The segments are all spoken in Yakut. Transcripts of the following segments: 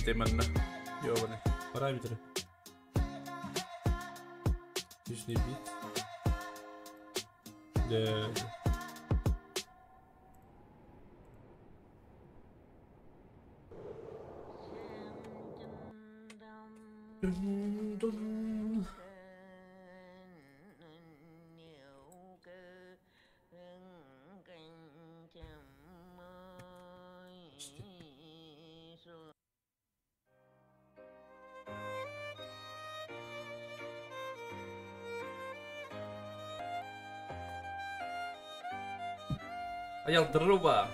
Ким манна? Ёбаный. Параметры. Лишний бит. Да. Dun-dun. Айал дроба.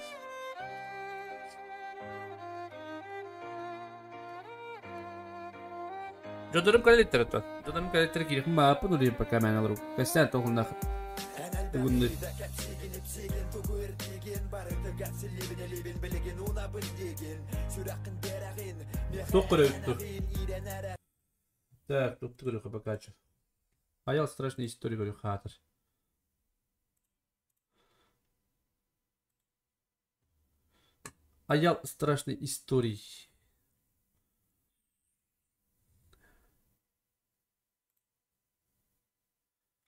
Дьоннорум кэлэлиттэр оттон. Дьоннорум кэлэлиттэр киириэхпин баҕарбаппын улуйан пока мээнэ олору. Кэссээн тоҕуннах тугуннуй. Туох көрөбүт дуу? Так, тутту көрүөххэ пока чё. Айал страшный история көрүөххэ аатыр. Айал страшный историй.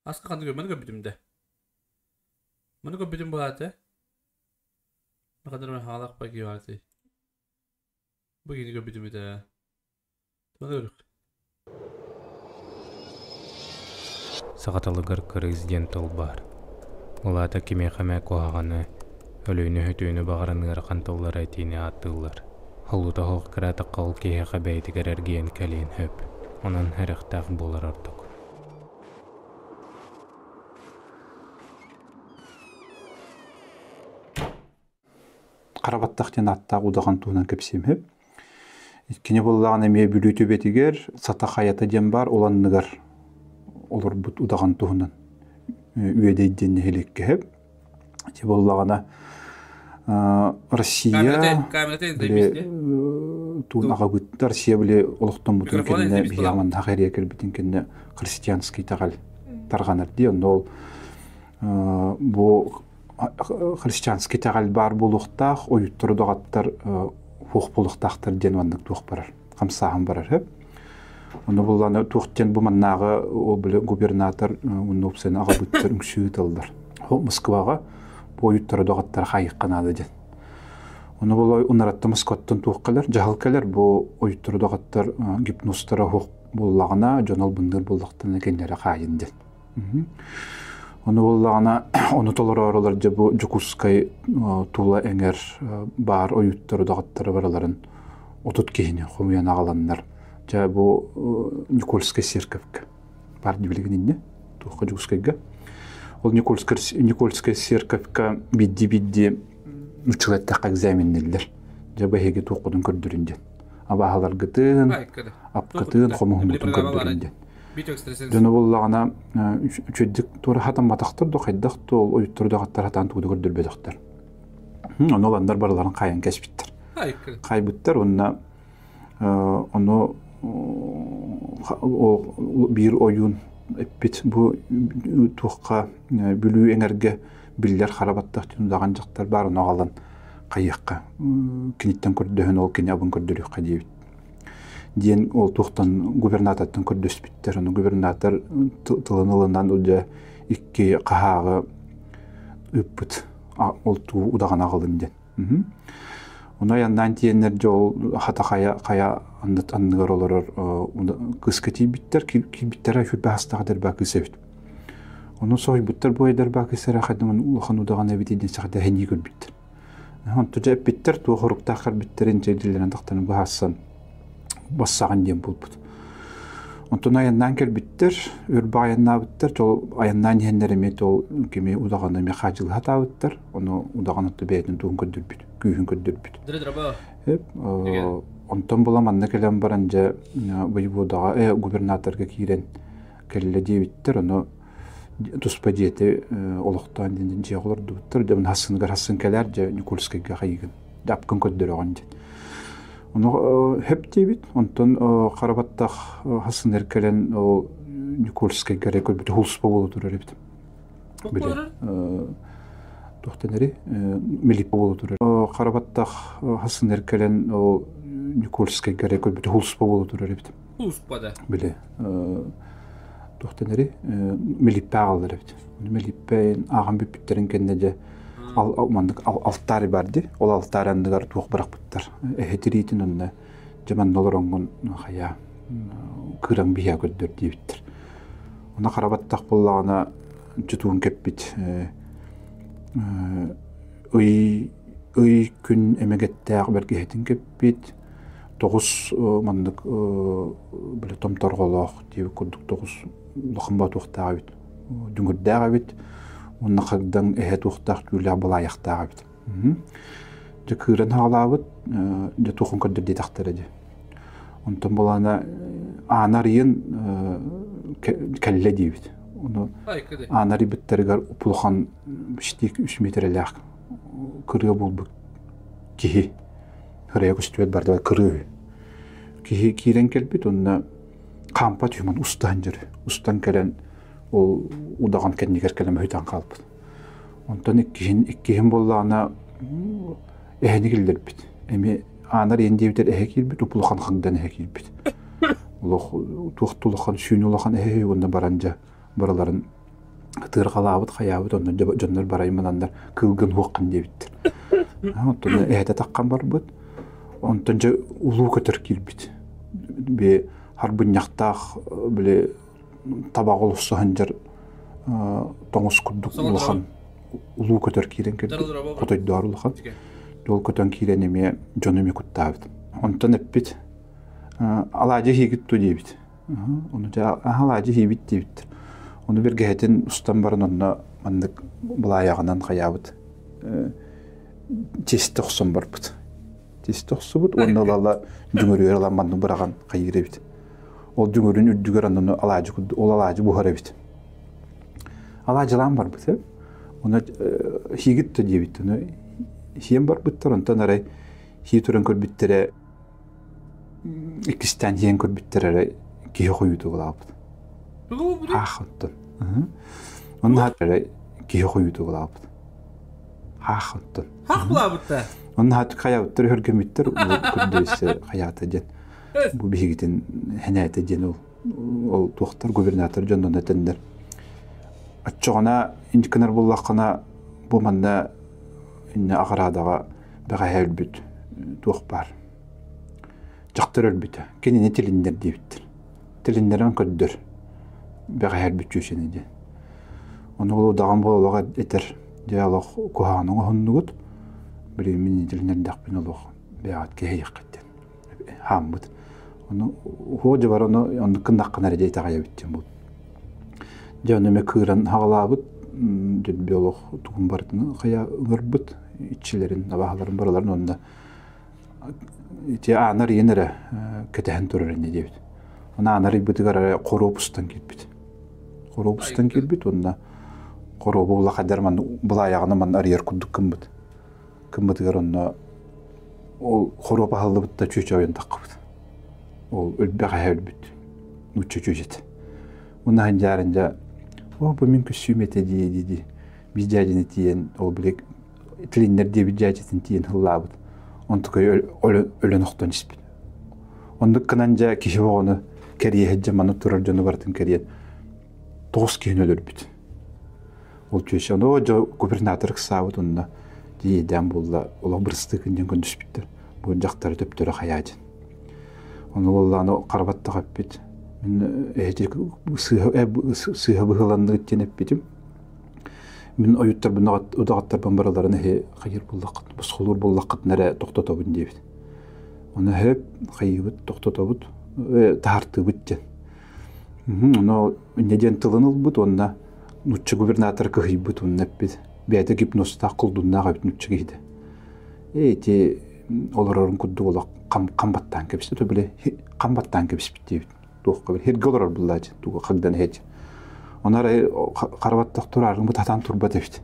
Аска ханнык маны көрбүтүм да. Маны көрбүтүм баата. Ханнар хаалах паки бааты. Бу кини көрбүтүм этэ. Маны көрүк. Саха тылыгар кырыыс диэн тыл баар. Ол аата кимиэхэ эмэ куһаҕаны, өлүүнү-өһүтүүнү баҕаран ыарахан тыллары этиини ааттыыллар. Холуута суох кыраатахха ол киһиэхэ бэйэтигэр эргийэн кэлиэн сөп. Онон сэрэхтээх буолар ордук. Хара баттах диэн ааттаах удаҕан туһунан кэпсиэм сөп. Кини буоллаҕына эмиэ Бүлүү түбэтигэр Сата хайата диэн баар, ол анныгар олорбут удаҕан туһунан Үөдэй диэн нэһилиэккэ сөп. Ити буоллаҕына Россия били туун аҕабыт Россия били олохтоммутун кэннэ биһиэхэ манна эрийэ кэлбитин кэннэ христианский итэҕэл тарҕанар дии. Онно ол бу христианский итэҕэл баар буолуохтаах, ойуттар удаҕаттар хуох буолуохтаахтар диэн маннык туох барар, хамсааһын барар сөп. Ону булланы туох диэн бу маннааҕы ол били губернатор уонна уопсайынан аҕабыттар үҥсүү ыыталлар. Москваҕа бу ойуттар удаҕаттар хайыахха наада диэн. Ону була унаратта Москваттан туох кэлэр, дьаһал кэлэр бу ойуттар удаҕаттар гипнозтара суох буоллаҕына, дьон албынныыр буоллахтарына кинилэри хаайын диэн. Ону буоллаҕына, ону толороорулар дьэ бу Дьокуускай Тула эҥэр баар ойууттар удаҕаттара барыларын 30 киһини хомуйан аҕаланнар дьэ бу Никольскай церковька баар дии билигин инньэ туохха Дьокуускайга ол Никольскай Никольскай церковька бидди-бидди нууччалыы эттэххэ экзаменниллэр дьэ бу эһиги туоххутун көрдөрүн диэн абааһыларгытын апкытын хомуһуҥҥутун көрдөрүн диэн Дьоно буоллаҕына үчүгэйдик туора хатамматахтар да хайдах да ол ойуттары да хаттар хатаан тугу да көрдөрбөтөхтөр. Ону оланнар барыларын хаайан кэспиттэр. Хаайбыттар уонна ону биир ойуун эппит бу туохха Бүлүү эҥэргэ биллэр хара баттах удаҕан дьахтар баар ону аҕалан хайыахха киниттэн көрдөһөн ол кини абын көрдөрүөххэ диэбит диэн ол туохтан губернатортан көрдөспүттэр. Ону губернатор тылын ылынан дьэ икки хаһааҕы ыыппыт ол туу удаҕан аҕалын диэн. Ону айаннаан тиийэннэр дьэ ол хата хайа хайа анныгар олорор кыыска тиийбиттэр. Киирбиттэрэ сүрбэ астаах дэрбэ кыыс эбит. Ону соһуйбуттар буойдар баакыстара хайдаман улахан удаҕан эбит диэн саха тэһэнии көрбүттэр. Онто дьэ эппиттэр туох хоруктаах көрбүттэрин дьэдилэрин тахтаны быһаарсан бассаҕын диэн булбут. Онтон айаннаан кэлбиттэр, өр айаннаабыттар, ол айаннаан иһэннэр эмиэ ол кими удаҕаны эмиэ хаадьылаһа таабыттар, ону удаҕан отто бэйэтин тугун көрдөрбүт, күүһүн көрдөрбүт. Онтон була манна кэлэн баран дьэ воеводаҕа, губернаторга киирэн кэллэ диэбиттэр, ону туспа дьиэтэ олохтоон диэн дьиэ олордубуттар. Дьэ хассыныгар хассын кэлээр дьэ Никольскайга хайыгын, апкын көрдөрөҕүн диэн. Ону хөп диэбит, онтон харабаттах хассыныр кэлэн ол Никольскайга эрэ көрбүт хулспа буола турар эбит. Били туохтан милиппа буола турар. Харабаттах хассыныр кэлэн ол Никольскайга эрэ көрбүт хулспа буола турар эбит. Хулспа да. Били туохтан эри милиппэ аҕаллар эбит. Милиппэ ааҕан бүппүттэрин кэннэ дьэ маннык алтаары бар ди. Ол алтаары анныгар туох бырахпыттар. Эһэ тириитин онно дьэ манна олороҥҥун хайа кыраҥ биһиэ көрдөр диэбиттэр. Ону харабаттах буоллаҕына чутуун кэппит ый ый күн эмэгэттээх бэргэһэтин кэппит тоҕус маннык били томторҕолоох диэбит курдук тоҕус улахан боотуохтаах эбит дүҥүрдээх эбит уонна хагдаҥ эһэ туохтаах түүлээх былаайахтаах эбит дьэ кыыран хаалаабыт дьэ туохун көрдөр диэтэхтэрэ дии онтон булаана аана арыйын кэллэ диибит ону аана арыйбыттарыгар улахан штик үс миэтэрэлээх кырыа буолбут киһи Ырыа көстүбэт бардыбай кырыы. Киһи киирэн кэлбит уонна хаампат үһүмэн устан дьөрү. Устан кэлэн ол удаҕан кэннигэр кэлэн өһүтэн хаалбыт. Онтон иккиһин иккиһин буоллаҕына эһэни киллэрбит. Эми аанар иэн диэбитэр эһэ киирбит, упулахан хаҥдан эһэ киирбит. Олох туох улахан сүүн улахан эһэ уонна баран дьэ барыларын ытыырҕалаабыт хайаабыт онно дьоннор бараймананнар кыылгын уоххун диэбиттэр. Онтон эһэтэ таххан барбыт. Онтон дьэ улуу көтөр киирбит. Би харбынньахтаах били табаҕы олоссоһон дьэр тоҥус курдук улахан улуу көтөр киирэн кэлбит. Хотойдоор улахан. Ол көтөн киирэн эмиэ дьону эмиэ куттаабыт. Онтон эппит алаадьы иһигит ту диэбит. Ону дьэ алаадьы иһиибит диэбиттэр. Ону бэргэһэтин устан баран онно маннык былаайаҕынан хайаабыт чиэстэ охсон барбыт. Чиэстэ охсубут уонна ылала дүҥүрүгэр ылан маннык быраҕан хайыыр эбит. Ол дүҥүрүн үрдүгэр онно алаадьы ол алаадьы буһар эбит. Алаадьылаан барбыт э. Ону иһиигит да диэбит. Ону иһиэн барбыттар, онтон арай иһии туран көрбүттэрэ иккистээн иһэн көрбүттэр эрэ киһи хойууту булаабыт. Хаах оттон. Онно эрэ киһи хойууту булаабыт. Хаах оттон. Хаах булаабытта. Онно хайабыттар өһөргөмүттэр көрдөйсө хайаата диэн. Бу биһигитин хэнээтэ диэн ол ол туохтар губернатор дьоннон этэннэр. Оччоҕуна инчкынар буллаххына бу манна инне аҕараадаҕа бэҕэһээ өлбүт туох баар дьахтар өлбүтэ кинини тилиннэр диэбиттэр тилиннэрэн көрдөр бэҕэһээ өлбүт чүөчэни диэн ону ол удаҕан буола олох этэр дьэ олох куһаҕаны оҥоһуннугут билигин мин тилиннэрдэхпин олох бэйэҕит кэһэйиэххит диэн хааммыт ону уһуо дьыбар ону оннук гыннаххына эрэ дьэ итэҕэйэбит диэн буолбут дьэ ону эмэ кыыран хаҕалаабыт дьэ олох тугун барытын хайа ыҥырбыт иччилэрин абаһаларын барыларын уонна ити аанар иэн эрэ кэтэһэн турар инньэ диэбит. Оны аанар ыйбытыгар эрэ хоруоп устан киирбит. Хоруоп устан киирбит уонна хоруобу улахайдар манна былаайаҕына манна арыйар курдук гыммыт. Гыммытыгар онно ол хоруоп аһыллыбыт да чүөчэ ойон таххыбыт. Ол өлбөх эһэ өлбүт. Нуучча чүөчэтэ. Уонна ханжааран дьа о бу мин көссүүм этэ дии дии дии биир дьээдьини тиийэн ол били тилиннэр диэбит дьээдьэтин тиийэн ыллаабыт. Онтукай өлөн охтон испит. Оннук гынан дьэ киһи оҕону кэриэһэ дьэ маны турар дьону барытын кэриэн тоҕус киһини өлөрбүт. Ол чүөчэ ону дьэ губернатор ыксаабыт онно тиийдээн буолла олох бырыстыыкын диэн көндүспүттэр. Бу дьахтары төптөрө хайаа диэн. Ону буоллааны харабаттах эппит. Мин эһити сыыһа быһыыланныгыт диэн эппитим. Мин ойуттарбын удаҕаттарбын барыларын эһи хайыр буллаххыт, босхолуур буллаххытына эрэ тохтотобун диэбит. Ону хөп хайыыбыт, тохтотобут, таһартыыбыт диэн. Ону инньэ диэн тылын ылбыт уонна нуучча губернатор кыһыйбыт уонна эппит. Бэйэтэ гипнозтаах колдуннаах эбит нуучча киһитэ. Ити олорорун курдук олох хам, хам баттаан кэбистэ. То били хам баттаан кэбиспит диэбит. Туохха били хиргэ олорор буллаачы туга хагдан иһэчи. Оны арай харабаттах турааргын бу татаан турбат эбит.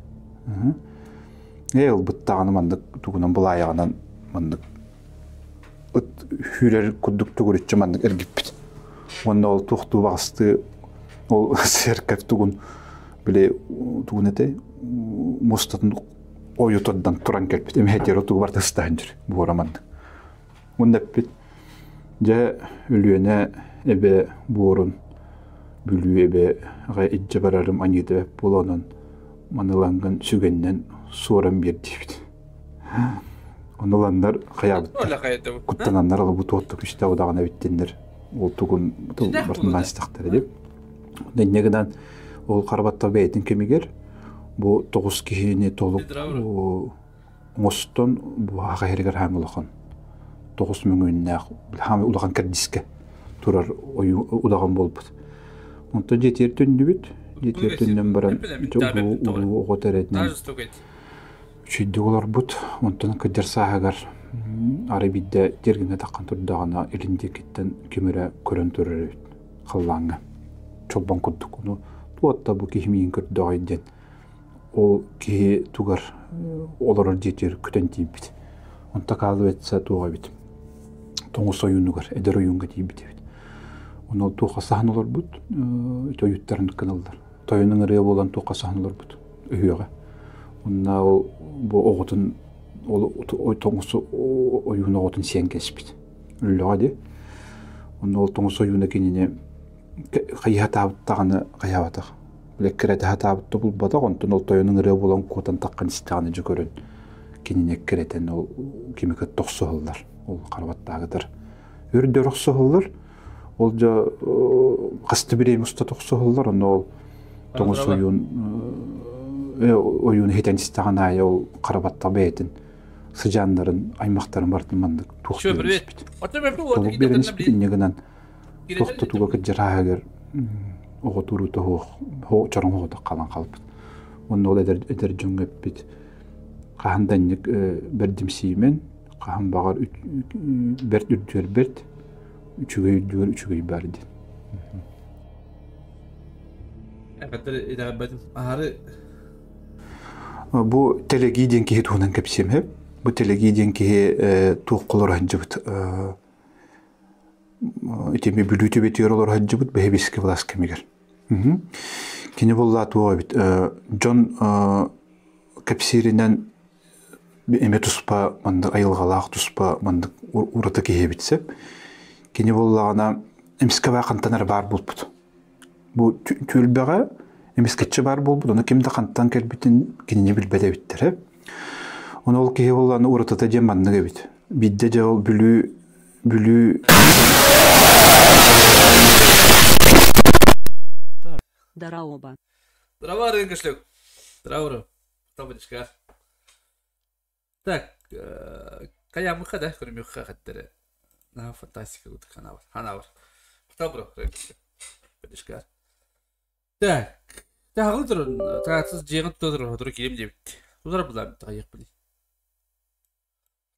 Ээ ылбыттаҕына маннык тугунан былаайаҕынан маннык ыт сүүрэр курдук тугуруччу маннык эргиппит. Уонна ол туохтуу баҕастыы ол церковь тугун били тугун этэй муостатын ойутардан туран кэлбит. Эмэһэтиэр тугу барыта ыстаһан жүр буора маннык. Уонна эппит дьэ Өлүөнэ эбэ буорун Бүлүү эбэ аҕай илдьэ барарым аньыыта бэрт буолан манылангын сүгэннэн суоран биэр диэбит. Ону ыланнар хайаабыттар. Куттананнар ылы бу туотта күстэ удаҕана эбиттиннэр. Ол тугун бартынан истэхтэрэ дип. Инньэ гынан ол харабатта бэйэтин кэмигэр бу тоҕус киһини толук оҥостон бу аҕа иһэригэр хаам улахан тоҕус мөҥүөннээх хаам улахан кэрдиискэ турар удаҕан буолбут. Онтон дьиэтигэр төннүбүт. Дьиэтигэр төннөн баран улуу оҕо тэрэтинэн үчүйдүк олорбут. Онтон кырдьар сааһыгар арай биирдэ тиэргэҥҥэ таххан турдаҕына илин диэкиттэн ким эрэ көрөн турар эбит халлааҥҥа. Чолбон курдук. Ону туотта бу киһи миигин көрдөҕөй диэн ол киһи тугар олорор дьиэтигэр көтөн тиийбит. Онто оказывается туох эбит тоҥус ойуунугар эдэр ойуунга тиийбит эбит. Ону туохха саһан олорбут тойуттарын гыналлар. Тойонун ырыа буолан туохха саһан олорбут өһүөҕэ. Онно ол бу оҕотун ол тоҥус ойуун оҕотун сиэн кэспит. Өллөҕө дии. Онно ол тоҥус ойууна кинини хайыһатаабыт хайаабатах. Эккирэтэ сатаабыт да булбатах, онтон ол тойонун ырыа буолан куотан таххан истэҕинэ дьэ көрөн кинини эккирэтэн ол кими кытта охсуһаллар. Ол харабаттаагытар үрдэр охсуһаллар. Ол дьэ хаста бириэмэ устата охсуһаллар, онно ол тоҥус ойуун ойуун иһитэн истэҕин аайы ол харабаттах бэйэтин сыдьааннарын, аймахтарын барытын маннык туох биэрэн испит. Толук биэрэн испит инньэ гынан Тохтотууга кырдьар оҕо туруута суох чороҥ оҕото хаалан хаалбыт. Уонна ол эдэр, эдэр дьоҥҥо эппит хаһан да инник бэрдимсийимэн, хаһан баҕар бэрт үрдүгэр бэрт, үчүгэй үрдүгэр үчүгэй баар диэн. Бу Телегии диэн киһи туһунан кэпсиэм сөп. Бу Телегии диэн киһи туох олоро сылдьыбыт итими Бүлүү түбэтигэр олоро сылдьыбыт бэһибискэ былаас кэмигэр. Кини буоллаа туох эбит дьон кэпсииринэн эмэ туспа маннык айылҕалаах туспа маннык ураты киһи эбит сөп. Кини буоллаҕына эмискэ баа хантан эрэ баар буолбут. Бу түөлбэҕэ эмискэччи баар буолбут, ону ким да хантан кэлбитин кинини билбэт эбиттэр. Ону ол киһи буоллаҕына уратыта диэн маннык эбит. Биирдэ дьэ ол Бүлүү Бүлүү Дараоба. Здорово, Рынкашлюк. Здорово, Табачка. Так, каямыха да көрүмүхха хаттары. На фантастика вот ханавар. Ханавар. Добро, Рынкашлюк. Так. Тахалы турун, таатсыз жеңін тұтырын, отыры келем деп. Тутар бұлар, тағайық білей.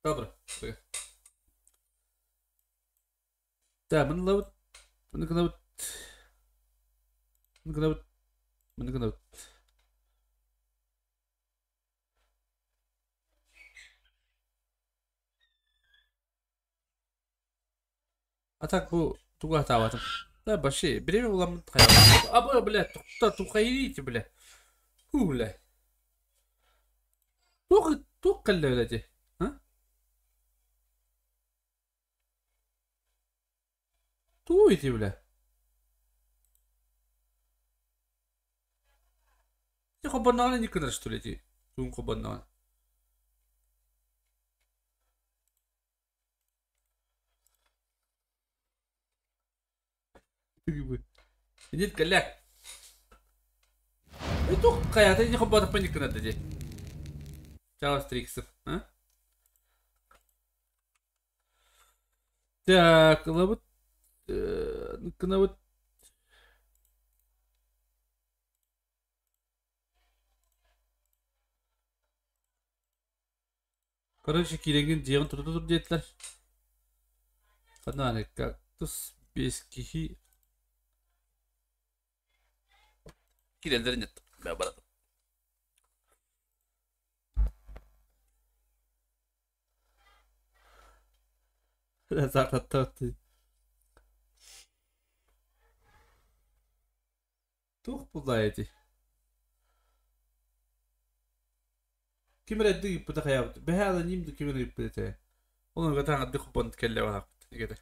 Добро. Так, мын лабыт, мын гынабыт, мын гынабыт, мын гынабыт. А так бу тугу атаабатым. Да, вообще, время буламмыт хайаабатым. А бу, бля, тухта тухайрите, бля. Ху, бля. Тух, тух кэллэ, блядь. А? Туу ити, бля. Ти хобоннаҕына инник гынар, что ли, ити? Туун хобоннаҕына. Идит кэллэ. Тух хайата не хоббатах паниккына дии. Чао, Стриксов. А? Так, лабыт кынабыт. Короче, киирэҥҥин дьиэҕин тута тур диэтилэр. Ханна кактус без киһи киирэллэр нет. Баратым. Туох буллаа эти? Ким эрэ эрдэ ыыппыта хайаабыт. Бэһээ аноним да ким эрэ ыыппыт этэ. Ол онуга таҥарды хоппон кэллэ бараахпыт. Эгэтэ.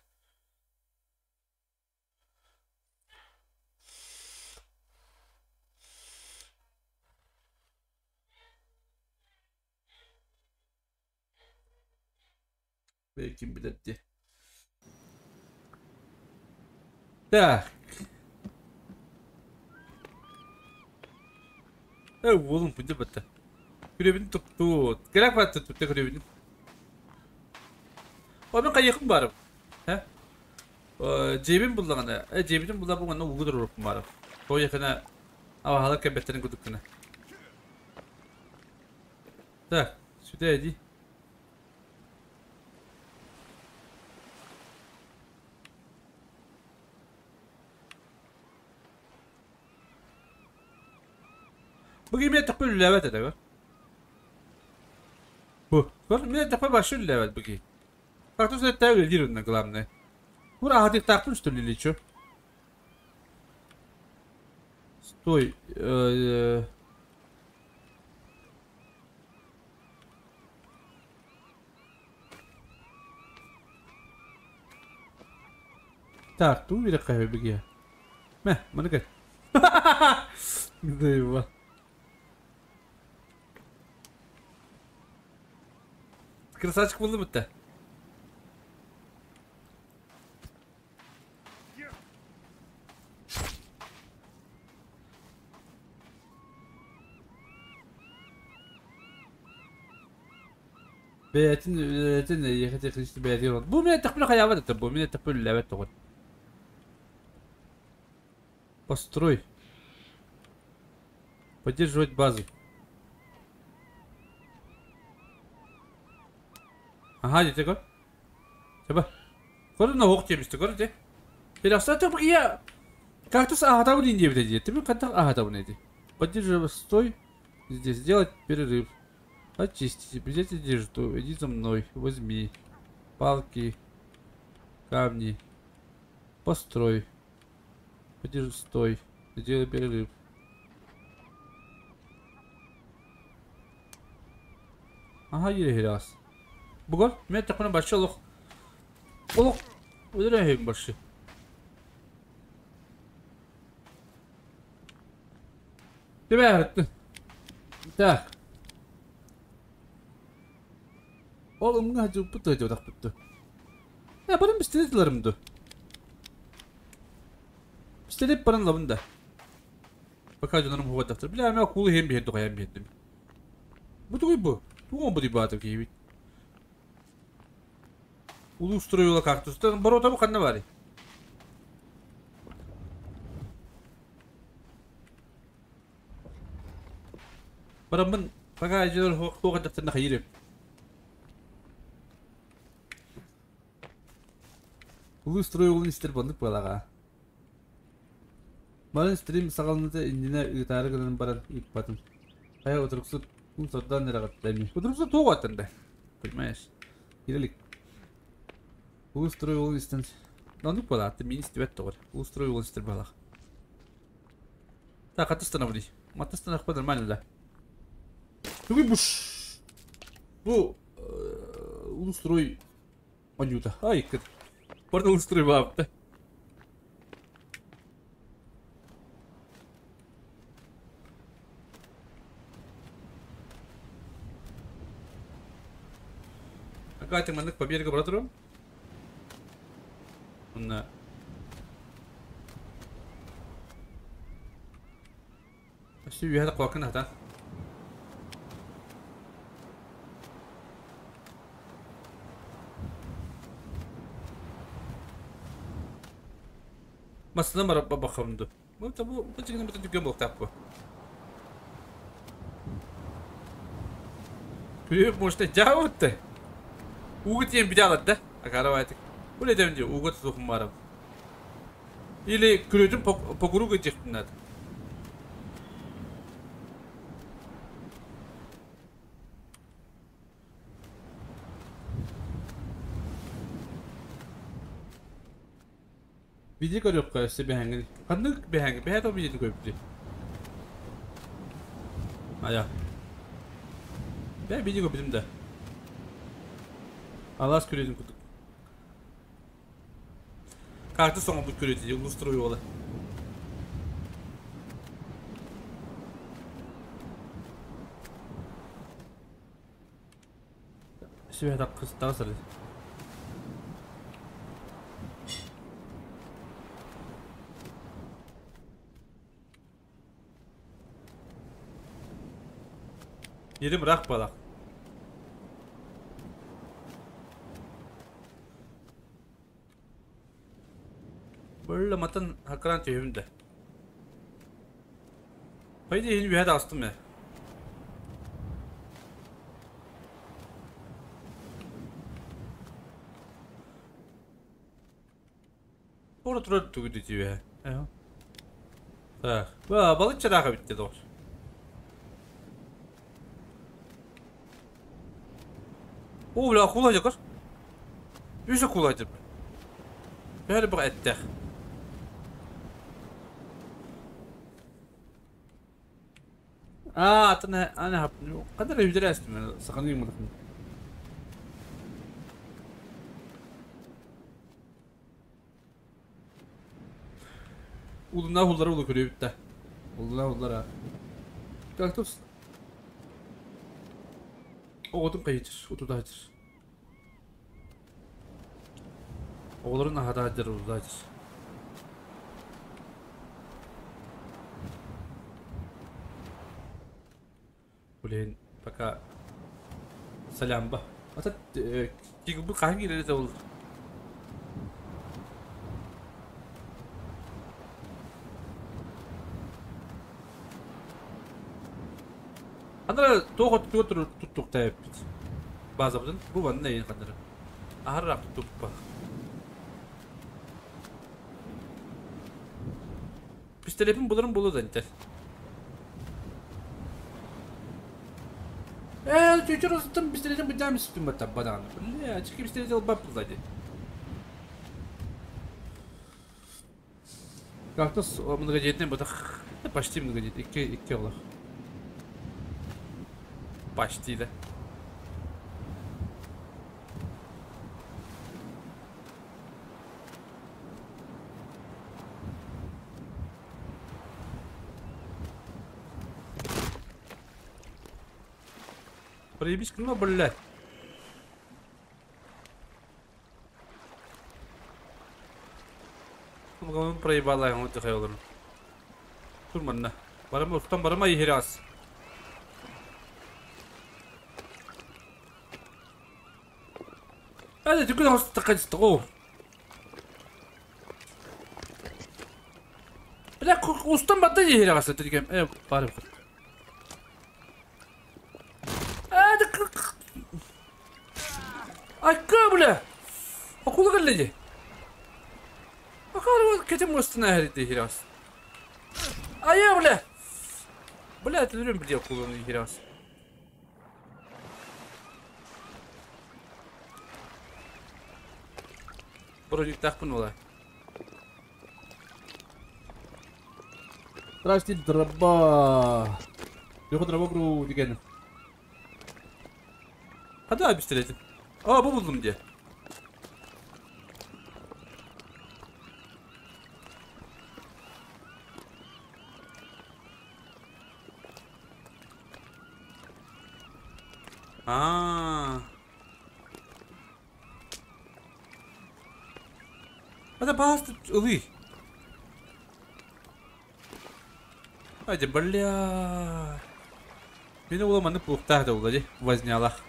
Ким билэр дии. Так. Э, уолум күндү батта. Күрөбүн туттут. Керек батта тутта күрөбүн. О, мен кайыкым барым. Һэ? Дьиэбин буллаҕына, дьиэбитин булла бу манна ууга туруорукпун барым. Той якына абаһалар кэлбэттэрин курдук гына. Так, сюда иди. Бу кими эттэхпэ үлэлээбэт этэ көр. Бу, көр, мин эттэхпэ вообще үлэлээбэт бу киһи. Кактус эттээх үлэлиир онно главное. Кур аһатыктаахпын что ли или чё? Стой. Так, туу бирэххэ бигиэ. Мэ, маны көр. Дыйба. Красавчик булдum bitti. Бэйэтин үлэтин эйиэхэ технически бэйэтигэр бу мин эттэхпинэ хайаабат этэ бу мин эттэхпинэ үлэлээбэт тоҕо. Построй. Поддерживать базу. Ага, дите көр. Саба. Көр на ох темисте көр де. Перестать я кактус аһатабын диэбитэ дии. Ты хантах аһатабын эти. Поддерживай, стой. Здесь сделать перерыв. Очистить, взять одежду, иди за мной, возьми палки, камни, построй, подержи, стой, сделай перерыв. Ага, раз. Бугор, мен такой большой лох. Олох, ударяем больше. Тебя, так. Ол ымҥа дьылпыт дьодахпытты. Э, баран пистолетларым ду. Пистолет баран лабын да. Пока дьонорум хугаттахтар. Бля, мен кулу хем биһэр духайам биһэрдим. Бу тугуй бу? Тугун бу дибаатып киһибит. Улуу строила кактустан борота бу ханна бары. Бараммын пока дьонор хугаттахтарна хайырым. Улуу строй истер бандык балаға. Барын стрим саҕаланыыта иннинэ ыытаары гынан баран ыыппатым. Хайа утуруксут кум сордоон эрэҕиттэмий. Утуруксут туох уоттан да? Понимаешь? Кирилик. Улуу строй уолун истэн оннук буолаатты миин истибэт тоҕор. Улуу строй уолун истэр баҕалаах. Так, хатыстанабыный. Матыстанахпа нормально да. Тугуй буш. Бу улуу строй Анюта. Ай, кыт. Портал строй баапта. Акатя маннык по берегу братуру. Онна. Өссө үөһэ куакын хатан. Масына барап бахамды. Bu bu bu çıkın bu dükkan bok bu. Büyük moşta cavuttu. Ugut yem bir aladı. Akara Bu ne demdi? Ugut sokum varım. Или күрөтүн покуру гыжыктынат. Видео көрөп кайсы бэхэнгин. Ханнык бэхэнгин? Бэхэ то видео көрөптү. Ая. Бэ видео көрбүтүм да. Алас күрөтүн кутук. Карты соңы бут көрөтү, улустуруу ола. Сүбэ таккыс тасыр. Yerim rak balak. Böyle matan hakran tüyümde. Haydi yeni bir hadi astım ya. Orada durar tüyü diyor. Так, balık çırağı bitti doğru. O bile kullanacak. Yüzü kullanacak. Böyle bir ettik. انا انا قدر يجري استم سخني مدخن. Uluna hullara ulu көрüyor bitti. Uluna hullara. Kalktım. Oğudum kayıcır, utudacır. Oğulların ahadacır, utudacır. Блин, пока салямба. А то bu hangi de olur? Andra тоғыт туғыт туттук тайып. Базабыдын бу ванна ең қандыры. Ахаррақ туттук ба. Пистолетин булырым болу да интер. Чучур устым пистолетин бу үстüm бата бадан. Не, чики пистолет алып бап сзади. Как-то многодетный бата. Почти многодетный. Икки олах. Почти, да. Проебись, ну, блядь. Проебала, он отдыхал. Турманна. Барама, устам барама и херас. هذا تقول تقول لا وسطن بطيء هنا غسلت تلقى ايه طالب هذا اكابله اقول لك اللي اقول كتم وسطنا هذه هراس ايا بلا بلا تدرون بدي اقول هراس Вроде тахпнула. Здрасте, дроба. Легко дроба гру деген. Hadi пистолет. А, bu buldum diye. Aa. Hadi bastı ılый. Айда, бля. Мин уола маннык буолуохтаах да буолла дии, вознялах.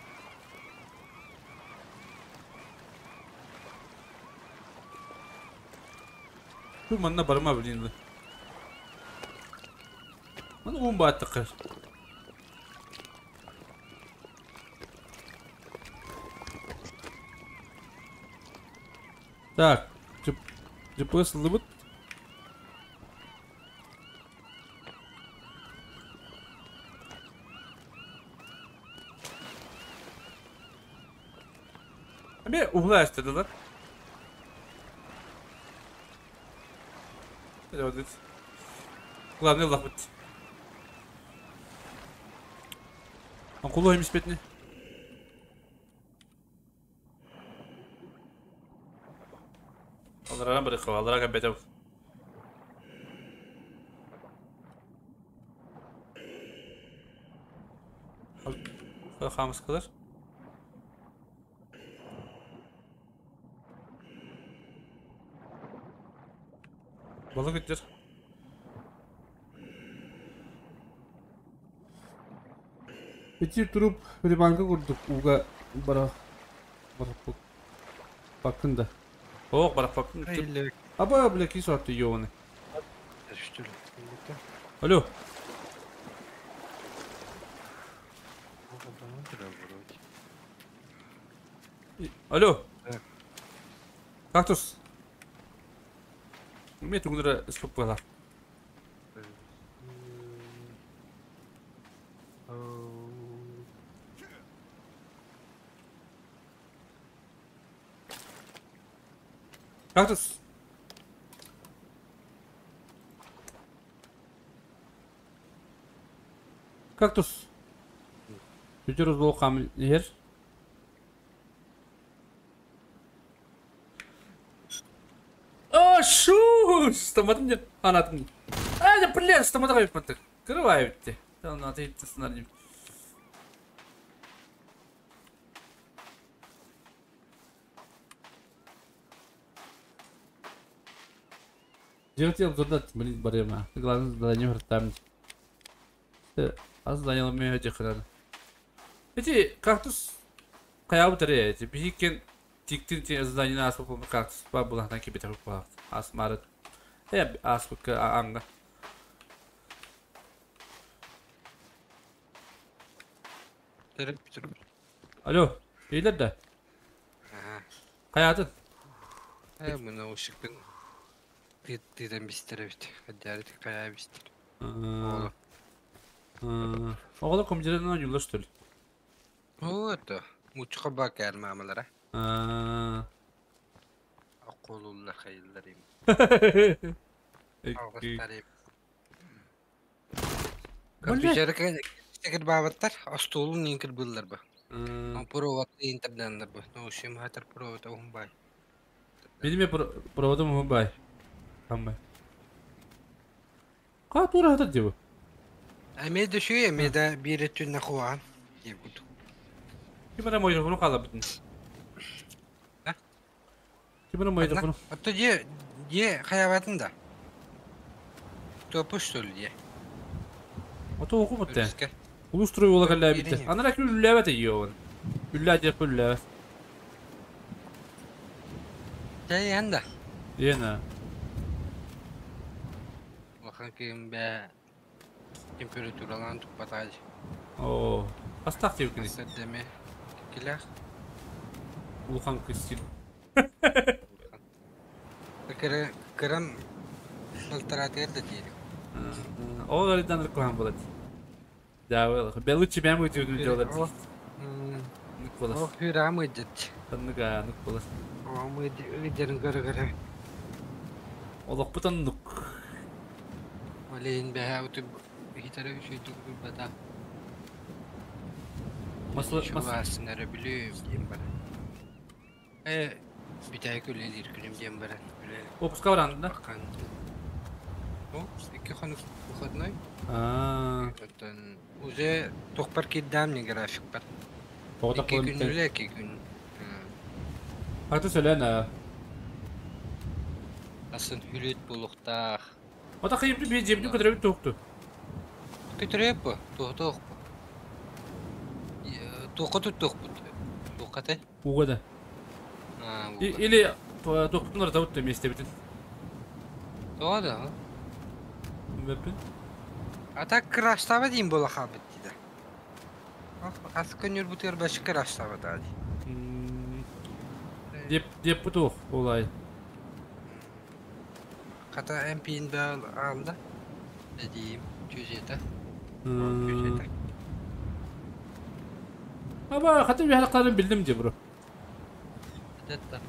Бу манна барыма блин. Маны уун бааттахха. Так, GPS ыллыбыт. Эмиэ уһула эстедилэр. Главное ыллахпыт. Оҥкулу эмиспетни. Аллараа барыхха, аллараа кэлбэтэ. Хаамыскалар. Балык үттэр. Ити туруп приманка курдук ууга бара бараппыт баккын да. Ох, бараппаккын. Аба, бля, кис атты ёбаный. Алло. Алло. Кактус. Мен тугунара стоп буолар. Кактус. Кактус. Бүтөр узбол камыл иһэр. А, шу! Стоматым нет. Анатым. А, да, бля, стомата кайыппаттык. Кырыбай битти. Надо идти. Делать обзордат, блин, барема. Главное, задание там. Аз задание мне этих. Эти кактус каябы эти биһикен тиктин ти задание аспы кактус ба булахтан кибетер ба асмарыт. Э аспы анга. Алло, эйлер да. Каятын? Э, мына ушикпин тыдан бистер бит. Хадярит кая бистер. Оҕолор компьютерынан ойуулар что ли? О, это мучка бакар мамалара. Акулулла хайыллар им. Алгыстар им. Компьютер кер бабаттар, остолун инкер буллар ба. Провод интернет ба. Ну, шим хатар провод охум бай. Билме проводом охум бай. Хамбай. Ка тура хатар дебу? Әмеде шүй, әмеде бір түнне қуған. Деп. Ким ара мойрофону кала битин? Ким ара мойрофону? Атты же, же хаябатын да. Топуш что ли же? Ото оқу бітті. Улустрой ола калла битти. Анара күл үлләбәт йоон. Үллә деп үлләбәт. Жай анда. Ена. Улахан ким бә температуралан туппатаж. О, астақ деп кини. Сәддеме. Килах. Улахан кыстил. Кыры кырым алтаратыр да дейdi. Ол арыдан реклама болады. Да, белучи бәм өтеудің делать. Нук О, хюрамы дет. Танныга нук болас. О, мы дерин көрө-көрө. Олох бутан нук. Олейин бәһә үтеп хитәрә үшөйтүк бата. Масла Шуасынары билем дем бар. Э, битәй күлелер күнем дем бар. Опуска баран да? О, ике ханып выходной. А. Оттон уже тохпар киддам не график бар. Тоғда Ике күн үле, ике күн. Аты сөйләнә. Асын хүлет булуктах. Ата кыйып бир жебин көтөрөп токту. Көтөрөп бу. Туох бу. Туохха туттуохпут? Туохха те? Уга да. Или туохпутун ырытабыт да миэстэбитин. Тоҕо да? Билбэппин. А так краштаба дейм буола хаалбыт дида. Хас көннүр бутугар башка краштаба дии. Деп деп бутуох олай. Хата МП'ин бал алда. Эдиим чүзета. Чүзета. Аба хата үһәләкләрен билдим ди бро. Дэтта.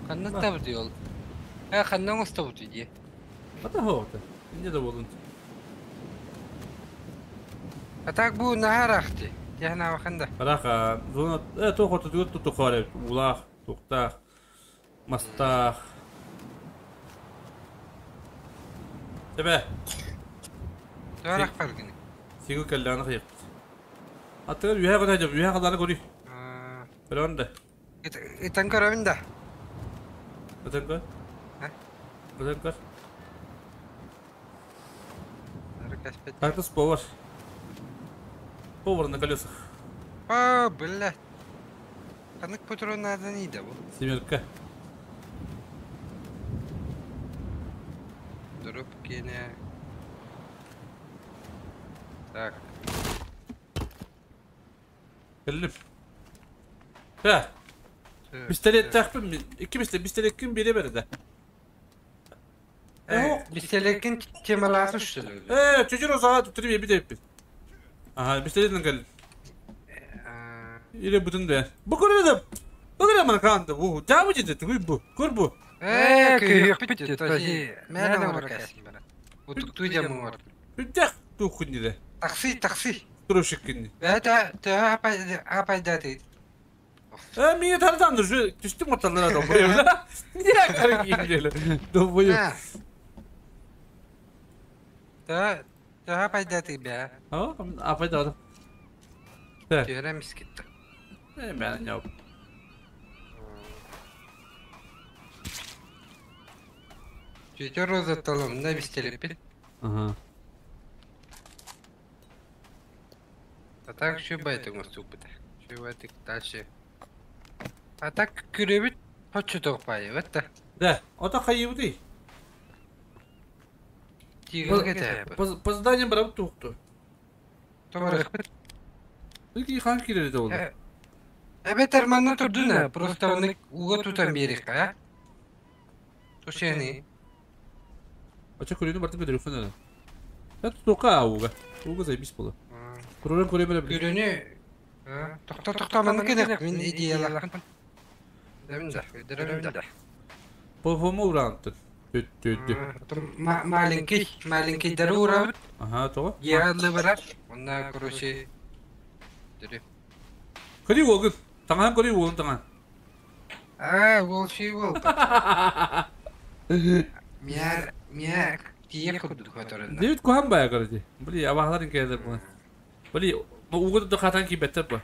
Ханна табыт yol. Ha ханна оҥостобут дии. Хата хоҕута. Инде да болун. А так бу наһаа ыраахты. Тиһэн да. Ыраах зона туох ортотугар тутухар улаах, туохтаах, мастаах. Тебе. Туорах баргыны. Сигил кэллэҕинэ хайыппыт. Аттыгар үөһэ көтө үөһэ халааны көрүй. Көрөҕүн да. Ытан көрөбүн да. Ытан көр. Ытан көр. Кактус повар. Повар на колесах. О, блядь. Ханнык патрон нааданы да бу? Семерка. Дроп кене. Так. Кэллим. Ха. Пистолеттаахпын икки пистолет, пистолеккин бире берде. Пистолеккин темалаасы что ли? Чөчөр осаға туттырып ебит эппит. Ага, пистолетин кэллим. Или бутун да. Бу көрөдө. Бу көрө мана канды. Бу жабы жеде тугуй бу. Көр бу. Күйөкпүт тоси. Мен оңор кәсим бара. Утуктуу жамың бар. Үттэх туухун диде. Такси, такси. Турошиккин. Это апайда ты. Миңе таратамды уже түстүм орталара да бурая. Не карак келе. Думаю. Да, да апайда ты бя. А, апайда. Да. Түөрэмис кетти. Мен не. Чөтөр розатталым да бистелеппит. Ага. А так шубайтык муступыта. Шубайтык дальше. А так күрөбүт хоччутук бай, вот. Да, ото хайыбыты. Тигил кете. По заданиям барабыт тукту. Торыкпыт. Ики хан кирер да болду. Эбетер манна турдуна, просто оны уга тутан берик, а? Тушени. Ача көрөнү бартып көтөрүк хана. Да тука уга. Уга заебись болду. Көрөрөн көрө бере. Көрөнү токто токто маны кенек мин идеяларым. Дәмин да, өдөрөм да. По-моему уранты. Төт төт. Маленький, маленький дарура. Ага, то. Ядлы барар. Онна короче. Дүрү. Көрүй уогун. Таңан көрүй уогун таңан. А, волчий волк. Мяр, мяр, тие курдук которында. Дэвид кухан бая короче. Бли, абахларын келер бу. Бли, угу да хатан ки беттер бу.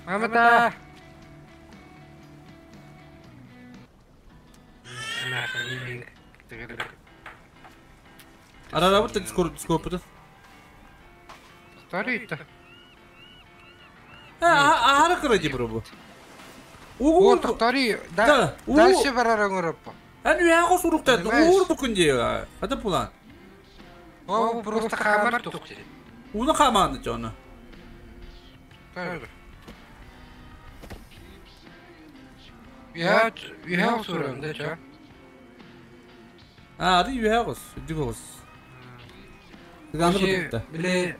Мамата. Арара бут скоро скоро. Старый-то. А, ара короче бро бу. Угу, тохтори, да. Дальше барар оңороппо. Эн үһэ суруктар, уур бу күнде. Ата пулан. О, просто хамар тухти. Уну хамааны жону. Я, я сурам да ча. А, ары үһэ гос, үдүг гос. Тыганды бутта. Биле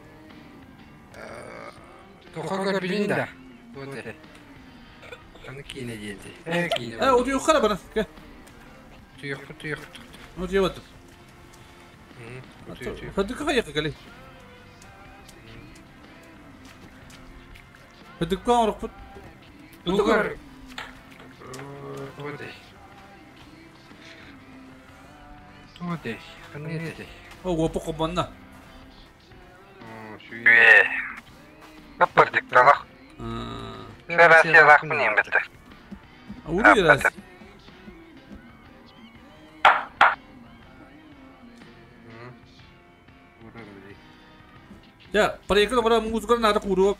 тохога билин да. Вот. Аны кине диэнти. Кине. Утуйук хара бара. Ке. Туйук, туйук. Утуйук. Хадык кайык кали. Хадык кан орукпут. Тугар. Вот. Вот. Ханы. О, опу кобанна. О, шүй. Каппардык талах. Рациялаахпын иһин бэтэ. Уруй раз. Я, проекты бара музыка надо куру.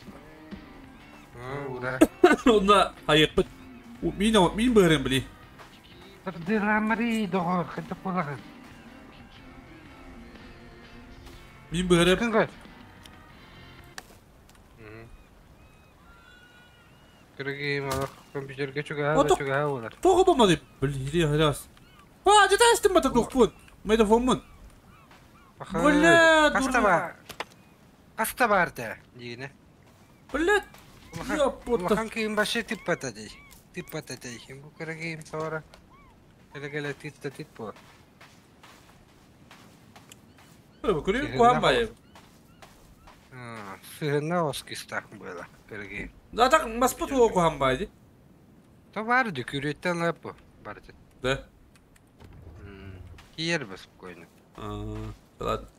Онна айыппыт. Мин мин быһырым били. Дыламари доҕор, ханта буолаҕын? Мин быһырым. Кын Кыргыым олох компьютерга чугаһа чугаһа буолар. Тоҕо бомады? Били хас. А, жата истим бата тохпун. Майдафонмун. Бля, хаста бар. Хаста бар да, дигине. Бля. Улахан кыым башы типпата дей. Типпата дей. Бу кыргыым сора. Кэлэ-кэлэ тит да тит буолар. Көрүм куһаан баайы. Сыһына оскистаах буола кыргыым. Да так маспыт уо куһаан баайы. То бар ди күрүттэн лаппы барды. Да. Киер бы спокойно. Ладно.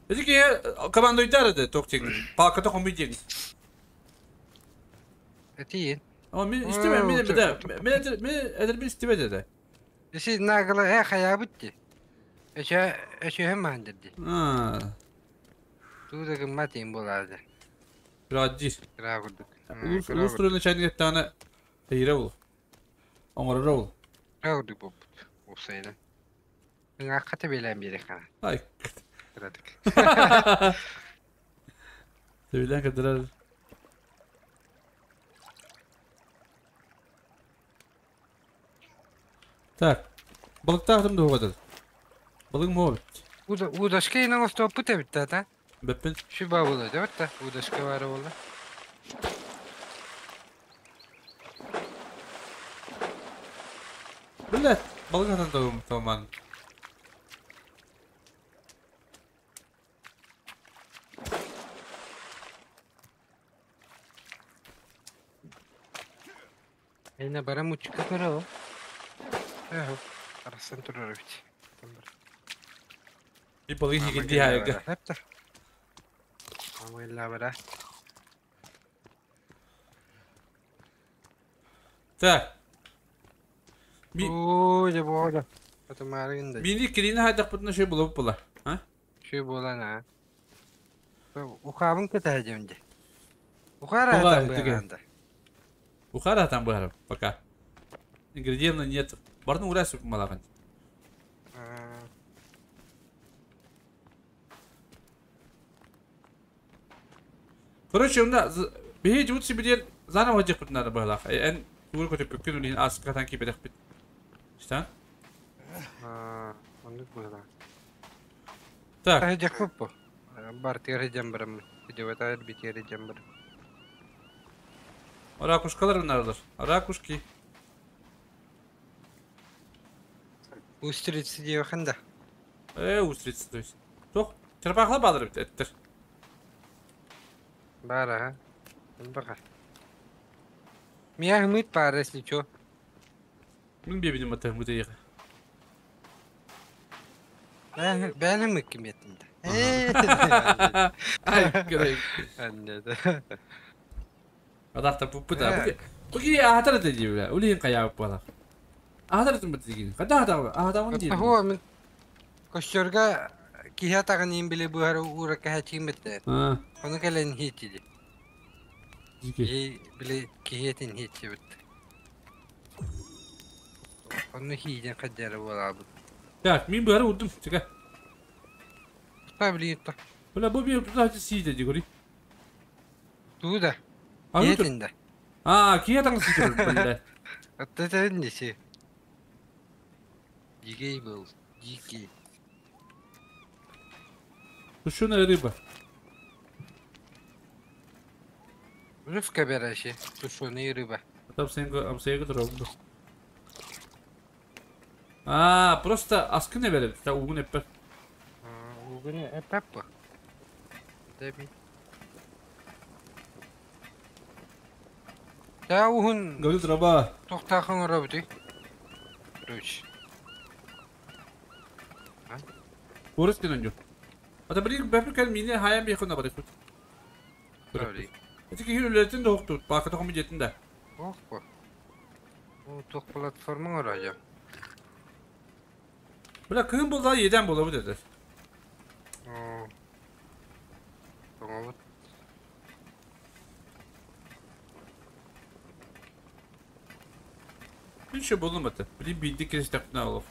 Эти командуйдар это токтик. Палката хомуй день. Эти. Ama мен истеме мен да мен мен эдер мен истеме деди. Эси нагла э хаябытти. Эче эче hem dedi. Ha. Тууда гыммат им боларды. Радди. Кыра курдук. Улус улус турун начальник тана тейре бул. Оңорор бул. Кыра курдук болбут. Упсайна. Ыңа ката белен бири хана. Ай. Кырадык. Sevilen kadar. Так. Балыктаахтым да хугатат. Балык мобит. Уда удашка инан остоппут эбит та. Беппин. Şu бабыла деп та. Удашка бар болла. Билет. Балык атан тагым таман. Эне бара мучка көрө. Эхо. Арасан турар бит. И балык хигинди хайга. Хепта. Амайла бара. Так. Оо, же бода. Атамарында. Мини кирини хайдак бутна шей булып була. А? Şu болан а. Ухабын кетәҗемде. Ухара атан бу. Ухара атан бу пока. Ингредиентов нет. Бардын урасып малаган. Короче, унда бихи жут сибидер заново жекпит надо было. Эн тур көтөп бүккүн улин аскатан кибедек бит. Что? А, онды була. Так. Ай жекпит бу. Бар тери жамбарым. Видео бит тери жамбарым. Ракушкалар нардар. Ракушки. Устрицы диэханда. Устрицы, то есть. Тох, черпахла бадыр бит эттер. Бар, ага. Бака. Мия хмыт пар, если чё. Мин бебиним ата мыты. Бәне мыкким еттим да. Ай, керек. Анне да. Адахта пуппута. Буги ахтар дежи бля. Улин каяп бала. Ахтар тум битигин. Када ахтар ахтар ди. Хо мен костёрга киһа тагын им биле буһар ура каһа чимбетте. А. Оны кэлен хитиди. Жике. И биле киһиэтин хитибит. Оны хиден каддара болабыт. Так, мин буһар удум. Чыка. Та биле та. Бля, бу бир туда сиде дигори. Туда. Киһиэтин да. А, киһа тагын сиде бля. Атта несе. Дикий был. Дикий. Тушеная рыба. Рыбка берәши. Тушеная рыба. Там сенго, амсенго дробду. А, просто аскы не берет. Та угун эппер. Угун эппер. Деби. Та угун. Говорит раба. Тохтахан рабды. Короче. Орыс кинонжу. Ата бир бәпер кәл мине хаян бихун абары кут. Sorry. Эти үлэтин да хоқту, бакыта комитетин да. Ох бу. О, туох платформа орая. Бля, кыын болда еден бола бу dedi. О. Тоңобут. Bir şey bulunmadı. Bilin bildik kere tapına alalım.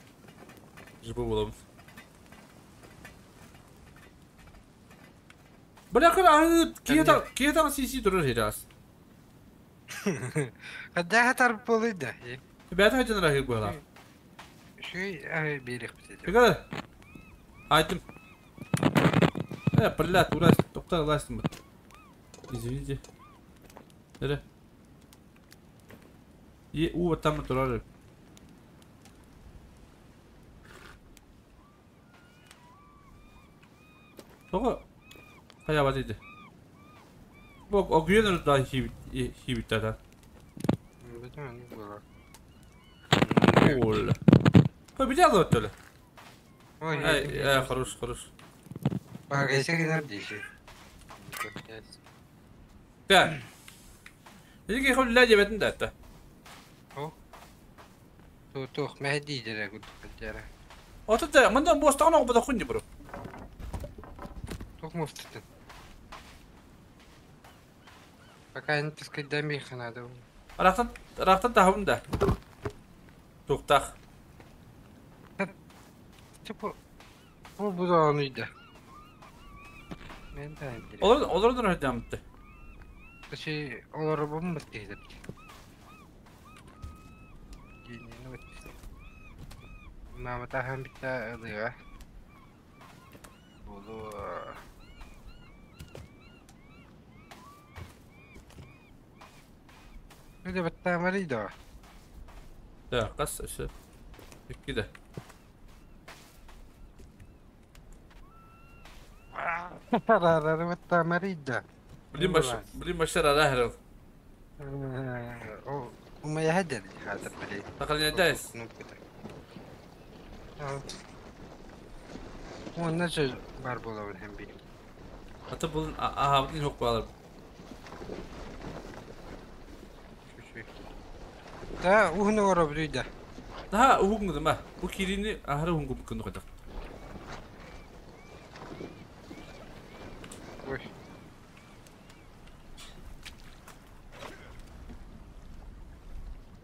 Jıbı bulalım. Бля, кыр киета сиси турur хирас. Хадда хатар болыйда. Бәт хатын рахи була. Шүй ай берек бит. Пегада. Айтым. Бля, тура тоқта ластым. Извините. Нере? Е, у там турар. Того Хая бат иди. Бу огүйен да хибит да. Битен була. Ол. Қой бит алып өттөлі. Ой, Ай, хорош, хорош. Багайса генер дейші. Так. Неге хол ла жебетін да атта. Ту тух мәһди дерә күт дәрә. Ото да мында бостаган огбада хунни бро. Тух муфтытын. Пока не таскать до меха надо. Рахтан рахтан тахун да. Туктах. Типа, бу бу да оны да. Мен да. Олар олардан рахтамты. Каши олар бу бит Мама тахан битта ылыга. Булу. Öyle битта маридо. Да, кас ше. Икки да. Рара битта маридо. Блин баш, блин башар ара وما يهدد هذا بلي. تقريبا دايس. هو نجل باربولا والهمبي. Ата булun аха булun хок балар. Да, ухны ора бүйдә. Да, угуңды ма. Бу кирини ахары хунгу букын кадак. Ой.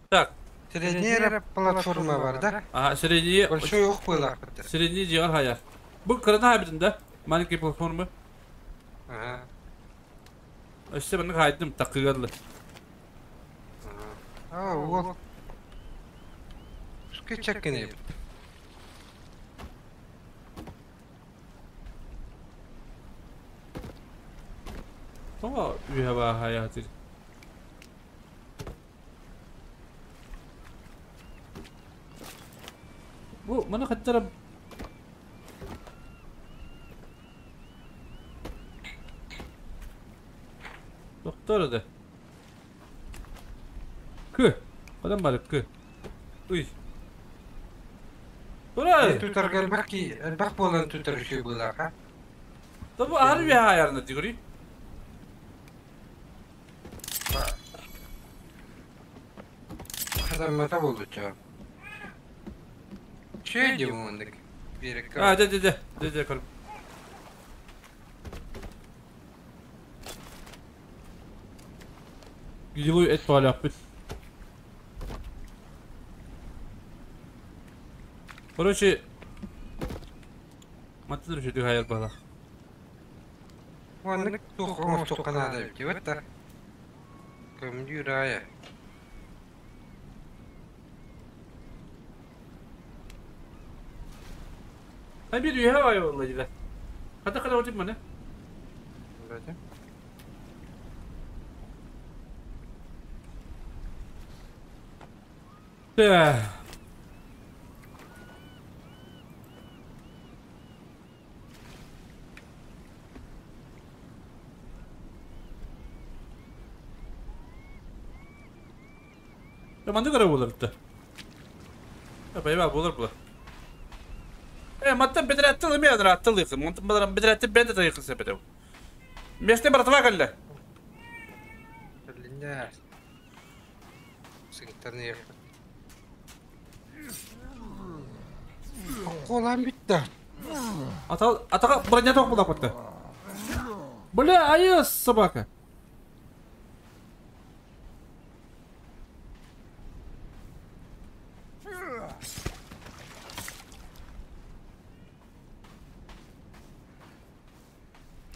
Так. Средняя платформа бар, да? Ага, средний. Большой ух было. Средний жигар хаяр. Бу кырына хабитин да. Маленький платформа. Ага. Өстө мен хайдым такыгарлы. А, вот. Скечекне. Тоға үйәбә хаятыр. Бу мана хаттара Доктор да. Кы. Кадан бар кы. Уй. Тура. Тутар баки, бак болан тутар шүй була, ха? Табу арби хаярны дигри. Хазар мата болду ча. Шүй ди мондык. Берек. А, да, да, да. Да, да, көр. Гилуй эт баляппыт. Короче, Матыр шүтү хайар бала. Мондык тух оңстук канада бит, та. Көмдүр ая. Ай бир үйе бай болла диле. Хата када отип мане. Да. Да. Манды көрө болар битте. Байба болар була. Матта бедратты ми адратты лык. Монты бедратты бенде тайкы сепете. Месте братва келле. Бля. Сыгыттан Колам бүтті. Атаға броня тоқ була кетті. Бля, айы собака.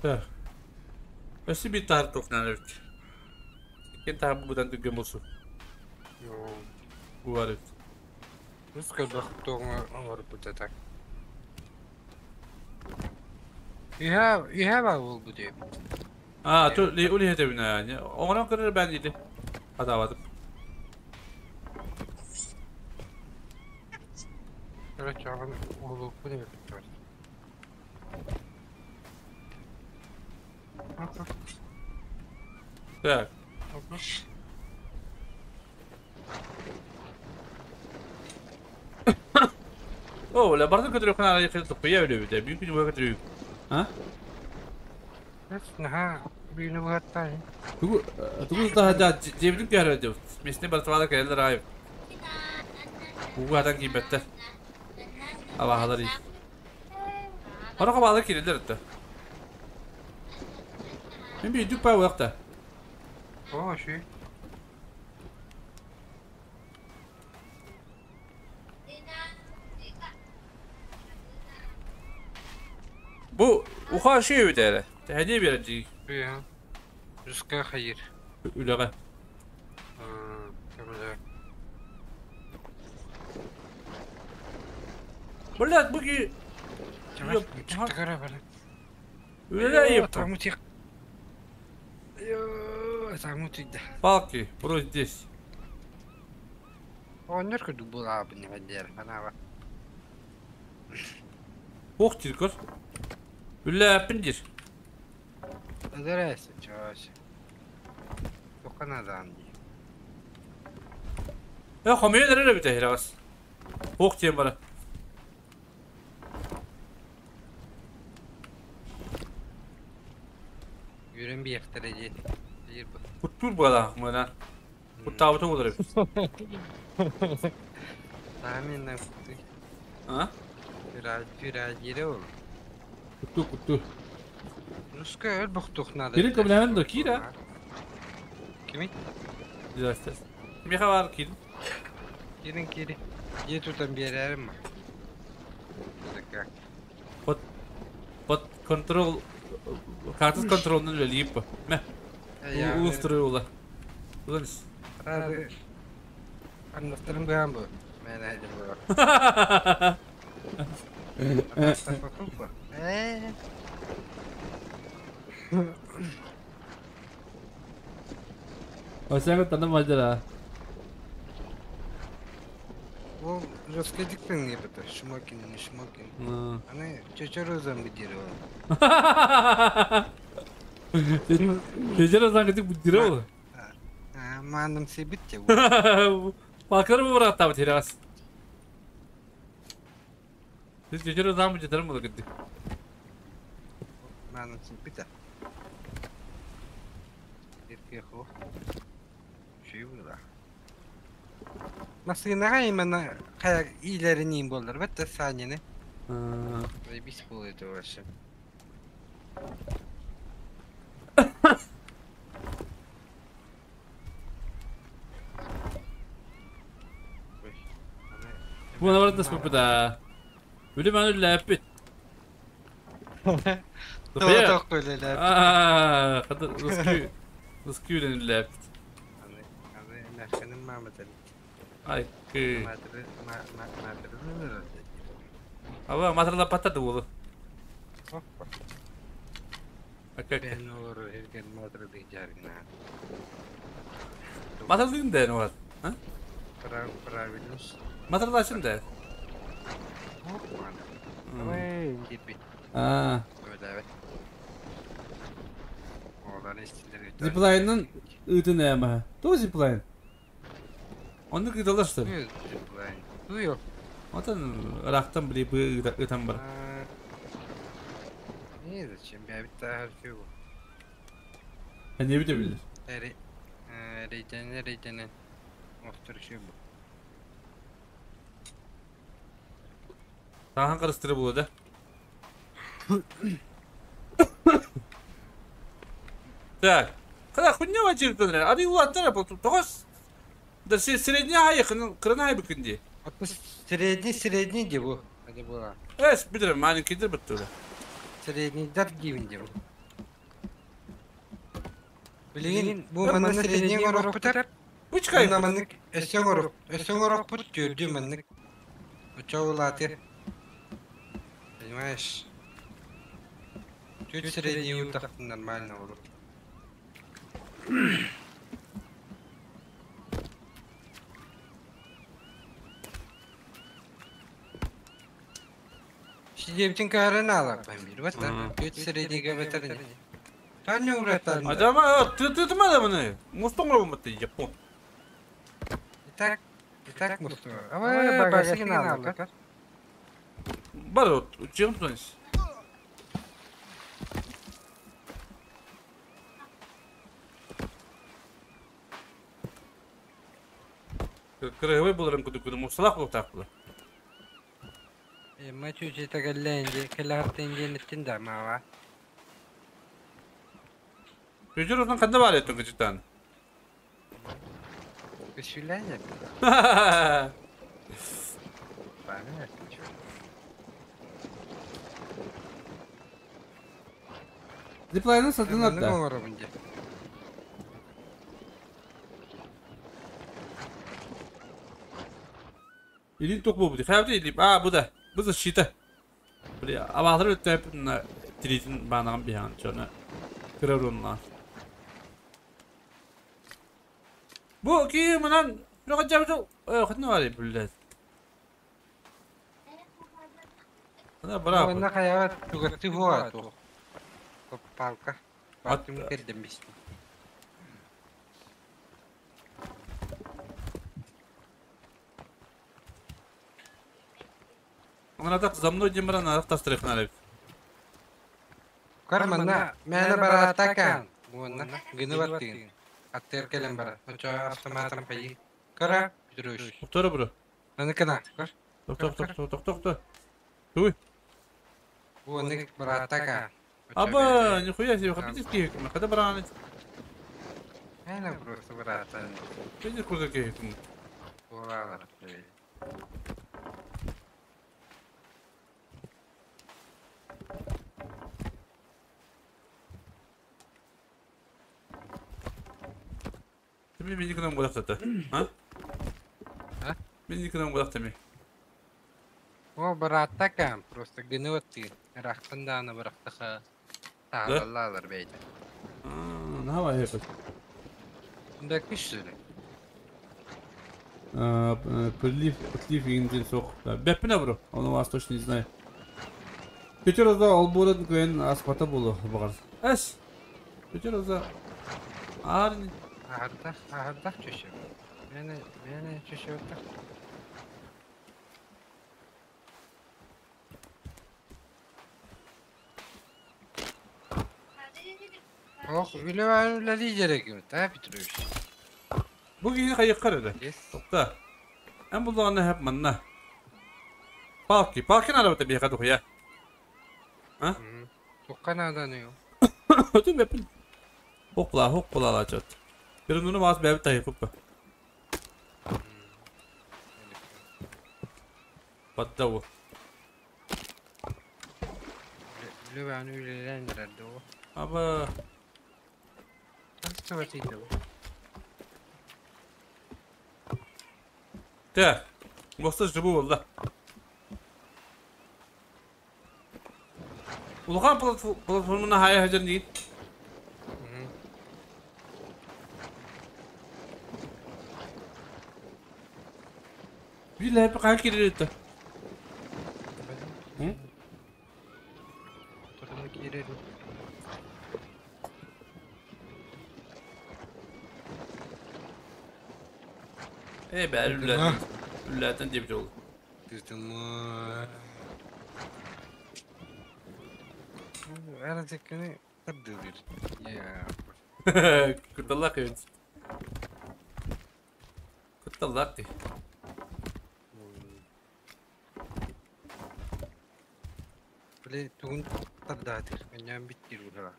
Так. Өсі bir тар тоқнан өт. Кен тағы бұдан дүген болсу. Бар өт. Русска бақтоғыңа оңырып бұта так. Ühe var oldu diyor. А, то ли ули хете бина. Оңыран кырыр бән дейді. Атабадым. Короче, аған олу bu ne bitti var. Так. О, ла бардын көтөрө кана айы топпия өлө бит. Бүйүн күнү көтөрө. А? Наха, бүйүнү бугаттай. Тугу тугу та да жебдин көрө деп. Месне бартвала келер ай. Угадан кийбеттер. Аба халар. Ора балы кирелер да. Мен bir дүк бай уақта. О, шүй. Bu uха şey ödere. Hediye verecek. Бүйі. Русска хайыр. Үлеге. Кемде. Блядь, буги. Çıktı kara bana. Үлеге еп. Тамутик. Тамутик да. Палки, брось здесь. Оннор көдүк була бини бандер. Ана Ох тиркөр. Үле пиндир. Здрасте, чё? Тоқанадан ди. Я хомыя нэрэ бит хэрагас. Ох тем бара. Yürün bir yaktarı Bir bu. Куттур бала мына. Куттабыты болор. Tahminle А? Biraz yere ol. Кутту кутту. Ruska öl бохтухнада. Кирин көмләһен до кира. Kimi? Здрасте. Миха бар кир. Кирин кири. Е тутан берерим. Така. Под под контрол картас контролын лип. Ме. Устроила. Уланс. Anlatırım bu bu. Ben hadi bu. Осяга тана мажара. Ол Ruska не бата. Шмокин, не шмокин. Аны чочорозан бидир ол. Чочорозан гидик бидир ол. Маным себит те. Бакыр бу брат терас. Siz чочорозан бидир му гидик. Маным себит. Ирке хо. Шуй була. Масынаға именно қая илеринин болар бетте санины. Заебись было это вообще. Бу наоборот спопыта. Үле маны ләппит. Тоқ қойлы Аа, қадыр русский русский ләппит. Аны аны маматан. Ай, кы. Аба матрала паттады болу. Ака. Ben olur herken матры жаргына. Матралдын да не бар. А? Правильно. Матралашын да. Ой, дипи. Аа. Öyle. Oradan istileri. Zipline'ın ıdı ne ama? Doğru zipline. Onu gıdalaştır. Zipline. Duyuyor. Отан рахтан били бы ытан бар. Не зачем? Я бит her şey bu. Не бите билер. Эри. Рейденен. Охтор şu bu. Тахан карыстыры булу да. Так. Когда хуйня вачиртын. Ады улаттар по тогос. Да средняя хайы кырына хай бүкүнди. Вот средний де bu. Hadi bu. Эс билер маленькийдир бүттү. Средний дар гивин де bu. Билигин бу манна средний горох бутар. Бучкай. Манна маннык өссө горох бут түрдү маннык. Учоулаты. Понимаешь? Чуть средний утах нормально было. Сидептин карын алар бир. Вот так. Чуть средний бетер. Таня уратан. Адама ты мада мына. Мостон гробы Япон. Так, так мосту. А багажник алар. Бар чем тонис? Кыргыбай буларым күдү күдү мусалак бу так булар. Ма чүче тагалленди, келартенди неттин да мава. Жүжүр отан канда бар эттин кычытан. Күсүләнә. Понятно. Диплайны сатынат да. Илин ток бу бу. Хәбди илип. А бу да. Бу защита. Бля, абалар өтәп на тритин банаган бихан чона. Кырарунна. Бу ки мынан бирок жабжы хатны бар блядь. Ана бра. Мына хаява тугаты хуа ту. Палка. Батым кирдем бис. Ана так за мной демран арак тастрыхнары. Кармана, мена баратакан. Буна гыны баттын. Аттер келем бара. Оча автоматом пайы. Кара, Петрович. Токтор бро. Аны кана. Кар. Токтор, токтор, токтор, токтор. Туй. Буны баратака. Аба, нихуя себе, хапитис киек, когда бараны. Мена просто баратан. Видишь, куда киек? Булалар. Ты меня никогда не это, а? А? Меня никогда не ты. О, баратака, просто гыныватты. Рахтан да ана барактаха. Таалалар бейт. А, давай это. Да кишили. Прилив, отлив индин сох. Беппине бро, он у вас точно не знаю. Петерозда албурын көйін аспата болу бағар. Әс! Петерозда... Арни. Ахардах, ахардах чөшө. Мени, мени чөшө оттах. Ох, үле керек да, Петрович. Бу кийин кайыккар эле. Токта. Эм булдуганы хеп манна. Палки, палки надо вот тебе хату я. А? Туккан аданы. Өтүм бепин. Хокла, хокла ла чот. Bir bunu mas beb tay kup. Баттау. Үле баны үлелендирди. Аба. Так. Моста жыбы болды. Улахан платформына хая хажар дейін. Bir ләпі қай керер еді? Тұрны керер. Ey бәрі үлләтін. Үлләтін деп жол. Тыртымы. Әрі теккені табдылыр. Я. Кудалла қойын. Кытталлар дии. Били тугун тардаатыр, өннөөн биттир быһыла.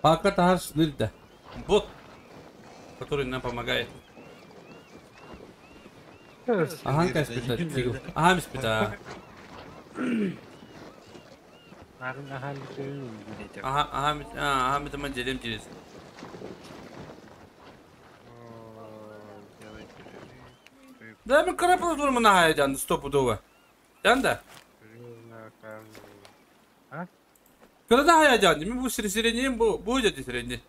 Пока тахар шнырь Бот, который нам помогает. Ахан каспита тигл. Аха миспита. Арын ахан бүтүн билете. Аха аха аха митама делем через. Да мен карапыл турмун хайдан стопудово. Жанда. А? Кырада хайдан. Мен бу среднем бу бу жети средний.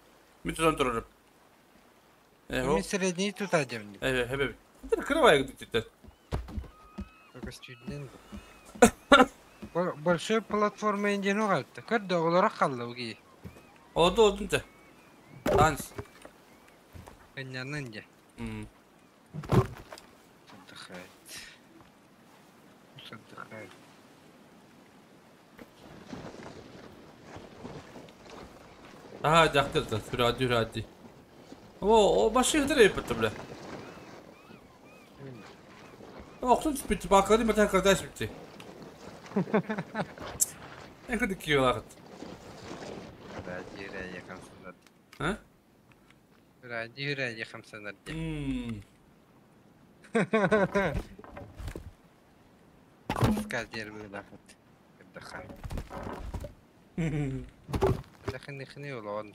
Мен тутан турарым. Мен средний тута дем. Э, хебе. Это кырвай гүтүттер. Только студент. Большой платформа инден оғалты. Көр оғылара қалды уги. Оду одунта. Танс. Кенянын же. Отдыхает. Отдыхает. Aha, жақтырды. Сүрәді, сүрәді. О, о, башы хыдыр епті бля. Oktun түспүттү, бакырды мeten kardeş bitti. En kötü kiyolar. Ради ради хамсанар. Ha? Ради ради хамсанар. Скадер быдахат. Отдыхай. Дахын хны улон.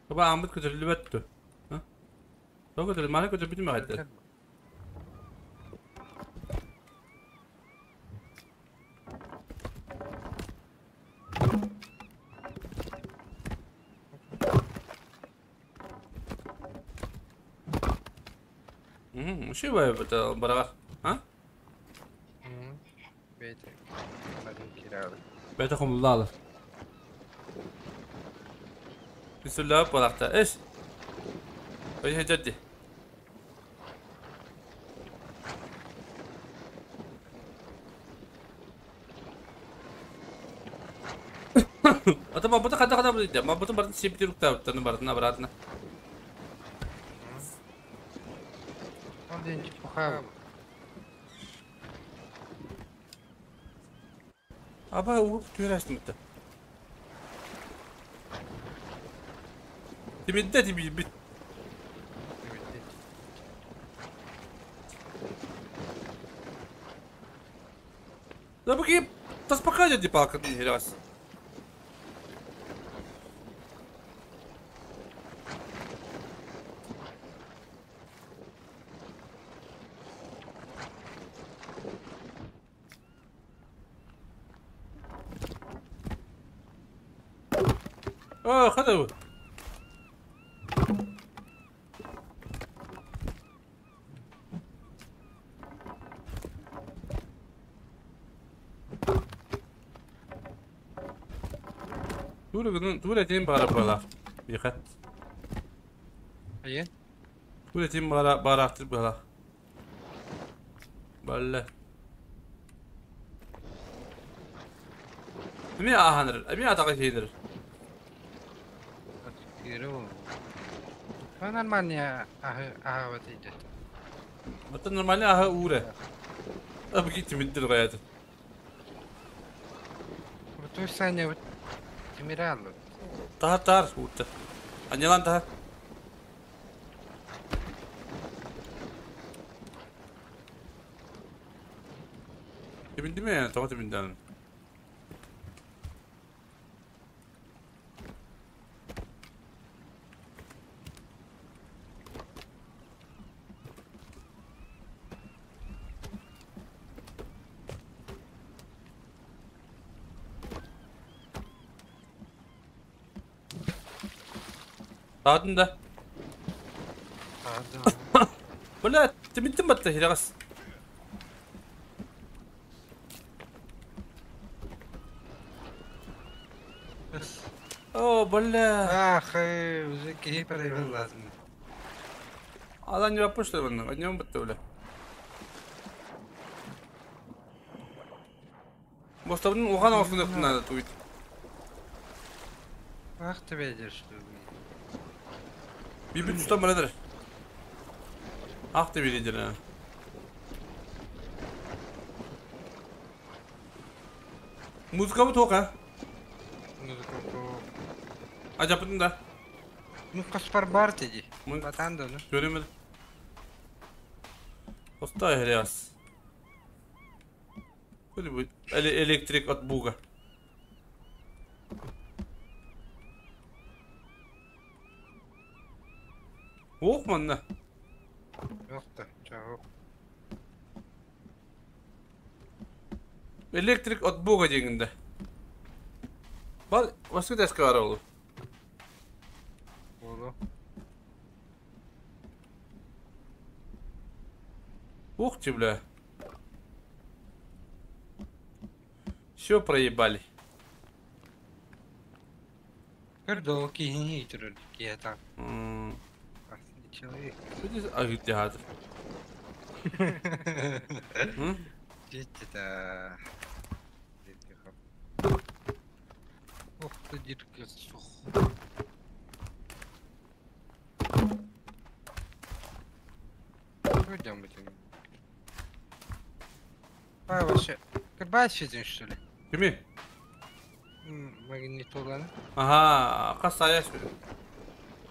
Баба амыт көтөрүлүбөттү. Ha? Тоғы көтөрүл, мана көтөрүл бүтүн багайттар. Ши бай бата барагар. А? Бете хомуллалар. Бисулла баракта. Эш. Ой жадди. Ата мабута када када будет. Мабута бартын септир уктап, бартын обратно. Один чепуха. Аба угуп түөрәстим бит. Тимидде тиби бит. Да буки таспакадя ди палка не раз. اه خذوا. Тура тем бара бала. Биха. Айы? Тура тем бара барактыр бала. Балла. Эми аханыр, эми атага кейдир. Нормально аха вот идет. Это нормально аха уре. А бгите миндер гаяты. Крутой Саня вот Тимиралу. Тар тар урта. Анялан тар. Тиминди ме? Тоға тиминден. Тағдын да. Тағдым. Бля, тимиттин батта хирагас. О, бля. Ах, уже кей проявил лазм. Алан не пошли вон, однем бутуля. Мостовын ухан осынып надо туйт. Ах ты ведешь, что ли? Bir tutan birader. Ah da biridir ha. Музыка bu тока. Музыка то. Acaba да. Ну, каспар бар теди. Мы- Батан да, ну. Göremedim. Оста хряс. Böyle bu elektrik at buga. Ох, манна. Yok da, чао. Elektrik at buga degende. Бар, басқа дәске бар ол. Болу. Ух ты, бля. Все проебали. Көрдө, кийин турur кията. М, Человек. Что здесь? А, где театр? М? Дети-то. Ох ты, дирка, сух. Пойдем этим. А, вообще. Кырбай сидим, что ли? Kimi? Магнитоланы. Ага, касая что ли?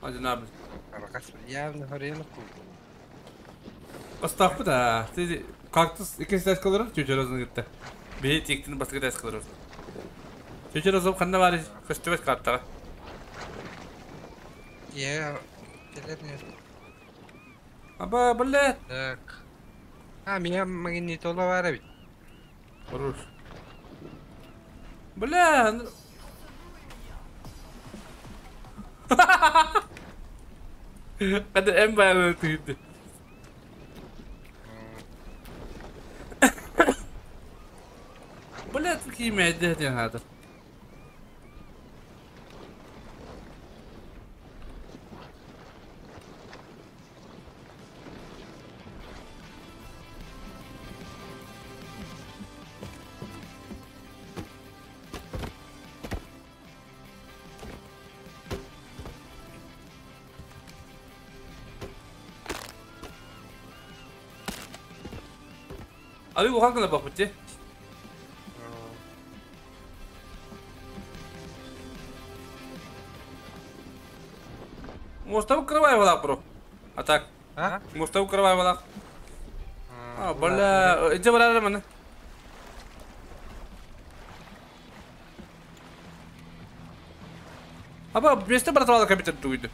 Hadi abi. Аракас явно горело. Бастапы да. Ти кактус икки дәс кылыр, чөчөр gitti. Bir тектин баска дәс кылыр. Чөчөр озын канда бар, көстөбөт картага. Я телерне. Аба, блядь. Так. А, меня магнитола бар бит. Хорош. Бля. Hadi en bayağı tüydü. Блядь, какие дядя надо. Abi bu hakkında bak bitti. Может, укрывай вода, бро. А так. А? Может, укрывай вода. А, бля, иди бля, мана. Аба, вместе братвала компьютер туйды.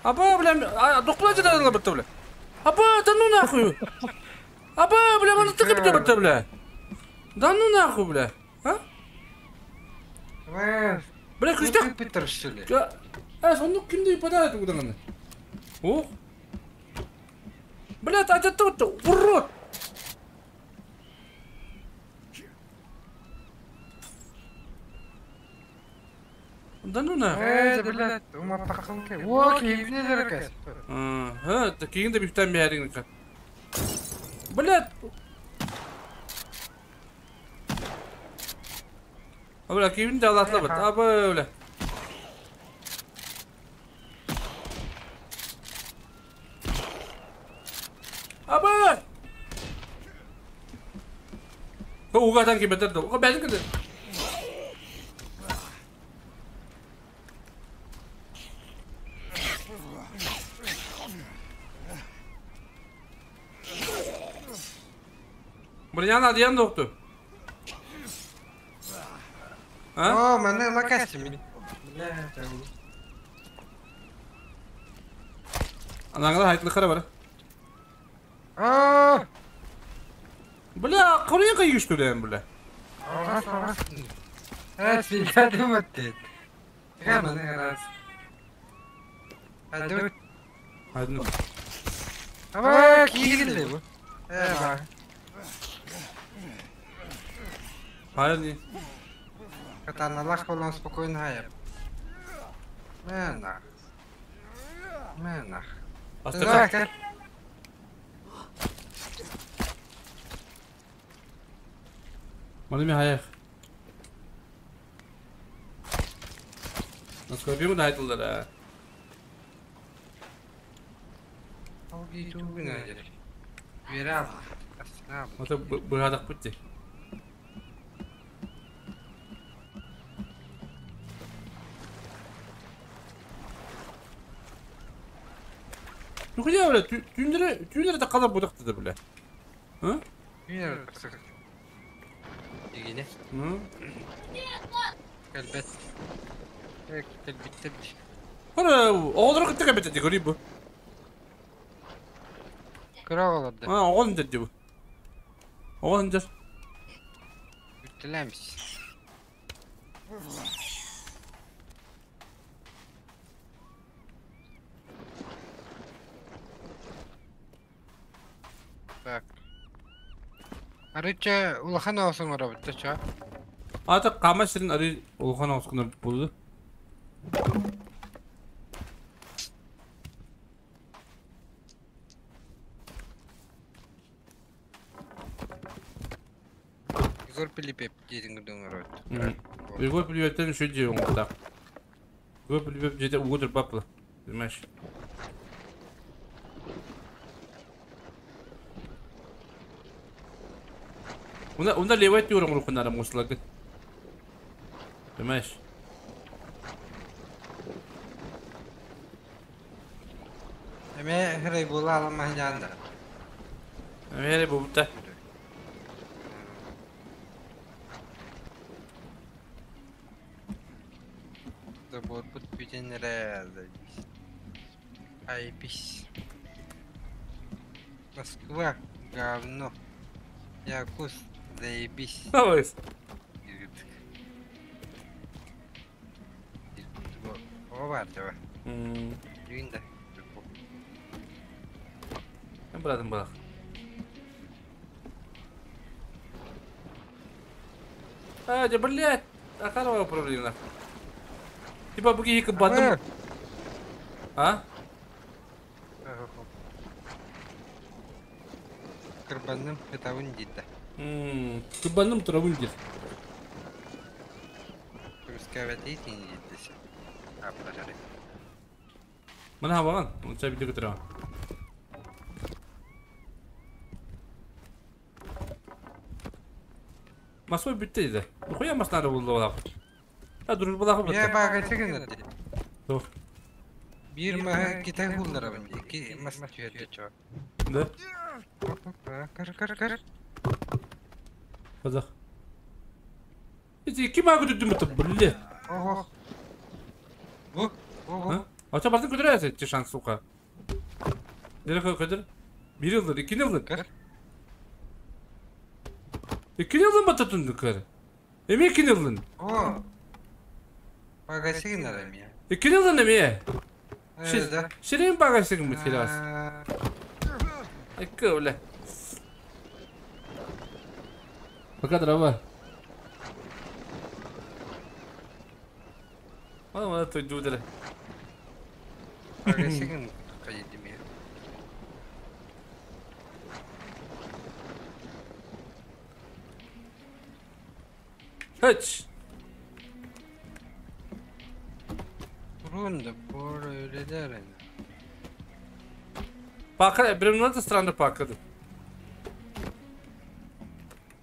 Аба, бля, докла жадала бітті, бля. Аба, да ну нахуй. Аба, бля, мана ты компьютер бітті, бля. Да ну нахуй, бля. А? Бля, күштек. Компьютер, что ли? А, сонда кимди подарок удананы? Ох. Блядь, а это тут урод! Да ну на. Блядь, ума паханка. О, киевне деркас. Ага, да киин да биптан бәрин ка. Блядь. А бля, киин да алатлы бит. А бля. Аба! Угадан кибетер да. Уга бәлин кенде. Buraya adiyan doktu. А? О, мене лакасти мені. Бля, там. Анаңда haytlı kara var. А! Бля, курья кайгыш төләм, бля. Ага, ага. А, я думаю, ты. Гаман раз. А ду. Hadi. Аба, кигилди бу. Э, ба. Hayır. Катаналах болон спокойно хаяп. Менах. Менах. Астыка. Маны ми хаях. Насколько да айтылар. Ото быһадах бутти. Нухуя, бля, түүннэри түүннэри да калар будахты бля. А? Дигине. Кэлбэт. Кэлбиттэр. Ора, оҕолору кытта кэбитэ ди көрүй бу. Кыра оҕолорда. А, оҕол дди бу. Оҕол дьэр. Бүттэлэмис. Так. Арыча улахан оҕоsun оробутта ча. Ата кама сирин ары улахан оҕоскуна булду. Егор Пилипев диэтин курдук оробут. Егор Пилипевтен үшө же оңгута. Егор Пилипев жете угутур бапла. Понимаешь? Унда левый тюрем руку надо муслагы. Понимаешь? Эме хрей була аламахняанда. Эме бубта. Забор бут бүтенere Айбис. Москва, говно. Якус, заебись. Давай. О бар жаба. Үйінде. Мен братым балақ. А, да, блядь. Ахарова проблема. Типа буги хик бадым. А? Кырбанным кытабын дейді. Кырбанным турабын дейді. Күріскәбәт дейді. Аппарары. Мына хабаган, онча видео көтөрө. Масой бүтті дейді. Хуя маснары болды олақ. А дружбалағы Я бага чеген ди. Тух. Бир маха китай хулларабын. Ики мас түйөттө чо. Да. Кар кар кар. Казах. Эти ким ага дүдүм бит бле. Ого. Бу. Ого. Ача бардын көтөрөсө ти шанс сука. Нere көтөр? Бир yıldır, 2 yıldır. Кар. 2 yıldır бататынды көр. Эме 2 yılдын. О. Бага чеген арам я. 2 yılдын эме. Да. Ширин багажсың бит хилас. Айкы бля. Пока дрова. Ана мана той дудere. Бага чеген кайдым я. Kaç. Турун да бор öyle der. Пака, бремнат странно пакады.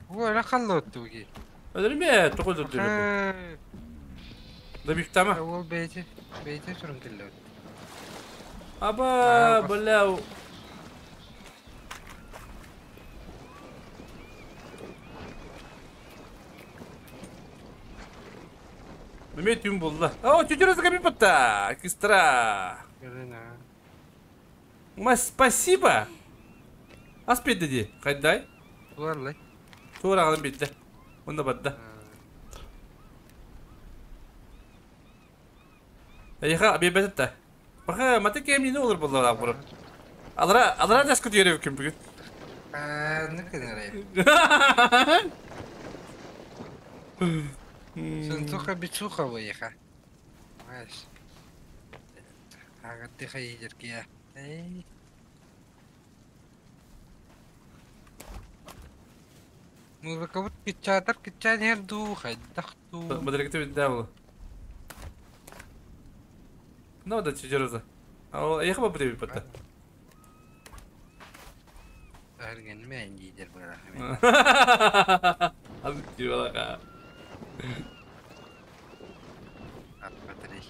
Бу öyle kaldı gi. Öyle mi? Тоқой дұрды. Да биктама. Ол бейте, бейте турун келди. Аба, бля. Неме түйін болды. О, чуть-чуть капипата, кистра. Ма, спасибо. Ас бетті де, қайдай? Туарлай. Туар ағалым бетті. Онда бадда. Эйха, бебетті. Баха, мата кемни olur болды ағыры. Алара, алара дәскі түйері кім бүгін. Не кенерей. Сынтуха бицуха выеха. Знаешь. Ага, ты хайдер кия. Музыкабыт киччаатар киччаан иһэр дуу, хайдах дуу. Бадрикты битдэ була. Ну да чижероза. А ехал бы привет пата. Эргенме диидер быра. Аз тибалака. Аппатрей.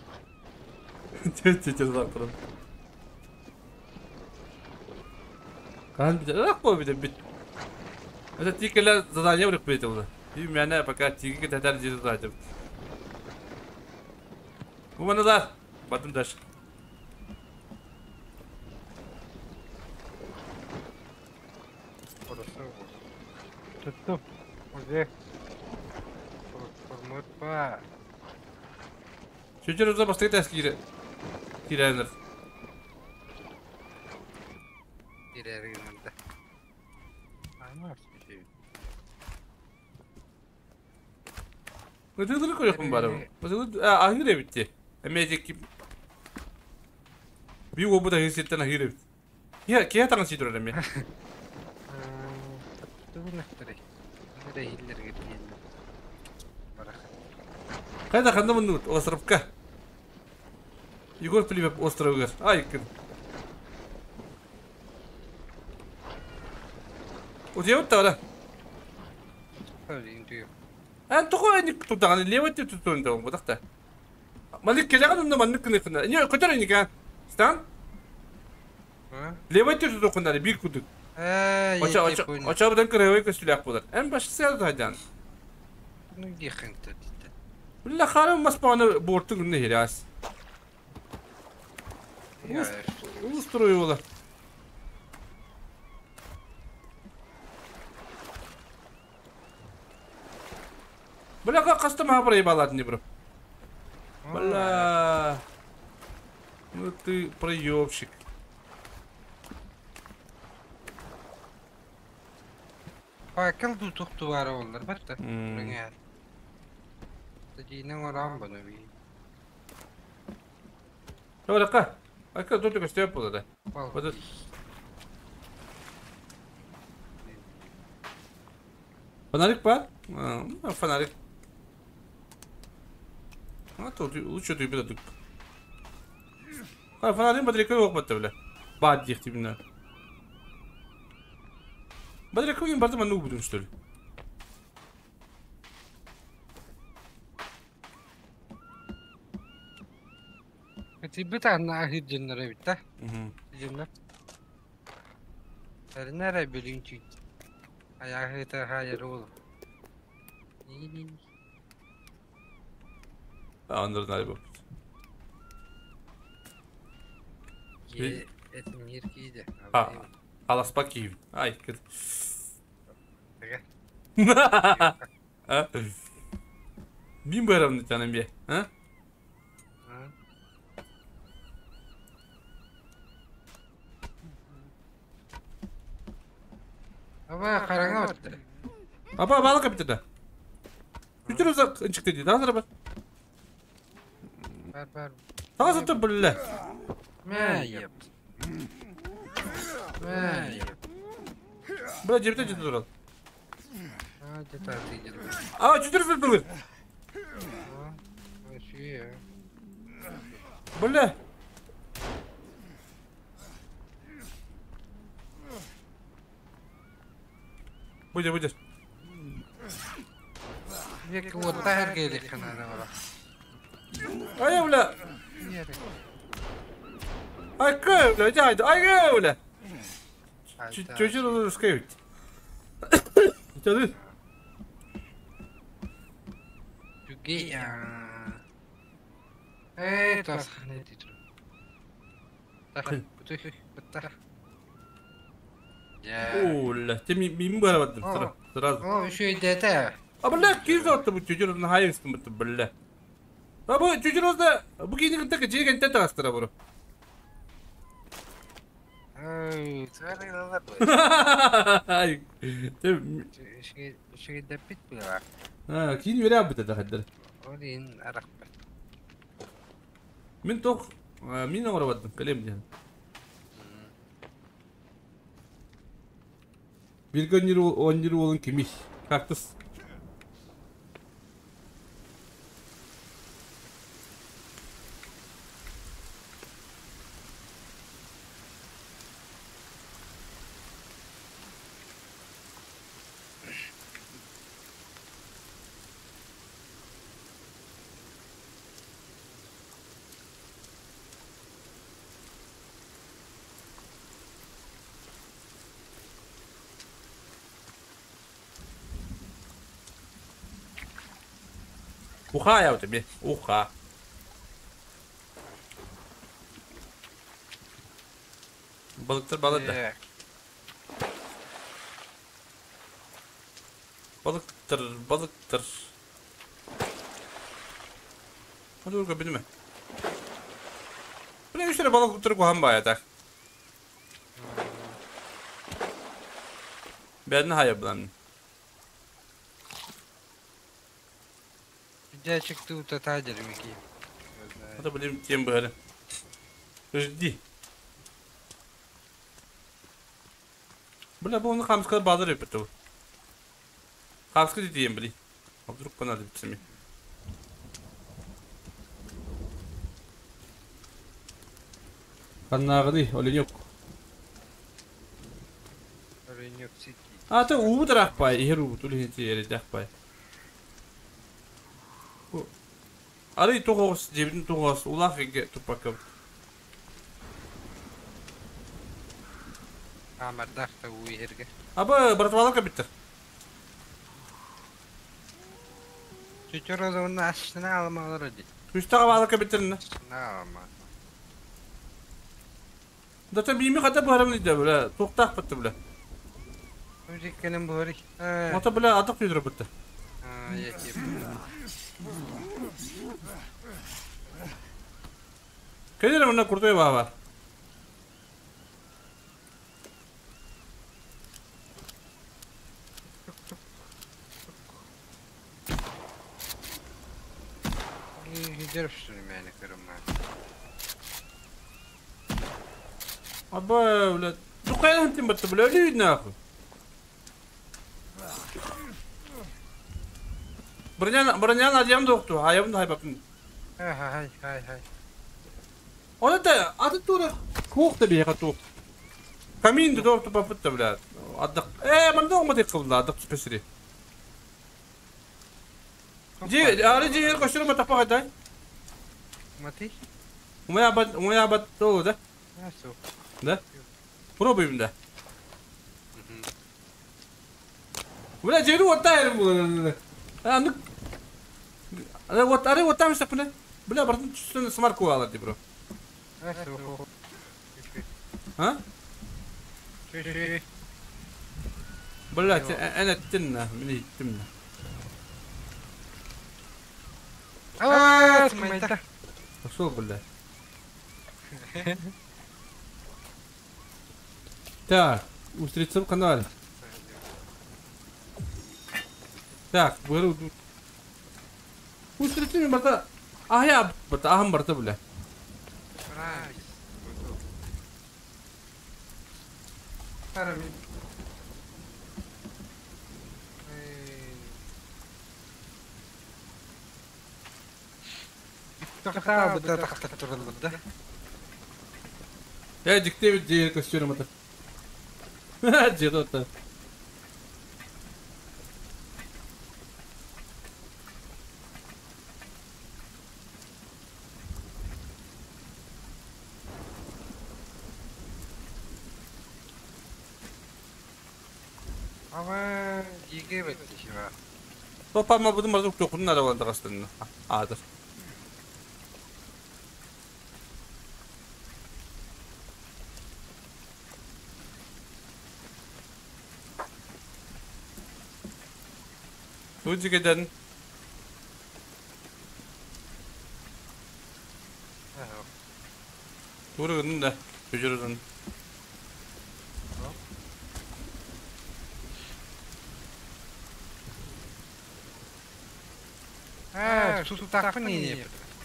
Чечер сакырын. Кан бит. Ах бу бит бит. Это тикеле задание урык бит ул. И менә пока тиге татар җире задание. Бу мана да. Батым даш. Туттум. Уже. Формат. Чечер уза башта тәс кире. Кирәнер. Кирәр генә. Ама Өтөдөрү көрөкүн бары. Бу ахыр битти. Эмежик Би обу да хисеттен ахыр бит. Я кия тагын сидор эме. Кайда канда муну островка. Егор Пилипов островыгар. Ай кин. Удиот тара. Эн тоҕо эник тутаҕын левый тутуун да бутахта. Малик келеген онно маннык кыны кына. Не көтөр эника. Стан? Левый туту куннары бир кудук. Оча оча оча будан кырыбай көстүләк булар. Эн башы сәл тайдан. Ну дихен тетте. Билла харым маспаны бортун күнне хирас. Устрою була. Бля, как кастом хабар ебалат не бро. Бля. Ну ты проебщик. Факел ду тухту бар олар батта. Рыңа. Тажина орам баны би. Орака. Ака тут көстөп болду да. Вот. Фонарик бар? Фонарик. А то лучше ты беда тук. Фонарик батарейка yok батта бля. Бад дихти бина. Батарейка им барды ману будем что ли? Тибет анна ахир жиннere bitti. Жиннер. Нere bilin tüyt. Ayağı та hayır oğlum. Andırın abi bu. Этим еркейді. Аласпа киев. Ай, кет. Мин барамны жаным бе, а? Аба караңа бітті. Аба балық бітті. Бүтір ұзақ ынчықты дейді, азыр бар. Бар, бар. Тағы заты білі. Мә, еп. Мә, еп. Бля, жебте жеті тұрады. А, жеті аты жеті. А, жүдір жүдір жүдір. Бля. Будер, будер. Ай, бля. Ай, кой, бля, дядя, ай, кой, бля. Чуть-чуть надо сказать. Чё ты? Эй, тасханы титру. Оля, ты мимо барабан сразу. О, еще и дете. А бля, кизо ты бу чүжүр на хайын бу бля. А бу чүжүр да бу кинигин так жеген тета астыра бу. Ой, тварь надо. Ай, ты Еще депит было. А, кин веря бу да хаддар. Олин арак. Мин тох, мин оңорбадым, калем ден. Бирге оннир уолун кими? Кактус. Уха я у тебе, уха. Balıktır balık da. Balıktır, balıktır. Hadi urga bilme. Bu ne üstüne balık tuttur kuhan bayağı Ben ne hayır bulan. Я чекту татадер мики. Это блин тем были. Жди. Бля, бұл оны қамысқа базар өпті. Қамысқа дейін блин. А вдруг понадобится мне. Каннағыды, оленек. Оленек сики. А, ты убыт рақпай, егер убыт, өлген тері рақпай. Арый тоғыз, дебдің тоғыз, улақ еге тупакы. Амардақта уйерге. Абы, братвалака биттер. Чөчөр оны ашына алмалар өді. Күстаға балака биттеріне. Ашына алма. Дата бейме қата барамын дейді, бля, тоқтақ бітті, бля. Өзеккенім бұғыры. Мата, бля, атық түйдіріп бітті. Келер мына крутой баба. Аба, бля, ну қайдан тем бітті, бля, өлейді нахуй. Бронян адьям доқту, аябын хайбапын. Хай, хай, хай. Оны да, аты тура коқ да бейға тоқ. Камин да доқты бапытты, бля. Адық, мында оңма дек қылды, адық түспесіре. Же, ары же ер көшірі ма тапа қайтай? Мати? Умая абат толы, да? Да? Пробуем, да. Бля, жеру оттайыр бұл. Вот, ары вот там что бля, братан, чувствую смарку алар бро. А? Бля, انا التنة من التنة. سمعتها. شو بالله. Так, устрица в канале. Так, беру. Устрицы ми барта. А я барта, ахам барта, бля. Я диктивит дер костюм это. Дедота. Топама будем мазук токунна да ванда кастын. Адыр. Туджигеден. Турыгын да, жүжүрүн.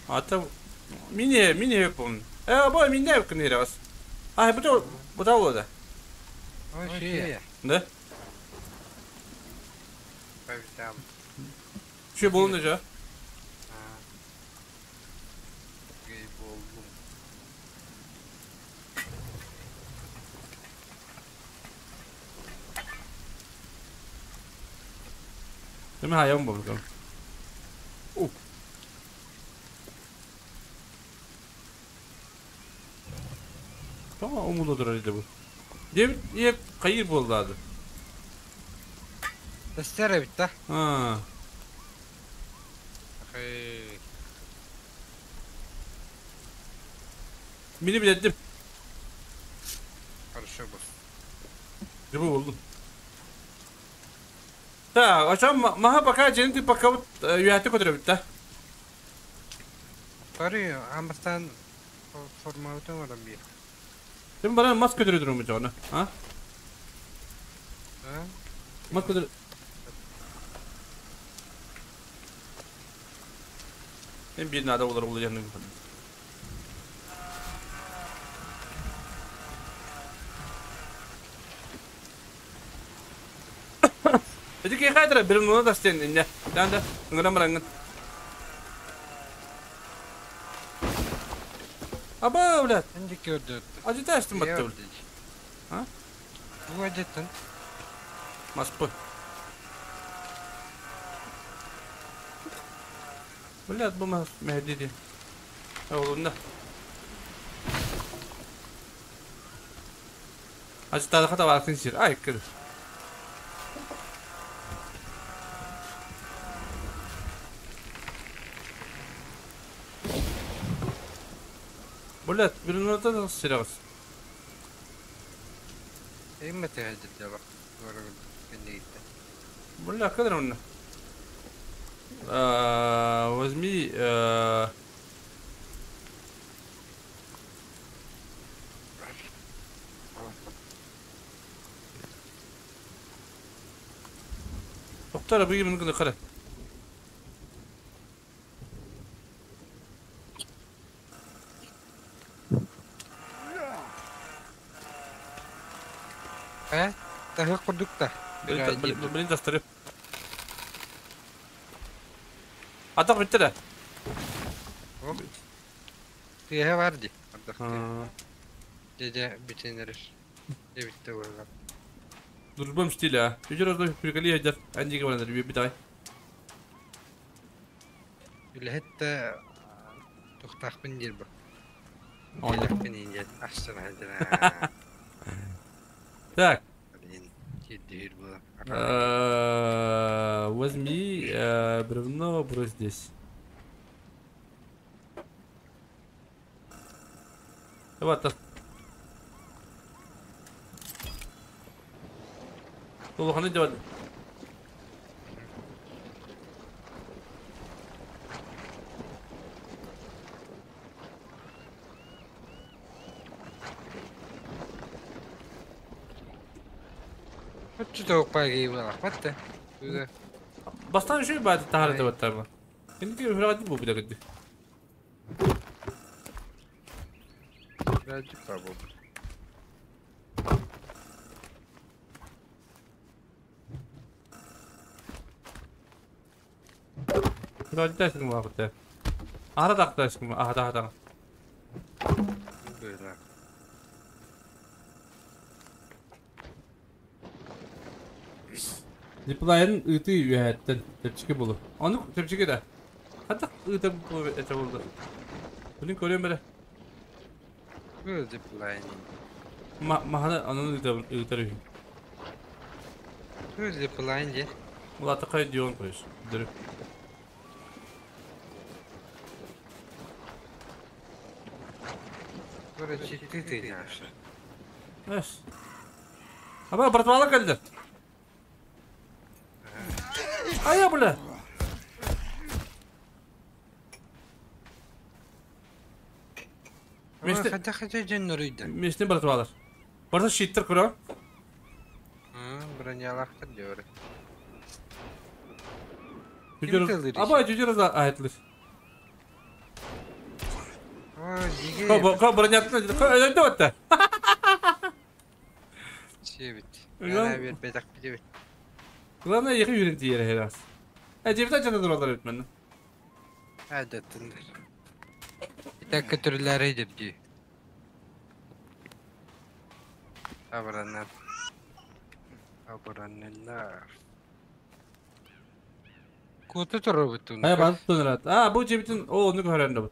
Ата мине мине пом. Бо мине книрас. А, бу бу да. Да? Там. Şu bolun neca? Gey boldum. Değil mi? Hayvan bakalım. Oh. Tamam umuda durardı bu. Diye kayır buldu adı. Testere bitti. Ha. Hey. Mini bilettim. Хорошо bu. Cıbı buldum. Ta, akşam maha baka cennet baka üyeti kodra bitti. Parıyor. Ambastan formatı var bir. Değil mi bana maske ödürü mu canı? Ha? Ha? Maske ödürü. Hem bir nada olur olacağını Dedi ki kadar bir nuna da sen inne. Dan da ngana marangın. Aba ulan. Şimdi gördü. Acı taştım battı. Ha? Bu acıttın. Maspı. Ulan bu mas mehdidi. Oğlum da. Acı da kadar varsın şir. Ay kır. Bulat, bir nokta da silahız. Eğme tehdit ya bak. Doğru ben de gitti. Bulat kadar onu. Возьми Doktora bu gibi ne kadar. He? Daha kurduk da. Beni tastarıp. Atak bitti de. Hop. Diye vardı. Atak. Gece bitinir. Ne bitti burada. Durmamış değil ha. Yüce Rozda hürgeli yedir. Encik vardır bir daha. Hatta toxtaq bin bu. Bin ince. Ahsan hadi. Так. Возьми бревно, брось здесь. Давай, так. Улаханы делать. Бастан şu بعد الطهارة تبع التربة. انت كيف غادي بو بدا قد. غادي بابو. غادي تاسك ما قلت. أهرا تاسك ما أهرا أهرا. Zipline ıtı üyetten tepçiki bulu. Onu tepçiki de. Hatta ıtı bu ete buldu. Bunu görüyorum böyle. Bu zipline. Mahana ananı ıtı Bu zipline de. Ulan takay diyor koyuyorsun. Dürü. Böyle ciddi değil Evet. Ama bratvala geldi. Aya бля. Хотя jenneriydi. Mesne bratvalar. Barda şittır kuro. Бронялахтыр diyor. Aba cücürüz ayetlir. Ko бронятны öldü hatta. Çevit. Beraber bedak bile. Главное, ехи yürün diye herhalde. Cebiden canı durallar öğretmenim. Adetindir. Bir dakika türlere girdi. Abranlar. Abranlar. Kutu turubutun. Hayır ben tutunurat. Aa bu cebitin o onu öğrendi bu.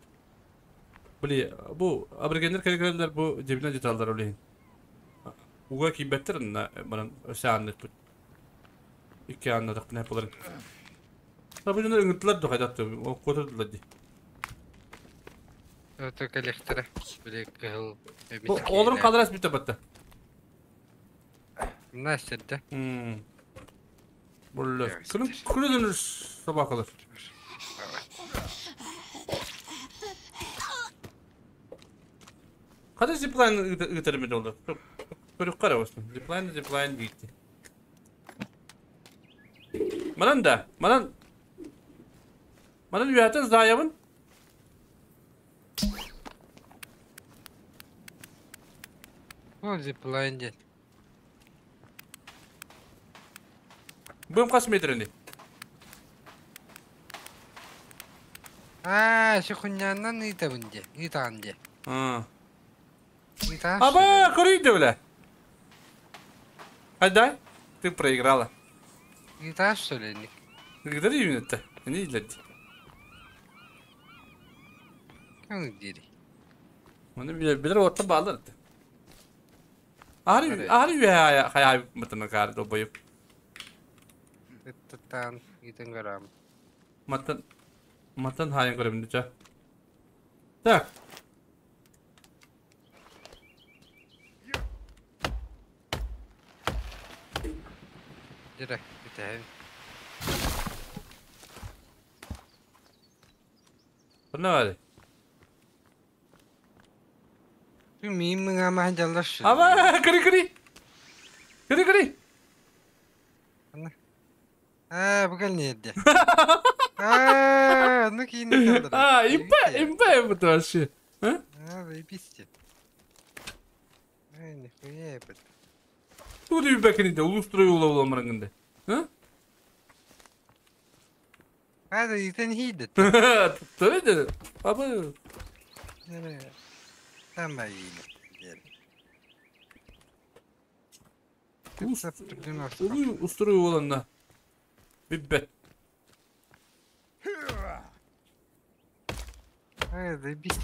Bili bu abrigenler kerler bu cebinden cetallar öyle. Uga ki better na bana öse bu. İki anladık ne yapalım. Tabii bunlar ıngıttılar da kaydattı. O kutu di. Öte kalektire. Bile kıl. Bu oğlum kaldıras bir tabatta. Nasıl da? Bullu. Kırın kırın sabah kadar. Kaç zipline ıgıtırım oldu. Körük kara olsun. Zipline gitti. Manan da, manan. Manan üyatın zayabın. Bu zipline değil. Bu kaç metreni? Aa, şu kunyandan iyi bunca, iyi tanca. Ha. Аба, курить бля. Отдай, ты проиграла. Не что ли? Где именно-то? Не идләди. Кем дири? Оны билер отта балыр. Ари ари я хая мытны кар до боюп. Тан гитен гарам. Матын матын хайын көрөмдү. Так. Direkt bitelim. Bu ne var? Mim ngama jalas. Ama kri kri. Kri kri. Ha bu gel niyedi. Ha ne ki ne Ha impa impa bu taşı. Ha? Ha заебись. Ай нихуя это. Тут и бекини улустуру yola bulamırın Ha? Hadi sen hidi. Tabii de. Baba. Tamam iyi. Usturu olanla. Bibbet. Ай, заебись.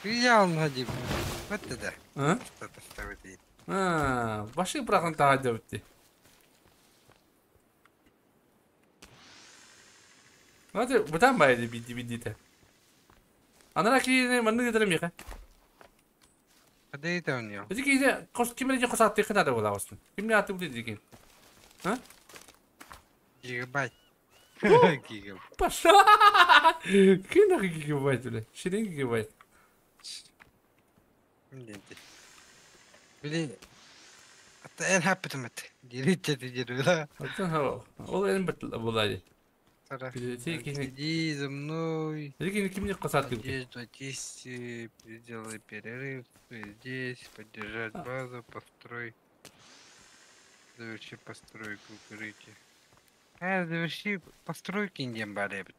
Я он один. Вот это. А? А, башы быракын тага деп. Hadi buradan baydı bidi bidi de. Anara ki manны gidelim ya. Hadi de oynuyor. Hadi ki de kos kimle kos attı kadar da olasın. Kimle attı bu dedi ki. Ha? Gigabyte. Gigabyte. Paşa. Kim gigabyte öyle? Şirin gigabyte. Dedi. Bili hatta en hapıtımıt. Geri çeti la. Hatta ha. O en batıl bulaydı. Иди за мной. Одежду очисти, сделай перерыв, здесь, поддержать базу, построй. Заверши постройку укрытия. А, заверши постройки индем баребет.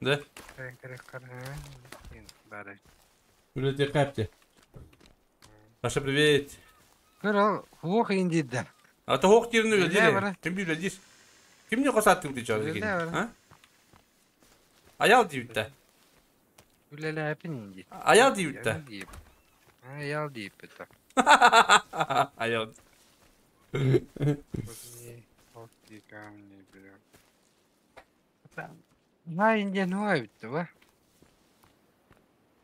Да? Привет, капте. Паша, привет. Хох индида. А то хох тирну дили. Ким биле Ким не косаттың дей жаз екен? А? Аял дейбітті. Үлелі әпін дейді. Аял дейбітті. Аял дейбітті. Аял. На индия нуай бітті ба?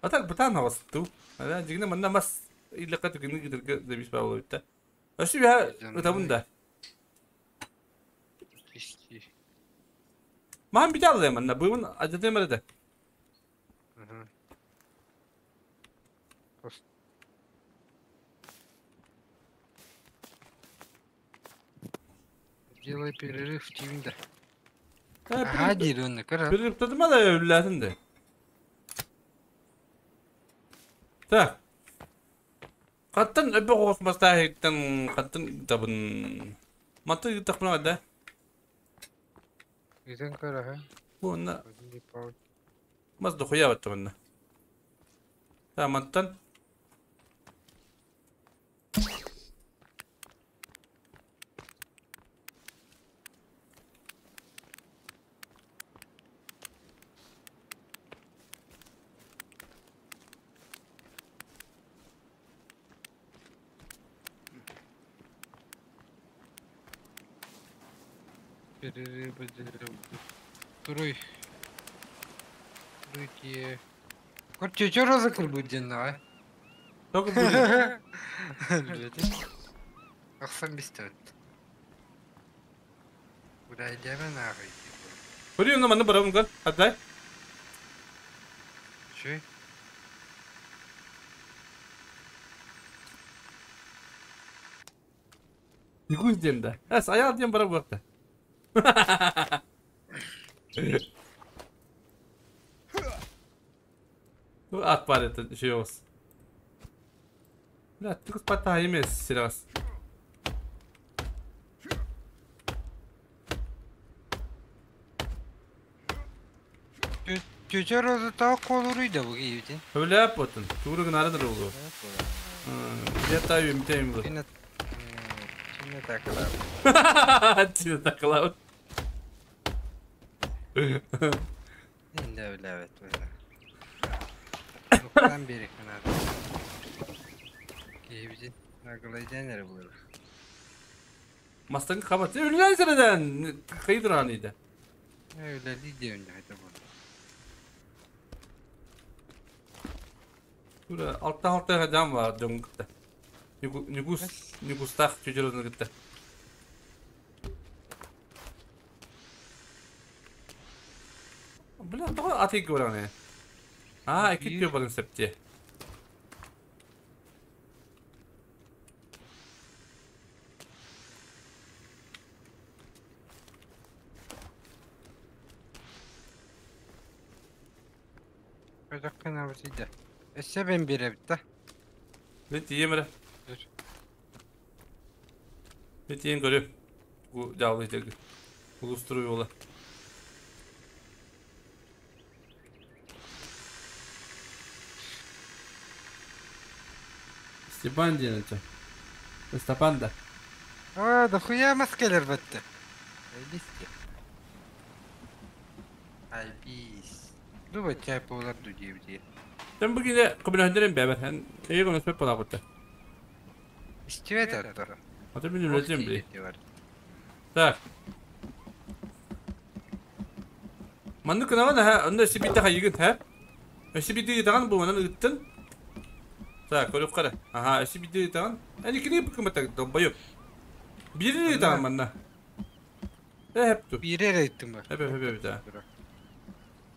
Атак бутан хавасту. Ана жигне манна мас иллекка түгүнү кидерге забис ба болуп да. Өсү бя ытабын да. Мам бит алды манна бүгүн ажатым да. Делай перерыв тимде. Ага, дирунны кара. Перерыв тадыма да өлләтин де. Так. Хантан өбө оҕус мастааһыттан хантан ыытабын? Мантан ыыттахпына да? Ыытан көрөһө. Уонна мас дохуя батта манна. Та мантан Туруй. Туруй. Короче, что розыгрыш будет день, давай? Только будет. Ахсан бистет. Куда идем нахуй? Көрү онно манна барабын көр. Отдай. Чүй. Ньукуус диэн да. Эс айаал диэн барар буолта. Бу ат бар это үчүгэй Бля, түгүс паттаha емес сирас. Чөчө розы таа колуруй да бу киһибитин. Өләп отun. Тууру гынарыдыр улу. Где-то юмтейм бу. Кине кине такалар. Тина такалаут. Инде билебет бу. Нуктан бери канат. Киһибитин наглайдан эре булар. Мастан кабат. Үлән сенеден. Кыйдыран иде. Öyle diyorsun hadi bu. Тура алта алта жам бар дөнгүттэ. Ньукус Ньукустаах чөчөрөтүн кытта. Бля, тоҕо атыйга баран Аа, икки түө баран септие. Bacakkan abısıydı. Esse ben bir bitti. Мен тиийем эрэ. Dur. Мен тиийэн көрүөм. Бу дьаалы итэргэ. Улустуруй буола. Степан диэн этэ. Степан да. Aa da хуя maskeler bitti. Ay biz. Ay biz. Dur bakayım polar du diye diye. Тэн бу кине көмөлөһүннэрэн бэбэр. Эн эйиги көмөлөспөт буолаабытта. İstivet hatta. Ата мин үлэтиэм били. Так. Маннык гынаҕын эһэ, онно өссө биирдэ хайыгын, һэ? Өссө биирдэ ыытаҕын бу манан ыыттын. Так, көрүөххэ эрэ. Аһаа, өссө биирдэ ыытаҕын. Эн иккини ыыппыккын долбойуп. Биири ыытаҕын манна. Э, хэп ту. Bir yere gittim bak. Хэп хэп хэп да.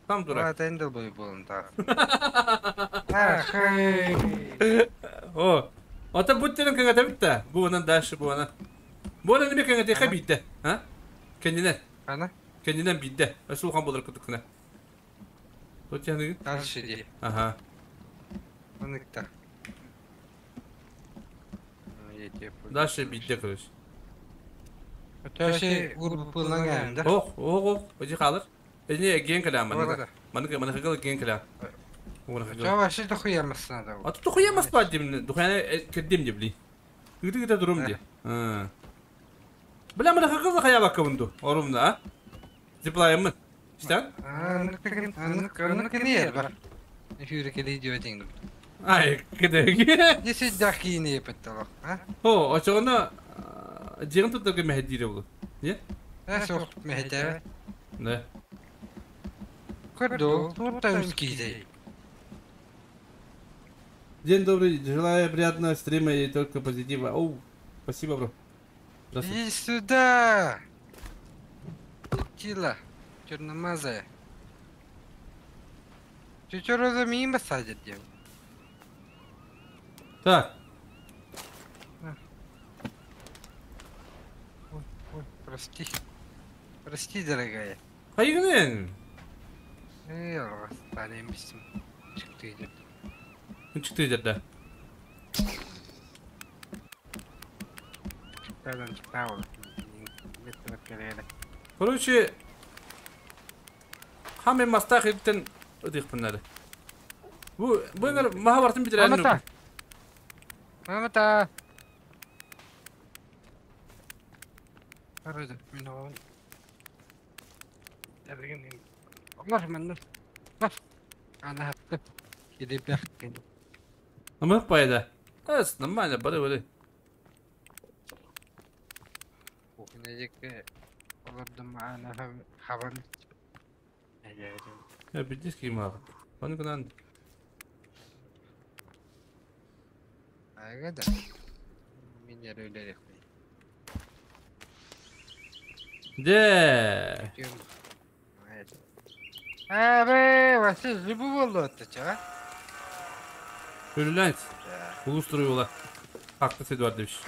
Там дурак. Zaten de boyu bulun da. Ah hey. О, Ата бу терен кэҥэтэ бүтэ. Бу онон дальше бу онон. Бу онон эмиэ кэҥэтиэхэ биирдэ. А? Кэннинэн. Ана? Кэннинэн биирдэ. Өссө улахан буолар курдук гына. Тут яныгын? Дальше диye. Аха. Аныкта. Дальше биирдэ короче. Öte grubu geldi. Ох, ох, ох. Өдьи хаалар. Эни ген кэлээн маннык. Маннык маннык кыл ген кэлээн. Чаваши дохуямасın adam. А тут дохуямас баар дим. Дохуяна кэрдим дии били. Ыты ыта турум дии. Бля маннык кыл хайабакка бунду. Орумна а? Зиплайыммын. Истэн? Аннык аннык аннык не бар. Hürrikeli diyor dingdim. Ай, кэдэ. Nesi dakini yapıttı ha? О, очоҕуна дьиэҕин туттарга мэһэйдиирэ буолуо. Не? Nasıl mehde? Да. Көрдө, туттайымыз кийде. День добрый, желаю приятного стрима и только позитива. Оу, спасибо, бро. Здравствуй. Иди сюда. Тила, черномазая. Чуть роза мимо садит дем. Так. Ой, ой, прости. Прости, дорогая. Хайгынын. Эй, аллах, бистим. Çıktı gidiyor. Çıktı да. Короче, хам мен мастаах иттен ытыахпыннары. Бу бу эҥэр маһа бартын бүтэрээри Мамата. Мамата. Арада мен оҕон. Олар манна. Бар. Ана хатты. Кидипях. Намык пайда. Эс, нормально, бары бары. Кухня олордум ана хабан. Я бидиски мага. Оны гынан. Ага да. Мен өрөлөр. Де. Абе, васы зубы болду атта. Өлүләнт. Улустуруюла. Haklı Edward demiş.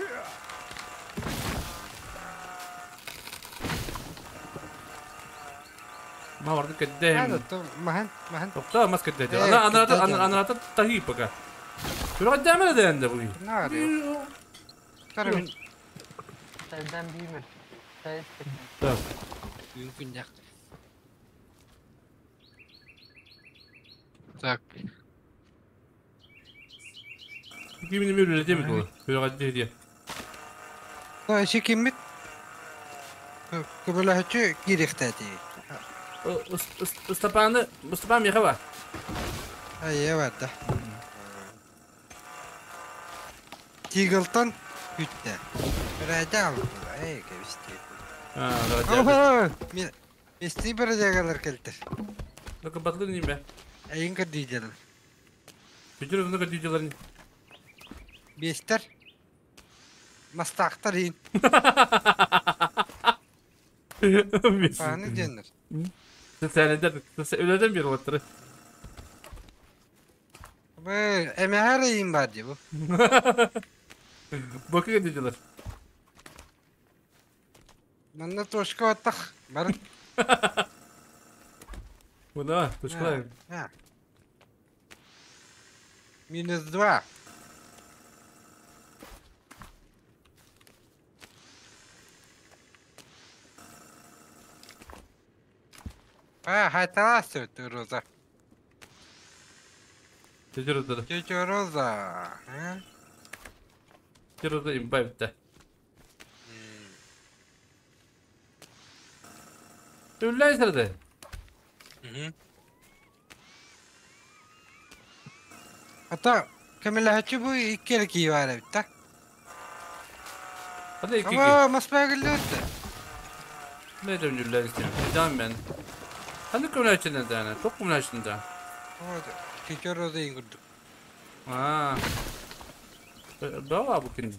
ما ورد قدام. مهن مهن. طب ما قدام. انا انا انا انا طهيب بقى. شو قدام هذا عند ابوي؟ ترى من قدام بيمر. طيب. يمكن ياخذ. Так. Кимини мөрүлэ демит ол. Бөрө гадды дия. Та ши киммит? Көбөлөһөчү киирихтээти. Ыстапааны, Ыстапан меха бар. Айя бар да. Тиглтон күттэ. Рәдә алды. Эй, кебисти. А, рәдә. Мен Мести бір жагалар келтир. Лака батлы неме? Айын кырдыйдылар. Бүтүр оны кырдыйдылар. Бестер. Мастақтар ин. Паны денер. Сәлендер, өледен бер оттыры. Бу эмәһәр ин бар ди бу. Бакы кырдыйдылар. Манна тошка аттах. Бар. Бу да, тошка. Минус 2. А, хайталасы Роза. Тетя Роза. Тетя Роза. Тетя Роза имба битте. Үлләй сырды. Ата, кемеләһәче бу иккер ки бар бит. Hadi iki. Ama masbagıllı öttü. Ne de ünlüler istiyorum. Devam ben. Hani kömürçünden de yani. Çok kömürçünden. Тетя Роза ингурду. А. Бала бу кин.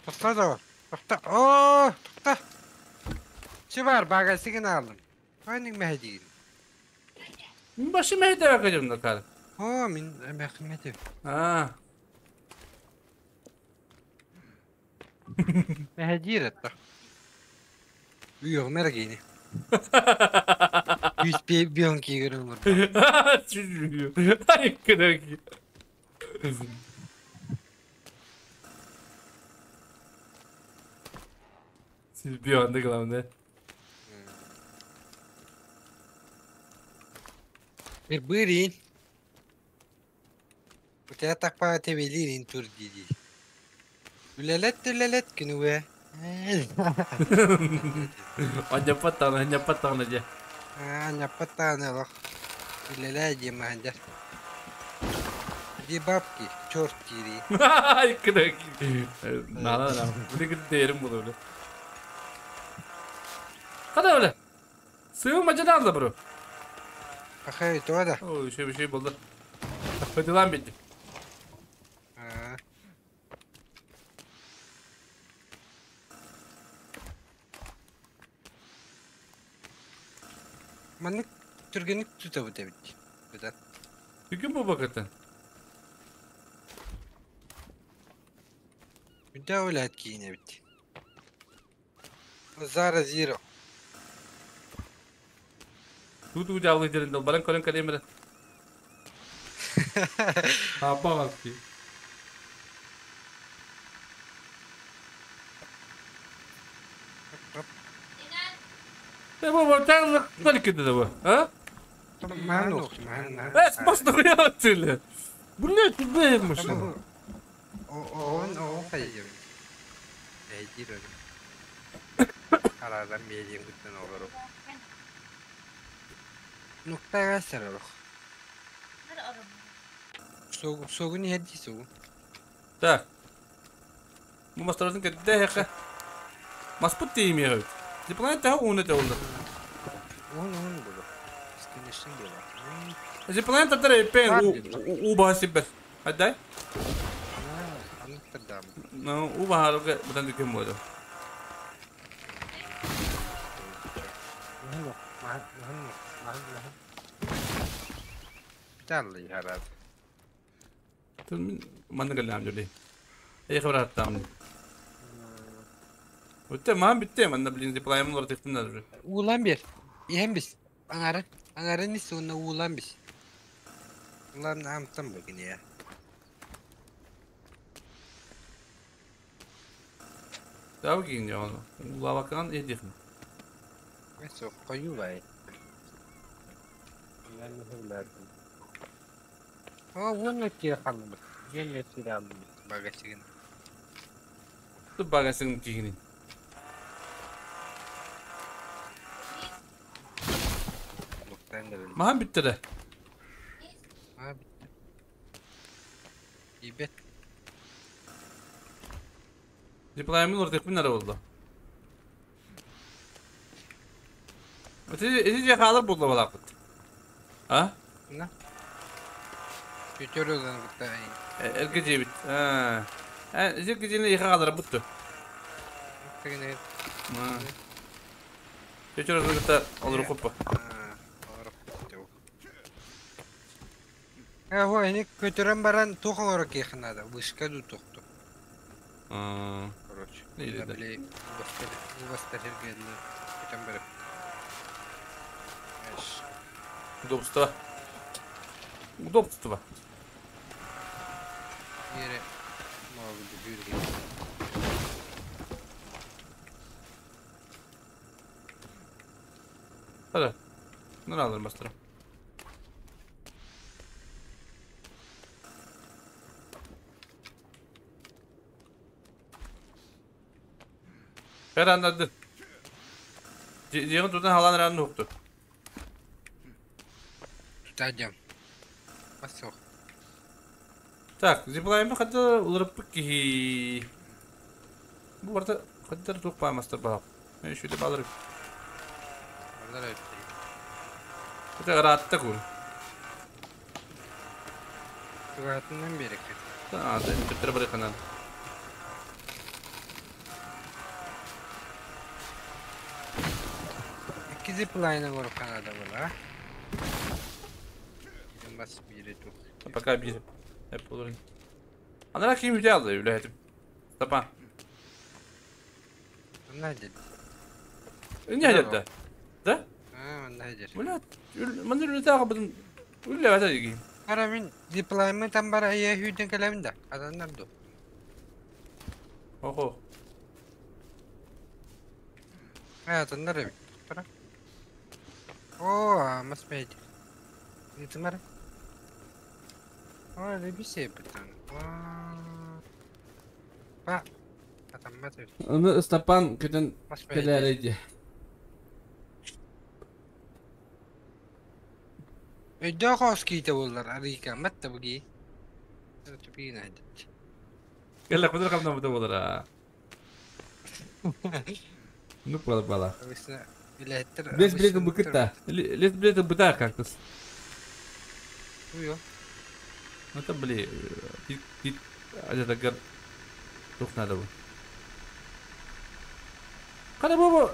Тохта да. Тохта. О, тохта. Чи бар багасыгын алдым. Хайның мәһдигин. Башы мәһдә бакыдым да кар. О, мин мәхмәтев. А. Мәһдир атта. Үйөг мергини. Yüz bir görünür. Ay kadar. Siz bir anda главное. Bir buyurun. Bu teatak pa tebelirin tur didi. Ülelet ülelet günü ve. Anjapatana aja. Anjapatana loh. Ülelet je manjar. Di babki, çort kiri. Ay kırık. Nala nala. Bu ne kadar değerim bu öyle. Hadi öyle. Sığın macadan da bro. Ахай, то да. Ой, şey bir şey buldu. Hadi lan bitti. Маннык түргенник тута бу дебит. Беда. Түгін bu bakatan. Беда ойлайт кийине бит. Зара зиро. Ту жабылы жеринде баран көрөн калемера. Апа калки. Bu tän только да бу. А? Махан махан. Эс просто хуя. Блять, куда машина? Он он хайым. Эйдир. Арадан берейин күттен олору. Нуктага саралох. Согун хедди согун. Так. Bu mastarın кәддә хәкә. Маспут теймей. Зиплайн та уны та улды. Он он булу. Скинешин була. Зиплайн татар эпен у басып бер. Хәдәй? Анықтырдам. Ну, у бахарга будан дикем булды. Биталли харат. Манна галам жули. Эй хабар аттам. Өтте ман битте манна блин зиплайн улар тектин уже. Улан бер. Иһен бис. Аңары. Аңары нис онна улан бис. Улан амтан бүгін я. Дав кийин я оны. Улабакан эдихин. Эсо кою бай. О, вон ки халбы. Ген сиралды багасыгын. Ту багасын кийин. Махан битте да. А битте. Ибет. Зиплайн улар тектин ара булды. Эти же халыр булды балакыт. А? На. Көтөрөдөн кытта. Эрге жебит. А. А, жеке жене иха халыр бутты. Тегене. Көтөрөдөн кытта олар коппа. А, хо, эни көтөрөн баран тохоңоро кехнада, вышка ду тохту. Короче. Не да. Били убастер хергенде көтөн барып. Удобство. Удобство. Yere mavi bir Hadi. Bunu alırım bastırım. Her anladı. Ciğin tutan halan ranı huktu. Tutacağım. Basok. Так, зиплайм kadar ulırıp ki. Bu arada kadar çok bağımastır bak. Ben şöyle bağlarım. Onlar öyle. Bu rahatta kur. Rahatından beri. Tamam, bitir bırakın. İki zipline'ı var Kanada burada. Bas biri çok. Пока bir. Hep olur. Anara kim müdahale aldı öyle hep. Tamam. Ne dedi? Ne dedi? Da? Ha, ne dedi? Ulan, من اللي تاخذ ولا هذا يجي. Ara min zipline tam bara iyi hüyden kalemin de. Adamlar do. Oho. Ha, adamlar evet. Para. Oo, mas meydi. Gitmere. Aa, bir şey yaptın. Aa. Adamlar evet. Onu Степан kötün Mas meydi. kelereydi. Ödü koskiydi bunlar arika. Matta bu gi. Tüpüyün hadi. Gel la kudur kalma bu da ha. Ну пала пала. Лес билет букета. Лес билет бута кактус. Уйо. Ну это бли. Тит ажа гар. Тух надо bu. Kana bu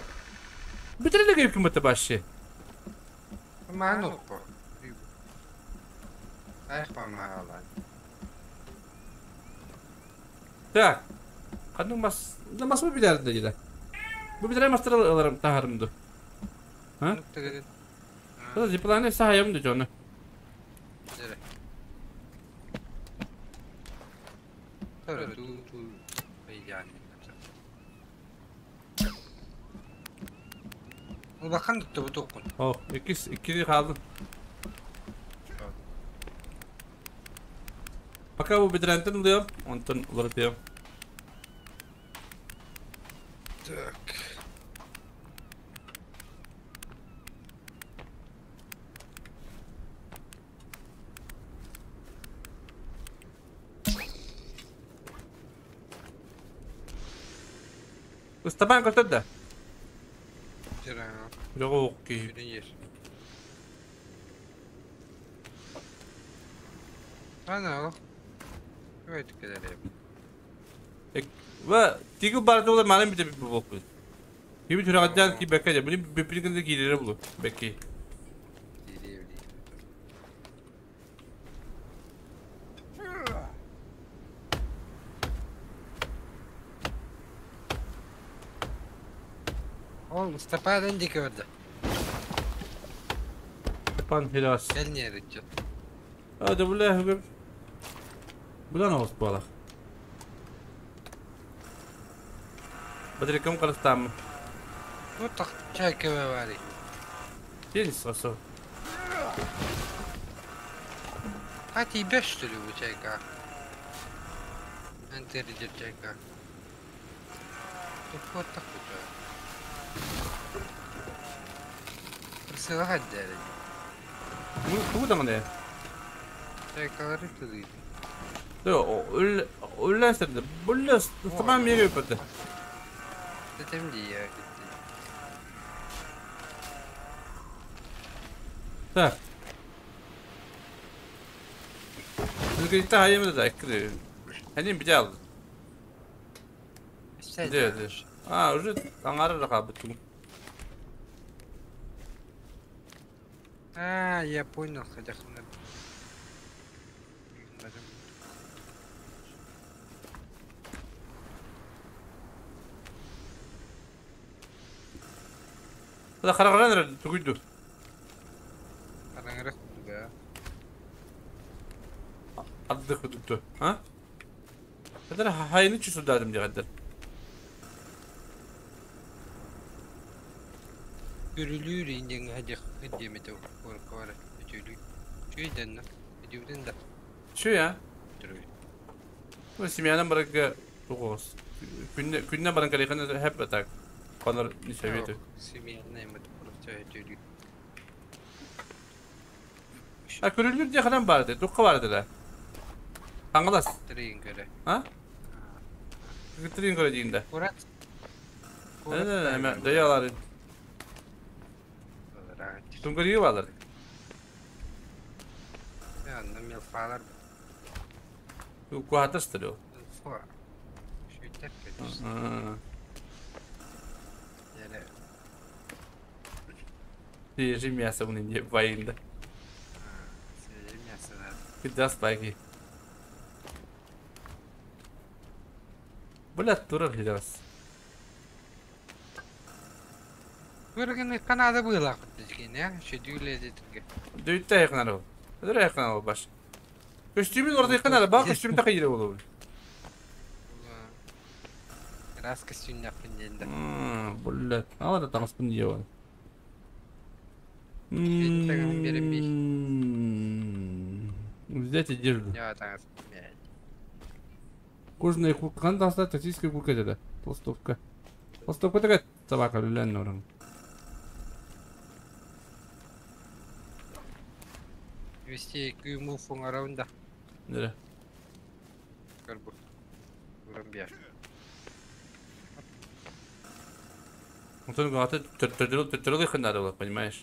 Bitirene gibi hükümete başı. Ma bu. Ayıp ama. Так. Kanun mas mas bu bilerdi dedi. Bu bilir master alırım taharımdı. Ha? Bu zipline sahayım da onu. Улахан туттубут. О, икки қалды. Пока bu бедрентен ылыам, онтон уларытыам. Так. Ыстапан көтөр да. Жыра. Жоқ ки. Ана, Evet kadar. Ва, тигу барды ола манын бите bir bok. Gibi türagdan ki bekке, bunu bir giydirir bu. Bekki. Ол Мустафадан дике барда. Степан Хилас. Кел неричет. Hadi bu Bulan olsun bu alak. بدري كم قرصتام؟ وطق شاكة باري. Тенис осо. Хати беш что ли бу чайка? انت رجل чайка. Вот так вот. Сылахат дәрі. Бу да не? Чайкалары тылыйды. Улләстерде. Булләс tamam yeri öpürdü. Dedim diye. Так. Нагрета hayımı da ekri. Hani bir aldı. Да, да. А, уже аңары рақабы А, я понял, хотя هذا خرغران تقعدوا. Қараңырақ да. Адды худуту. Ha? هذا هاي نتشو سودادم دي غدر. Görülür indin hadi hadi korku var. Görülür. Şuydan da. Hadi da. Şu ya. Bu simyadan bırak тугос. Күнне күнне баран калихана хеп атак. Конор не советую. Семьяны просто görülür. А көрүлүр дия ханан барды. Тукка барды да. Аңлас. Трин göre. Ha? Гитрин көрө дейинде. Курат. Эме даялар. Тунгары балар. Ya, мелфалар. Куатастыр. Фа. Шүйтеп кетиш. Yani Свежее мясо в не военда. свежее мясо надо. Куда спайки? Бля, турар хилас. Көргені канада было деген, я? Шедюле дедіге. Дөйтте якынары. Өдөр якынары баш. Костюмün orada yakınары, бак костюм та кайра болу. Раз костюм yapın енді. Бля, ала да таңыспын дие бар. Взять одежду. Я таңыспын. Кожаная куртка. Қандай тактическая куртка деді. Толстовка. Толстовка такая собака люлән орын. Вести күйму фоңараунда. Нере? Көрбу. Уран бияр. Онтон аты төртөрү хыннары болады, понимаешь?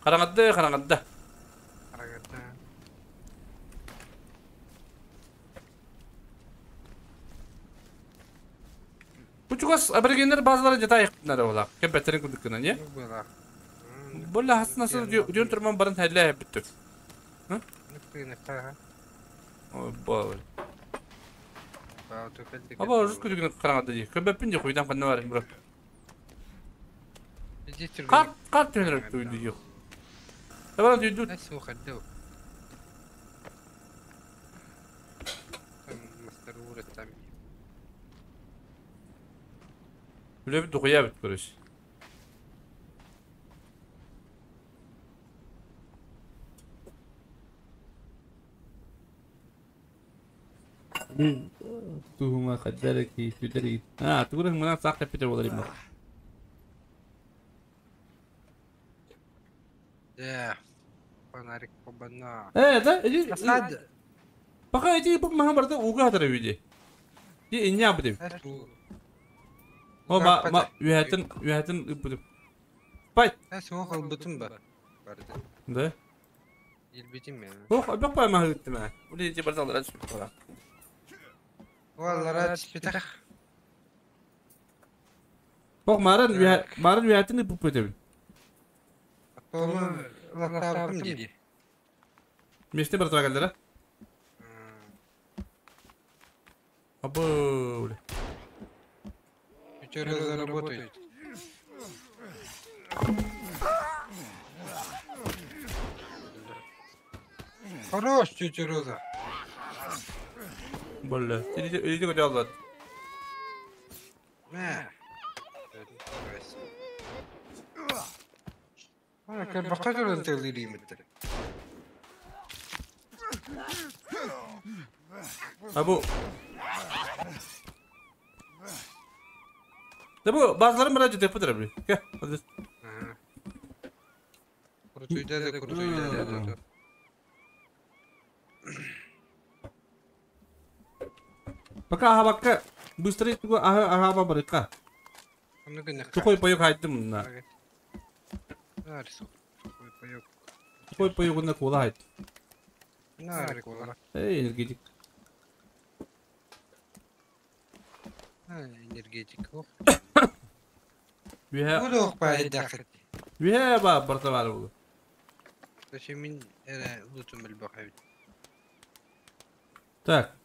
Қараңғыда, қараңғыда. Қараңғыда. Bu чугас аборигендер базалары жата айықтынары олақ. Кем бәттерін күндіккінен, не? Была. Бұла хасынасы дүйін тұрман барын хәлі біттік. Ой, бал. Аба, жүз күндігін қараңғыда дейді. Көбәппін де қойдан қанна бар, бро. Қарт, қарт төніріп түйді жоқ. Табаран түйді. Nasıl kaddo? Үлэбит духуя бит, короче. Туһума хаддарaki түдери. А, тугурах мына сақ теппите болар им. Да. Фонарик побана. Да, иди. Асад. Пока иди бу маха барда уга хатара види. Ди иння бу. О ма ма үһәтен үһәтен бу. Бай. Суох албытым ба. Барды. Да. Илбитим мен. Ох, бак бай маха үттем. Ули ди барда алар сүп. Валлара түспетах. Бок маран маран үһәтен бу бу. Тома лактабым диди. Месте барда келдер. Абы. Пятеро заработают. Хорош, тетя Роза. Бля, иди иди куда алат. Мә. Ана кер бака туран тегли Абу. Да bu bazıları merak ediyor bu abi. Gel hadi. Kurutuyda da kurutuyda da. Пока аха бакка быстрее тугу аха аха ба барыка. Сухой паёк хайттым на. Сухой паёк. Сухой паёк на кола хайт. На кола. Эй, энергетик. Энергетик. Ве. Буду пайдахат. Ве ба бартавар буду. Зачем лутум элбахавит? Так.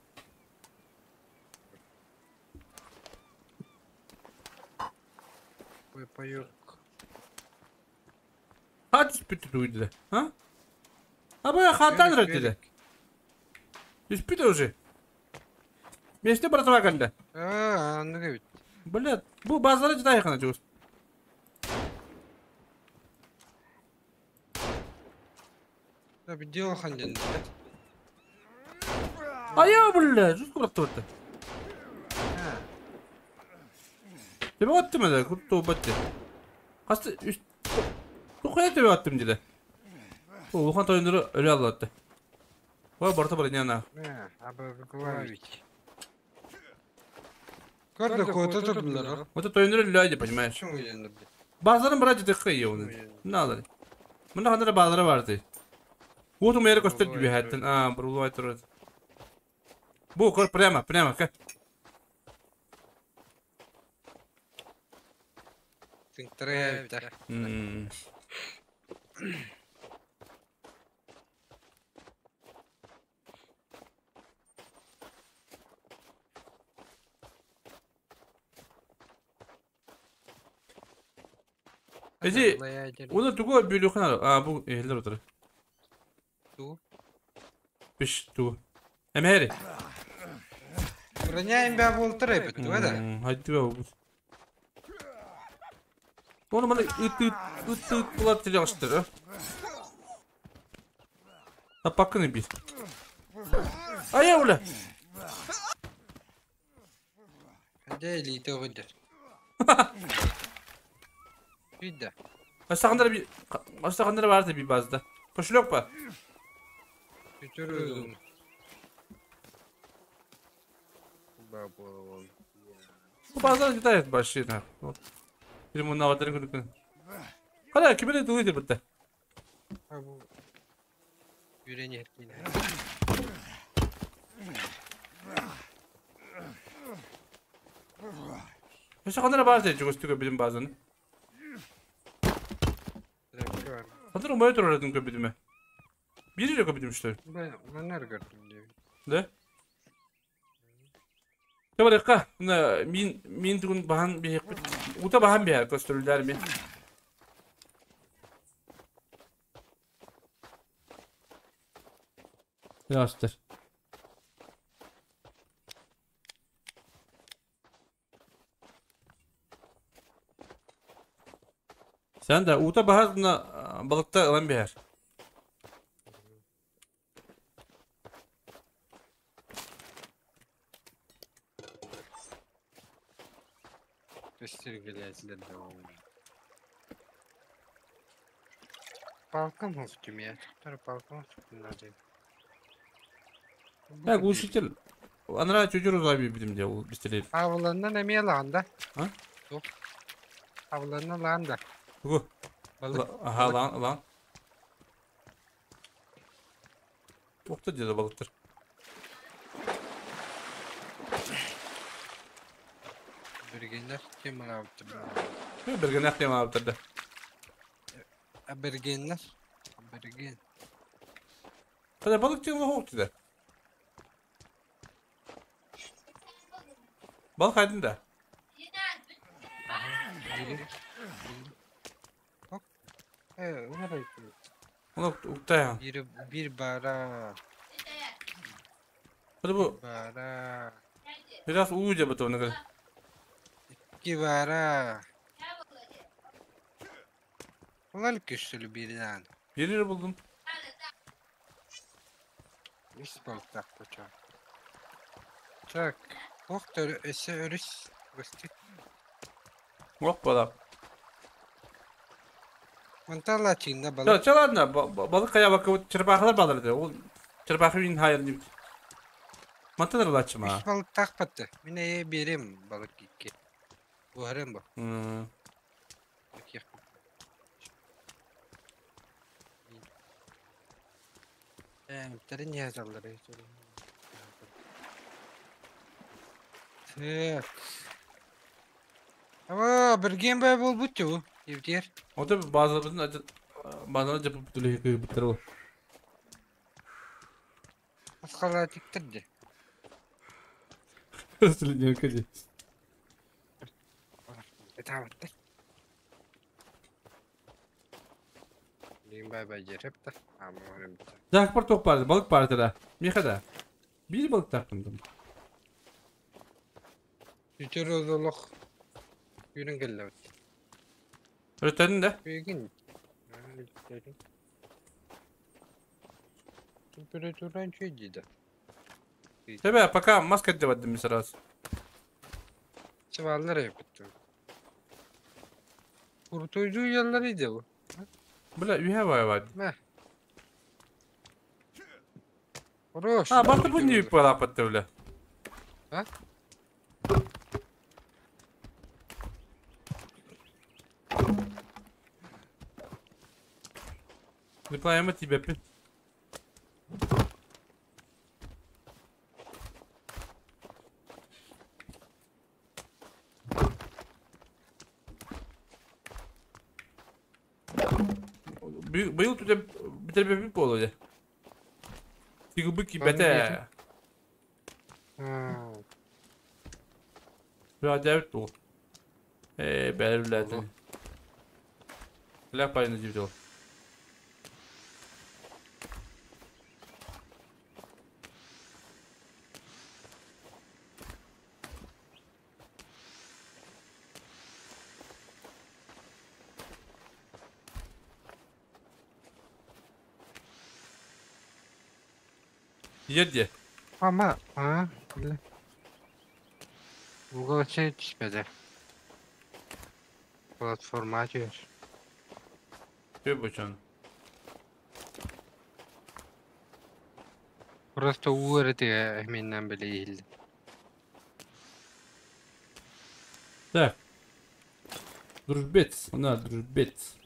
Ой, паёк. Хат түспүтү туйды. А? А бу хаттан рөтүдө. Түспүтү уже. Месте братва канда. А, ну бит. Блядь, бу базары жыдай кана жуус. Да бидел ханден. Ая, блядь, жуус курак турду. Тебе аттым эде, курту батты. Касты үст. Тукая тебе аттым деди. Улухан тойундуру өлө алатты. Ой, барта бар не Аба главить. Көрдө кота турдулар. Вот тойундуру өлө понимаешь? Базарын брать это хый оны. Не алар. Мында кандай базары барды. Вот у меня көстөр түбү хаттын. А, бурулу айтыр. Бу көр прямо, прямо, ка. Тинктре. Эзи, оны тугу бөлүхын а бу элдер отыр. Ту. Биш ту. Эмери. Броня имбә болтыр эбит, да? Хайды бу. Оны мана ыт ыт ыт ыт булат теле аштыр. А пакны бит. Ая ула. Дели тогдер. Вида. Астахандар bir Астахандар vardı bir bazda. Koşulok ba. Götürüyorum. Бабо. Bu bazılar gider başlayın. Bir bunun avatarını kurduk. Hala kimin de duydu burada. Bu Yüreğini etmeyin. Астахандар vardı çok üstü bizim bazen. Hazır olmaya durardım köpüdüme. Biri de köpüdümüşler. Ben nerede gördüm diye. Да? Табарыкка, мин мин тугун бахан би ута бахан би көстөрүлөр ми. Ястыр. Sen de uuta bahar balıkta ылан биһэр. Көстөргөлөөчүлэр да Палкам хостум я. Тур палкам надо. Так, глушитель. Анра чучур узаби бидим де ол бистелер. Авланнан эмиэ лаанда. А? Тух. Авланна лаанда. Тугу? Балык. Аха, лаан, лаан. Туохта диэдэ балыктар. Бергеннер кем алаабыттар? Бергеннер кем алаабыттар да. Абергеннер. Аберген. Hadi balık diyorum hook dedi. Balık aydın da. Onu uktaya. Bir bir bara. Hadi bu. Bara. Biraz uyuca bu onu. İki bara. Ulan küstülü birden. Bir buldum. Үс балыктаах бочоо. Так, туох да өссө өрүс көстүт. Ох балак. Мантан лачинна балык. Чэ ладно, балык хайа бакы черепахалар балар Ол черепахы үйін хайыр деп. Мантан лачыма. Үс балыктаах батты. Мин эйэ биэрем балык икки. Буһарым бу. Эмтерин yazarları. Так. Ама берген бай болбут жу. Евдер. Ота базарыбызын базарына жапып бүтүлө кыйбыттыр ол. Аскала тиктирди. Сүлүнө Этабытты. Бай бай жереп да. Жак бар тоқ бар, балык бар да. Меха да. Bir balık taktım. Үтөр олох үйрен келлебит. Ötedin de. Үйгүн. Температура чөйдү да. Тебе пока маска одевать сразу. Чываллар yaptı. Kurtuycu yerleriydi bu. Бля, үйе var var. Мә. Хорош. А, бакты bu не палапатты бля. А? Реклама тебе пи. Быйыл түтеп битербе болду. Тигү быки бете. Бя дәбит бу. Э, бәләләде. Ля пайны дип жол. Ерде. Ama ha bile. Google şey düşmedi. Platforma açıyor. Köy boçan. Просто уырды миннән беле иһилди. Так. Дружбец. На, дружбец.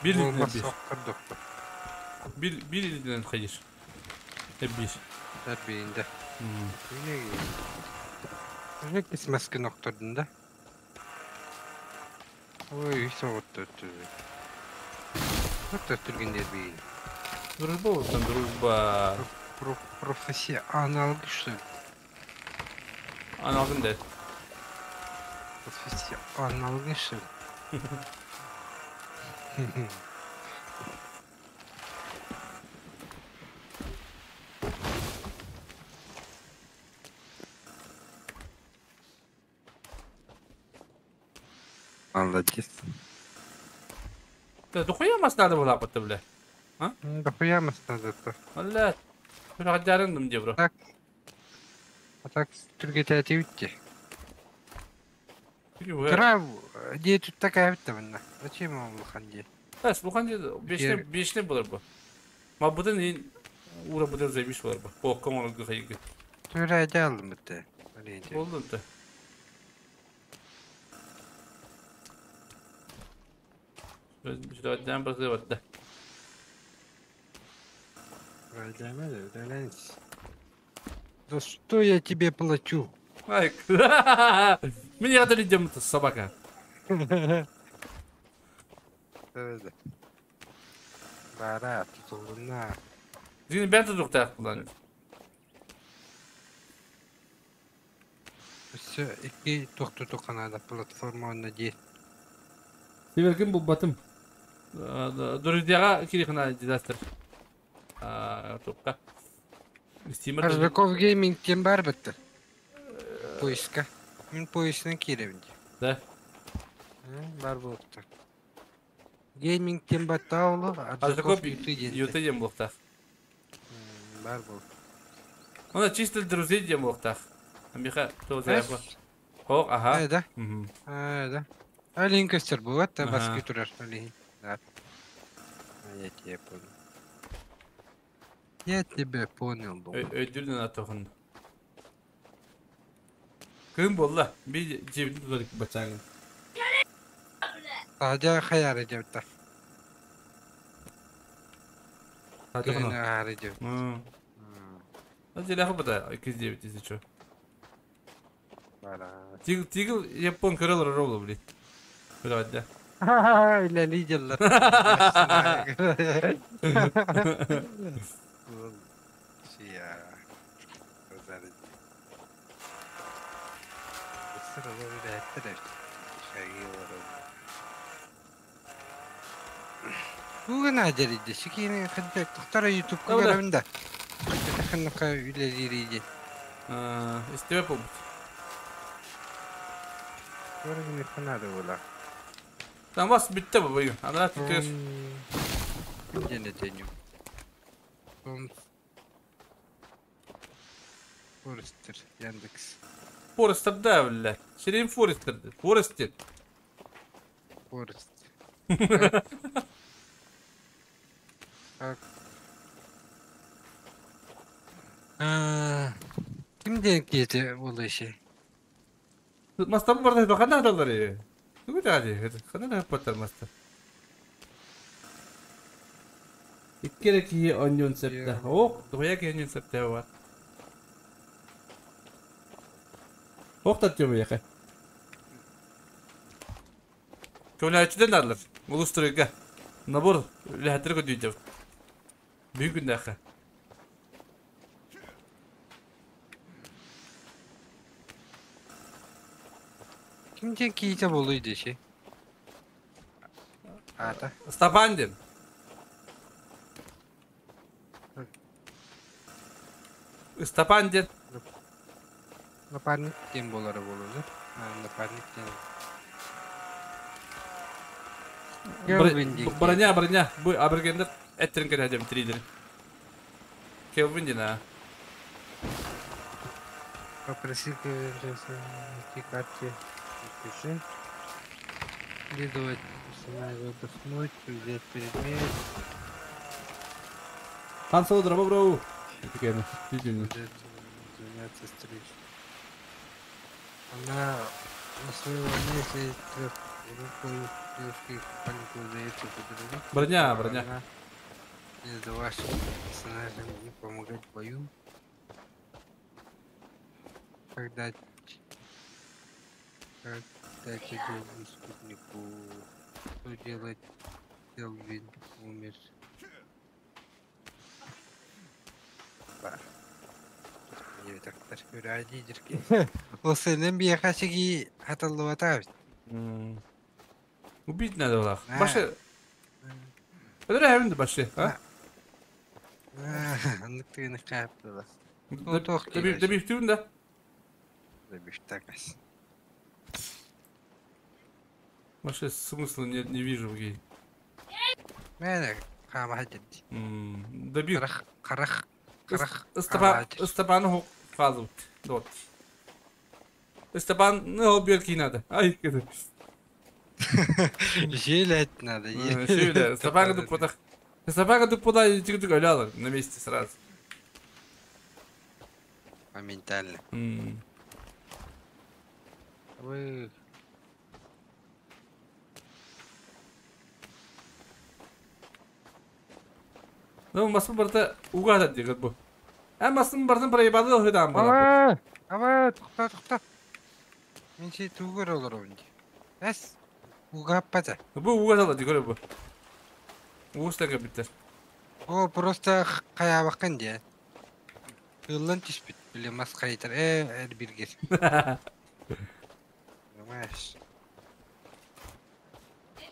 Bir Olmaz bir. sokkurduk. Bir bir ilden hayır. Hep bir. Terbiyinde. Ne kesmezki noktadında. Ой, soğuttu. Öttürgün bir. Дружба olsun дружба. Профессионал что ли? Analgın de. Профессионал что ли? Молодец. Да дохуя мас надо было апатта, бля. А? Дохуя мас надо-то. Бля. Сүрэҕэлдьаарыҥ дии, бро. Так. А так түргэтээти Кыра дьиэ тутта кээбит да манна. Зачем вам улахан дьиэ? Эс, улахан дьиэ бешне бешне болар бу. Мабытын ин ура бытын заебись болар бу. Полка оҥорорго хайыгы. Түрэ дьэ алдым бытты. Болдун та. Сүрэҕэлдээн барда. За что я тебе плачу? Ай, меня идем собака. Бара, тутулуна. Дин бен тутуктаах булан. Өссө икки туох канада платформа онно дии. Сиберкин булбатым. Друзьяга кирихна дизастер. Тупка. Аржаков гейминг кем бар бітті. Поиска. Мен поискынан киремин. Да. Бар болыпты. Гейминг кем баттаулы, Аржаков Юты дем болықтақ. Бар болыпты. Она чисто друзей дем болықтақ. Амиха, то заявка. Хок, ага. Да. Да. Алин көстер болады, да, басқы тұрар. Алин. Да. Я тебя понял. Я тебя понял, думаю. Өйдүрден атоғын. Кым болла? Би жебін тұзарық бачаңын. Садя хаяры депті. Садя хаяры деп. Ажелахы бата 209, если что. Тигл, тигл, япон көрелер ровно, блин. Блядь, да. Или лидерлер. Бүгін әдерді. Шекені қанша тоқтара ютубқа көремін да. Қанша үлелері Истебе болбут. Көргені қанады ола. Там вас бітті бұл бойы. Ана түкер. Және теню. Форестер, Яндекс. Форестер, да, бля. Шерин Форестер. Форестер. Форест. Как? Ким ден ол işi? Мастам барда бакана адалары. Тугу дади. Хана паттар мастар. Иккере ки оньон септе. Ок, дуя ки оньон септе бар. Ок татчы яка. Көмләчүден алыр. Улустурга. Набор ләхәтер көдүйдө. Бүгүн дәхә. Кимден кейте болуйду ши? Ата. Стапандин. Стапандин. Напарник ден болары болуду. Напарник ден. Броня, броня. Бу абергендер эттерин керәдем тридер. Келвин ден, а. Попроси найти карте. Пиши. Следовать персонажа отдохнуть, взять предмет. Хан Соло драба бро. Заняться встречей. Она на своего места рукой девушки панику удается подружить. Броня, броня. Между вашим персонажем и помогать в бою. Когда дать долгу спутнику, что делать, Келвин умер. Бар. Ол сенен бияхашыги хаталлыбата. Убить надо было. Башы. Öyle evinde başı. Ha? Аннык тыгыны хааппыла. Добивтүүн да. Добивтакас. Вообще смысла не, не вижу в гей. Мэне хаама хадди. Добив. Карах карах карах. Степан Степан хо фазут. Дот. Степан ну бирки надо. Ай кеде. Жилет надо. Жилет. Степан дупотах. Собака тупо тик гуляла на месте сразу. Моментально. Вы... Ну, масын барда угада дигән бу. Ә масын бардын проебады хыдан бара. Ава, тукта, тукта. Мин си тугөр олором ди. Эс угаппата. Бу угада дигән бу. Уустага биттер. О, просто каябаккан ди. Ыллан түспүт. Биле мас кайтар. Э, эр биргер. Понимаешь?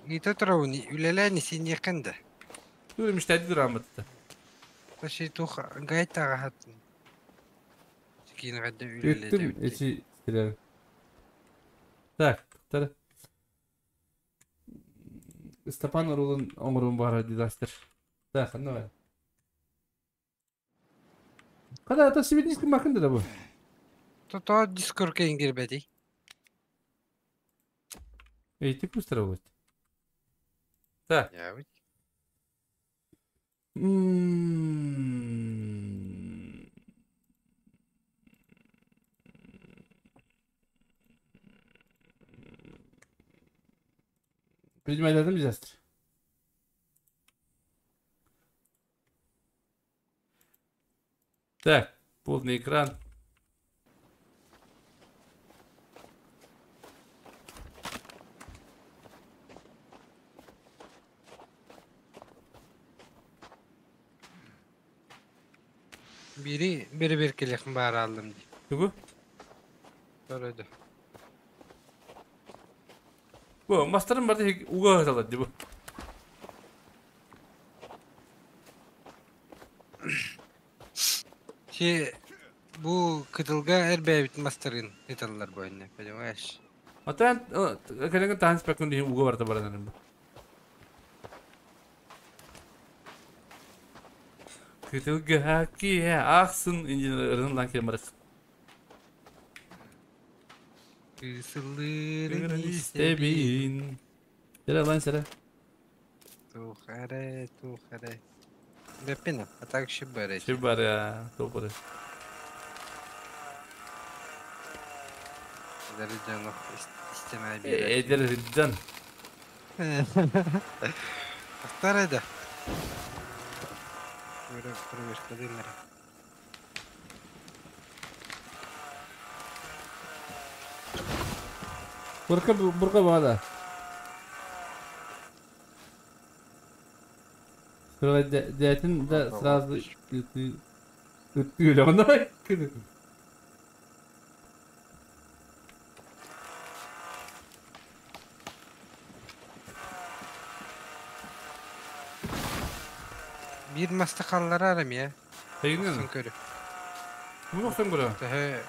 Ито турауни үлеләни син якында. Түр миштәди дурамытты. Таши тух гайтага хатын. Кийин кайда үлеле. Эти силер. Так, тар. Степан Рулын оңрун бар дизастер. Так, ну. Када это сибирский макында да бу. То дискорка ингербеди. Эй, ты пустера вот. Так. Я ведь. Принимай дадым дизастер. Так, полный экран. Бири бир бир келехин баары алдым ди. Тугу? Көрөдү. Бу мастерым бар ди уга салат ди бу. Чи бу кытылга эрбэбит мастерын италлар бойна, понимаешь? Атан келеген танс пекун ди уга барда баранын бу. Кытылга кие ахсын инженерин лан кемарык. Кысылырын истебин. Сера лан сера. Тухаре, тухаре. Беппина, а так шибаре. Шибаре, топоре. Эдер истемей бир. Эдер жан. Актар эде. Проверка дымера. Бурка бурка бада. Сразу дятин да сразу ты ты Бир масты халлар арам я. Хайгын. Көрү. Бу охсон көрө. Тэхэ.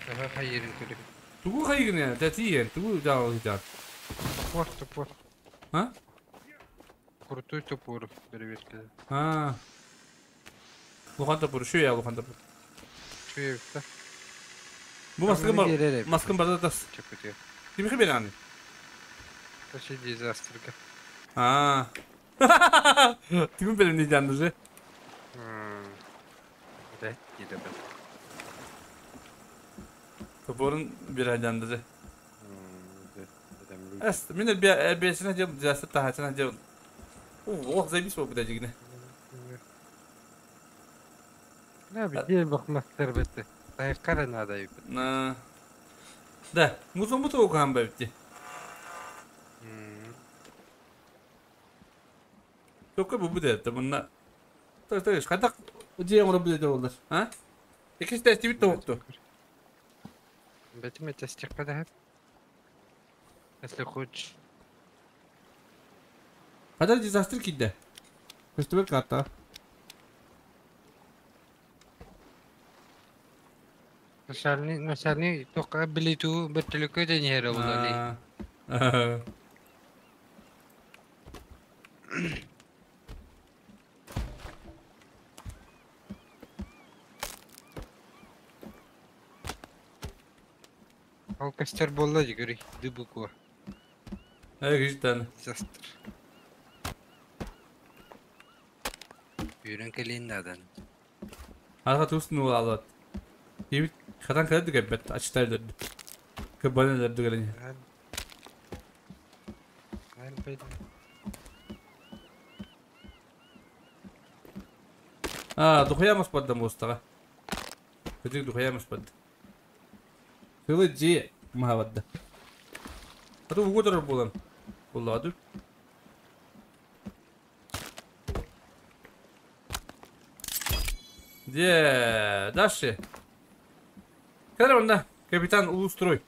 Тэхэ хайырын көрү. Тугу хайгын я, тәти тугу жаал жаал. Топор, топор. А? Крутой топор берберке. А. Лухан топор, şu я лухан топор. Şu evde. Бу маскын бар. Маскын бар да тас. Чөпөтө. Ким хебер аны? Таши дизастрга. А. Түгүн берем не жанды же. Да, кире бер. Топорун бир жанды же. Эс, мен бесine дел дизастр тахачына дел. О, заебись бу дежигине. Да, бир бак мастер бетте. Тайкара надо юп. На. Да, музон бу тооган бепти. Только бу буде, мына. Так, так, кадак жең урап буде болдар. А? Экинчи тести бит токту. Бетиме тести када. Если хочешь. Хадar disaster киирдэ. Көстүбэт карта. Начальный, начальный только билету бөртөлөккө дэньиһэрэ буолали. Ол көстөр буолла дии көрүй, ды буква. Эгиштен. Disaster. Үүрэн кэлиэн наадан. Арга тустун уолалат. Кибит хатан кэлэ дүгэббет ачтар дөрдү. Кыббаны дөрдү кэлин. А, духуя маспадда мустага. Кытык духуя маспадда. Сылы дьиэ маһабадда. Аты угу булан. Буллады. Де, дальше. Кэлэр онно, капитан Улустрой.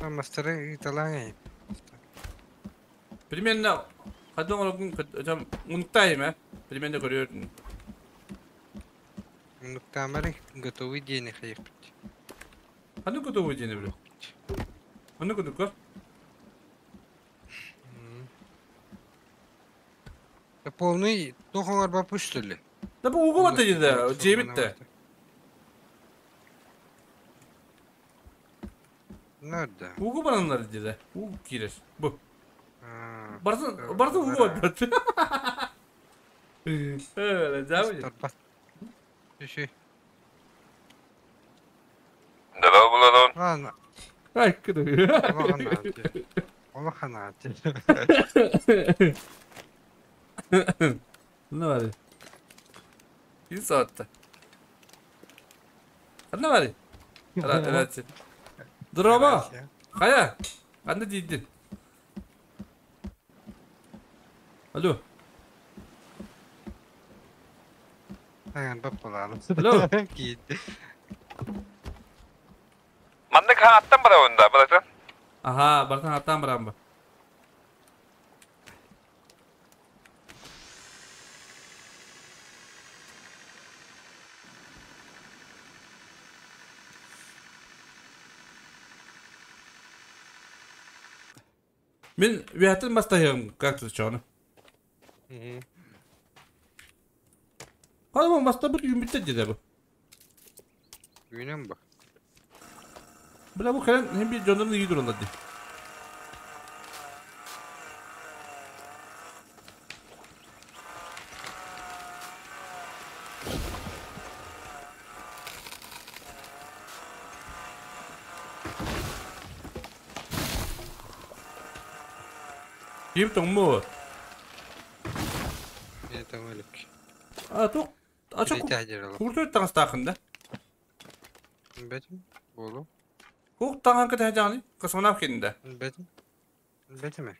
Мастары ыыталаан Примерно хадон олоҕун там унуктаайым э. Примерно көрүөрүн. Унуктаамары готовый диэни хайыппыт. Ханнык готовый диэни билэ? Ханнык кудук Полный туох оҥорбоппут что ли? Да бу угу бата диде, жебитте. Nerede? Угу бараннар диде. Угу киирэр. Бу. Бартын бартын угу барбат. Э, да. Düşü. Дала булалон. Ладно. Ай, кыды. Олох анааты. Ne var? Bir saatte. Ne var? Evet. Дроба. Хайа. Ханна тиийдин? Алло. Aynen bak bulalım. Алло. Киирди. Маннык хааттан бара онда, баратын. Аха, бартан аттан барам ба. Мен виатын бастайым как-то чоны. Қалма баста бір үймітті деді бұл. Үүнэн бу. Бля, бу кэлэн hem bir дьоннорун үйі тураллар дии. Ким тоҥму? Мен тоҥолук. А, туох ача Билетэ куртуй таҥастаахын да? Бэтим буолу. Кук таҥан кэтэһэ космонавт киндэ. Бэтим. Бэтим.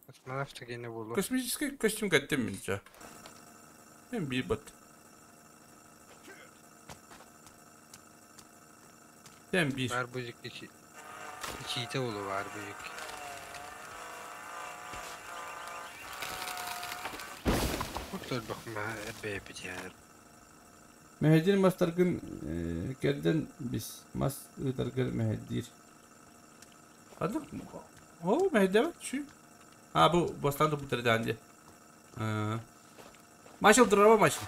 Космонавт кини буолу. Космический костюм кэттим мин ча. Мен биир бат. Мен биир. Бар бузик ичи. Ичиитэ буолу бар бузик. Куттар бахма бэйбит яар. Мэһэдир мастаргын кэрдэн бис мас ыытаргар мэһэддиир. Ханнык Оо, мэһэддэбэт чү. А, бу бастан туппуттар даан дии. Машил дроба машил.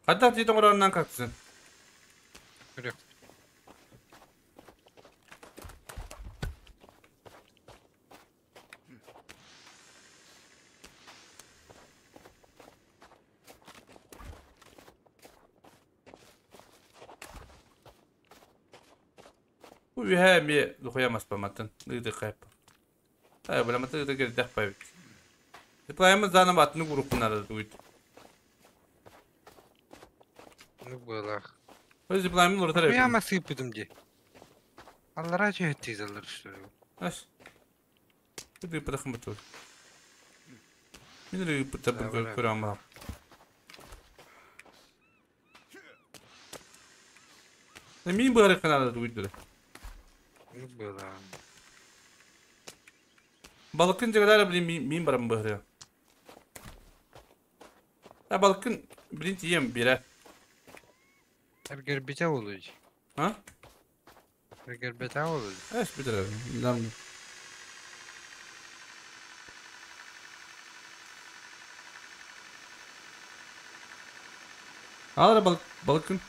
Хаддах дии тоҥороннан каксын. Көрүөх. Бу үһэ эмиэ духуйа маспаматын ыытык Ай, бла маты ыытык кирдэх байбыт. Диплайымы зана батыны куруккунары дуйт. Ну былах. Өз диплаймын урутар Куяма сыппытым дии. Аллара чөһөттиизаллар үстөрү. Аш. Бу пытахым бутур. Мин эрэ ыппыттарбын көрөн барам. Мин быһары канада тугуйдура. Было. Балыкын жыгалара блин мин барам быһары. А балыкын блин тием бире. Эргербите болуй. А? Эргербете болуй. Эш битер. Нам. Ал балык балыкын.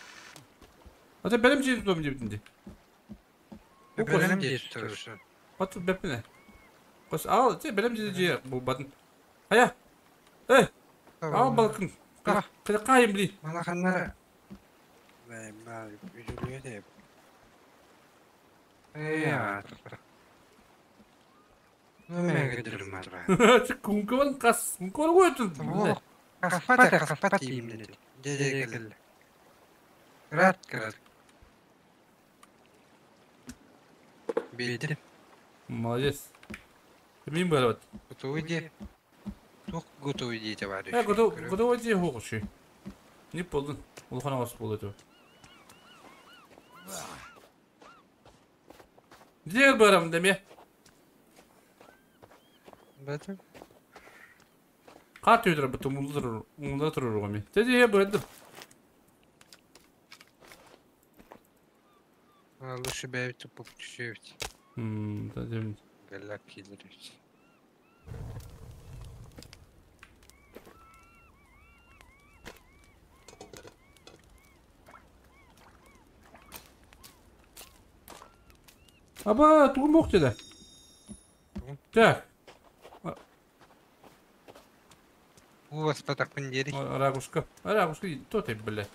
Ата benim şey tutum dibindi. Бэлэм диэт Батыл беппине. Кос ал, те белем же бу батын. Хая. Эй, ал балыкын. Кайым били. Мана ханнара. Бай, үжүлүө деп. Эй, Ну мен кедирим матра. Кункабан кас, кункабан койдун. Каспат, каспат именно. Деде кел. Крат, крат. Билди. Молодец. Мин барат. Готовый де. Тух готовый де товарищ. Э, готов, готовый де хокши. Не болдун. Улхана бас болду. Дер барам деме. Бәтем. Кат өйдөр бу мулдыр, мулда турur гоми. Теде бырдым. Лучше бәйт туп түшөбүт. Да дем. Галак килер. Аба, тугум бок деди. Так. У вас патакпын дери. Ракушка. Ракушка, то ты, бля.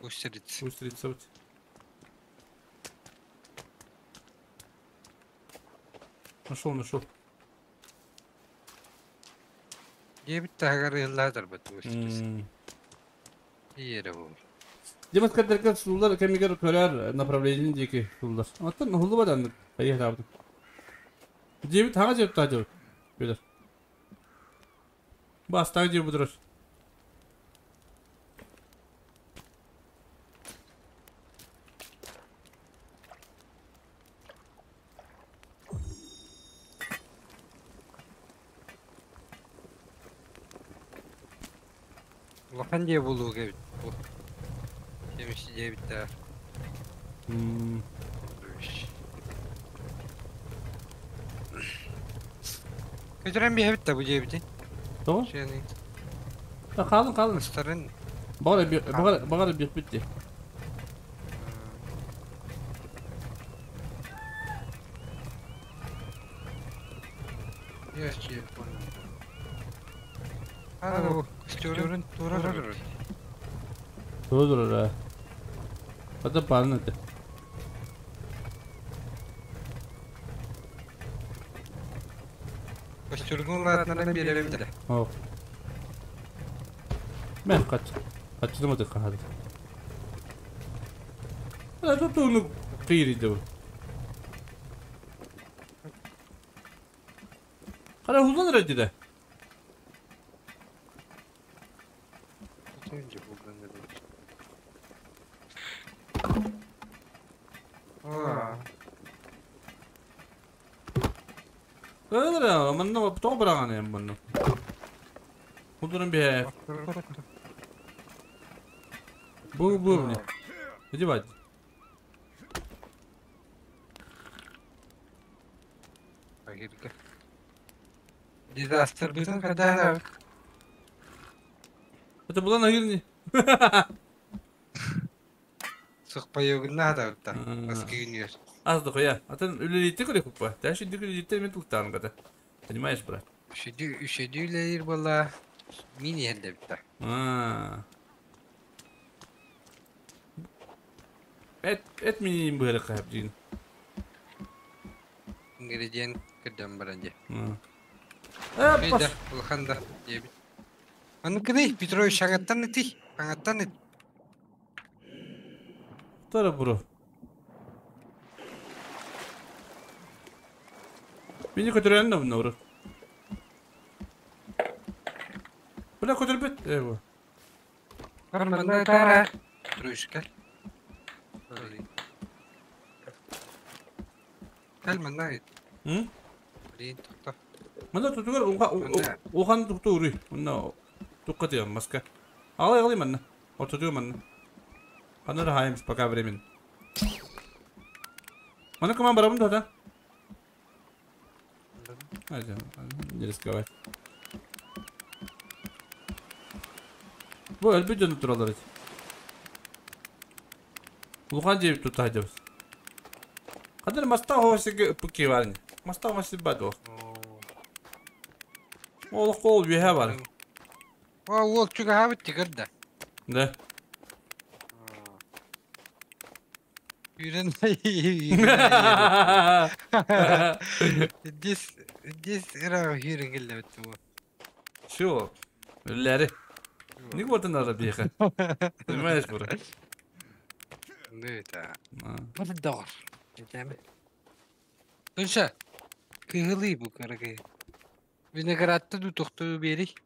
Устрица. Устрица вот. Нашел, нашел. Дебит тагар ылладыр бат устрица. Иере бу. Демат кадерка сулар кемигер көрөр направление деки сулар. Аттан хулу бадан айы табды. Дебит хага жеп тажы. Билер. Бастаг жеп будурur. Улахан дие болуу кебит. Демиши дебит да. Көтөрөн бихебит да бу дебити. Tamam. Шени. Kalın kalın. Астарын. Багара bir багара багара bir bitti. Ящи. Ана көстөрүн турар. Турар ha. Ата парны это. Көстөргүн латынан беребим да. О. Мен kaç. Kaçırmadık hadi. Это то кыйрыйды. Кара хузан радида. Кара, манна тоқ бараган эм манна. Худурун бе. Бу бу мне. Иди бать. Дизастер бүтүн кадара. Это была на гирне. Сыкпайыгына да та. Аскигинер. Аз дохуя. А ты үлелитте көрек купа. Дальше үлелитте мен тултан гата. Понимаешь, брат? Үшөдү үшөдүлер бала мини хелде битта. А. Эт мини бөрө кап дин. Ингредиент кырдан баранже. Э, пос. Улханда дебит. Аны кыды Петрович аңаттан ити. Аңаттан ит. Тара бро. Мини көтөрөн да bunları. Бля көтөрбүт. Эво. Манна тара. Трушка. Кэл манна. М? Блин, тохто. Манна тутугар ухан туктууруй. Онно тукка тыам маска. Алай алай манна. Ортотугар манна. Ханна хайымс пока временно. Манна кыман барабын да? Не рисковать. Бу өлбүт дьону туралар эти. Улахан дьиэбит тутта сылдьабыт. Ханна маста оһосигэ ыппыт киһи баар ини. Маста оһоси баар дуо? Олох ол үөһэ бар. О, уол чугаһаабыт тигэр да. Да. Үүрэн Здесь, здесь ыраах үүрэн кэллэбит бу. Все. Өлләри. Не вот надо биэхэ. Понимаешь, бро? Ну это. Вот доҕор. Этээме. Тунша. Кыһылый бу кыракый. Виноградты ду тохтуу биэрий.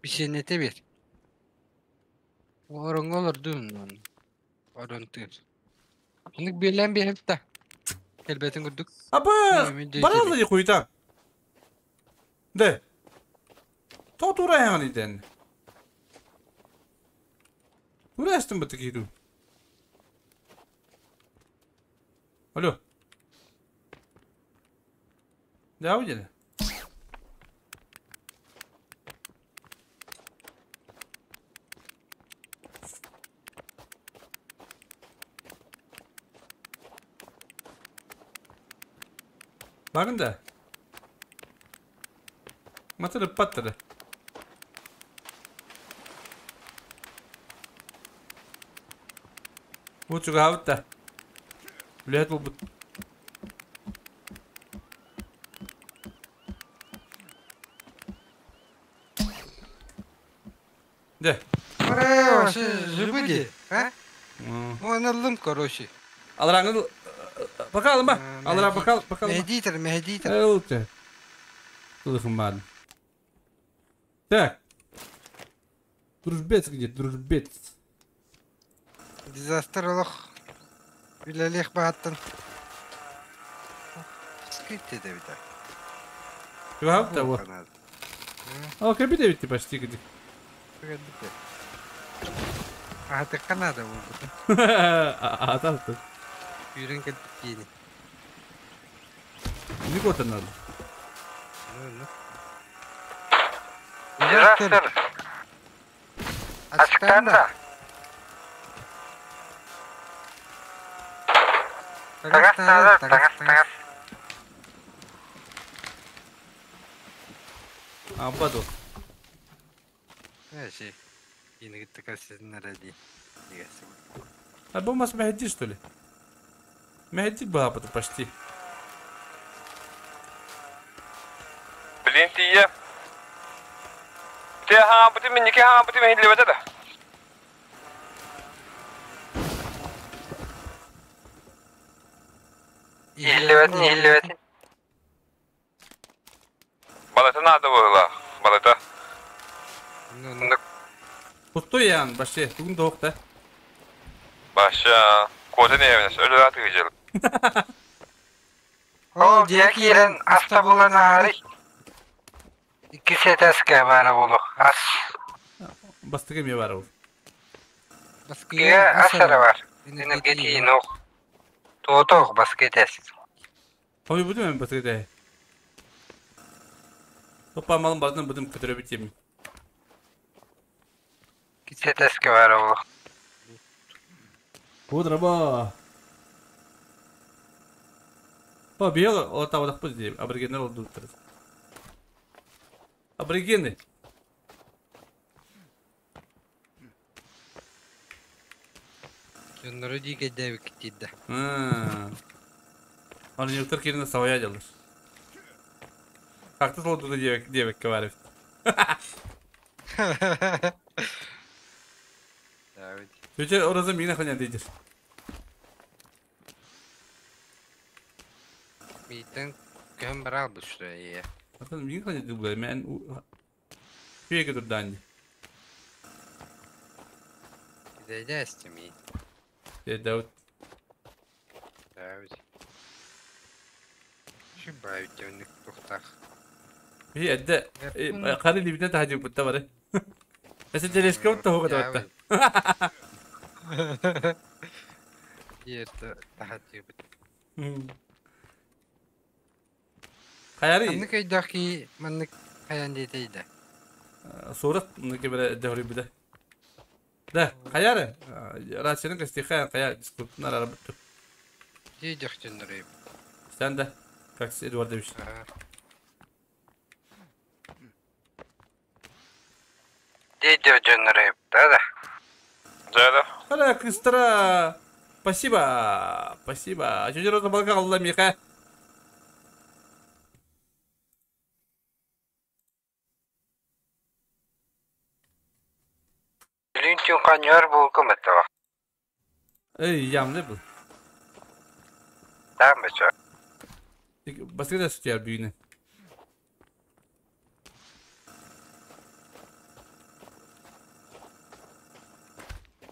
Бишенете бер. Ороҥҥо олордун. Орон тыыр. Оннук биэлээн биэрэбит да. Кэлбэтин курдук. Аба, баралла ди хуйта. Да. То тура яғын иден. Тура астын быты киду. Алло. Да, видели? Bakın да. Матыры паттыры. Вот чугаабыт да. Үлэһит буолбут. Дэ. Ура, вообще жибыди, а? Он ыллым, короче. Алараңы пока алма. Алара пока пока алма. Мehдитер, мehдитер. Ылты. Тылыхым баар. Так. Дружбец где? Дружбец. Дизастер олох. Үлэлиэх бааттан. Скрипт эбитэ. Чугаабыт да вот. О, кэбит эбитти почти где. Аһатыкка наада буолбут. Аталты. Үүрэн кэлбит диэни. Не гота надо. Ну, Дизастер. Ачыктаан да. Таҥас наада, таҥас, таҥас. Абаду. Эши. Инигит касыннара дии. А бу мас мехди, что ли? Мехди была бы почти. Блин, тиийэ. Те хаампыты минники хаампыты иһиллибэтэ да. Иһиллибэтин, иһиллибэтин. Балата наада буоллаах, балата. Ну, Пустой ян, вообще, тугун доох да. Баша, куотан иһэбинэс, өлөр атыгыжыл. Ол дьиэ киирэн аста булан аарый. Иккис этээскэ баара буолуох ас. Бастыгы эмиэ баар ол. Баскыга ас эрэ баар. Энергетиин ох. Туота ох баскы этээс. Ой, будем эми бастыгы этээһи. Опа, малым бардым будем көтөрөбүт диэмин. Иккис этээскэ баара буолуох. Кудраба. О, биэл олотаабатахпыт дии, аборигеннэр олордубуттар. Аборигены. Дьоннору дии кэйдээбиккит диир да. Оонньууктар киирэн салайа дьаллар. Кактус олордубута диэбэккэ баар эбит. Тетя Роза миигин охраняет диир. Мийтэн Көһөн бараал быстрее. Атын мин ханьы дылбы мен Пеге турдаанди. Кидейдээстими. Дәүт. Дәүт. Şu баайыт тухтах. Би әдде қары либитен тахажы бутта бары. Эсе телескоп та хоға таватта. Ерті тахажы бут. Хайари. Маннык өйдөхи маннык хаян дейтейді. Сурат кебере дәври биде. Да, хайары. Рацияның кастиха хая дискутнар арабытту. Дейдөхтүннөрөй. Sen de. Как Эдуардович. Дейдөхтүннөрөй. Да да. Да да. Хара кыстра. Спасибо. Спасибо. Чүжөр роза балка алла миха. Лүнтүн каньор болку меттава. Эй, ямны был. Там бече. Басқа да сүтер бүйіні.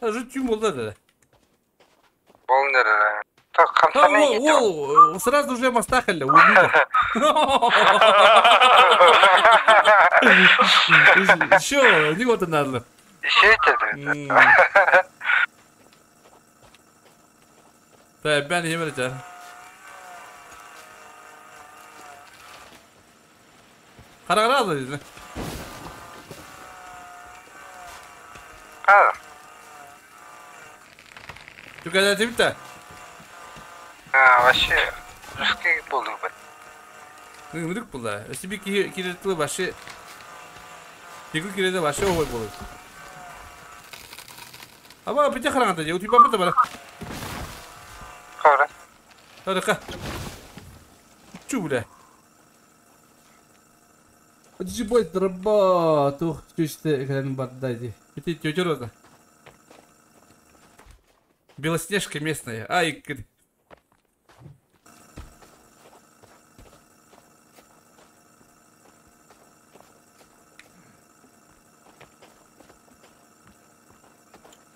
Жутюм болды да. Болнер. Так хамсаны Ол, сразу уже мастахали, убили. Еще, не вот надо. Шетеді. طيب ben يمرجع. Qara dedi. Qara. Tükada tibta. Ha, вообще русский болду бу. Нырык булда. Өсү би киретли башы. Тигү киреде башы ой болду. Аба бите хараңда же, утип бапыта бара. Қара. Тарыка. Чу бля. Джибой драба тух чүстэ кэлэн барда ди. Бити тётёроза. Белоснежка местная. Ай, кыр.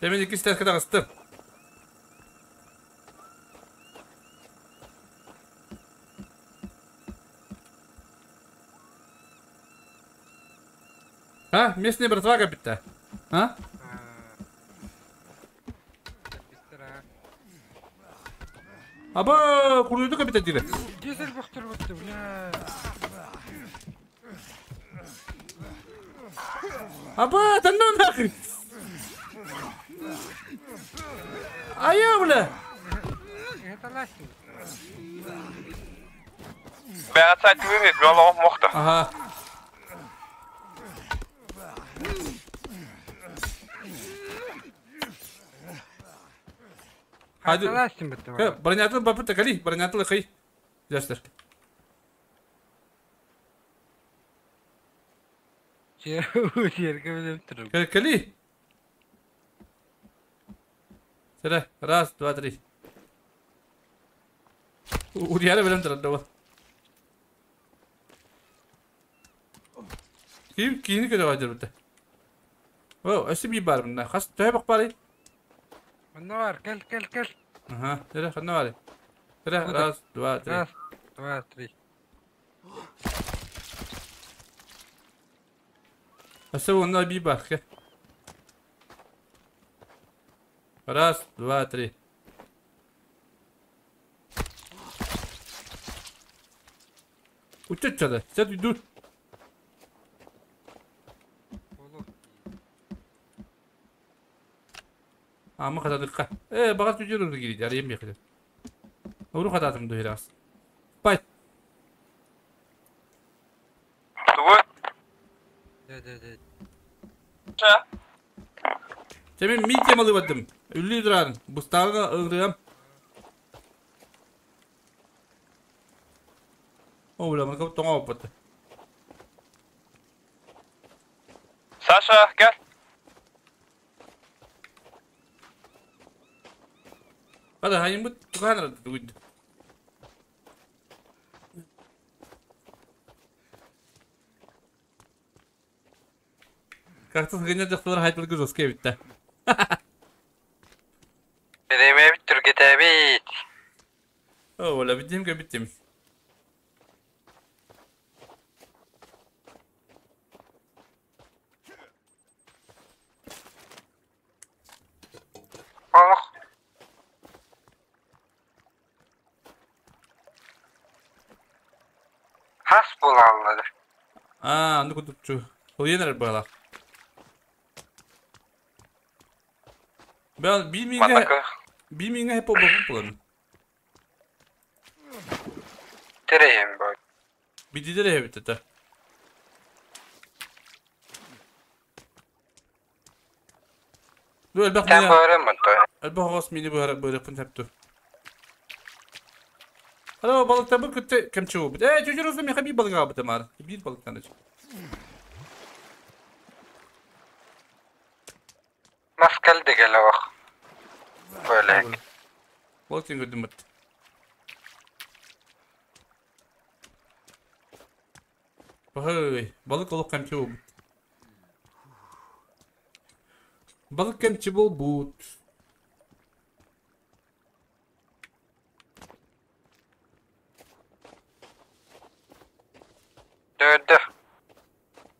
Demin iki stres kadar ıstım. Ha, местная братва капитта. А? Аба, курдуйду капитта дире. Дизель бохтур бутты, бля. Аба, тандан нахрен. Ая, бля. Это ластин. Ben сайтыбын жолоғым мохта. Ага. Hadi. Ластин бутты. Бронятыл бапыта кали, бронятыл хай. Жастыр. Жерге біліп тұрып. Кали. Сere, раз, два, три. Урьяра белем тұрады ол. Кийим кийини көтө кайдыр бітті. О, өсі би бар мында. Қас төй бақ бар. Мында бар, кел, кел, кел. Ага, сere, қанда бар. Сere, раз, два, три. Раз, два, три. Өсі онда би бар. Раз, два, три. Учат чада. Сәт үйді. Ама хатадыкка. Багат үжөр үрді кириди, ар ем бекиле. Уру хататым дүйрас. Байт. Тугу. Да, да, да. Ша. Темен ми темалы баттым. Үлли дурарын. Бустарга ыңрыгам. О, бля, мына тоңа болып батты. Саша, gel. Hadi hayın bu tukan aradı. Кактус гынньар дьахталар хайпыргы жестко эбит да. Бириэмэбит түргэтээбит. О, оля, биттим көбүттим. Олох. Хас буолаллар? Аа, аны кутупчу. Холуйан эрэр быһалаах. Бэл, би миҥэ Маннака би миҥэ хэп буолбут буолан. Тереем бой. Бидидер эбит это. Бу элбэх Тэн миҥэ баарым онто. элбэх оҕос мини быһара быһарыппын сөптү. Alo balıkta bu кытта кемчи буолбут. Ээ, чүчүр узун миэхэ биир балык аҕалбытым аар. Биир балыктан ачы. Мас кэлди кэлэ ох. Бөлек. Балык тиэн көрдүм бат. Баһый, балык олох кэмчи буолбут. Балык кэмчи буолбут. Dördü.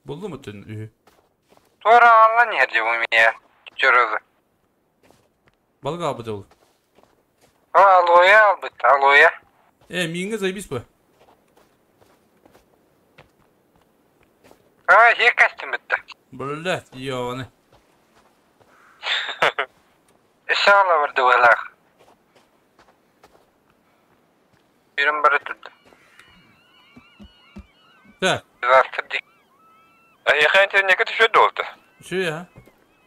Булдум өтөн үһү. Туора аҕаллан иһэр дии бу миэ. Чурулу. Балык аҕалбыт ол. О, алоэ албыт, алоэ. Э, мииҥҥэ заебись бу. А, иһиэ кастым бытта. Блядь, ёбаный. Өссө аҕала барды быһалаах. Үрүм бары турда. Так, Завтра дии. Эһиэхэ интернеккэ түһүө дуолта. үчүгэй а.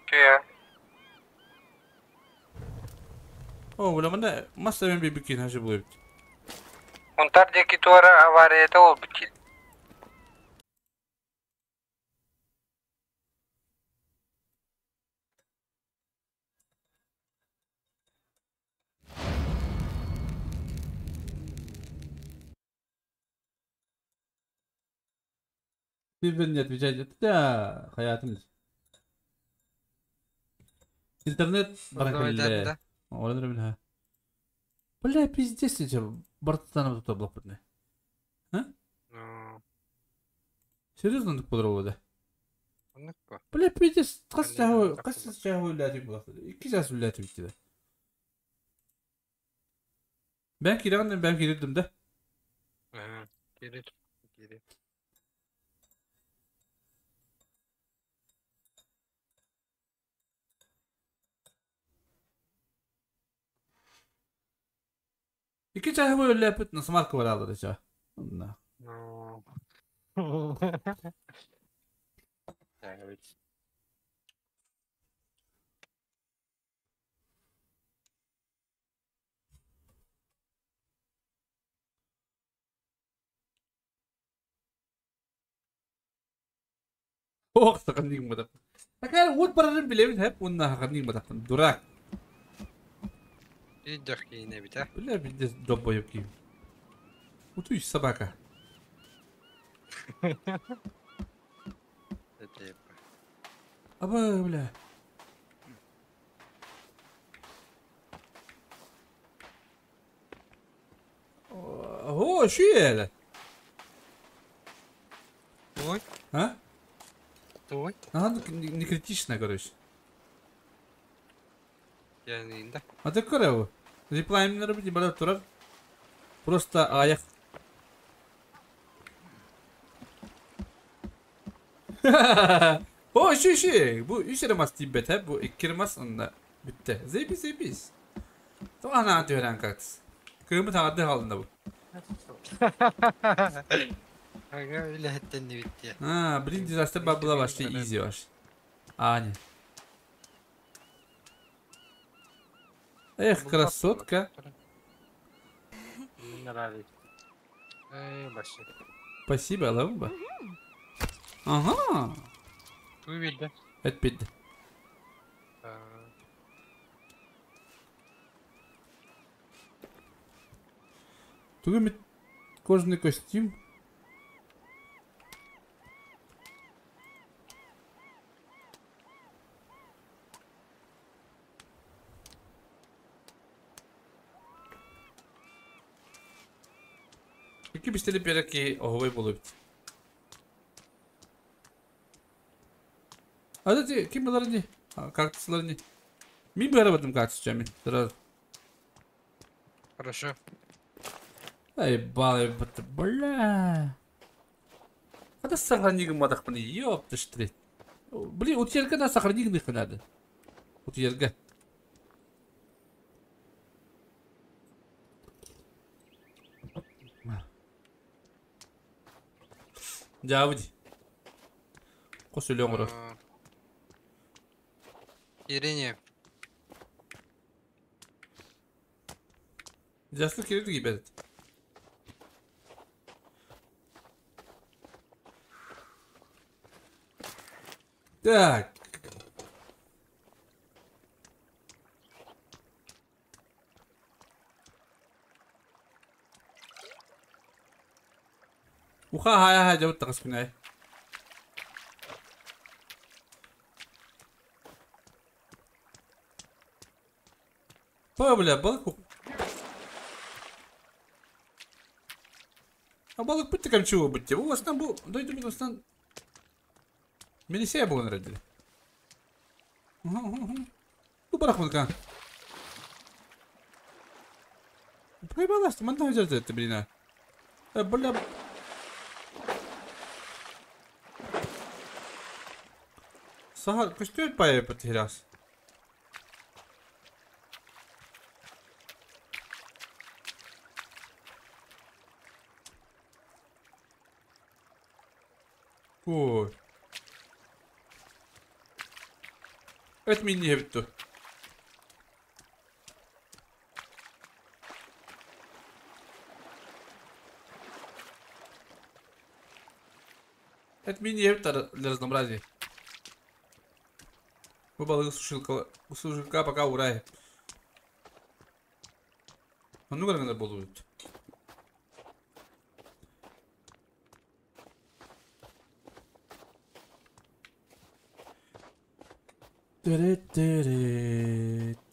Үчүгэй. О, бля, манна мас эбэн биэрбит киһи хашы буолуо эбит. Унтар диэки туора аварията буолбут дии. Ты не отвечать. Да, хаятым. Интернет баран Оҕолор билһэ. Бля, пиздец, эти бартатана тут блокпутны. А? Серьезно, оннук буолар да? Оннук Бля, пиздец, хас чааһы хас чааһы үлэлээтик буолар. Икки чаас үлэлээтибит дии. Бэм киирэҕин бэм киирдим да. Киирир. Киирир. Икки чааһы үлэлээппит на самарка бараалар чаа. Онна. Evet. Ох, саханник мадап. Такая вот барарын билэбин хэп уонна хаханник мадаппын. Дурак. Идэх киинэбит ээ. Бля, пиздец, долбоеб киһи. Утуй, собака. Аба, бля. О, шо это? Ой. А? Той. Ага, не критично, короче. Я да. А ты короче, Реплайм не робити, бада турар. Просто аяк. О, şu şu. Bu üç elmas тибет, bu iki elmas onda bitti. Zebis zebis. Tamam ana diyor kaktüs. Kırmızı tadı halinde bu. Ага, үлэһиттэн bitti. Ha, birinci disaster bubble'a başlıyor, easy var. Ani. Эх, красотка. Мне нравится. Эй, вообще. Спасибо, Лаумба. Ага. Ты видел? Это бит. Тугами кожаный костюм. Икки пистолет берер киһи оһуобай буолуо эбит. А это ким булар ини? Кактуслар ини. Мин быһарабатым кактус мин. Сразу. Хорошо. Ай, балай, бля. Это сохрани гымматахпын, ёпта штрит. Блин, утуйарга да сохрани гыныахха надо. Утуйарга. Дьаабы дии. Хос өлө оҥорор. Ирине. Дьаслык киирдик ибэт. Так. Уха хая хая дьабыт таҕыспын Па, бля, балык. А балык бутты камчуга бутте. Бу астан бу дойду астан Милисия буолан эрэллэр. Бу барахмын Проебалась, манна сылдьар блин. Э, бля. Саха көстүөт баайа потерялся. Ой. Это меня не битtu. Это мини для разнообразия. Бу балыгы сушилка, сушилка пока урай. Оннук эрэ гынар буолуут.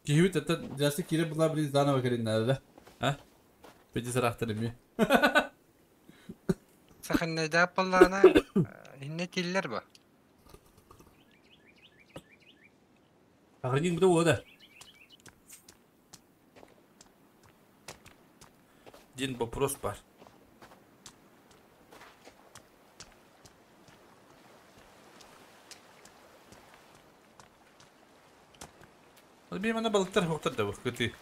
Киһибит это дьасы киирэ була блин заново кэлиннэ да? А? Пети сарахтар эми. Саханнайдаах буоллаҕына иннэ тиллэр бо. Сохраним бута да. Один вопрос бар. Биир манна балыктар хоктор да кыты.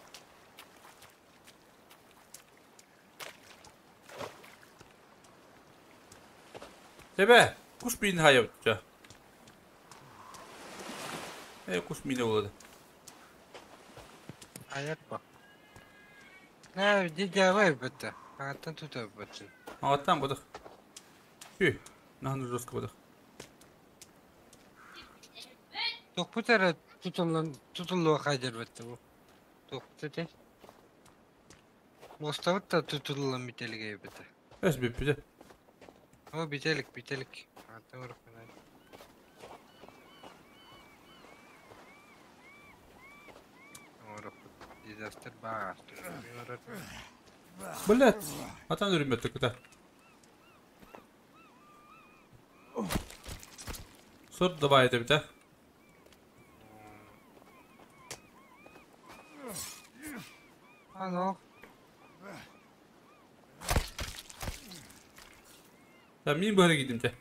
Тебе, кус миин хайабыт. Э, кус миинэ буолады. Айат бо. Наа, дидявай бытта. Аттан тута бытын. Аттан бодох. Хүй, наһаны жестко бодох. Тохпут эрэ тутуллан тутуллуо хайдар бытта бу. Тохпут этэ. Муостабыт да тутуллан бүтэлигэ бытта. Эс бүппүтэ. О, бүтэлик, бүтэлик. Аттан уруккунан. Оҥороппут дизастер баар. Блять, атан үрүммөттө кыта. Сор давай это Ано. Да, мин бары кидим те.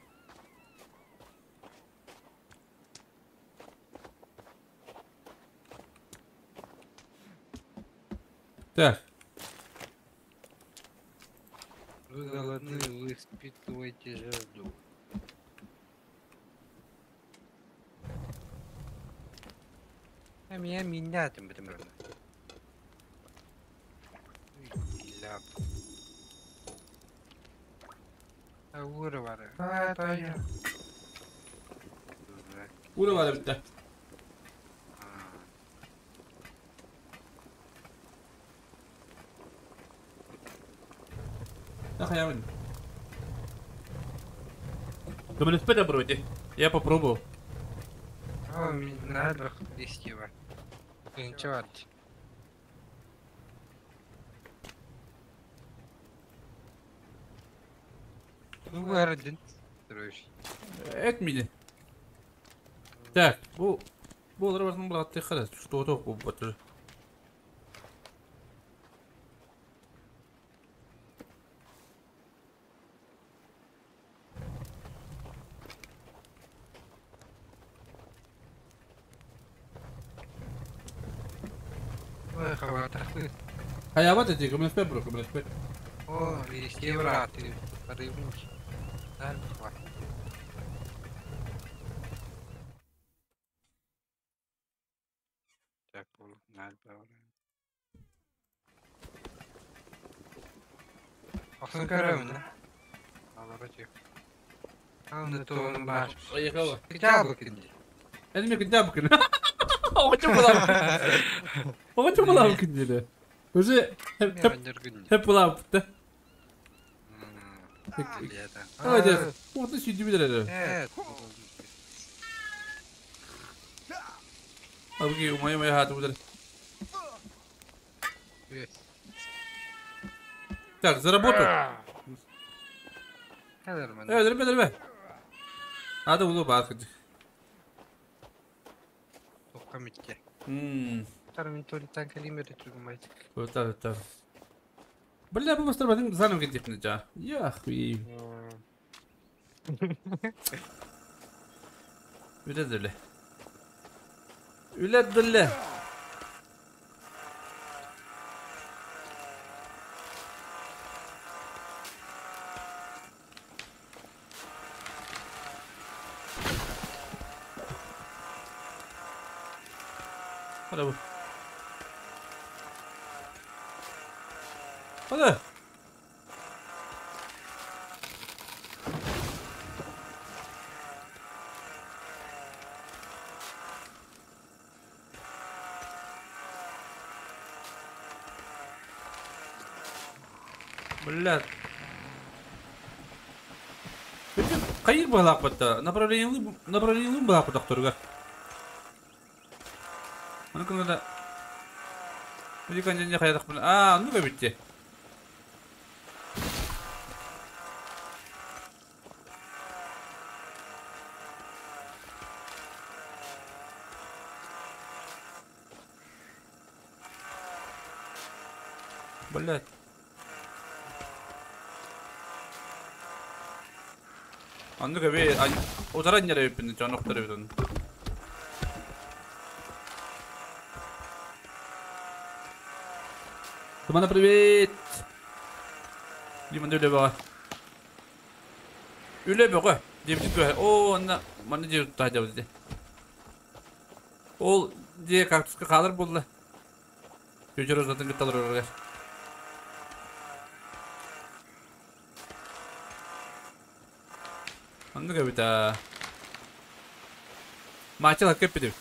Так. Вы голодны, вы испытываете жажду. А меня меня там примерно. Ляп. Аура бар. А, тая. Ура бар битте. Да, хаямын. Көмөлөспөт вроде. Я попробовал. О, мне надо листьева. Ничего. Ну эрдин. Трош. Эт мини. Так, бу олар барытын былааттыахха да, что-то буолбат. Ой, хаватахты. Хайабат эти, көмөлөспөт бро, көмөлөспөт. О, везде браты. Рыбники. Да, хватит. Так, надо. Ахсын көрөмүн, да? Алара чек. Аны тоғын бар. Поехала. Хотя кинди. Это мне когда бы Оҕочу булам. Оҕочу булам күндүлү. Уже хеп булам да. Давайте. Вот сюда билер. Абги умай умай хатı билер. Так, за работу. Өлөрбө, өлөрбө. Ады улу бар кыдык. Тоққа Өтөр, өтөр. Бля, бу мастер бадын занım кетипни жа. Я хуй. Үле дөле. Үле дөле. Hadi bu. Hadi. Блядь. Кайыр балак батта. Направление направление балак докторга. Оны күнгө Үдүкөн жана хаядак. А, ну битти. Блядь. Анны көбе отаран жара биппин жон октор битон. Тумана привет. Диман үле бага. Үле бага. Дебит бага. О, анна маны жер тажа бизде. Ол же кактуска калыр болду. Көчөрө затын кыталар орга. Анны көбүтэ. Мачала кеппи.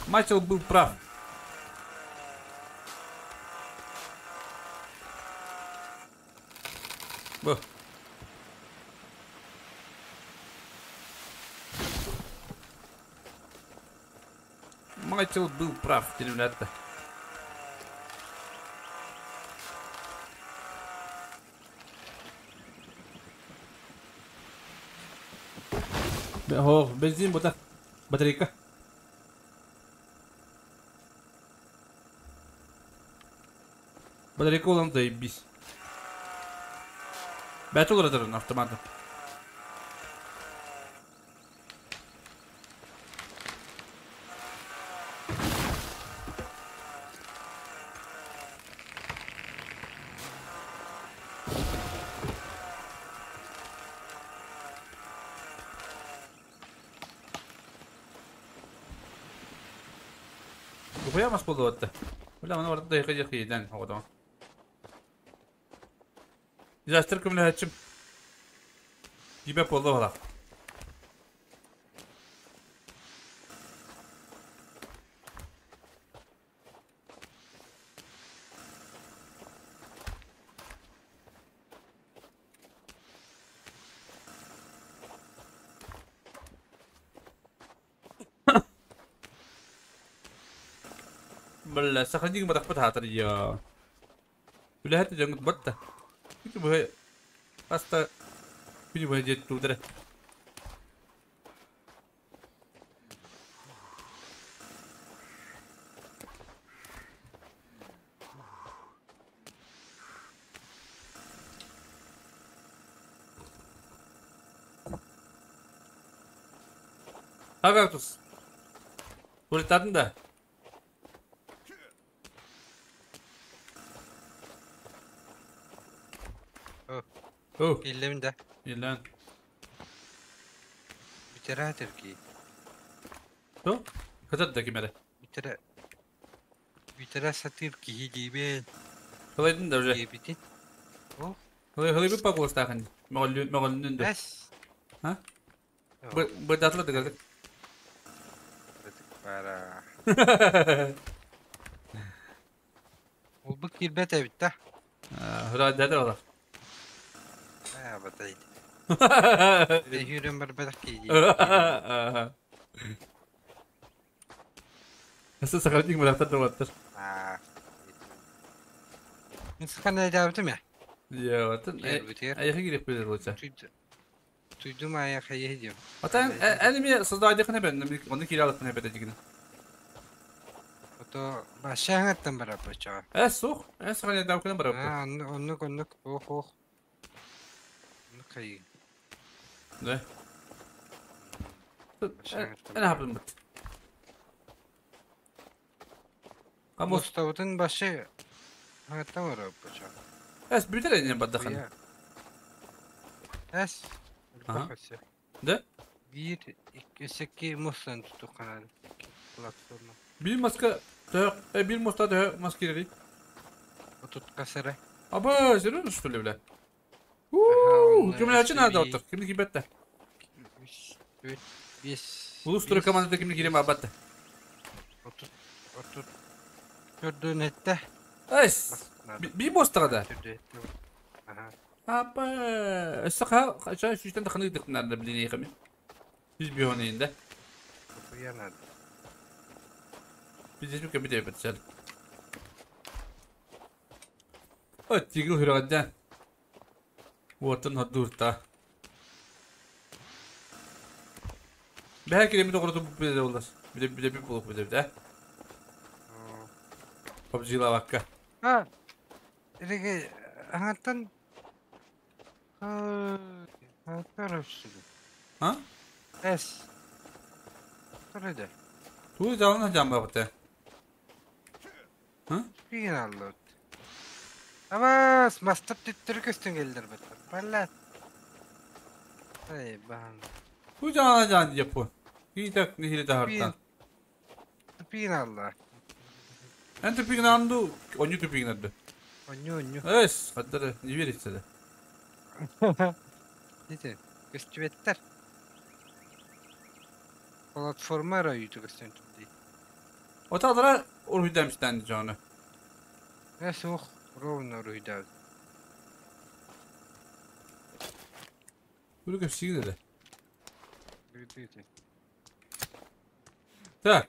Мачел был прав. Бу. Мачел был прав, ребята. О, бензин, вот так. Батарейка. Батарейка olan заебись. Бәт olur atarın автоматом. Куямас болду атты. Бля, мана барда яка яка оғдама. Дизастер көмле хачым. Гибеп болду бала. Бalla саханьык матахпыт хаатар я. Үлэһэт дьоҥут батта. Күнү быһа хаста күнү быһа дьиэт туудара. Агартус. Улетатын да. О. Киллим да. Илэн. Бүтэрэ ки. То? Хатат да кимере. Бүтэрэ. Бүтэрэ сатыыр киһи диибин. Хылайдын да уже. Диэбитин. О. Хылай хылай bir пакуластаахын. Мөҕүллүн мөҕүллүн да. Эс. Ha? Бырдатла да кэлдик. Бара. Улбук киирбэт эбит да. Хыраадата олар. Аа батай. Бэһүүрэн барбатах киһи. Nasıl сахарник мырахтар да баттар. Аа. Мин сахана дабытым я. Я ватын. Бүтэр. Айхы керек билер болса. Туйдум ая хайы дием. Ата энеми создайдык не бен, оны киралык не беде дигин. Ото башаңаттан барап бача. Эс сух, эс хана давкына барап. Аа, оннук оннук ох ох. Оннук хайы. Да. Ана хабым бит. Камос Муставытын башы аңаттан барап бача. Эс бүтер эне баддахан. Эс. Ага. Да? Bir, iki, sekiz mustan tutup kanal platforma. Bir maska bir musta da maska gireri. Otut kasara. Аба, серьезно что ли, бля? Ууу, ким начи надо оттор, ким кибетте. 3, 4, 5. Улус тур командада ким кирем абатта. Otut, otut. Төрдөн этте. Эс. Би мостага да. Аха. Аба, эсаха, чай сүстен тахны дыкнар да билине хами. Биз бионейинде. Янад. Биз эчү кебите битсел. От тигил хүрәдән. Уотын хадурта. Бәһә киреми тоғры бу биде болар. Биде биде би булук биде биде. PUBG лавакка. А. Иреге аңаттан. А, А? Эс. Турыды. Туу жалына жан багыты. А? Биген алды. Абас, мастап түттүр көстөн келдер бит. Балла. Ай, бан. Туу жалына жан жапы. Кийдак нихиле тахартан. Тупин алла. Эн тупигин анду, оню тупигин анду. Оню, оню. Эс, хаттары, не верится да. Дите, көстүбеттер. Платформа райыты көстөн тупти. Отадыра урхуйдамстан жаны. Эс, ох, ровно урхуйдабыт. Bunu köpsüğü dedi. Так.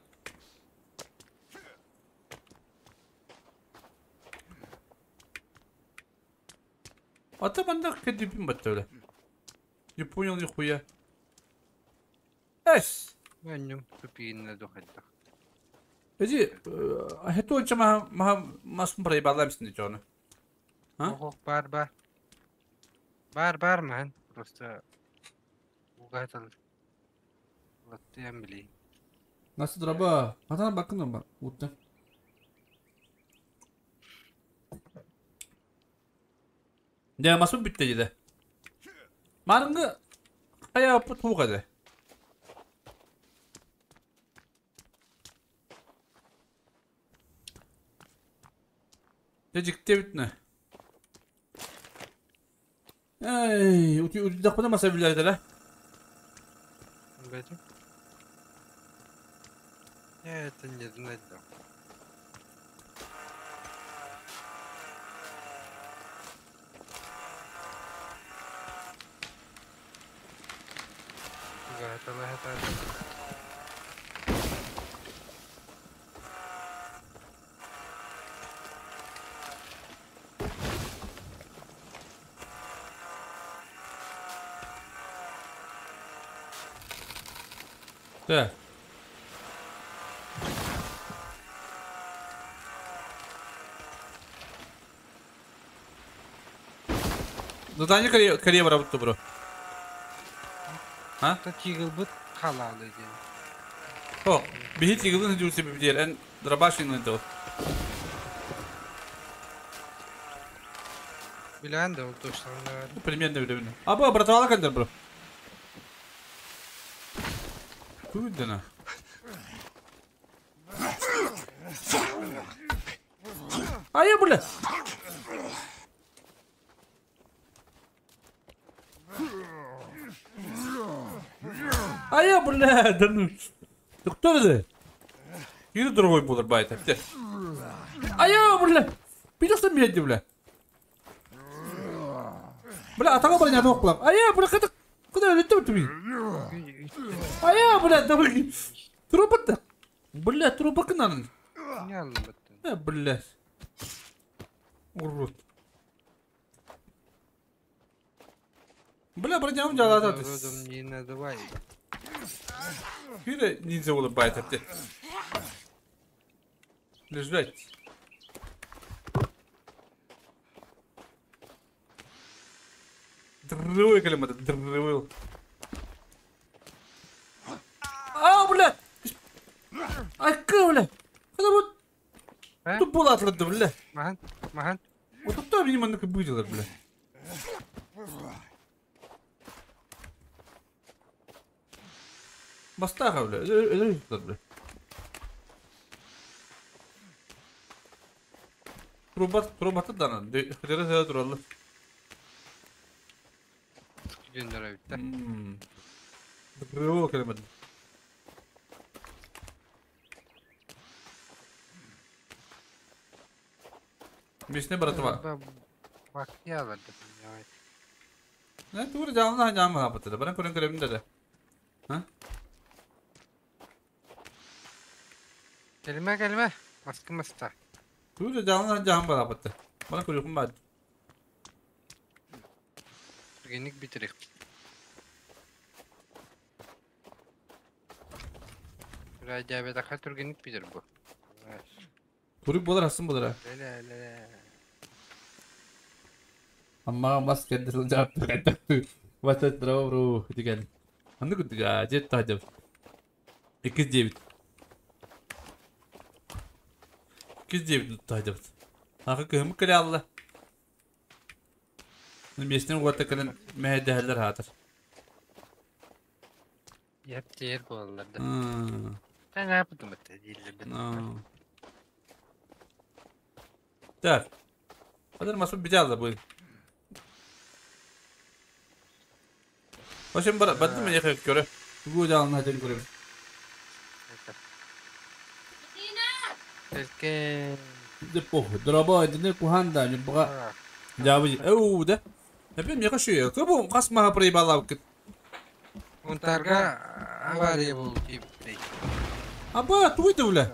А там анда кедипим батты öyle. Не понял нихуя. Эс. Меню тупиинна духайда. Эзи, хето чама ма масм проебала мисин жона. А? Ох, бар бар. Бар бар ман. Просто угадал. Латтыям били. Nasıl драба? Атана бакын бар. Утта. Не масым битте диде. Марыңы кая пут хугады. Дежикте битне. Эй, ути ути дакпына маса билерде ла. Бәдим. Это не знать да. Так. Задание Корея барабыт бро. А? Та тигылбыт халаалы диэн. О, биһи тигылын дьуусэ бибдиэр эн дробашин дыл. Билэн да ол точно. Примерно билебин. Аба братвала кендер бро. Күйдена. Ая, бля! Ая, бля, да ну. Ты кто это? Или другой булар байт, опять. Ая, бля! Пидёшь там бля. Бля, атака броня тоқлап. Ая, бля, куда куда өлеттім түбі? Ая, бля, давай. Трубата. Бля, труба кынан. Не аллабаттын. Бля. Урод. Бля, броням жалата. Родом не надавай. Кире ниндзя болып байт әпте. Лежать. Дрывый калимата, дрывый. А, бля! Айка, бля! Когда вот... Тут была атланта, бля. Махан, махан. Вот тут там, видимо, выделал, бля. Бастаха, бля. Бля. Труба, труба тадана. Хадера туралла. Күндөрөбүттэ. Дрывый калимата. Мисне братва. Бактияларды. Не, тур жамна жамна патта. Баран көрөн көрөмүн да. А? Келме келме. Маскы маста. Тур жамна жамна патта. Баран көрөкүм бар. Түргенник битерек. Радиабетаха түргенник битер бу. Турук болар асын болар. Ле ле. Амма мас кендил жаап кайтты. Вата дравру деген. Аны күтүгө жет тажып. 2-9. 2-9 тажып. Акы кым кире алла. Местен уота кэлэн мэһэдэһэллэр хаатар. Яп тиэр буоллар да. Таңаапытым этэ дииллэр. Так. Хадыр масу бижалла бу. Ошен бара бадды мен яхы көрө. Бу жалын хадын көрөм. Элке. Депо драба дне куханда нибга. Жабы эу да. Эпем яхы шуя. Кыбу касма прибалап кит. Унтарга авария бол тип. Аба туйды бля.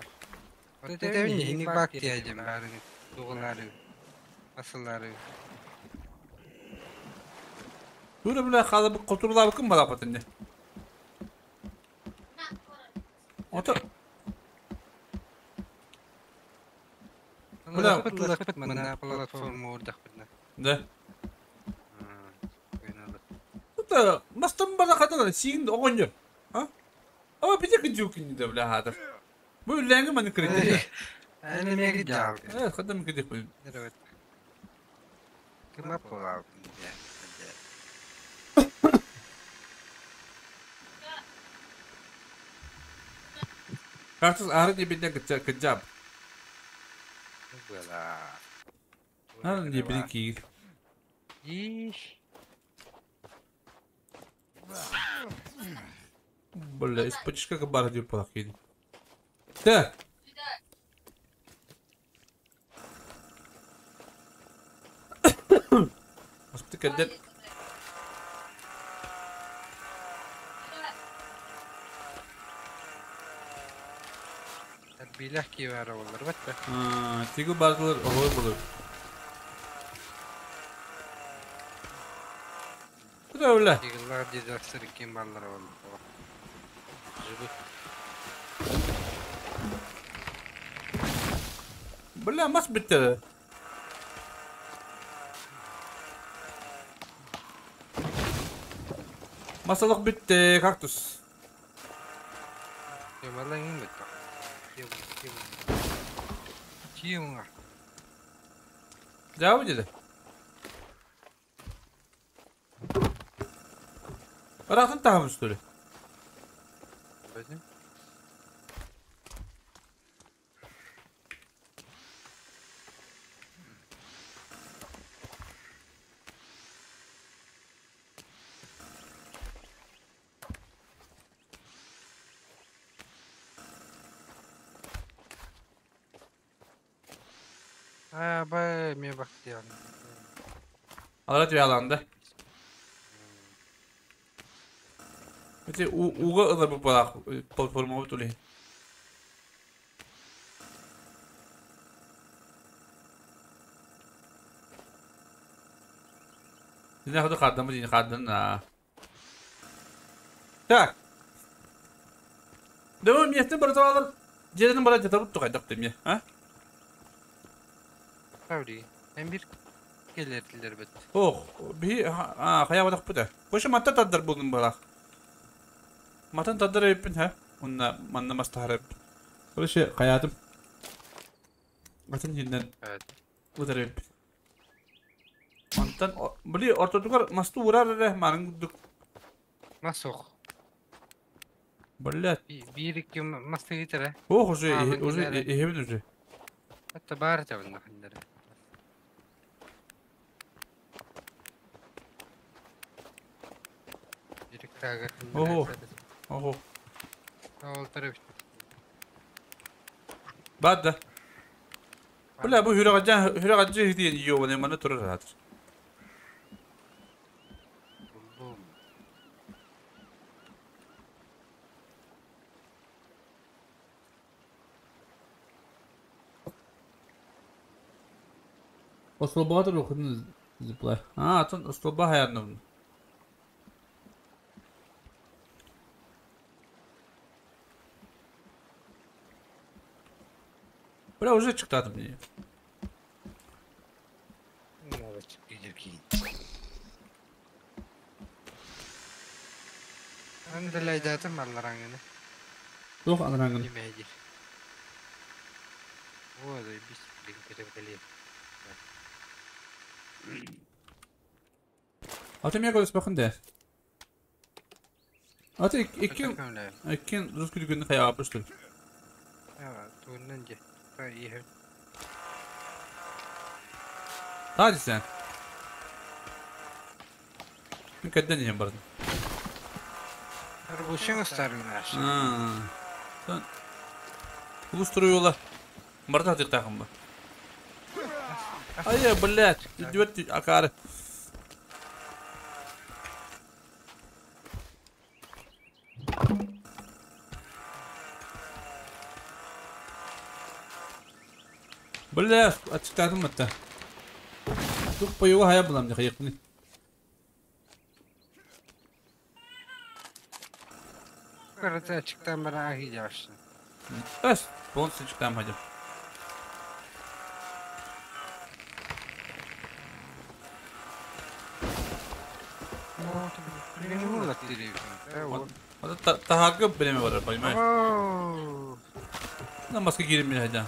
Отетебин хиник бактия жем барын дугулары. Асылары. Тура бля халып котурлап ким балап атынды. Ото. Бля, лахпыт мана платформа урдахпытна. Да. Это мастам бара хатана сигин огоньор. А? А бите кыжукин да бля хатар. Бу ләңге маны кредит. Әне меги жал. Э, хадам кредит бу. Кима полау. Картус ары дебинде кыджап. Бла. Ары дебин ки. Иш. Бля, из-под как бар деп палак Так. Аспты кәддер. Билах ки бар олар батта. Тигу бардылар охой болur. Куда öyle? Тигилар дизастер ким баллар олар. Живых. Бля, мас бүттэ. Масалык бүттэ, кактус. Ямалайын бит. Киевңа. Жабы деді. Ырахтын тахам үстөрі. Бәдем. А, бай, мен бактыян. Алара түбе аланды. Эти уга ылар бу балак платформа бутули. Нахуй хаддан бу хаддан. Так. Давай местен бара Жерин бара жата бутту кайдак деме, а? Таври. Мен бир келердилер бит. Ох, би а хая бадак буда. Коша матта таддар булдum балак. Матын таддар эппин ха. Онна манна мастахар. Короче, хаятым. Атын жинден удар эппин. Мантан били ортотугар масту урар эле манын гудук. Масох. Блядь. Бир iki масты гитара. Ох, уже уже эхебин уже. Hatta бар табында хандары. Ого. Ого. Ол тарап. Бад да. Бля, бу хүрәгәҗә хүрәгәҗә диен йобаны маны турар хатыр. Ослобага рухын зиплай. А, атын ослоба хаярны. Бля, уже чыктадым мне. Андалайдатым аллараңыны. Туох анараңын? Немээдир. Вот, бис линкереп кэлиэ. Аты мен көрөс бакын да. Аты икки икки рус күлгүнү хаяга пыштыр. Тууннан же. Та иһэ. Таа сен. Мен кәдден иһен бардым. Арбушың ыстарыңнаш. Сен Улустуруйула. Барда тыктакын ба. Ай, блядь, идиот акары. Бля, ачыктадым атта. Тук поюга хая булам дия кыйкны. Карата ачыктан бара ахи жашын. Эс, полностью чыктам хадим. Это тахагы время бар, понимаешь? На маска кирим мен хадя.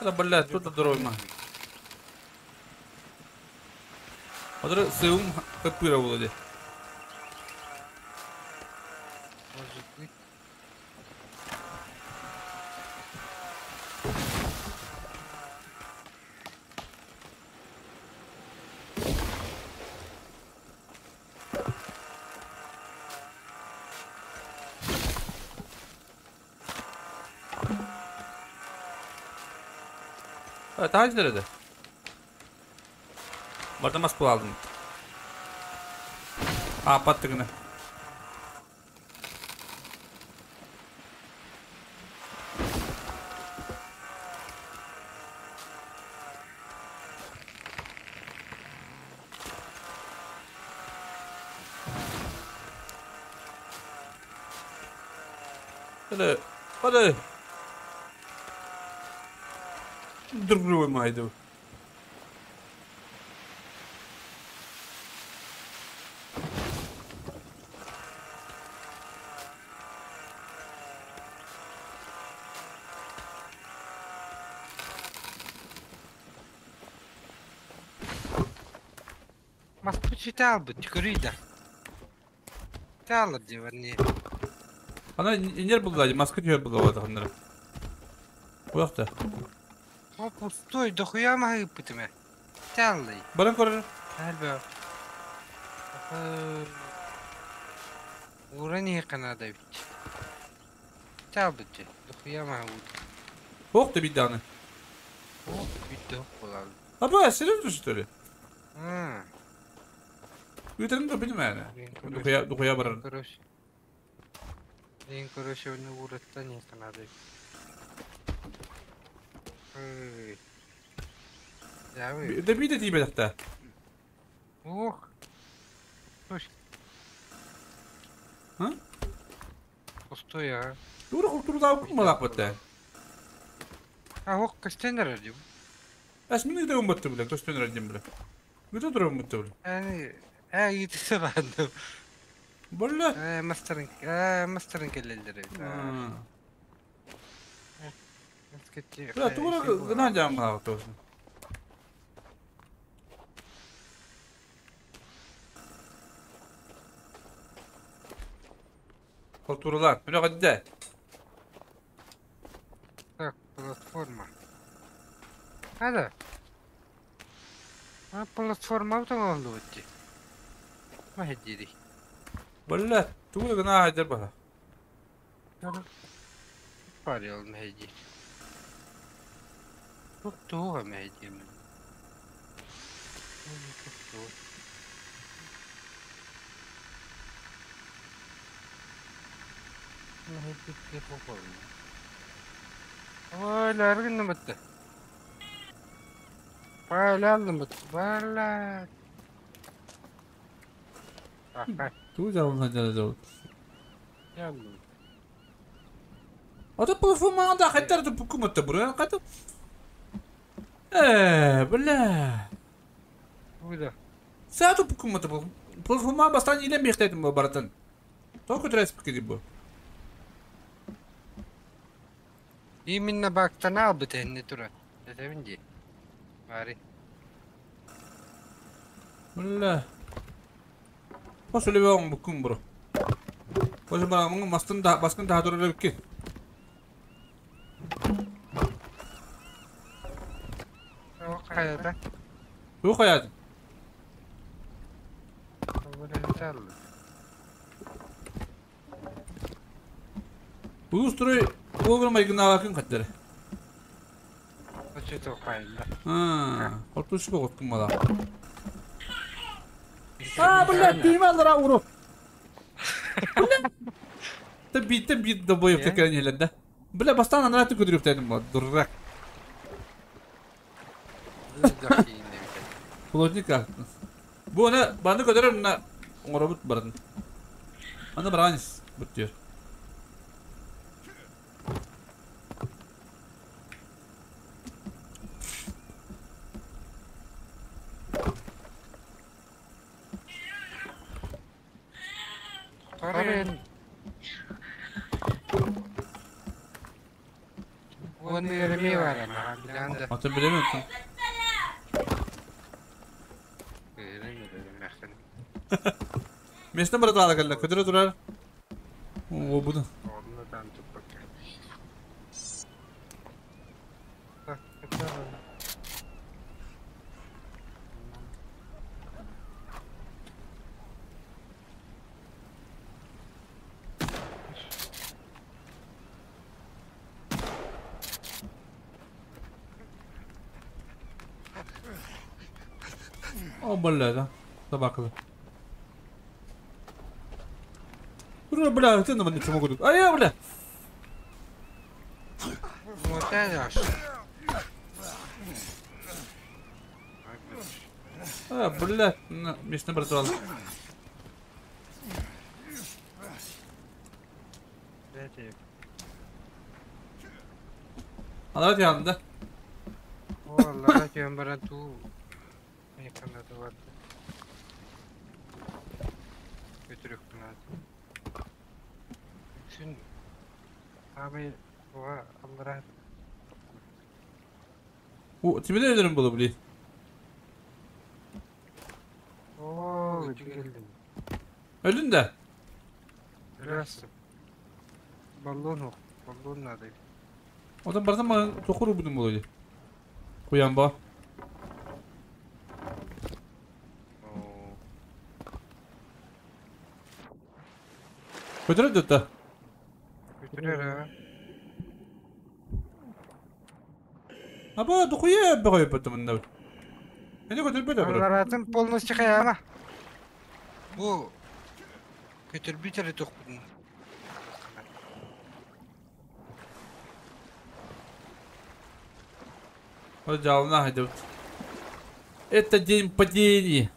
Это, блядь, тут здоровый ма. Адыр сыум капыра булды. Может быть. Evet, daha nerede? Барда мас алдым. А, паттыгына. Hadi. Hadi. Dur майду. Маспучитал бут көрүйда. Тал дивани. Ана инер булла, маска түйөр булла вот ханнара. Уякта. О пустой, дохуя махы пытыме. Таллый. Баран көрөр. Әлбә. Урани канада бит. Тал бит. Дохуя махы. Ох да биданы. О, бит болал. Аба, серьезно что ли? А. Өтөрүн да билмәне. Духуя духуя барар. Короче. Дин короче, оны ураттан не канада. Ой. Да биде тибе такта. Ох. Слушай. А? Пустой, а. Тура культурда укмалак бетте. А ох, костенер дим. Әс мине дә умбатты белә, костенер дим белә. Гүтә тора умбатты белә. Әни, ә йитсе бандым. Бля. Ә мастерин, мастерин келелдер. Бля, тура гына жамга тосын. Культуралар, менә гадә. Так, платформа. Hadi. Ha платформа oldu bitti. Ma hediyedik. Бля, тура гына хаҗар бара. Бар yol hediye. Çok doğru mu hediye mi? Çok doğru. Ma hediye çok oldu. Ой, ларгын бітті. Байлалым бітті. Байла. Ту жабын хаҗар жабын. Яллым. Ата платформа да хәттәр дә букуматта бура ката. Э, бля. Буйда. Сату букуматта бу. Платформа бастан илем бихтәдем бу баратын. Только трес пикиди бу. Именно бактан ал бітенне тура. Дәтәбин ди. Бари. Бля. Посуле баң букум бро. Посуле баң мастын да баскын да туры бикки. О, кайда? Бу каядын? Улустрой огрым айгын каттары. Очото кайда. А, кортуш бу готкун мала. А, бля, түймә алыр уру. Бля. Та бит бит да боеп текән елендә. Бля, бастан анраты көдүрүп тәдим бу, дурак. Плотника. Бу аны баны көдөрөр на оңоробут барын. Аны баранис бүттүр. Торын. Оны ереми бар ама биланда. Аты билемем. Месте барат ала калла көдөрө турар. О, буду. Ондан тупак. О, бля, да. Собака. Ура, бля, ты на меня чему говорит? А я, бля. Вот это А, бля, на, место братал. Алара тиһалында. О, аллара түһэн баран туу айханната барда. Көтүрүкпүн аата. Үксүн аабай буга аллара У, тебе өлөрүм болу, блин. Оо, үтү келдим. Өлүн да. Өлөрөссүм. Баллон ох, баллон надо. Одан бардан маған тоқыр убудум болу. Куян ба. Оо. Көтөрө да. Көтүрөр а. Аба дохуя бөгөй бөтөмүн. Эне көтөрбөт бро. Алларатын полностью каяма. Бу көтөрбүт эрэ тохпутун. Вот жална идет. Это день падения.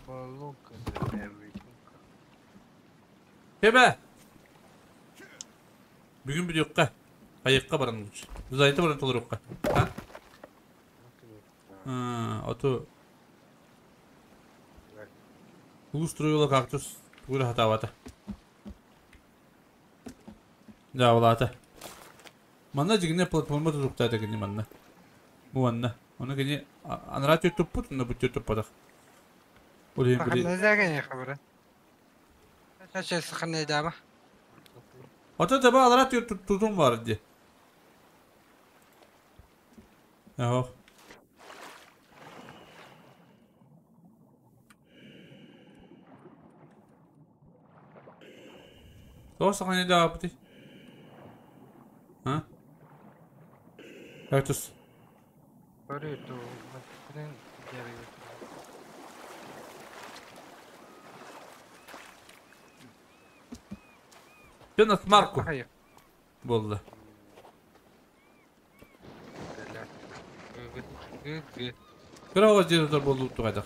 Баллон Кебе. Бүгүн bir yokka. Kayıkka baran uç. Zaytı baran tolur yokka. Ha? Ha, ото Улуструйла кактус тугура хатавата. Да, улата. Манна жигине платформа тутуктата кини манна. Бу манна. Оны кини анра туппут, но бут туппатах. Олин били. Ханна хабара. Чача сахана дама. Ото таба алра тутум бар ди. Ах. Тоос сахана да бути. А? Кактус. Бары ту маттен жары. Жана Марку Хайы. болду. Гы. Кыра жер болду тугайдак.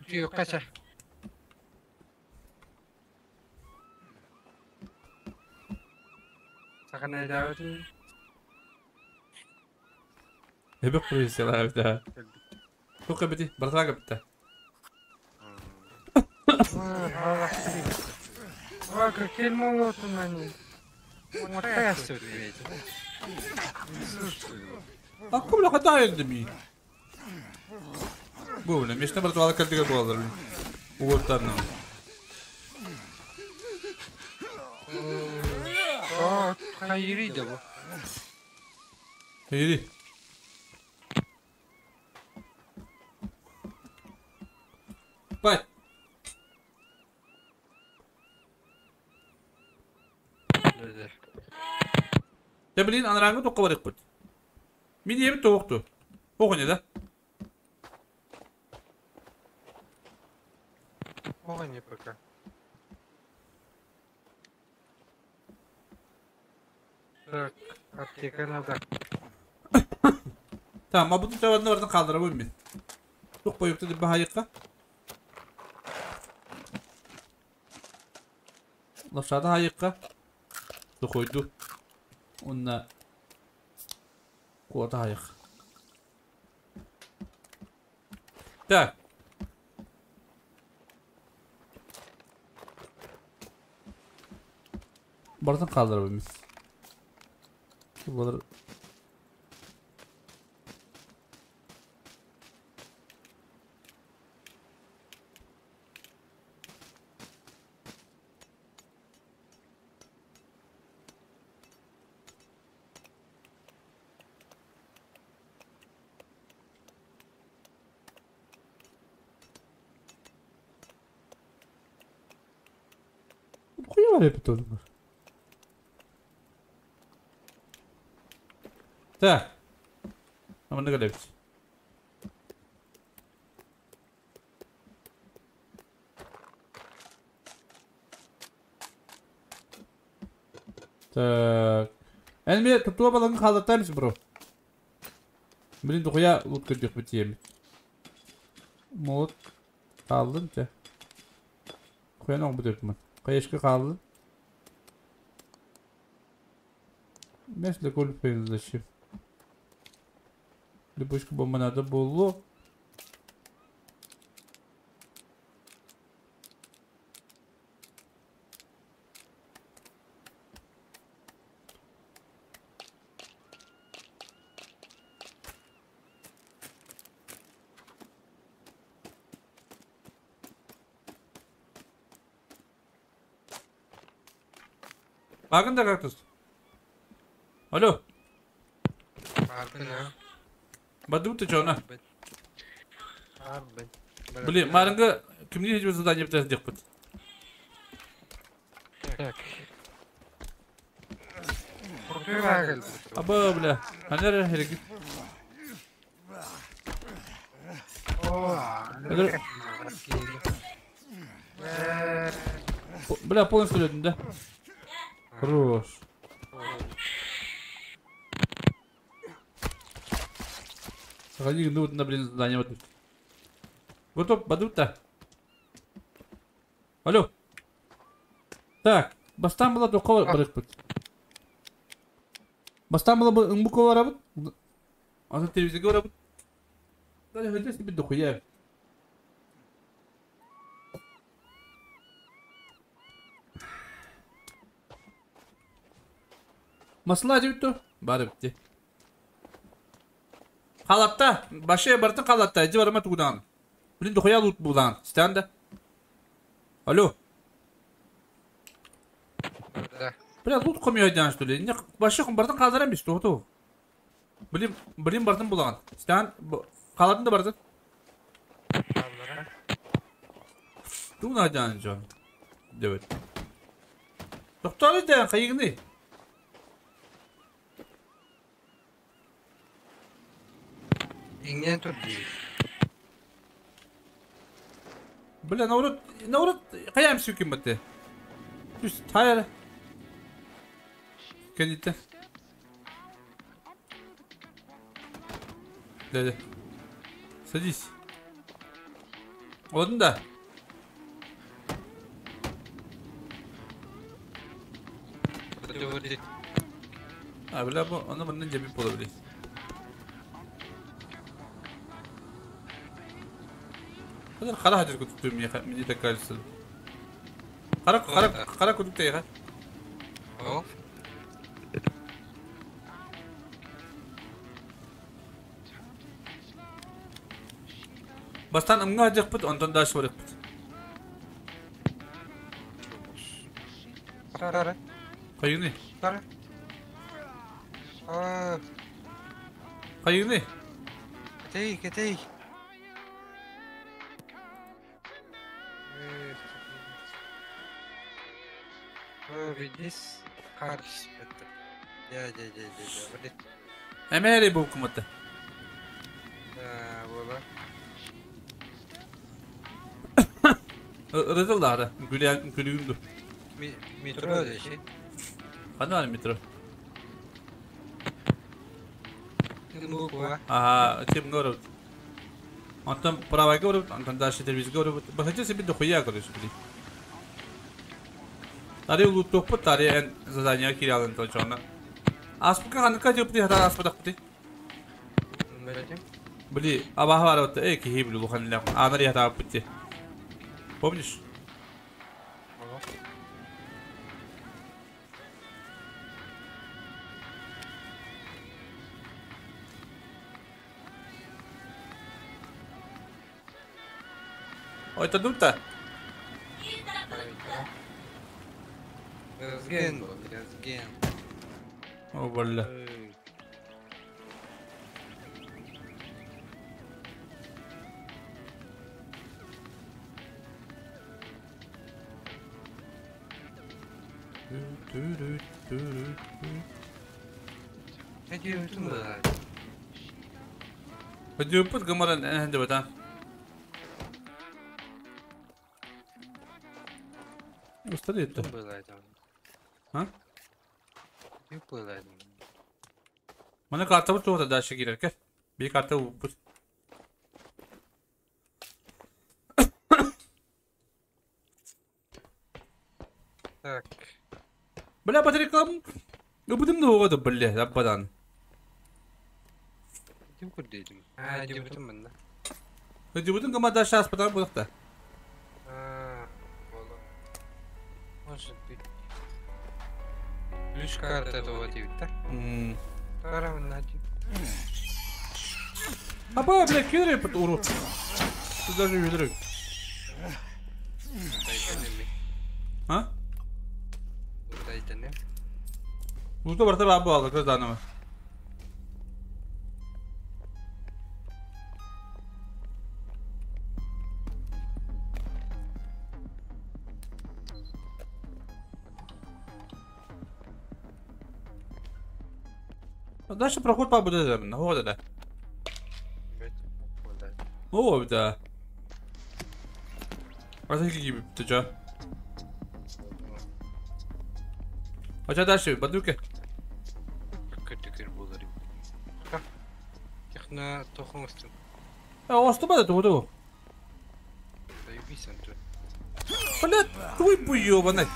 Түйө кача. Сахана дама. Эбек курисела да. Тука бити, бартага битте. Ва, какие молоту на них. Вот ведь. Аккум ла хата элдими. Бу биле, мешне бартага калдыга болдыр. Уоттарны. О, хайри да бу. Хайри. Бай. Я блин, анраңы тоққа барық бұд. Мен ебі тоқты. Оғы не да? Оғы не пока. Так, аптека надо. Tamam, bu cevabını oradan kaldıramıyorum ben. Çok boyukta bir hayıkka. Lafşada hayıkka. Koydu. Onunla куота хайык. Так. Барытын калдырабыз. Булар Var bir tolu. Так. Ama ne kadar Так. Энми тутуа балаңы қалдыртаймыз, бро. Блин, дохуя лут көрдөх бітемін. Молот қалдым те. Хуян оң бітіртмін. Қайышқы қалдым. Месле көл зачем? Липучка бомба надо было. Багын да кактус. Алло. Бардын. Баду ты чё, на? Бардын. Блин, марыңга кимни хечбе задание битәс дип бит. Так. Куртуй. Аба, бля. Анер херги. Бля, полностью өлдüm да. Хорош. Сохрани, ну, на, блин, задание вот. Готов, бадута. Алло. Так, бастан была тоққа барып бит. Бастан была ыңбука барабыт. Аны телевизорга барабыт. Даже хотел себе дохуя. Масла деп Бар битти. Халатта, башы бартын халатта, иди барма тугудан. Блин, дохуя лут булдан. Станда. Алло. Да. Бля, лут комья что ли? Не, башы бартын қалдырам бис, тоқту. Блин, блин бартын булган. Стан, халатын да бартын. Тугуна айдан жон. Деп. Тоқталы да, кайыгны. Иңнен тур дии. Бля, наурут, наурут, каям сүйкін бітті. Түс, тайыр. Кенетті. Дядя. Садись. Одын да. А, бля, bu, onu bunun cebi olabilir. هذا الخلا هاجر كنت تمي من يتكالسل. خرق خرق خرق كنت تيغا. О. Бастан ымга жакпыт, онтон даш барыкпыт. Сара. Кайыны? Сара. А, Кайыны? кетей, кетей. Видис карс это. Я, я, я, я, я. Эмери бу кумата. Да, була. Рызылдары, гүлен күлүмдү. Метро деши. Кандай метро? Буква. Ага, тем город. Антон правый город, Антон дальше телевизор город. Бахачы себе дохуя, короче, блин. Тари улуттук тари эн задание киралын точно. Аспыка ханыкка жөпти хата аспыдак бити. Бли, абаха бар отта, эй кихи бли лухан ля. Анар ята бити. Помнишь? Ой, это дута. Разген, разген. О, бля. Өдүүппүт гымаран эһэндибэтэн. Устар етті. Ha? Мана карта bu tuğda дальше girerken. Bir karta bu. Так. Бля, батарейкам. Будем нового бля, абадан. Ким көрдейдім? А, дебютім мында. Дебютің кыма дальше аспадан бұлықта. А, боло. Может быть. Үш карта того дейбит, да? Тара мында дейбит. Аба, бля, кидре под уру. Тут даже ведры. А? Burada barda бабу алды, көз данымы. Дальше проход по будет, вот это. О, да. А ты какие ты чё? А что дальше? Бадуки? А что было тут? Блядь, твой буёбаный.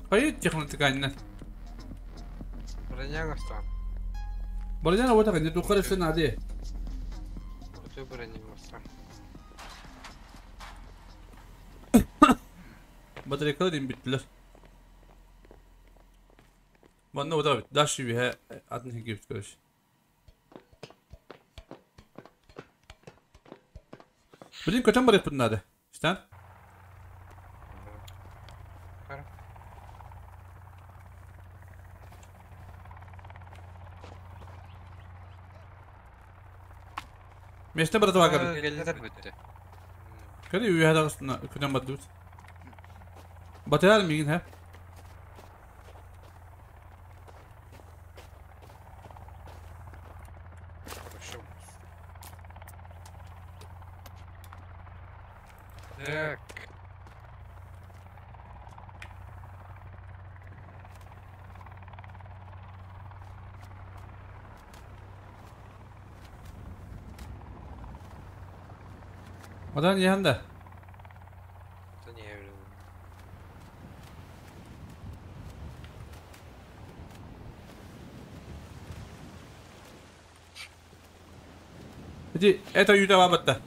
Поедет технотыканина. Броня вот так, не тухаришься надо. Батарейкалар им bittiler. Bana o da daş gibi he adını gibi görüş. Bilin kaçan var yapın nerede? İşte. Meşte bırakı bakalım. Kari üye dağısına küden batı. Батарейкалар мигин хэ? Так. Одан яханда. Иди, это юда бабатта.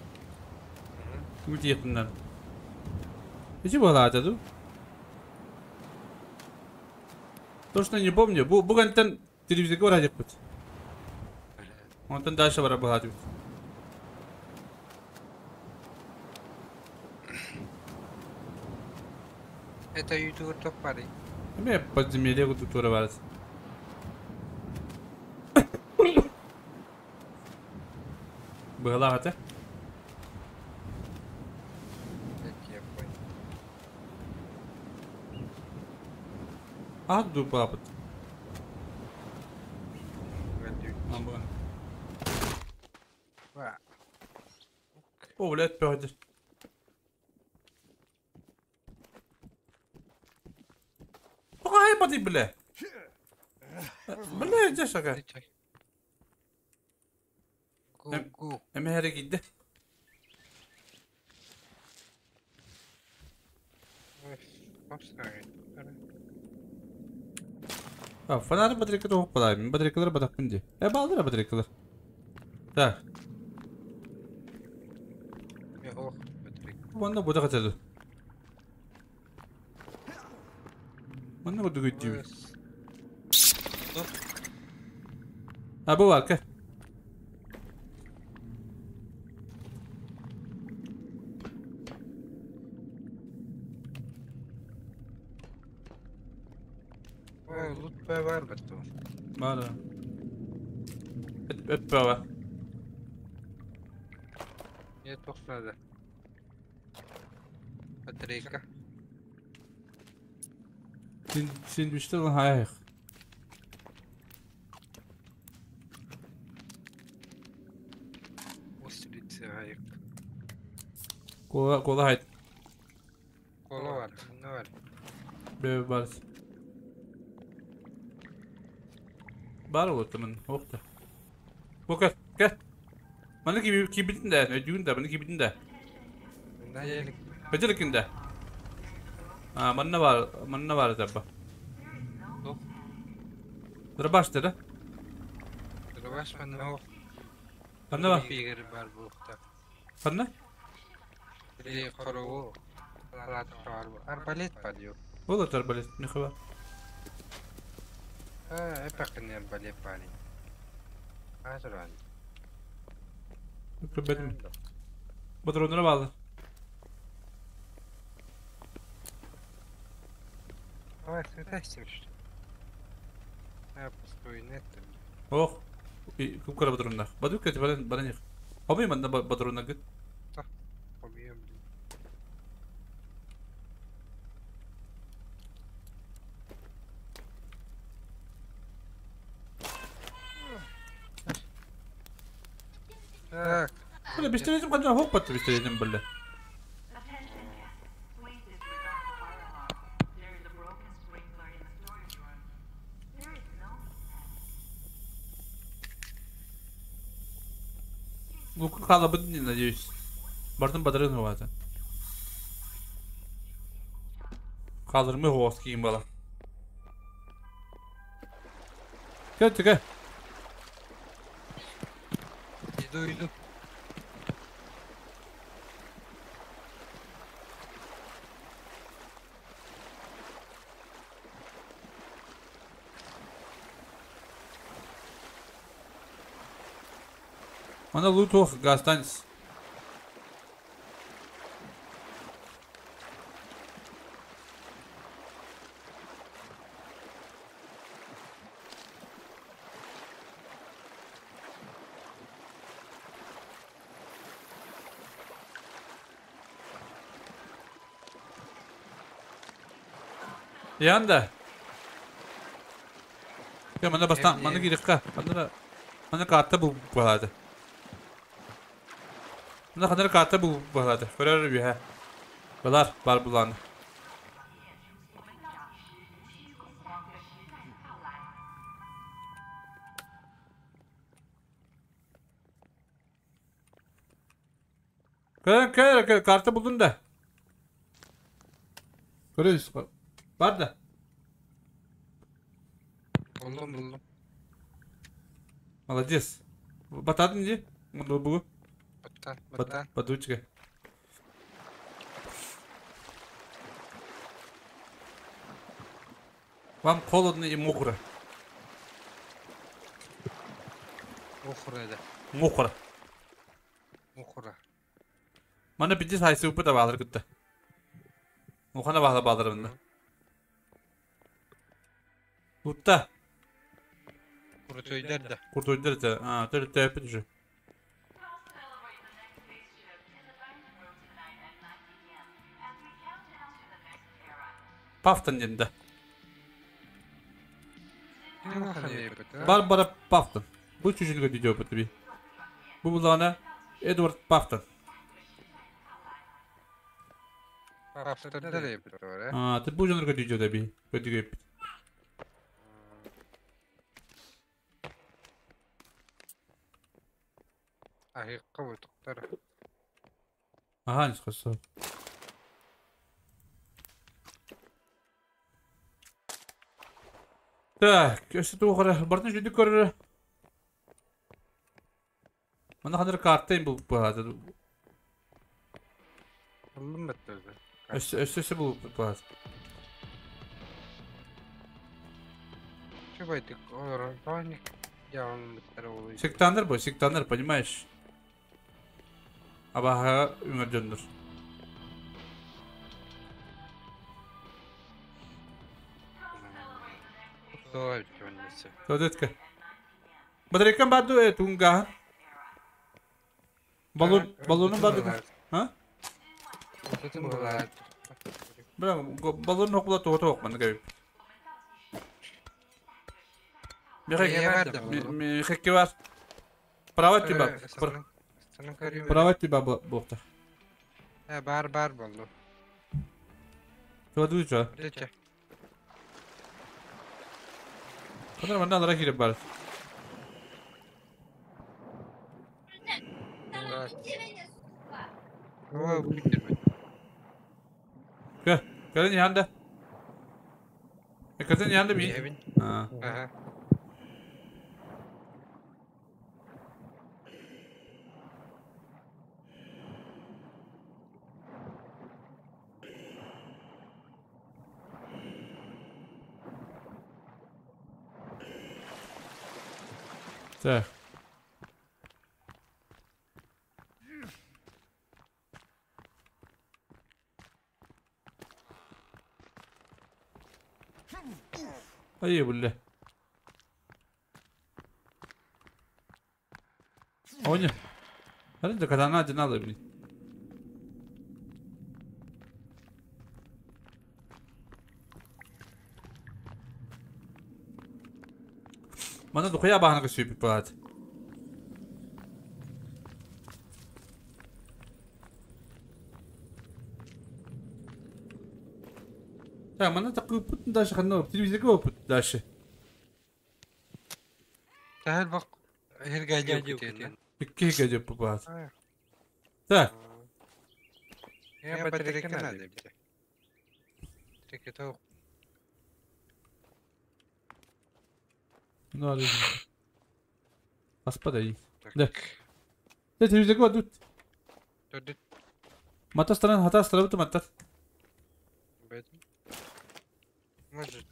Үти якыннан. Иди была это, Точно не помню. Бугантан телевизор говорит путь. Он там дальше бара была. Это ютубер топ парень. Мне подземелье вот тут урывалось. Была это? А, дупа. О, блядь, пёдер. Ай, поди, бля. Бля, где шага? Эме gitti. А, фонарь батарейка хоппалай. Батарейкалар батакпын ди. Балдыра батарейкалар. Так. Ванна буда катады. Ванна буда гүттү. А бу варка. Var. Öp baba. Нет, туох надо. Батарейка. Син биште хайх. Устрица хайк. Кола кола хайт. Кола бар, не бар. Бе бар. Бар олотумун, охта. Бу кел, кел. Маны кибитин да, өйдүүн да, маны кибитин да. Бөтеликин да. А, манна бар табба. Тух. Дробаш да? Дробаш манна ох. Манна бар. Бигер бар булукта. Манна? Или корову. Бар. Арбалет бар ю. Болот арбалет, не хва. А, эпакын арбалет бар. Азыран. Көбөтүм. Патроннары баалар. Ой, что? Я пустой нет. Ох. Күп кара патроннар. Бадук кете баран баран. Хобби манна патроннар гыт. Хобби. Так. Бля, бистеретим кандай хоп батты бистеретим бля. Лука кала не надеюсь. Бардым бадрын хувата. Калдырмы хоос кийин бала. Кел, кел. Иду, иду. Мана лут ох останется. Янда. Я мана бастан, мана кирикка. Мана мана карта бу балады. Мана ханар карта бу балады. Көрөр бия. Балар бар буланы. Көр көр көр карта buldun da. Görüyoruz. Var da. Buldum buldum. Молодец. Батадын ди. Бу. Баттан, баттан. Батучка. Вам холодно и мокро. Мокро да. Мокро. Мокро. Мана биди сайсы упы да балыр күтті. Мухана бағла балдырында. Утта. Куртуйдар да. Куртуйдар да. А, төр тәпі уже. Пафтан деді. Барбара Пафтон. Бу чүжүлгө видео бу. Бу булана Эдвард Пафтон. А, ты бу жанрга видео да би. Көдүгө. Ахикка бутуктар. Ага, не сказал. Так, өсө тугара бартын жүдү көрөр. Мана ханыр карта бу бу. Булдум бетти. Өсө өсө бу бу. Чубайтык, олар паник. Сектандар бу, сектандар, понимаешь? Абаха үңөрдөндөр. Тодетка. Батарейкам баду тунга. Balon, balonun vardı. Ha? Tutun bular. Balonun okula toğuta okmanı gibi. Bir var. Prava tüba. Prava tüba bu. Бар бар болду. Tuva duca. Kadar bana alarak girip var. Gel. Gelin yanında. Kadın yanında bir. Ha. Так. Ayı bulle. Oyna. Hadi de kadar ne alabilir. Mana дохуя бағанаға сүйіп болады. Так, мана такой пут дальше ханна телевизорга опыт дальше. Тахал бак херга жеп. Икки жеп болады. Так. Я батарейка надо. Трекетов. Ну, Господи. Да. Да, телевизор тут. Тут. Матастаран хатастара бут матар. Может.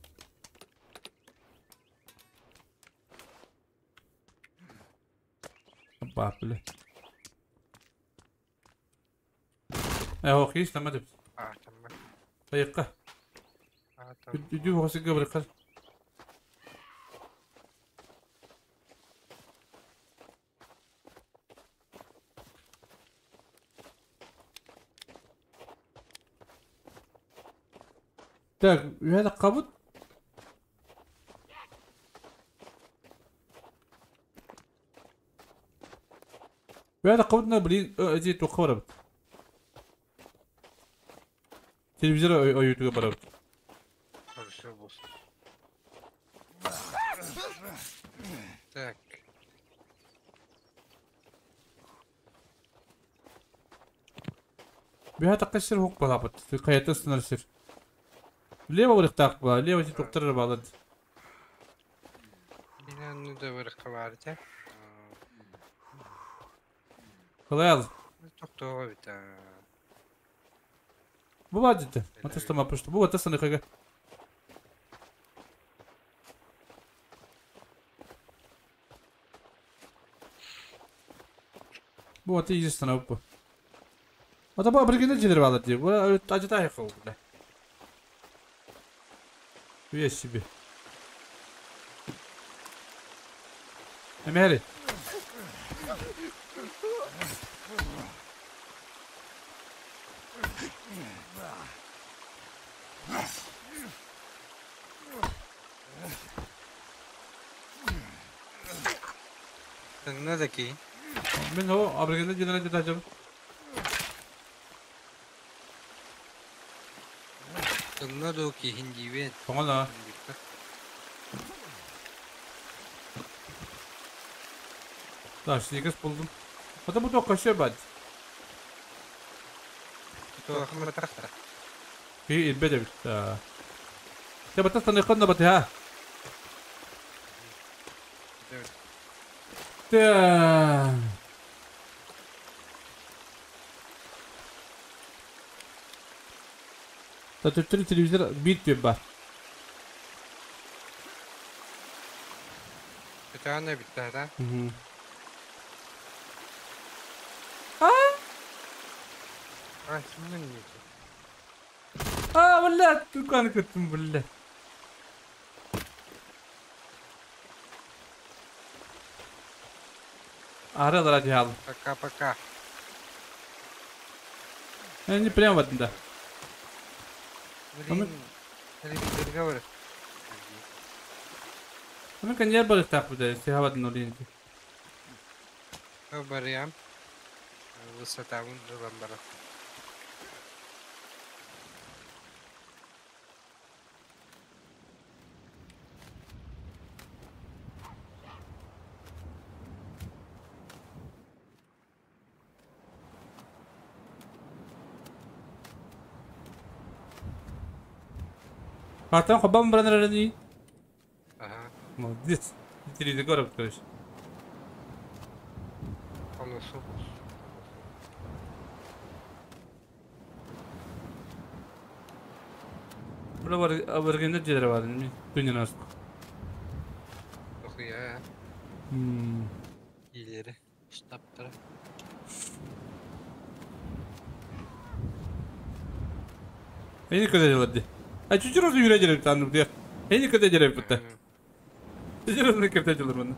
Бапли. Э, окей, там это. А, там. Поехали. Иди в гости, говори, Так, هذا قبض. هذا قبضنا بلي جيت وخربت. تلفزيون او يوتيوب بربت. Так. بهذا قشر هو بلابط في قيادة سنرسر. ليه ورق بقى ليه وجهت تقتر بعض هنا ورق بعرته خلاص تقطع بتاع بو جدا ما تستمع بشت بو تستنى خير بو تيجي استنى بو هذا بو برجع نجي بعض دي بو تاجي خو Весь себе. Эмери. Ne ki? من هو أبرجنا جنا جنا جنا. Тыңнадо ки хиндивен. Тоңона. Так, сникерс buldum. Hatta bu da kaşıyor bad. في البدا بت. تبى تستنى قلنا بتها. تا تشتري تلفزيون بيت بار. بتاعنا بتاعنا. والله كان كنت بالله. أعرض على هذا. Пока-пока. Не прям в этом, да. Блин, телевизорга бар. Ama kan yer barış takip Sehavat nolin. Барыам. Высотабын ылан барар. Hatta хобам бранер ни. Ага. Молодец. Телевизор короче. Полосу. Бula var avergende jeler var mi? Dünya nasıl? Okuya. Hmm. İleri. Штаптара. Эни када делады. А чуть раз юрэ делеп танып дия. Эни када делеп бутта. Чуть раз не када делер мында.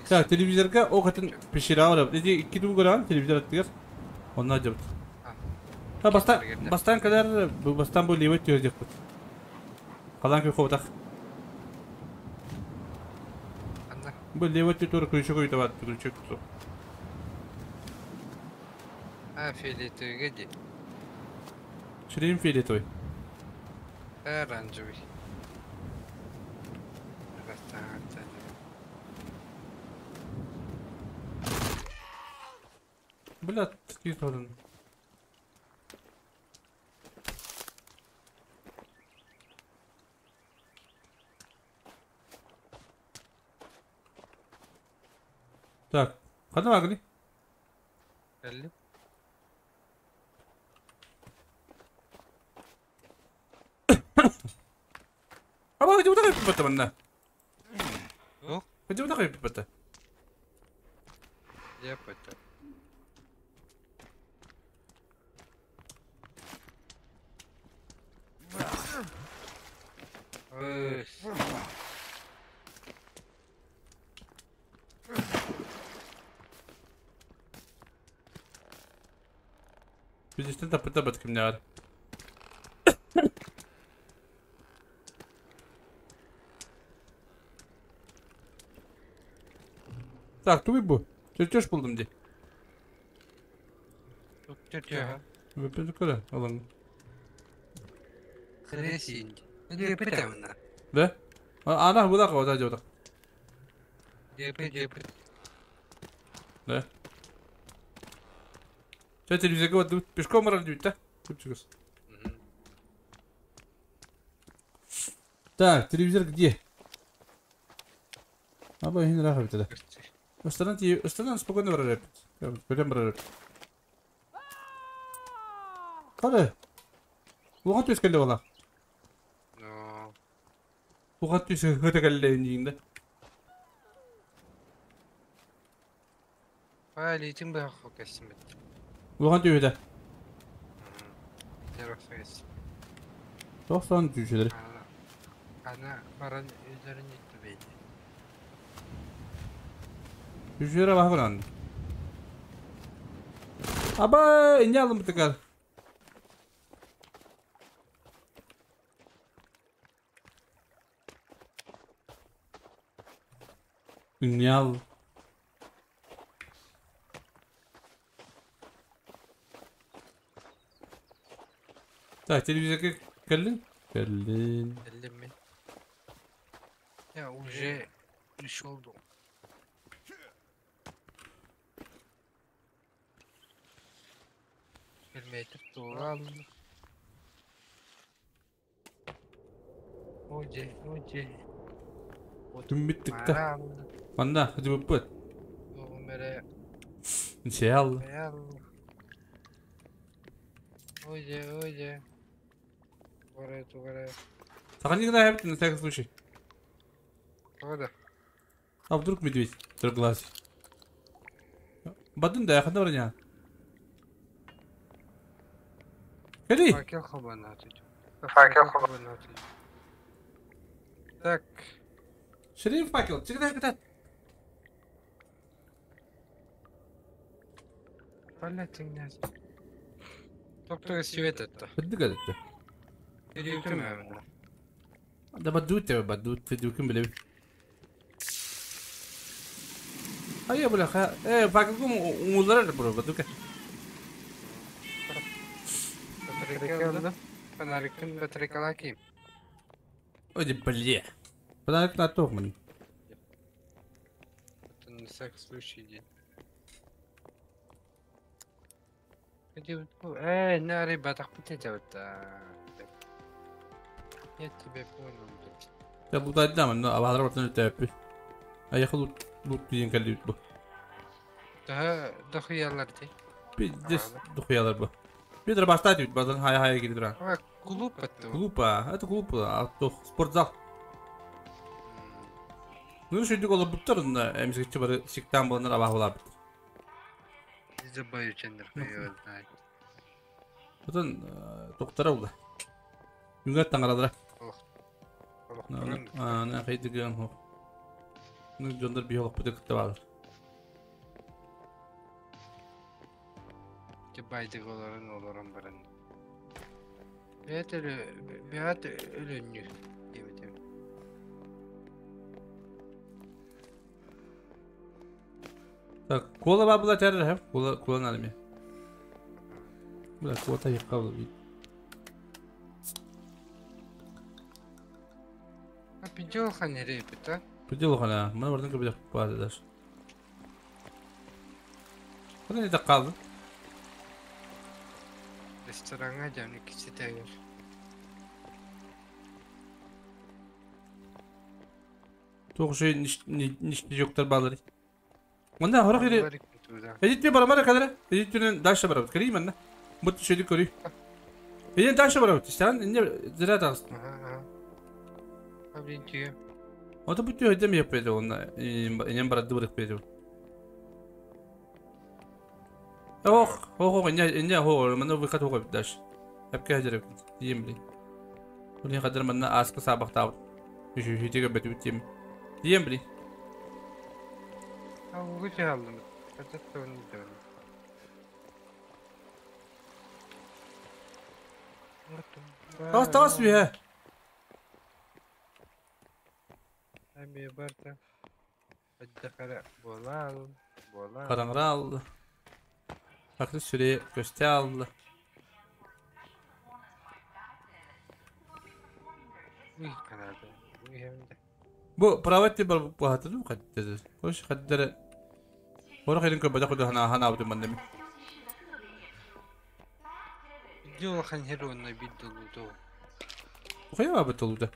Так, телевизорга о хатын пешера бар. Эти iki ду көрөн телевизор аттыгар. Онна жабыт. Та бастан бастан кадар бу бастан бу левый төр деп. Калан күй хобатак. Анда. Бу левый төр күчө көй табат, күчө күчө. А, фиолетовый ди. Шрим фиолетовый. Оранжевый. Бля, такие тоже. Так, када багли? Әлі. Аба, где вот такой пипата Ну? Где вот такой пипата? Я пойду. Ой. Biz tapıta bakayım ne var. Так, туй bu. Чертеж булдum di. Чертеж. Выпил куда? Алан. Хресинь. Не питамна. Да? Ана буда кого да жабык. Депе депе. Да. Чэ телевизорга вот пешком барар дейт да? Чүпчүгүз. Так, телевизор где? Аба хин раха бит да. Останан ти, останан спокойно барар. Прям барар. Кара. Уга түс келди бала. Но. Уга түс хөтө келди дейин да. Файлитин бу хоккесин бит. Уга түйөдө. Террофес. 90 түйшелер. Ана баран üzerine gitti beydi. Түйшелер бага Аба, эмне алдым бутыкар. Эмне ал? Так, телевизорга келдиң? Келдим. Келдим мен. Я уже пришел дом. Bilmeyip doğru aldım. Oje, oje. Түн биттик да. Манда, хажы быппыт. Умере. Нче ал. Oje, oje. Тугара, тугара. Сохрани на на всякий случай. Правда? А вдруг медведь трехглазый? Бадын да, я хана броня. Кали. Факел хабанаты. Факел хабанаты. Так. Шериф факел. Чигда кытат. Блять, Доктор свет это. بدك это. Перейдем. Да бадут тебе бадут дюкин биле. Айя бля ха. Э факелкум умулар бро бадука. Батарейка, Фонарикын батарейкалаки. Ой, бля. Фонарик на тох ман. Это на всякий случай день. Эй, на ребята, Я тебя понял, блядь. Я лутать дам, но абадыр бартын өтәппи. А я лут лут диен калли бу. Да, дохуялар ди. Пиздец дохуялар бу. Петр баштать бит базан хай хай киди А, глупо это. Глупо, это глупо, а то спортзал. Ну что дигол буттар на эмсекчи бар сиктан боланар абах була бит. Забою чендер хуй знает. Потом доктора улда. Юнгат таңарадыра. А, на хайдыган хо. Ну жондар биолог бутык табалар. Байдык олорун олорун баран. Бэт өлө бэт өлөннү диэбитим. Так, кола бабла терер хеп, кола кола налме. Бля, кола та якка бит. А пидел ханере бит, Пидел хана, мына бардын көбү барды даш. Куда не калды? Ресторанга жамны кичи тегер. Тоқ шей ниш жоктар балары. Мында хорок ири. Эдит барамара кадра. Эдит түнен дальше барабыт. Кирей манна. Бут шеди көрүй. Эдит дальше барабыт. Сен инне зря тагыс. Ага. А блин түйе. Ото бут өйдөм яппеди онна. Инем барады бырык беди. Ох, ох, ох, инне инне хо, мында выход хо дальше. Эпке хажыр дием блин. Уни кадр манна аска сабак таб. Үшү хитеге бетү тим. Дием блин. А угу алдым. Это то не дön. Тас тас бе. Әме барта. Аддахара болал, болал. Караңрал. Farklı süreyi göster. Bu правati bu hatırlı mı kadder? Hoş kadder. Hoş elin köpede kudu hana hana abdüm ben demin. Видео ханерон на видео. Хуя абы толуда.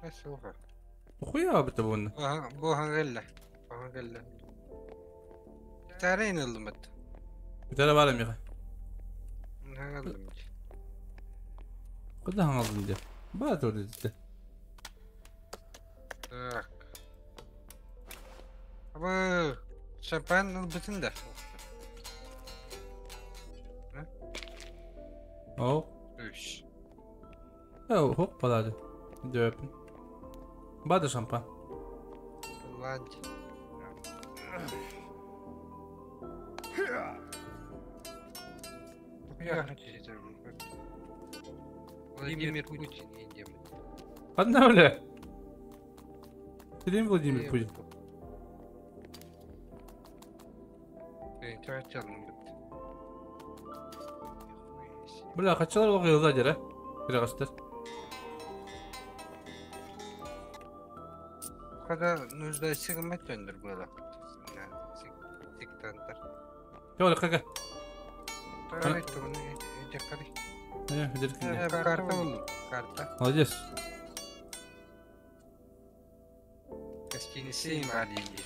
Асуха. Хуя абы табуна. Ага, бу хангелла. Хангелла. Тарين المت. Bir var mı? Хангелла. Куда хангалдым де? Ба толуда. Так. Абы шампан бүтүн да. О. Үш. О, хоп, балады. Дөпін. Бады шампан. Ладно. Я хочу Владимир Путин едем. Одна бля. Ты Владимир Путин. Бля, качалар оғы дер, а? Кирагастар. Когда нуждайся гымат өндür было. Сектанттар. Жок, кака. Карта болду. Карта. Молодец. Гостиница маленький.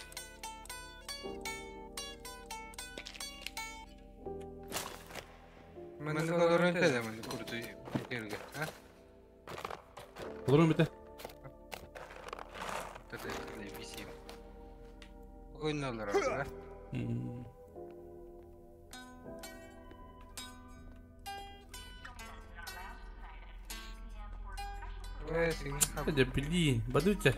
Маны колорун теде маны курду келге, а? Колорун бите. Теде висим. Ойнолор, а? Да блин, бадуйте.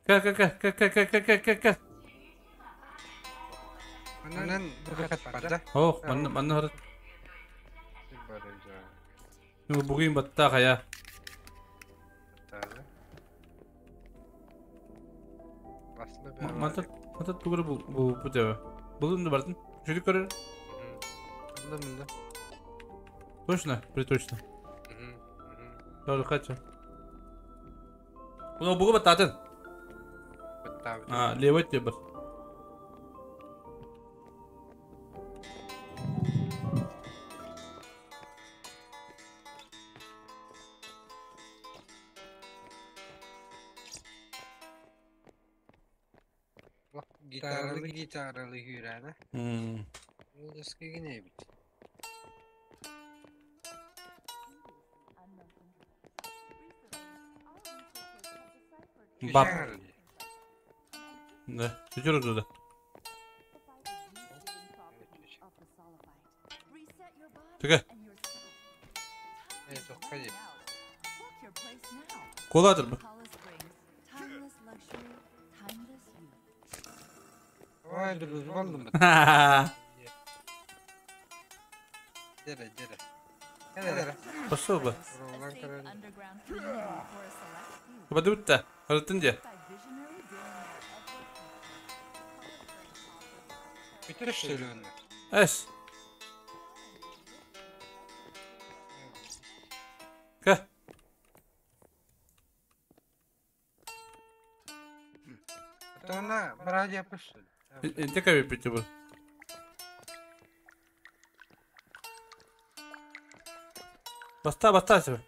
Ка ка ка ка ка ка ка ка ка. Ох, манна манна харат. Бугин батта хая. Мантан мантан тугура бу бу бу Булун да бардын. Шүрүк көрөр. Мында. Точно, при точно. Doğru kaç. Bunu bugu battadın. А, левый тебе бар. Gitarlı gitarlı hürene. Eski bit. Баб. Да, чуть туда. Туга. Коладыр bu. Ой, дружбан. Пошел бы. Бадутта, Артынде. Эс. Ка. Она братья пошли. Инте каби пити бу. Баста, баста себе.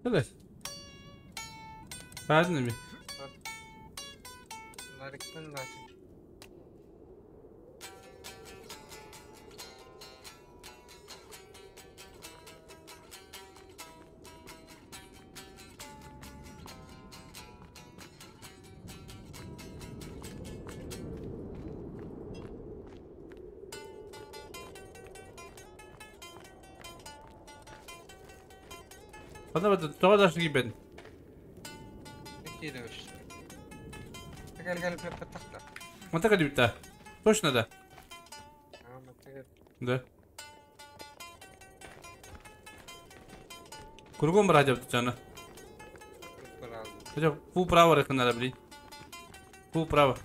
Evet. Verdin mi? Narıktan zaten. Bana bak, toğa daşlı gibi. Мотыка да. Точно да. Да. Кругом радио тяна. Хотя пул право рыха надо, блин. Пул право.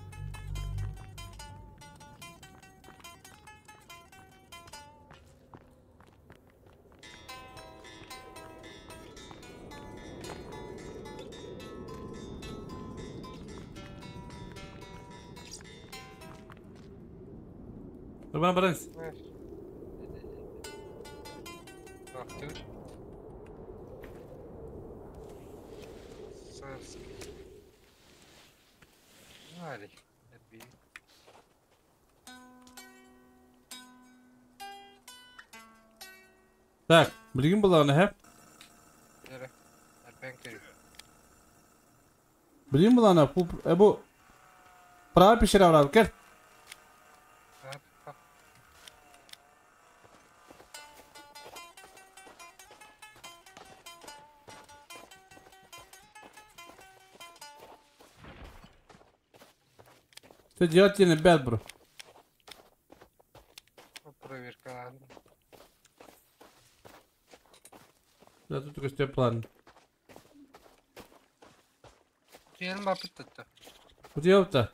Бана баранс. Так, билигин буланы хеп. Билигин буланы бу право пешере аврал кел. Ты делать не бед, бро. Проверка, ладно. Да, тут только план. Утуйалым бапыт-та. Утуйалым-та?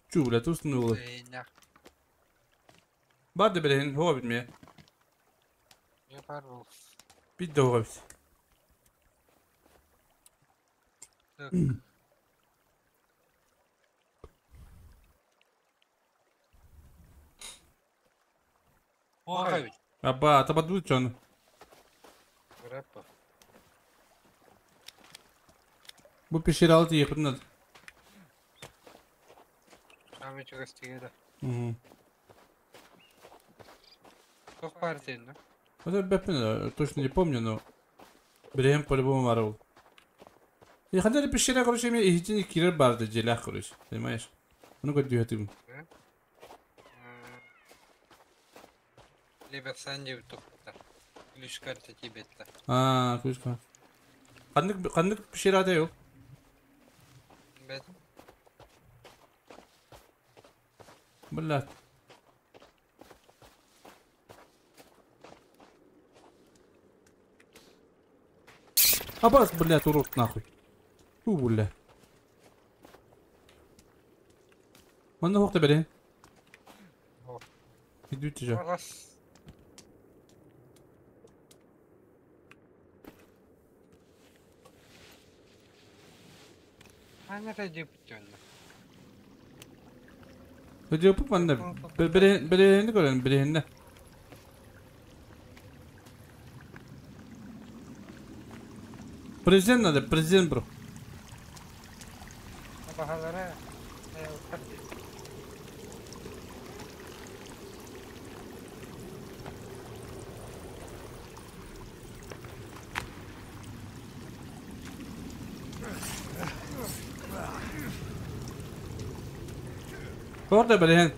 Чу, бля, тут установила. Барды, блин, хобит мне. Я парвал. Пить да хобит. Так. Аба, табадут он. Bu pişir altı yakında. Ahmet çok istedi. Çok partiydi. Вот точно не помню, но Брем по-любому марал. Я хотел пещера, короче, мне и не кирер бар делях, короче, понимаешь? Ну-ка, две. Либо санди тухта. Ключ карта тебе-то. А, ключ карта. Каннык пещера да yok. Бет. Блядь. Абас, блядь, урод нахуй. Фу, бля. Манна хуқта бери. Идите же. Ана радио путённа. Радио пут манна. Берени көрөн, берени. Президент надо, президент, бро. Бахалара. Orada böyle.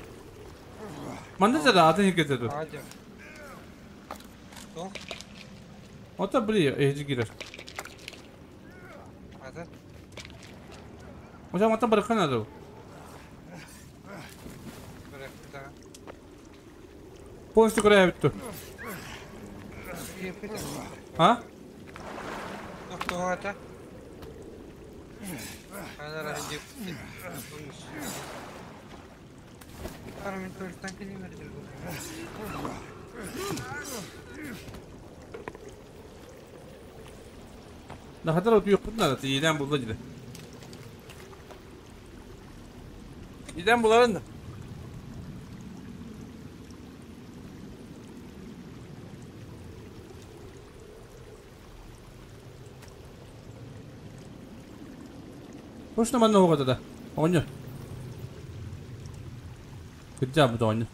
Mandı da adın getirdi. Hadi. O da buraya ehici girer. Hadi. Hocam hatta bırakın hadi. Bıraktı. Polisi oraya bitti. Ha? Doktor hadi. Ne kadar ötüyor bunlar da iyiden buldu gidi. İyiden buların da. Hoşuna ben ne o kadar da. Oynuyor. Güzel bu da oynuyor.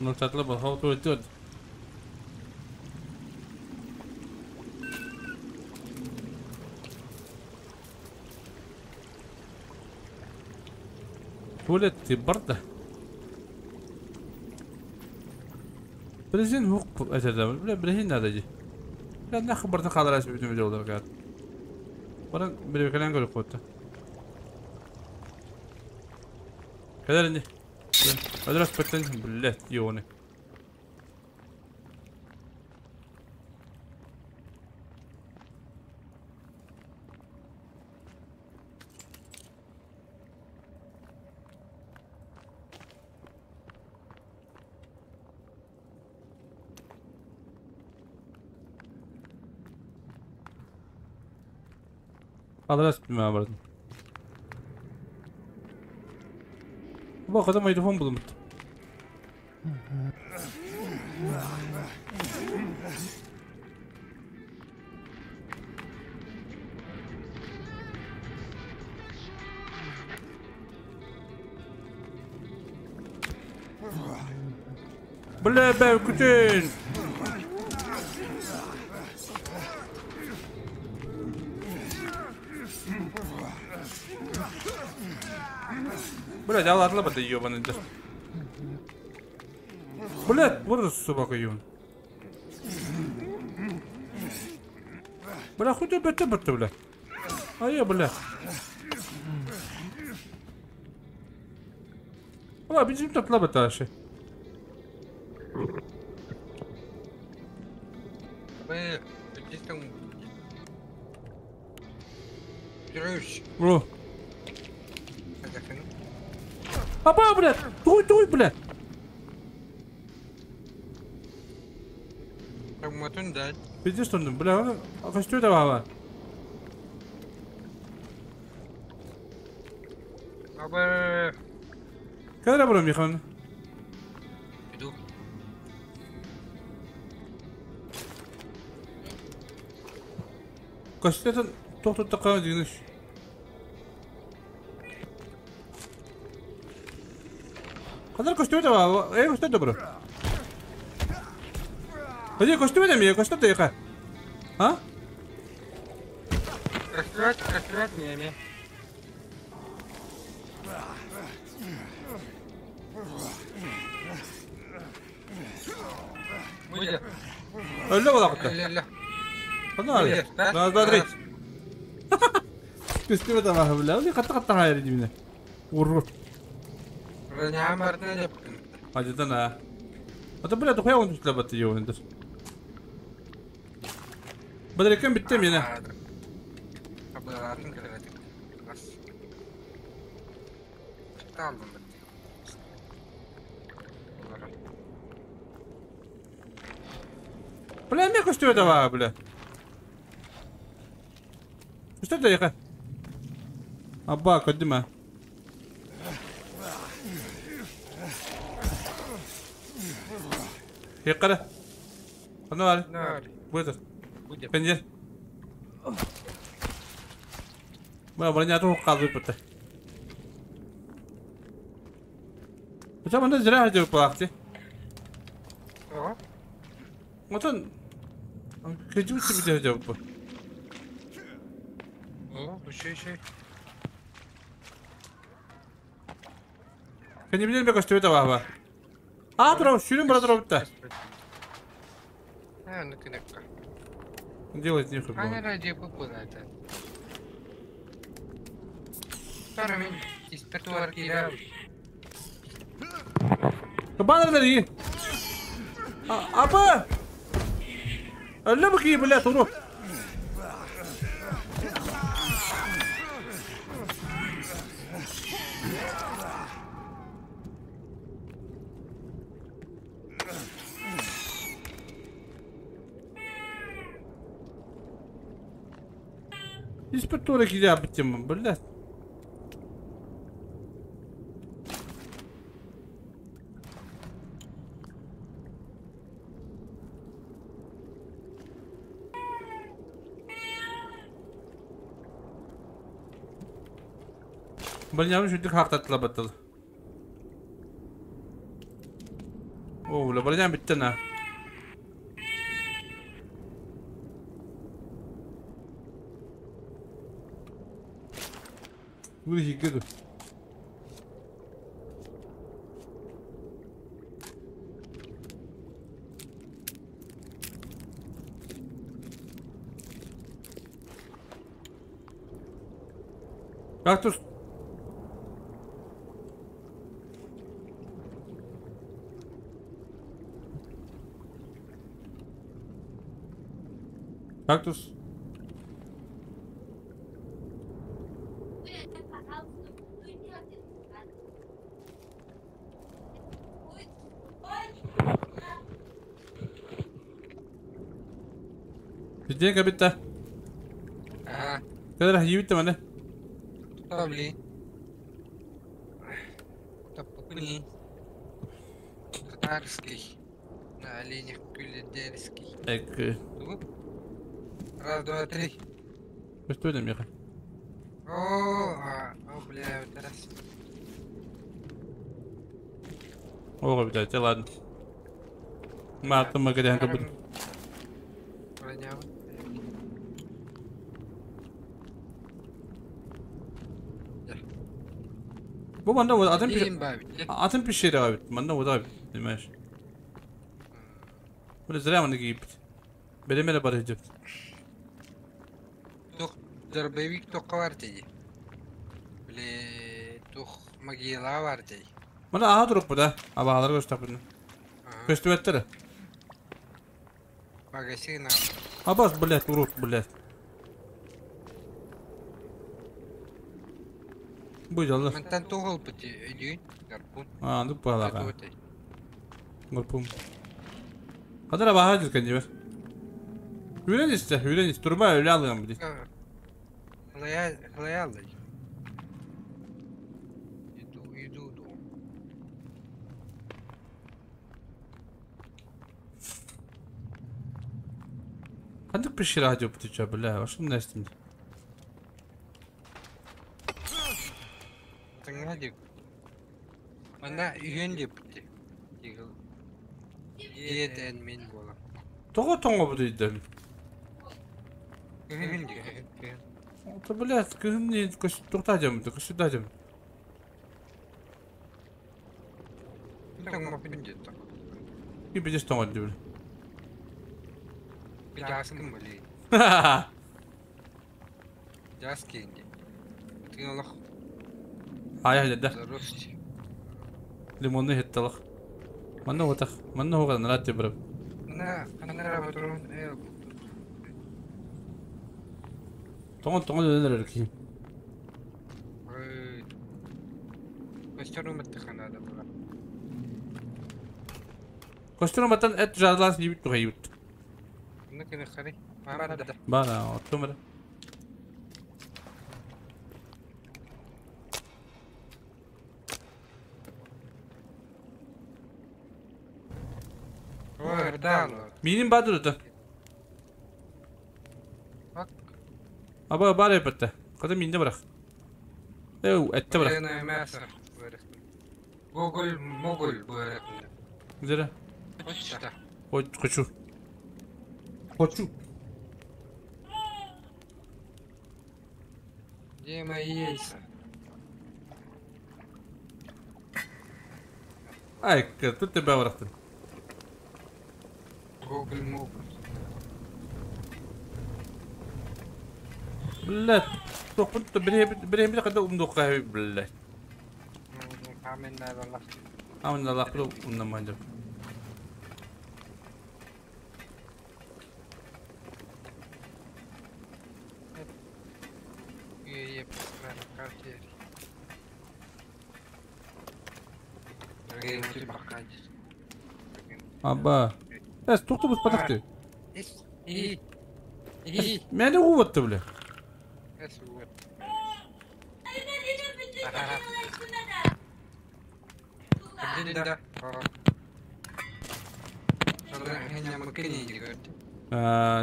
Nurtatlı bu, how to do it. Tuvalet برده. برزين هو أتدا برهين هذا جي. لا نخبر تقال راس بدون جولة قاعد. ورا بدي كلام قول قوته. كذا لني. أدرس بتن بالله يوني. Adres bilmem vardı. Bak adam mikrofon bulmuştu. Бля, бля, күтін! Блядь, а ладно, ты ёбаный, да. Блядь, вот собака ёбаный. Бля, хуй ты, бля, бля. А я, бля. Бля, бежим тут лаба таши. Бля, здесь там... Петрович. О. Апа, блядь! Туй, туй, блядь! Матун да. Пиздец что, бля, а что это баба? Аба. Когда буду, Михан? Иду. Костетен тоқту таққан дегенеш. Қадар көстөбе ба? Эй, көстөбе бро. Ходи, көстөбе деме, көстөбе яқа. А? Көстөбе, көстөбе неме. Өллө болақта. Өллө. Қана Раз, два, три. Көстөбе тамағы бля. Оли қатты-қатты хайыр дейміне. Уру. Ажыдан а. Ата бля тухая он түслә батты йоундыр. Бадрекем битте мене. Абылатын кіргәдік. Бас. Талдым битте. Бля, мен көстөбе таба, бля. Көстөбе яка. Абба, көдүмө. Хеккара. Аны бар. Буйдыр. Пенжер. Бля, броня тут казы пыты. Почему манда зря хотел плакать? Ага. Вот он. Хочу себе хотел бы. О, еще еще. Кенебилер бе көстөбө таба. А, тура, шүрүн бара тура битте. А, ну кенекка. Делать нехуй было. Ана ради это. Второй испертуар кира. Баннер и. Апа! Өллө бу бля, туру. Испертура кире биттим, бля. Блин, я уже хақтатыла баттыл. О, бля, блин, битті на. Буду хиггеду. Кактус. Кактус. Где кабита? Ага. Когда хьюит там, да? Табли. Тапкуни. Татарский. На оленях куледерский. Так. Раз, два, три. Что это, Миха? О, а, бля, вот раз. О, блядь, ладно. Матом мы где-то будем. Бу манда вот атым пещера бит, манда вот бит, понимаешь? Бля, зря мы гибт. Беремеле бар идет. Тух дробовик тоққа бар дейді. Бля, тух могила бар дейді. Мына аға туруп бу да. Абаалар көстөп буну. Көстөбөттөр. Магазин. Абас, блядь, урод, блядь. Будь алла. Мантан тоғыл бити өйдүйін, гарпун. А, ну палаға. Гарпун. Қадар абаға жүрген жібер. Үрэн истэ, үрэн ис. Турма өлө алыам били. Лоялый. Иду, иду, иду. Ханнык пещера диэбитичэ, бля, ошум нэстим. Тыңа дип. Мана үйен дип. Диетен мен бола. Тоҕо тоҥобут өйдөн? Күһүн ди. Ото, блядь, кыһын не тоқта дем, көсүдә дем. Тоңма пин дип. И бидес тоңод дип. Жаскын били. Жаскин ди. Тыңалах. Ая да. Лимонны хетталах. Манна отах, манна хога нарат деп. На, ана батрон. Тоңон тоңон өлөр ки. Костюм маттахана да була. Костюм маттан эт жарлас ебит тугайбыт. Ныкын хари. Мара да. Бара, оттумара. Минем бадыр да. Аба бар епетте. Када минде барак. Эу, этте барак. Google Mogul барак. Зера. Хочу. Хочу. Где мои яйца? Ай, тут тебя барактын. Google Mogul. Блядь, كنت بريه قد أمدوقها بالله. عملنا الله. عملنا الله قلوب ونما جب. أبا. بس تخطب بطاقتي. ما أنا هو الطبلة.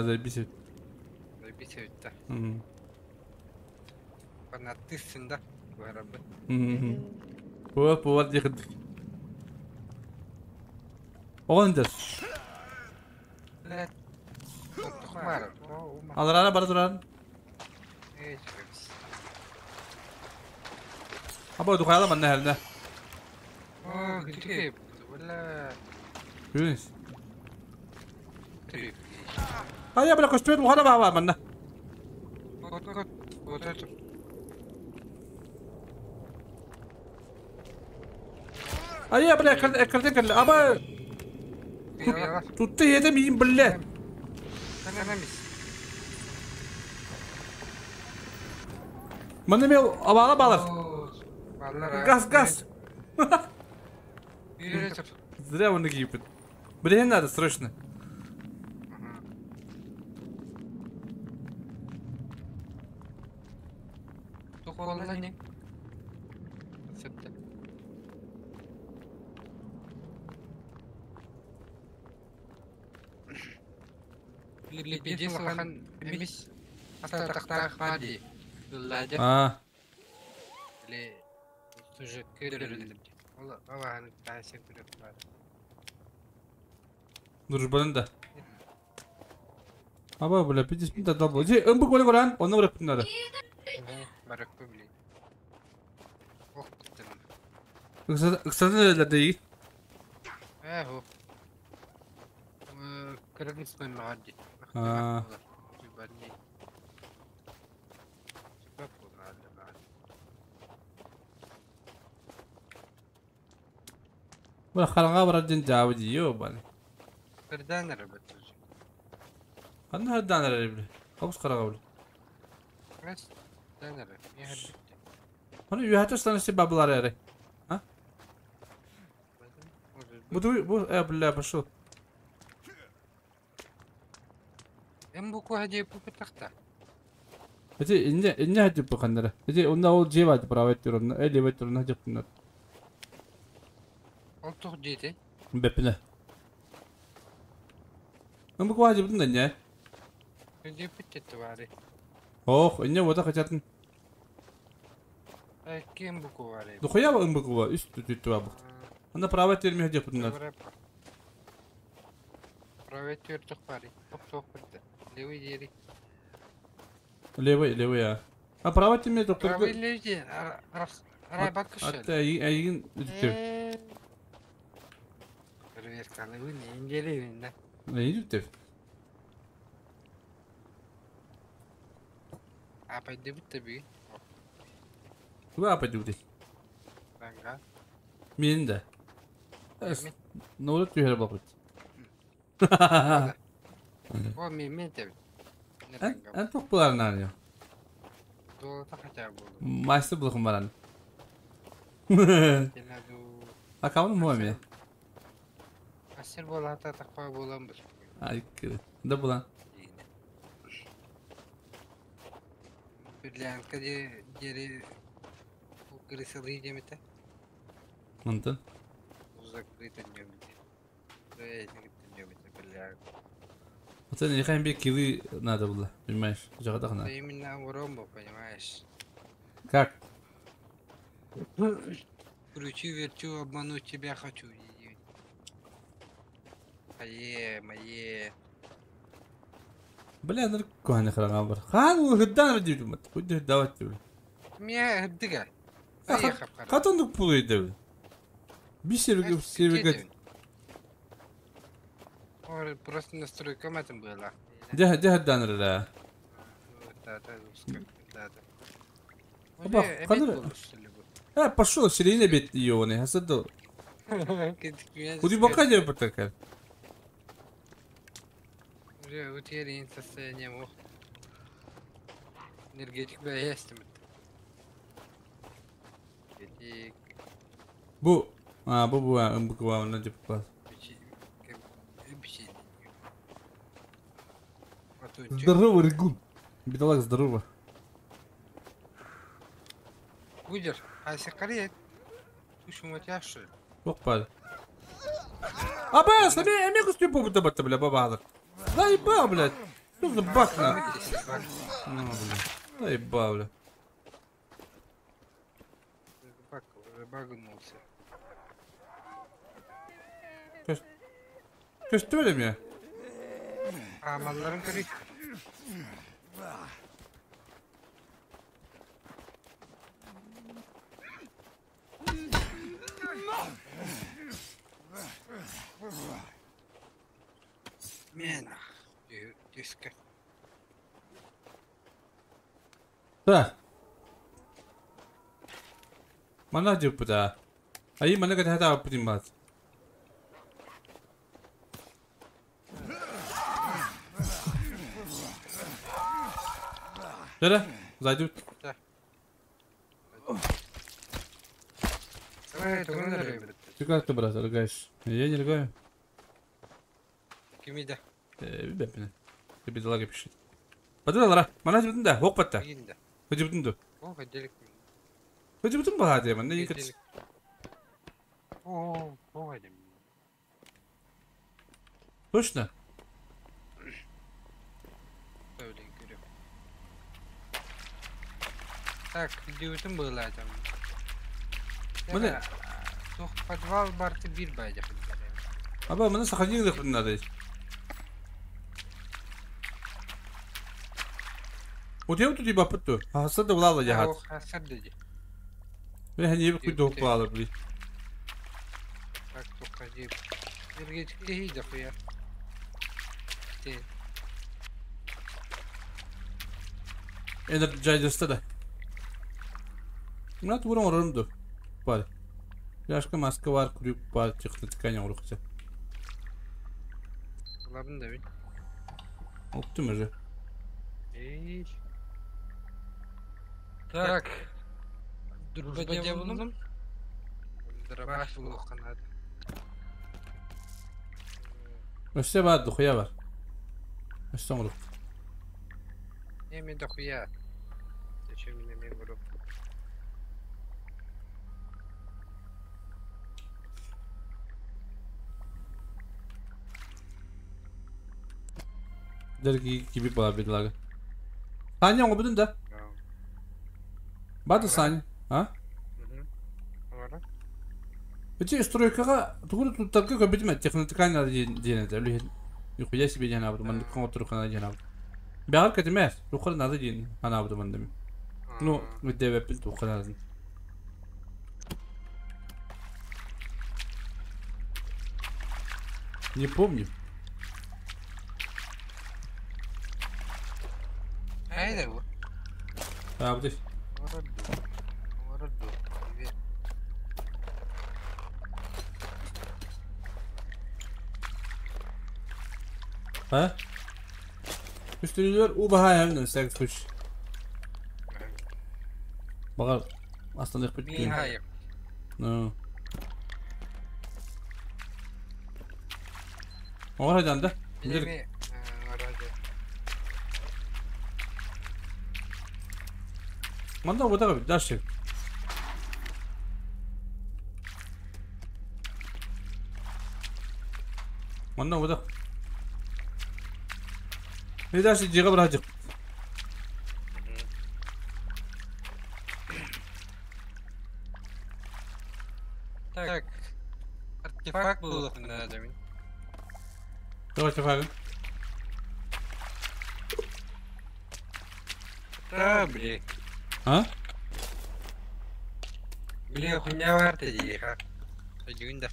زي بيسوت. زي بيسوت. فناتيسندا وهرب. هو هو دي خدك. Оғындыр. Аларара бара турар. Аба духайла манна хәлне. Юнис. Ая бля костюм бухара баба манна. Ая бля кырдын кырдын аба Tuttu yedim бля. Мана мел абала балар. Газ газ. Зря он гибет. Блин, надо срочно. А. Дружбанын да. Аба, бля, 50 минут отдал. Иди, МБ коли горан, он на надо. Кстати, для дей. ولا خلنا برا جاودي يو بالي. هردان ربط. أنا هردان ربلي. خبز خرا قبل. بس هردان رب. يا هرد. أنا يهاتش أنا سبب بلا رأي. ها؟ بدو بو إيه بالله بشو. Эн бу куһа диэппит тахта. Эти инне инне хадьып бу ханнара. Эти онна ол дьиэ баады правый турунна, левый турунна хадьыппыннар. Ол туох дьиэтэй? Бэппинэ. Бу куһа диэбитин да инне. Диэппит тетте баары. Ох, инне вода хачатын. Ким бу куһа Духуя ба ымбы куба үс түтүттү бабы. Анда правый терми хадьыппыннар. Правый төртөх баары. Тоқ бітті. Левый диэри. Левый, левый я. А правый терми доктор. Правый левый диэн. Арабат күшәл. Атта айгин үтүттү. Проверкалы не да. Не үтүттү. Апайды бітті бі. Куда апайды бити? Банга. Мен де. Нолы түйер бақыт. О, мен тебит. Эн тоқ бұларын арıyor. Долата хотя бы. Мастер бұлқын баран. Акамын мұ әме? Мастер болата тақпа болан бұл. Ай, да бұлан. Бриллиантка дери крысалы демете. Мынтын. Закрыто немете. Бриллиант. Вот это не би килы надо было, понимаешь? Да именно уромбо, понимаешь? Как? Кручу, верчу, обмануть тебя хочу. Ае, мае. Бля, нарконы храна бар. Хан хыдан дибит. Худи давать тебе. Мия хыдыга. Катондук пулы дебит. Бисер себеге. Просто настройка матом была. Де де хыдан ра. Да, да, да, да. Оба, кадыр. А, пошел, серийный бет ёны, хасадо. Куди бока деп бутакар. Уже утерян состояние мох. Энергетик бля есть. Бу, а, бу бу, бу бу, на деп класс. Здорово, Ригун. Бедолаг, здорово. Гудер, а секрет. Тушу матяши. Опа. Аба, сами, я костюм побуду бата, бля, баба. Заебал, блядь. Что за бах на? Ну, блядь. Заебал, бля. Багнулся. Что ли мне? А, малларын көрейік. Мен. Диска. Да. Мана деп да. Ай, мана ката путин. Да, зайдут. Да. Ты как ты, брат, ругаешь? Я не ругаю. Кимида. Беппин. Ты бедолага пишет. Бадалара, мана жибдин да, хоқ батта. Хожибдин ду. О, хаделик. Хожибдин ба хадия, мана екат. О, о, хадим. Точно? Так, где было там? Міне. Тух подвал барты бир байдя. Аба, мына сохранение надо. Вот я тут ебапыт ту. Хасады улала яхат. Хасады ди. Мен хани ебіп күйді оқ балыр, блин. Так, тух хадип. Энергетик дехи хуя. Те. Энерджайзерста да. Мына тура орынды. Бар. Яшка маска бар, крюк бар, чықты ткань орықча. Ладно, да ведь. Оптым уже. Эй. Так. Дружба дьяволом. Дробаш лоханат. Өссе бар, духуя бар. Өссө оңрук. Не, дохуя. Зачем меня мне говорю? Дерги киби була бедлага. Саня, он будем да? Бады Саня, а? Эти стройкага тугур туттарга көбүтүм технотекальна диэн это үлүһүн юхуя себе диэн абыт маннык коҥотур хана диэн абыт. Бэҕэр кэтимээс, туххар нада диэн ханаабыт мандами. Ну, үддэбэппин туххар надын. Не помню. Айда бу. А, вот здесь. Воротду. А? Үстүлүлөр убаһа хэмнэн сәк күш. Бағар астан их Мин бүткүн. хайып. Ну. Оғар хайдан да? Билер Билеме вроде. Манда ода бит дальше. Манда ода. Не дальше жига бирajык. Так. Артефакт был надо мин. Давай артефакт. Да, бли. А? Бли, хуйня бар дии, ха. Өйдүгүн да.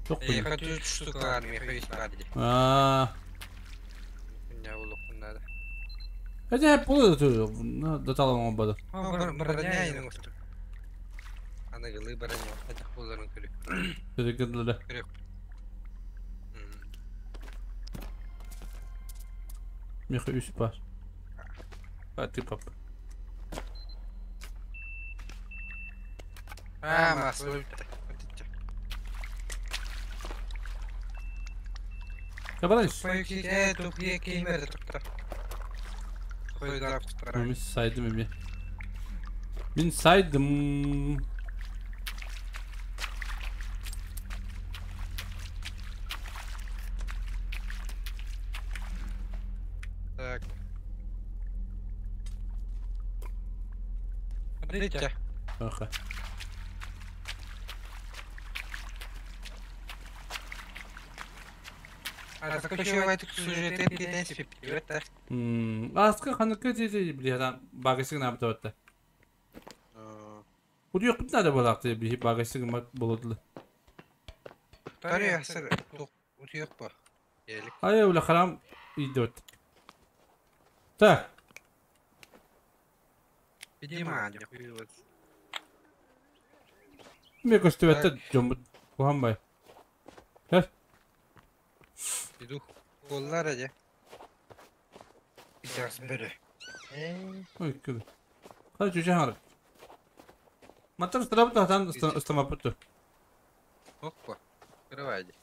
Çok хуйня. Хочу штука бар, мен хөйс бар дии. А. Хуйня болук надо. Это полу да таламам бада. Броня инең усту. Аны гылы броня. Это буларын көрү. Көрү. Көрү. Меха үс бар. А ты пап. А, масло. Кабарайс. Мен сайдым эми. Мен сайдым. Так. Смотрите. Аха. Аска ханыкы деди билиһадан багысыгын абытабатта. Удуйукпут нада болаакты биһи багысыгын болодулу. Ай ула харам идет. Так. Мне көстүбэтте жомбут кухамбай. Хэ? Иду. Коллар эже. Итас бөрө. Ой, күл. Хай жүжэ харак. Матар страбыта хатан ыстамапыты. Опа. Кырвайди.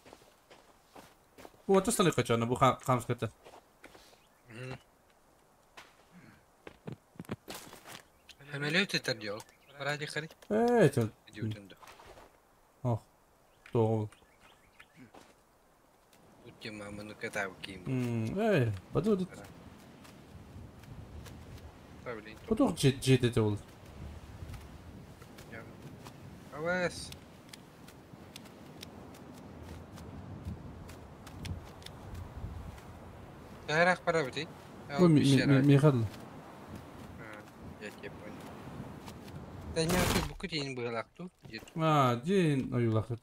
Бу атастан качана бу хамската. Самолет это делал. Ради хари. Э, это. Идиотынды. Ох. Тоғыл. Утте маманы катав кийим. Эй, баду. Баду жет жет ол. Авес. Тайрак пара бити. Бу Михаил. Я тебе понял. Да не, ты букутин был акту. А, дин оюлахыт.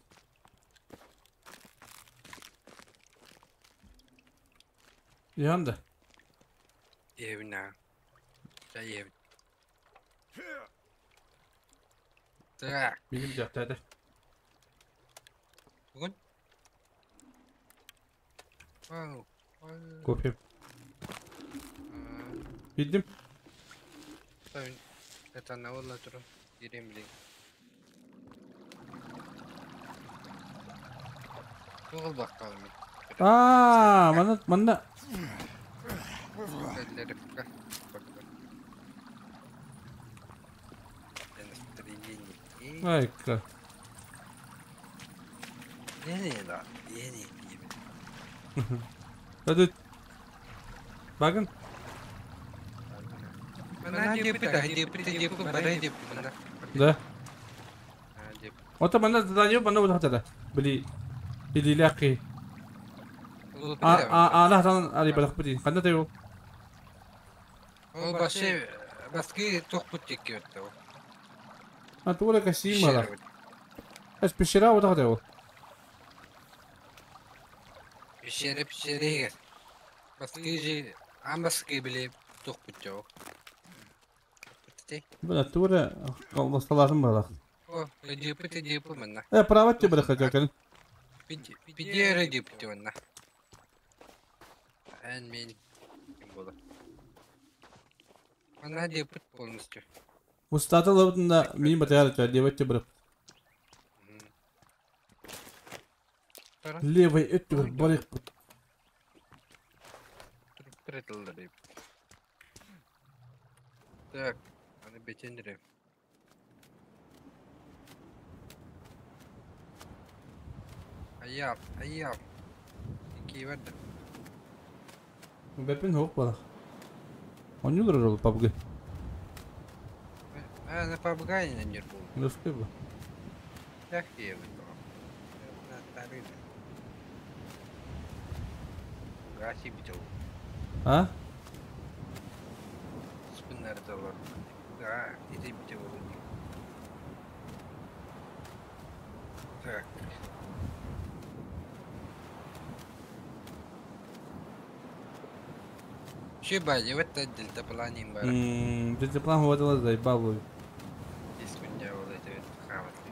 Янда. Евна. Да ев. Так. Билим жактады. Бүгүн? Вау. Кофе. Билдим. Это на олла туру. Ирем билин. Тугул баккалым мен. Аа, мана мана. Айка. Не, да, не. Hadi. Bakın. Да. Ото манна задание манна утахтара. Били илилаки. А а лахтан али балах бити. Канда тайо. Ол башы баски тохпут текки өттө. А тура касимала. Эс пещера утахтара. Пещера пещера. Баски же амбаски били тохпут жок. Бля, тура колосталарын балах. О, джипы джипы манна. Право тебе хотел. Пидера джипы манна. Эн мен бола. Она джипы полностью. Устата лабытында мин батаяр ча левый тебе. Левый өттүгөр барык. Так, аны бетендире. Аяп, аяп. Ики барды. Бепин хоқ балах. Онюлар ол пабгы. А, на пабгане на нер был. Лөскө бу. Так я Гаси бител. А? Спиннер доллар. Да, иди бител. Так. Че бали, вот это дельтапланин бар. Дельтаплан хватило заебал. Искунья вот это вот хаматлы.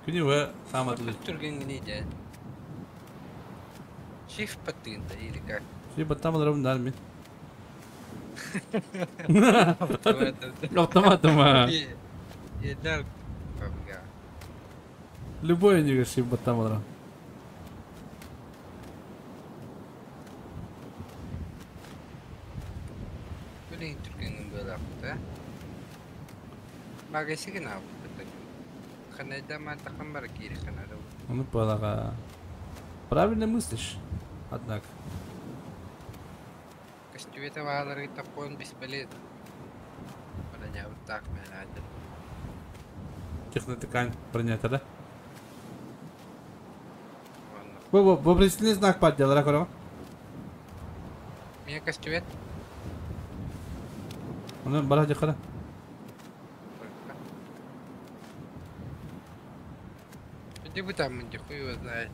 Күнү хаматлы. Турген не дед. Шиф патында или как? Шиф баттам аларым дар мен. Автоматом. Едар пабга. Любой не шиф баттам аларым. Блин, түркенің бөлі Магазин алып Ханайда мантахан бар кири ханада. Ну, балага. Правильно мыслишь, однако. Костюмета валары тапон бесполезно. Броня вот так мне надо. Технотыкань броня да? Вопросительный знак поддел, Ракурова. Меня костюмет. Ну, баради хара. Где бы там, где хуй его знает.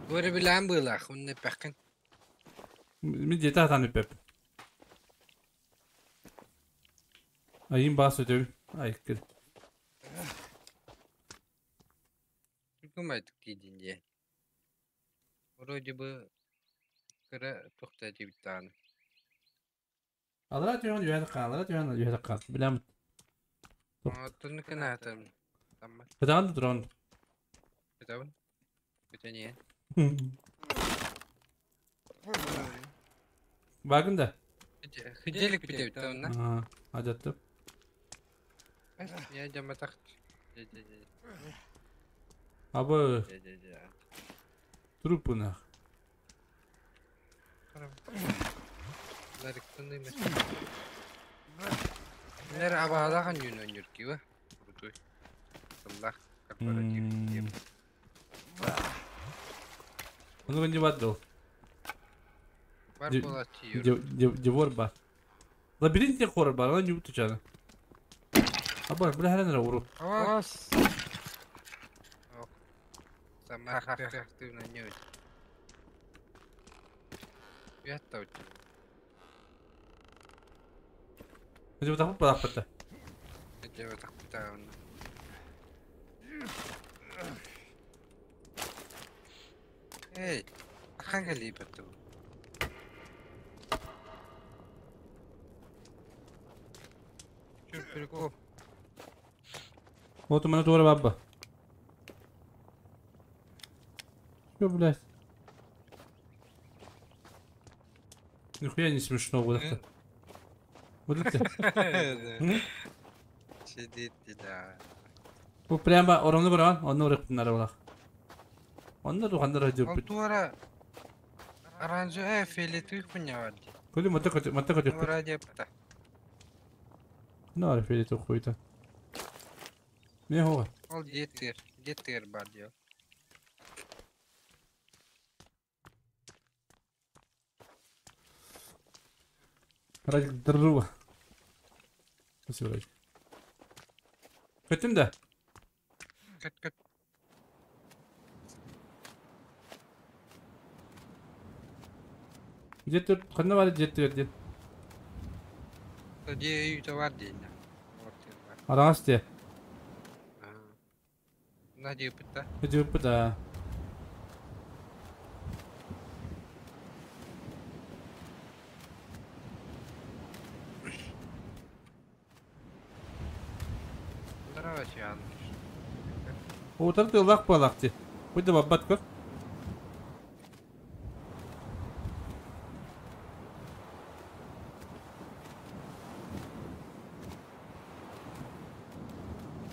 Горе билан было, он не пахкан. Ми где-то там не пеп. А им басу тебе. Ай, кир. Думает, какие деньги. Вроде бы кыра тухта дебитан. Алра түйөн юһәдэ кан, алра түйөн юһәдэ кан. Билем. Тунны кына там. Там. Кытаан туран. Кытаан. Кытане. Багында. Хиделик битеп там на. А, ажаттып. Я жаматак. Абы. Трупы нах. Нер абаалахан юн өнүркива. Крутой. Саллах корпоратив. Ну не баддал. Бар болачы. Девор бар. Лабиринт не хоррор бар, она не утучана. Аба, бля, хрен уру. Ос. Сама активно не. Я точно. Где вот так подахпата? Где вот так там? Эй, хангали потом. Чё прикол? Вот у меня тура баба. Чё, блядь? Нихуя не смешно вот это. Вот это. Сидит да. Бу прямо оромну баран, онну урыктыннары булах. Онно туханнар Ол жуппут. туора оранжы фиолетовый хуйня бар. Көли мата көтө мата көтө. Вроде пта. На фиолетовый хуйта. Не хова. Ол деттер, деттер бар дел. Радик здорово. Спасибо, Радик. Көтүм да. Кет кет. Где-то ханна бар где-то где. Де үйті бар дейін. Араңас те. На депта. Жуппут да. Здорово, Чан. Утар тыллах балах те. Куйда баббат көр.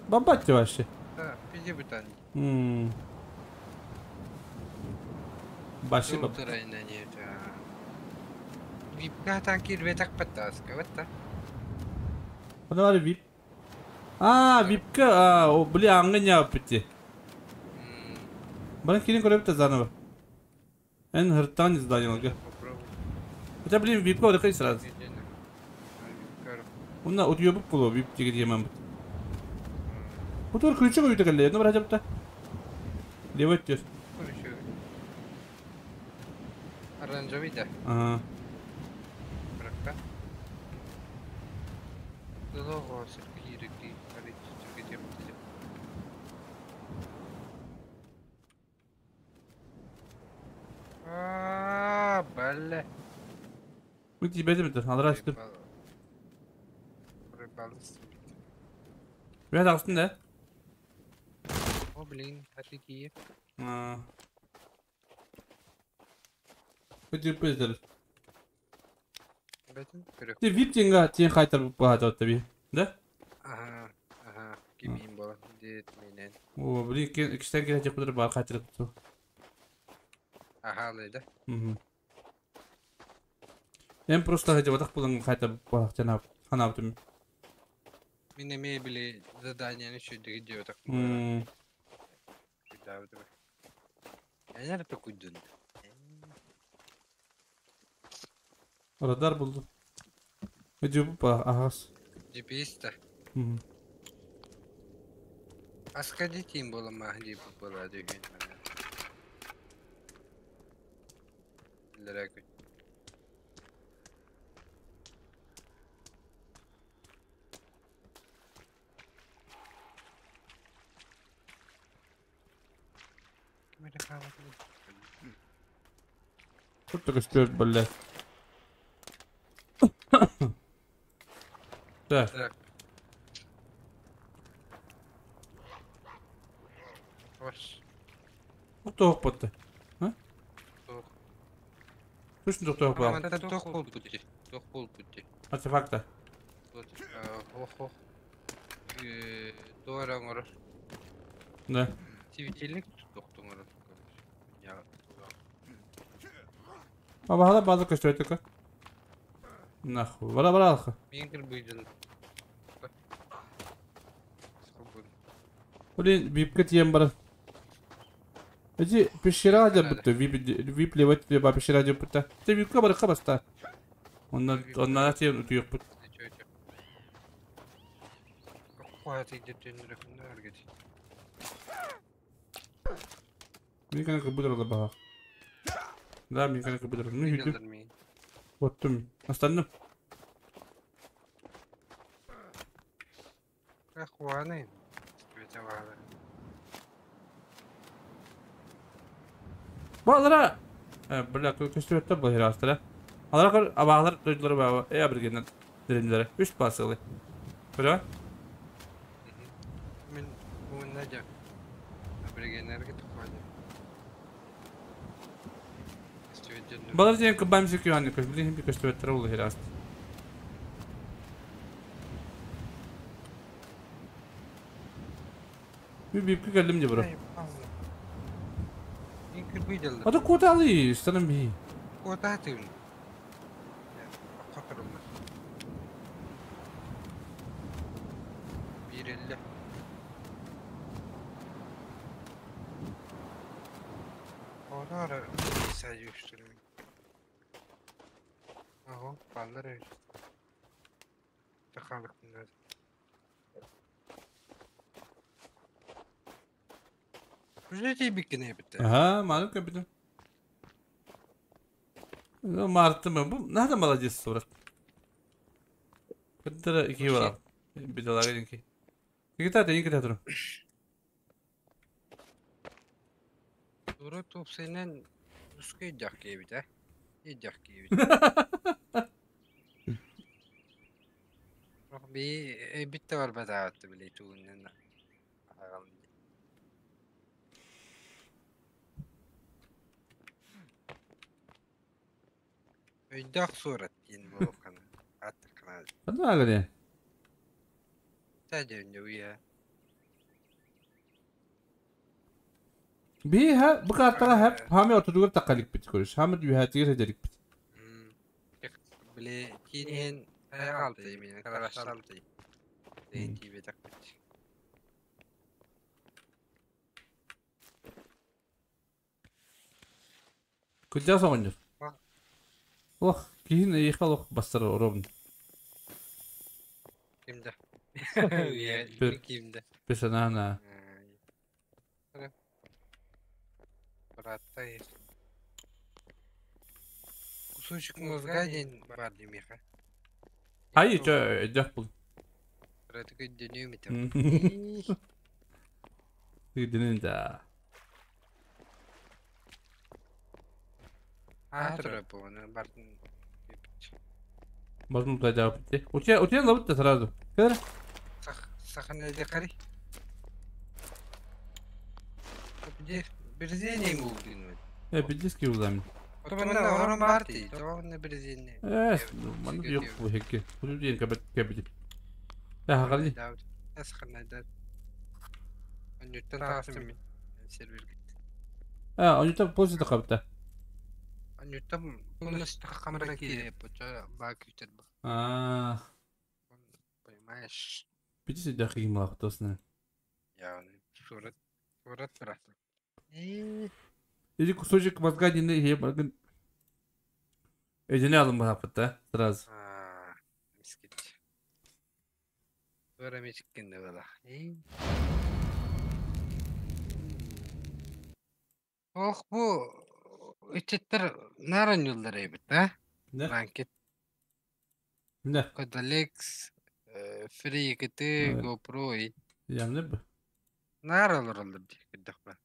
Баббат те вообще. Да, пиди бутан. Баши баб. Випка танки рветак паттаска, вот так. Подавали вип. А, випка, а, о, бля, аңга не аппетти. Бана кирин көрөп заново. Эн хыртан издание алга. Попробуй. Хотя, блин, випка орыкай сразу. Онна утуёбуп боло вип деген жеман бут. Бутор ключи көйдө келе, ну бара жапта. Левый тер. Оранжевый, да. Ага. Брака. Долого сырки реки, А, бля. Мы тебе это алра үстүп. Рыбалыс. Бә тагыстын да. О, блин, офигеть. А. Өтүп көздөр. Бәтін көрек. Те вип тенга тен кайтар багат атты би. Да? Ага, ага, кимин бола. Дет менен. О, блин, киштен келе жак бар кайтырып. Ага, лейда. Мгм. Мен просто хотел вот так булан кайта балак жана ханаптым. Мен эме били задание еще где так. Да, вот. Я не такой дун. Радар булду. Өдү ба агас. GPS-та. Аска детим бола махди была деген. Лерек. Тут көстөр бля. Так. Так. Ош. Тоқ бітті. А? Тоқ. Точно тоқ бар. Тоқ бол бітті. Тоқ бол бітті. Артефакта. Ох, ох. Дуара оңорор. Да. Светильник тоқтоңорор. Абахала базы көстөр өтөкө. Нахуй. Бара бара алха. Мен кір бұйдын. Блин, випка тием бара. Эти пещера деп бітті. Вип вип левет ба пещера деп бітті. Те випка бар кабаста. Оннан оннан тием утуйук бит. Мен кана кыбыдыр баха. Да, мен кана кыбыдыр. Ну хүтү. Оттум. Астанным. Ахуаны. Балара. Бля, көстөрөттө бу херастара. Алара көр абалар дойдулар баба. Э абыргенен диринлere. Үч басылы. Көрө? Мен бу надя. Абыргенерге тукмады. Балар ден кыбам секю аны көш. Билин би көстөрөттөр бу хераст. Bir geldim diye bro. Ата куоталы станам би. Куотаатыын. Хотурум. Бирелле. Олар сайыштырым. Ого, баллар öyle. Tıkalık bunlar. Güzel bir ne bitti. Ага, малым капитан. Ну, мартым бу. Надо молодец, брат. Кытара ики бар. Бедалага динки. Никита, ты никита туру. Dura top senin üskü iddiak gibi de. İddiak gibi. Bir bitti var bedava bile tuğunun. Өйдөөх суурат диэн буолуккана аттыккана. Ханна агане. Тәдеүнде уя. Биха бу картага хәп хами отургар такалык бит көрүш. Хами дүйәтигер хәдерик бит. Биле киинен алты мен карашалты. Дейти бетак бит. Күдә соңыныр. Ох, киһин эйхал ох бастар оробн. Кимде? Кимде? Песанана. Братта есть. Кусочек мозга ден бар демеха. Ай, чё, дях бул. Братык дүнү митем. Дүнү да. Можно туда делать. У тебя ловит-то сразу. Сахарный декари. Берзене мулдин. Бедиски узами. Отоманда орон барти, тоғны берзене. Маны yok bu hekki. Bunu diyen kabet kabet. Ya hakali. Сахарный Анюттан тағыстым мен. Сервер кетті. А, анюттан позиция кабетта. Анюттан полностью камера кире, бак күтер. А. Понимаешь? Бедиси дахи млахтосна. Я сурат сурат брат. Или кусочек мозга не я баргын. Эдине алым бахапыт, сразу. А, мискит. Тура мискин да бала. Ох, бу үчеттер наран юлдар эбит, а? Ранкет. Не. Кодолекс, Free KT, GoPro. Ямне бу. Нар алыр алыр дик ба.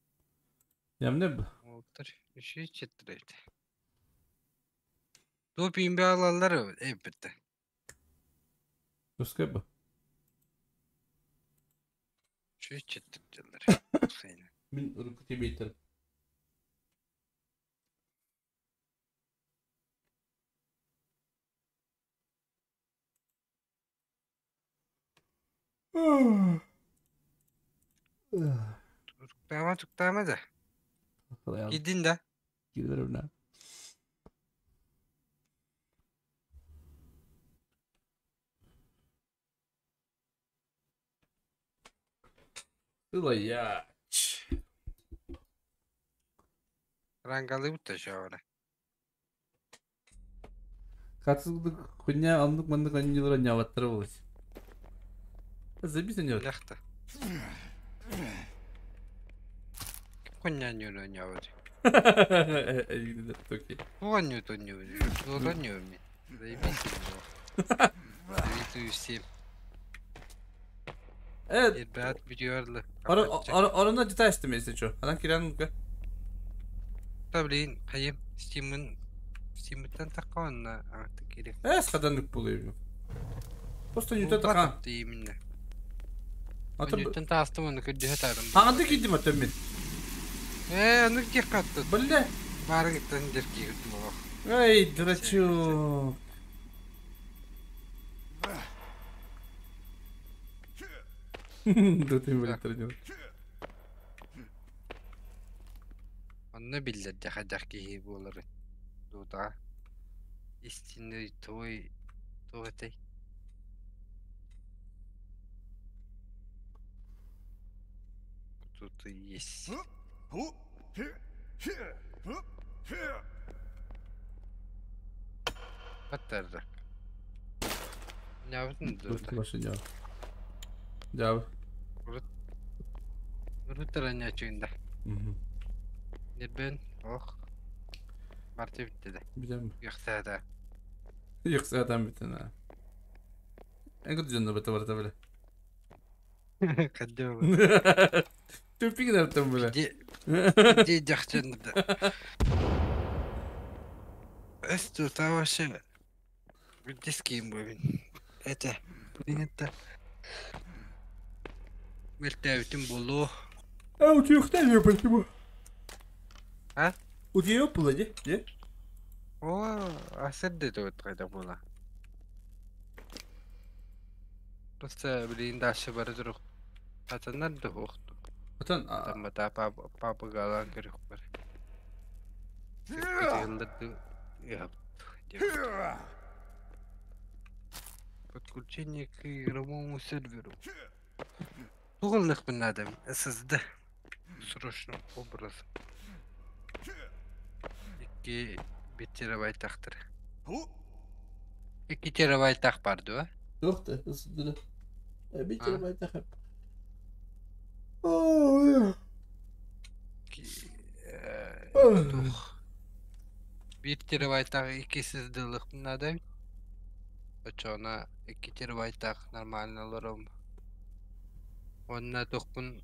Ямне бу. Олтыр, үчеттер эбит. Топ имбе алалар эбит. Туска бу. Үчеттер дилер. Мин руку тебе итер. Tuktama tuktama da. Gidin да. Giderim да. Ылаяч. Рангалы бутта жаура. Катсыздык хуйня алындык мындык аннилар няваттыр болот. Забись на него. Ляхта. Хуйня не няват. Хуйню то не не Заебись. Заебись всем. Ребят, видеорлы. Орона детальстым, если что. Она кирянка. Да блин, хайым, стимын, стимыттан такон на керек. Саданlık булыйм. Просто не то така. Именно. Ньютон таастым оны көрдү тарым. Аңды кидим атым мен. Ну где катты? Бля. Барыгыттан дерки күтүм. Эй, дурачок. Да ты, блин, тренер. Онно биллэр дьахадьах киһи буоларын. Дуутаҕа. Истинный твой туох этэй? Тут есть. Баттарда. Нябытын дуота. Машина. Дьаабы. Урут урут тараннячыгында. Нирбен ох барты битти да. Бүтэн. Йөхсәдә. Йөхсәдән бүтэн. Эн кут дьонно бата барта биле. Каддё. Тупик дартым биле. Ди дьахчын да. Эсту тавашы. Диски бу мин. Это. Это. Мөлтөөбүтүм буолуо. А утуйуохтаах почему? А? Утуйуох буолла дии, дии? Оо, асырды тугут хайда буола. Просто билигин дальше бара турук. Атаннар да суохтук. Отон Атаммата папыгалаан көрүөхпэр. Кытыһылларды Подключение к игровому серверу. Тугуннахпын наада SSD. Срочным образом. 2 терабайтахтар. 2 терабайтах бар дуо? Туох да SSD. 1 А? терабайтах. Туох. 1 терабайтах 2 SSD-лыхпын наада эбит. Оччоҕуна 2 терабайтах нормально олором. Уонна туохпун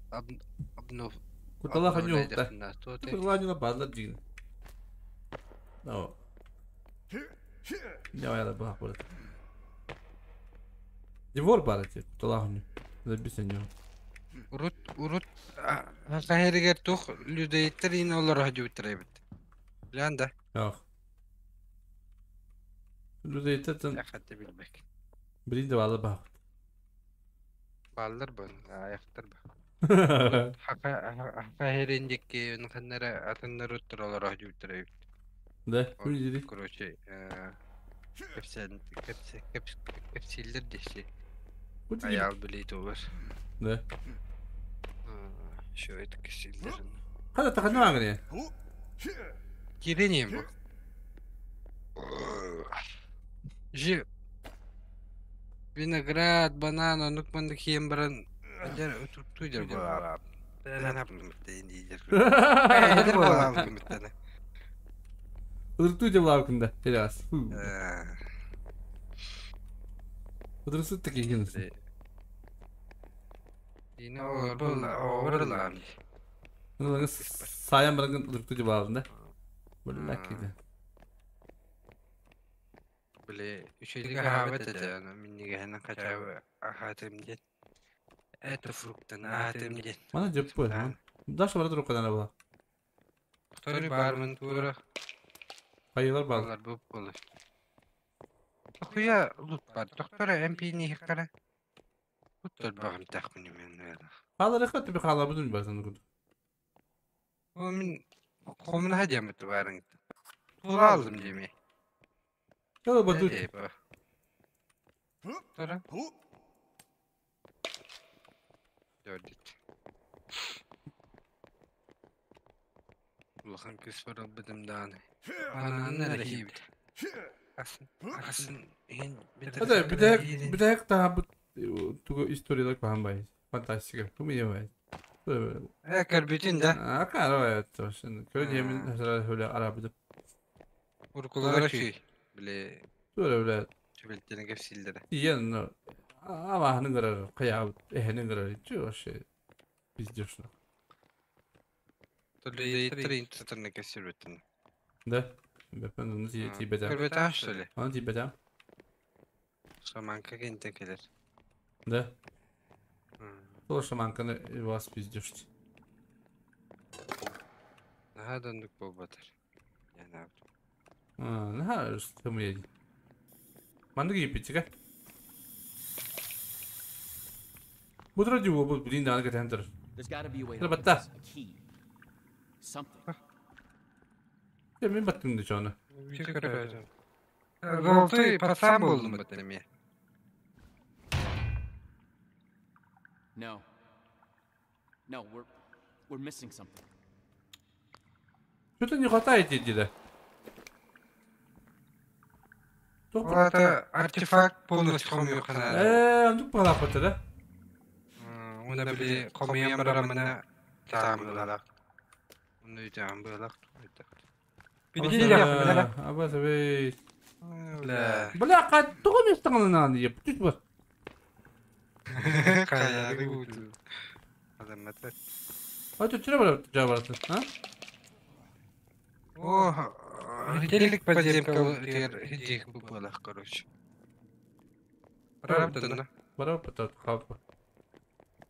обнов Куталаах анньуохта. обновляйдахпына туох Куталаах анньула бааллар диигин. No. Дьэ баах буолар. Дивор баар этэ куталаах анньу. Забис анньу. Урут урут хаһырыгар туох людоедтар иин олоро сылдьыбыттар эбит. Билэҕин да? Ах. Людоедтартан Хатта билбэк. билин да бааллар баах. Бааллар бу, аайахтар бу. Урут хаһырын диэки ханнара атыннар уттар олоро сылдьыбыттар эбит. Да, Вот, күн короче, кэпсээн кэпсэ кэпсииллэр диэси. Айаал билии тугар. Да. Еще это кэпсииллэр. Хата тахана аңыры. Киирэн бу. Жи виноград, банан, оннук маннык хиэн баран дьэр утуктуу дьэр буолаабыт. Эдэр буолаабыт. Ыртуу дьылаабыкында телегас. Ыдырсыт такие Дина оҕор Сайан баран ыртуу дьылаабында. Булла киде. Били үчүгэйдик аһаабат этэ, ону минньигэһинэн хотя бы аһаатым диэн. Это фруктаны аһаатым диэн. Мана жеппу. Даша бара турукканара була. Второй бармын тура Хайылар бал. балар буп болur. Ахуя лут бар. Доктора МП-ни хиккара. Лут багым тахмын мен. Халары хат би хала бутун барсан куд. О мин хомна хадьямыт барың. Тура алдым деме. Кала батут. Тура. Дөрдүт. Улахан күс бар быдым дааны. Ананы рахибит. Асын асын ин Хата битек битек та бут тугу историялар бахан бай. Фантастика. Ту ми бай. Э көрбүтүн да. А кара бай. Көр yemin mesela öyle arabada. Уркулара чүй. Биле Böyle öyle түбелтени кепсилдere. Иен амаһының көрөр, кыябыт, эһенин көрөр. Чү вообще пиздешно. Төлөйттер интсатырны кепсилбеттин. Да. Бепен оны тибетем. Көрбөтө что ли? Оны тибетем. Шаманка кентен келер. Да. Сол шаманканы вас пиздешти. Наһаа доннук буолбатар. Яна. Наһаа тымыйа. Маннык ииппитигэ. Бутра дьуу бу билин даҕаны кэтэһэн турар. There's gotta be a way to Ха, open батта. this. A key. Something. Мен баттым да чону. Золотой пацан болдум баттым. No. No, we're missing something. Что-то не хватает тебе. Это артефакт полностью хомьюхана. Андук палапата, да? Уна били хомьям барамына таамылалак. Уну таамылалак. Били Абас бей. Бля, каттыгы местаңынан еп. Түс бар. Кая бу. Адамат. А ты чего бар жабарсы, а? О, телек подземка дих было, короче. Правда, да? Барап хап.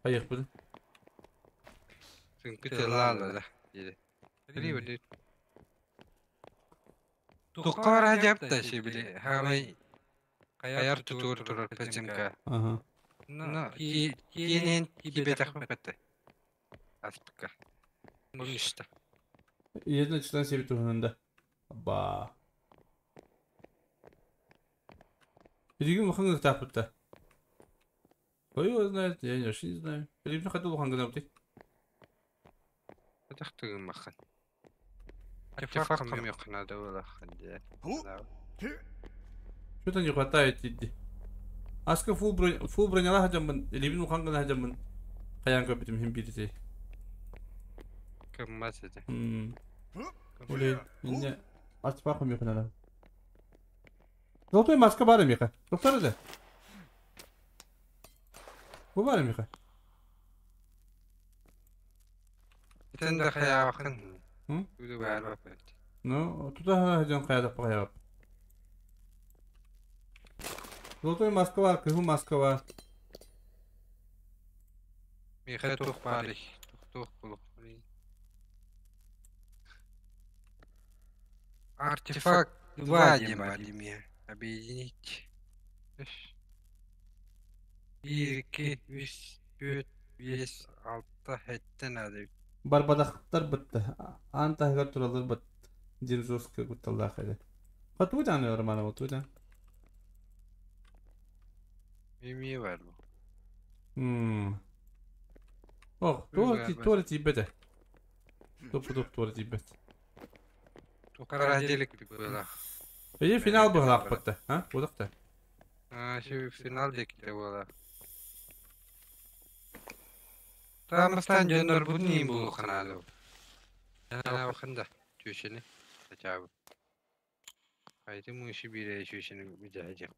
Аяқ буду. Сынкы да. Три Тукар хажап та шибили. Хамай каяр тутур турар подземка. Ага. Но киенен кибе тахмапата. Аспка. Муништа. Едно читан себе туһунда. Ба. Билигин улахан тапытта. Ой, его знает, я вообще не знаю. Билигин хотел улахан гына бутый. Тахтыгын махан. Артефакт хомьюхана да улахан де. Что-то не хватает иди. Аска фул броня, фул броняла хажамын, либин улахан гына хажамын. Каян көпүтүм хим бирити. Кыммас эте. Улей, инне артефакт хомьюхана. Золотой маска бар миха. Доктор да. Бу бар миха. Тенде хаябакын. Үдү бар бап. Ну, туда хажан каядак багаяп. Золотой маска бар, кызыл маска бар. Миха тух бар. Тух тух Артефакт 2 демалиме. Объединить. 1, 2, 3, 4, 5, 6, 7 надо. Барбадахтар бытты. Антахгар туралар быт. Динзоска гутталлах эди. Катудан романа отудан. Мими бар бу. Ох, туар туар тибете. Топ топ туар тибет. Тукара делик была. Эйе финал быһылаах бытты, а? Будакта. А, şu финал декте була. Тамастан жонор бу ним бу каналы. Яна бакында түшени. Ачабы. Кайты муши бире түшени mücahit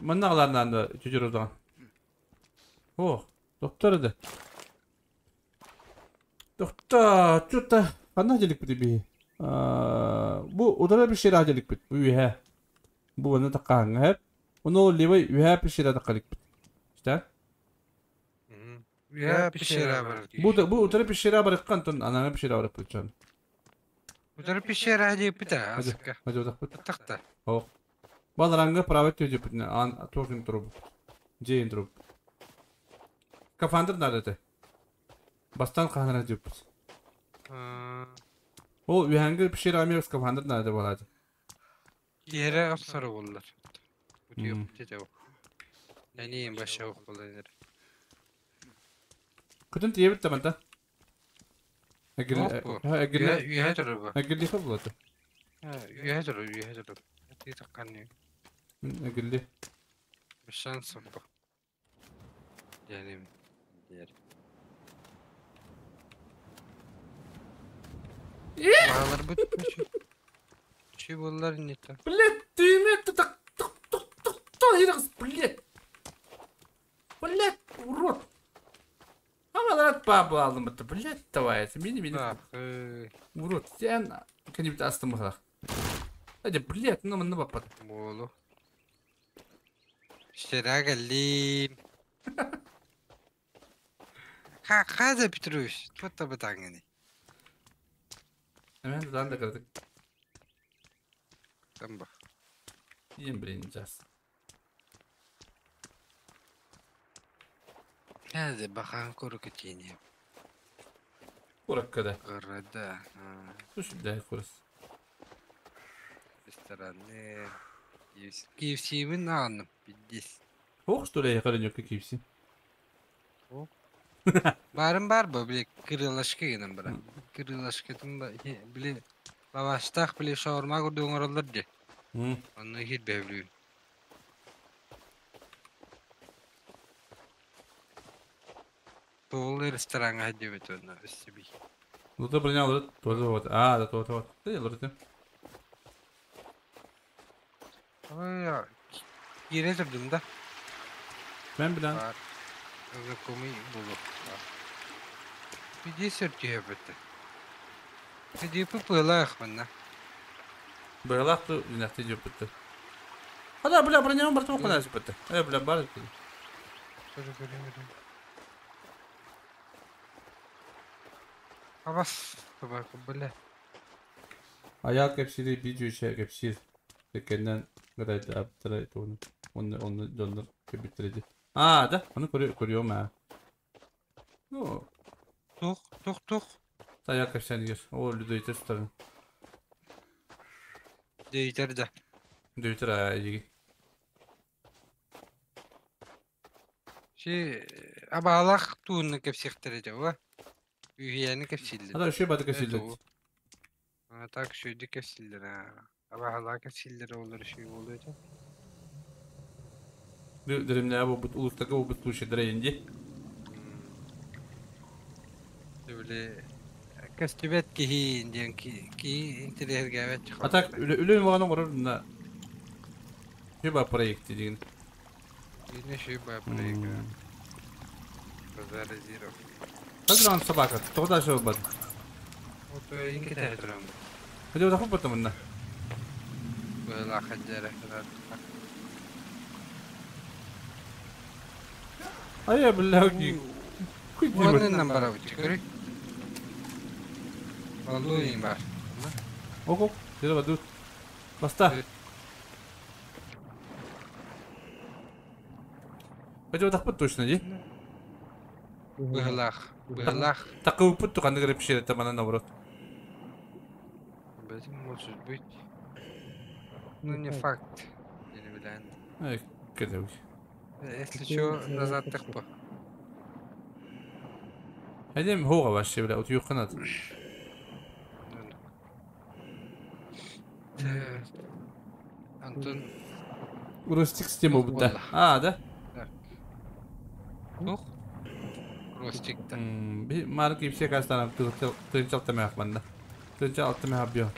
Маннагаларынан да чүжүр озаган. О, доктор да. Доктор, чута, кандай делик бит би? Бу удара bir şeyler делик бит. Бу үһә. Бу аны таккан хәп. Оны левый үһә bir şeyler таккалык бит. İşte. Үһә пещера бар. Бу бу удара bir şeyler барыккан тон ананы bir şeyler барып бит. Удара пещера дип бит аска. Хәҗә бит. Такта. О. Баларанга право төҗү бит. Ан токен труп. Джейн труп. Кафандр надо. Бастан кахана дип. Ол үһәнгер пещера Америка скафандр надо болады. Yere apsarı bollar. Bu diyor dedi o. Neyim başa ok bollar. Күтін тиебит таманта. Әгер әгер Ühe durur bu. Әгерли хабылады. Ühe durur, ühe durur. Ти таккан. Әгерли. Шанс bu. Yani diğer. Bağlar bu. Şu bunlar ne ta? Блядь, ты это так так так так так блядь. Блядь, урод. Амалар бабы алдым бітті, блядь, давай, мені мені. Урод, сен кәнебит астым бұқалақ. Әде, блядь, ну мені баппады. Болу. Пещера geldim. Хаза Петрович, вот об этом. Hemen dudağını da kırdık. Там бak. Yiyin блин, жас. Hadi bakan kuru ketini. Куракка да. Кырада. Слушай, курас. Ресторанны. KFC-бин ааным. Пиздец. Ох, что ли, я харанёк KFC. Барын бар бу, били крылышка гынан бара. Крылышкатын ба, били лаваштах, били шаурма курдук оҥороллор дии. Онно иһит бэһилүүн. Туол рестораҥҥа сылдьыбыт уонна өссө Ну то броня вот тоже вот. А, да то вот. Да, я лорите. Ой, киирэ турдум да. Мен билэн. Бар. Знакомый булу. Иди сөртүһэ бөттө. Иди пылах манна. Быгалах ту динахты жоппутtu. Хада бля броня бар то кана жоппутtu. Э бля бар. Көрө көрө көрө. Абас, табак бля. Аяк кепсири видео чэ кепсир. Текеннен гырайды аптырай туну. Оны оны донор кебиттерди. А, да, оны көрү көрüyorum ha. Ну, Тух, тух, тух. Аяк кепсен дигер. О, людөйтер тутарын. Дейтер да. Дөйтер айги. Ши абалах туунна кепсихтере жаба. Үйәни кепсиллер. Хада үшө бады кепсилдер. А так шүйді кепсиллер. Абалах кепсиллер олар шүй болду. Дремне бу бут улустага бу бут случай дренди. Били кастыбет кихи диэн ки ки интерьерге А так үлө маган горор на. Шуба проект деген. Ине шуба проект. Базар зиро. Хазран собака, тогда же бад. Вот инки тәһәтрәм. Хәдә дә хуппа мында. Была хаджара. Ай, бля, ки. Уоннан намбара бу көрү. Балуин бар. Ок, Зеро баду. Баста. Хәдә дә хуппа точно ди. Быһылах, быһылах. Такы путту кандай греп шере тамана наоборот. Может быть. Ну не факт. Я не билэн. Ай, кеде. Если что, назад тахпа. Хәдем хога вообще бля, вот юханат. Антон. Ростик система будто. А, да? Тух. Ростик да. Би марк ипсе кастана тынчал тамак банда. Тынчал тамак био.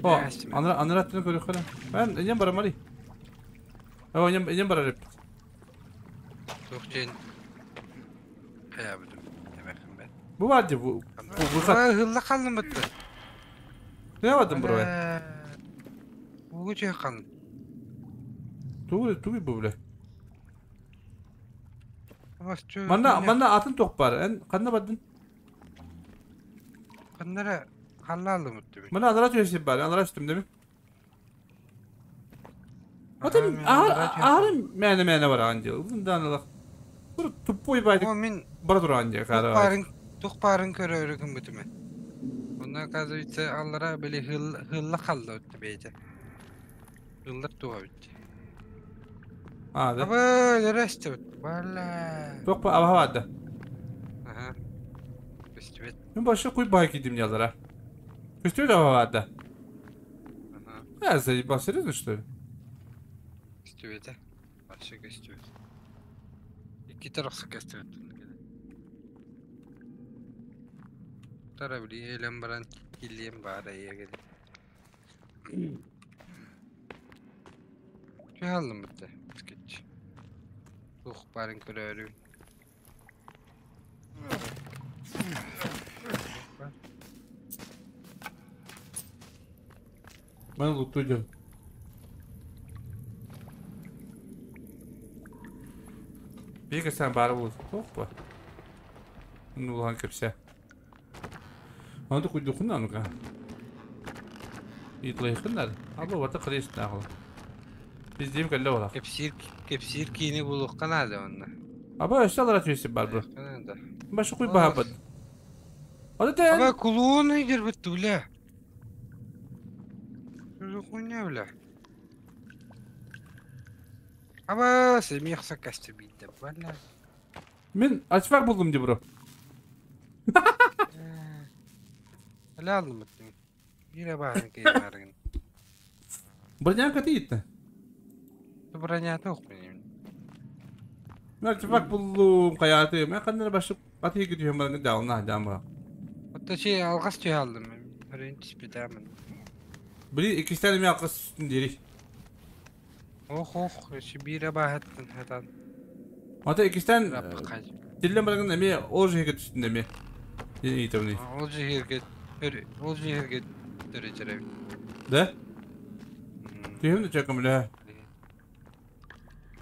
О, анра анра тын көрү хара. Мен инем барамали. О, инем инем барарып. Тух чен. Каябыдым. Демек Бу бар бу. Бу хат. Хылла калдым бытты. Не бардым бро? Угу чөй калдым. Тугу тугу бу биле. Манна манна атын ток бар. Эн канда бардын? Кандара халлалым бытты. Мана анра төсеп бар. Анра үстүм деми? Атын ар ар мәне мәне бар андил. Bundan алак. Бу тупой байды. Мен бар туран же кара. Барын тух барын көрөрүгүм бутуме. Ондан оказывается аллара били хылла халла өттү бейте. Хыллар туга битти. А, да. Аба, өрөстү бит. Бала. Токпа аба барды. Аха. Көстүбөт. Мен башы куй бай кидим ялара. Көстүбөт аба барды. Ага. А, заебал, серьезно что ли? Көстүбөт. Башы көстүбөт. Икки тараксы көстүбөт. Тара били элем баран килием бара егеди. Чалым битте. Скетч. Тух барын көрөрүм. Мен луту жөн. Беге сен бары бол. Опа. Ну улан кепсе. Аны куйду хунна ну-ка. Итлайхыннар. Абы вата кырыш нагыл. Биз дейм келле ола. Кепсир кепсир кийини булук канады онна. Аба өссө алара түһүсү бар бу. Башы куй баһабыт. Ата тен. Аба кулуун ыйдырбыт бля. Хуйня бля. Аба семьях сакасты бийде бля. Мин артефакт булдум ди бро. Бля алдым бит. Бире баһын кеймарыгын. Броняка тиитте. Бронята ох менин. Мен артефакт булдум каяты. Мен каннар башы каты күтүм баргын даална жамба. Отто чи алгас түйе алдым. Birinci битәмен. Били икистен мен алгас үстүн дери. Ох ох, бире баһаттын хатан. Ата икистен тиллен баргын эме ол жерге түстүн эме. Итемни. Ол жерге ол жерге төрөчөрө. Да? Түйүм да чакым бля.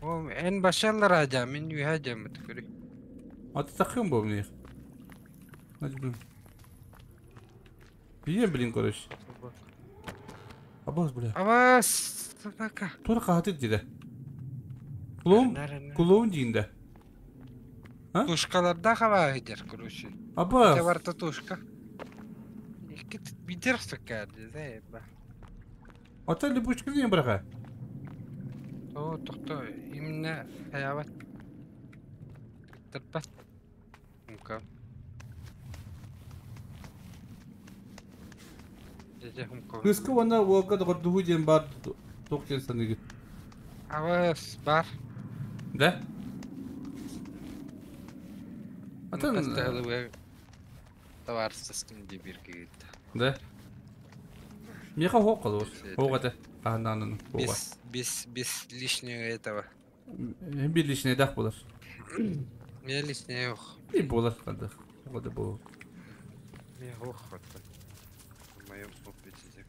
О, эн башаллар ажа, мен үйә жамыт көрү. Ата такым бу мне. Биен блин, короче. Абас, бля. Абас, собака. Тура кахаты диде. Клоун, клоун дейінде. Тушкаларда хаба хидер, короче. Абас. Барта тушка. Икки бидер сакады, да, Ата липучка дейін браха. То, тохто, именно хаябат. Тарпат. Ну-ка. Кыска уонна уолга доҕордуһуу диэн баар туох диэн саныыгыт? Абас бар. Да? Атын... Товарстастым дии бир киһит. Да? Миэхэ оһох холур. Оһох этэ. Хаһаннаанын оһоҕа. Без, без, без лишнего этого. Биир лишнэйдээх буолар. Мен лишнее ох. Биир буолар ханнык. Оҕо да буолуо. Мен ох оттон. В моем опыте.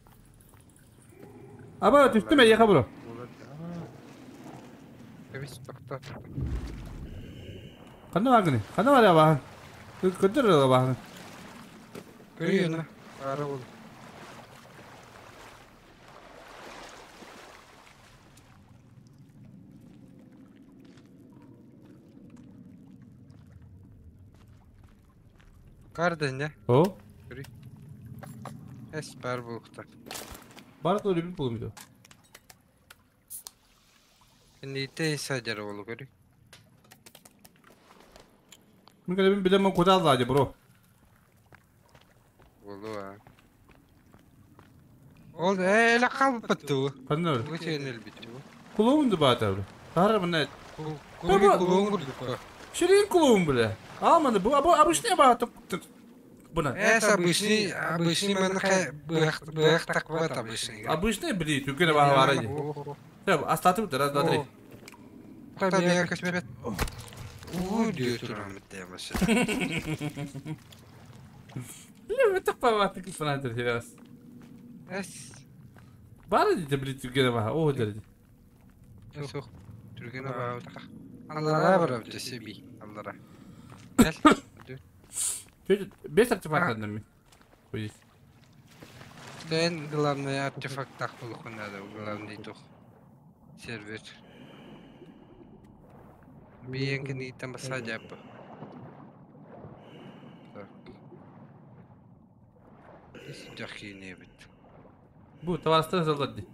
Аба түстүм эйиэхэ бро. Кэбис тохтот. Ханна бааргыный? Ханна баар абааһын? Көрдөр абааһын. Көрүөнэ. Баара бол. Кардын О? Эс бар буукта. Бар да өлүбүт булум Инните садер болу көрү. Мин кэлэбин билэммин кутааллаа дии бро. Болу а. Ол эле калбыт туу. Ханна өлө? Бу сен элбит туу. Клоун да баата бля. Тахара мына. Клоун курдук. Ширин клоун бля. Алманы бу абы обычный баата. Буна. Эс обычный, обычный манха бых бых такбат обычный. Обычный бли, түгene баа бара дии. Все, остатып раз, два, три. Та көспөт. Уу дүү турам темасы. Бля, это паваты кифанатыр херас. Эс. Бара дии бли түгene баа. О, дери. Сух. Түргене баа. Аллара барап десе би. Аллара. Кел. Бес артефакт аднами. Куйс. Тен главный артефакт так булух надо, главный тух. Сервер. Биенкини там садяпа. Так. Ис жахини бит. Бу товарыстан заллади.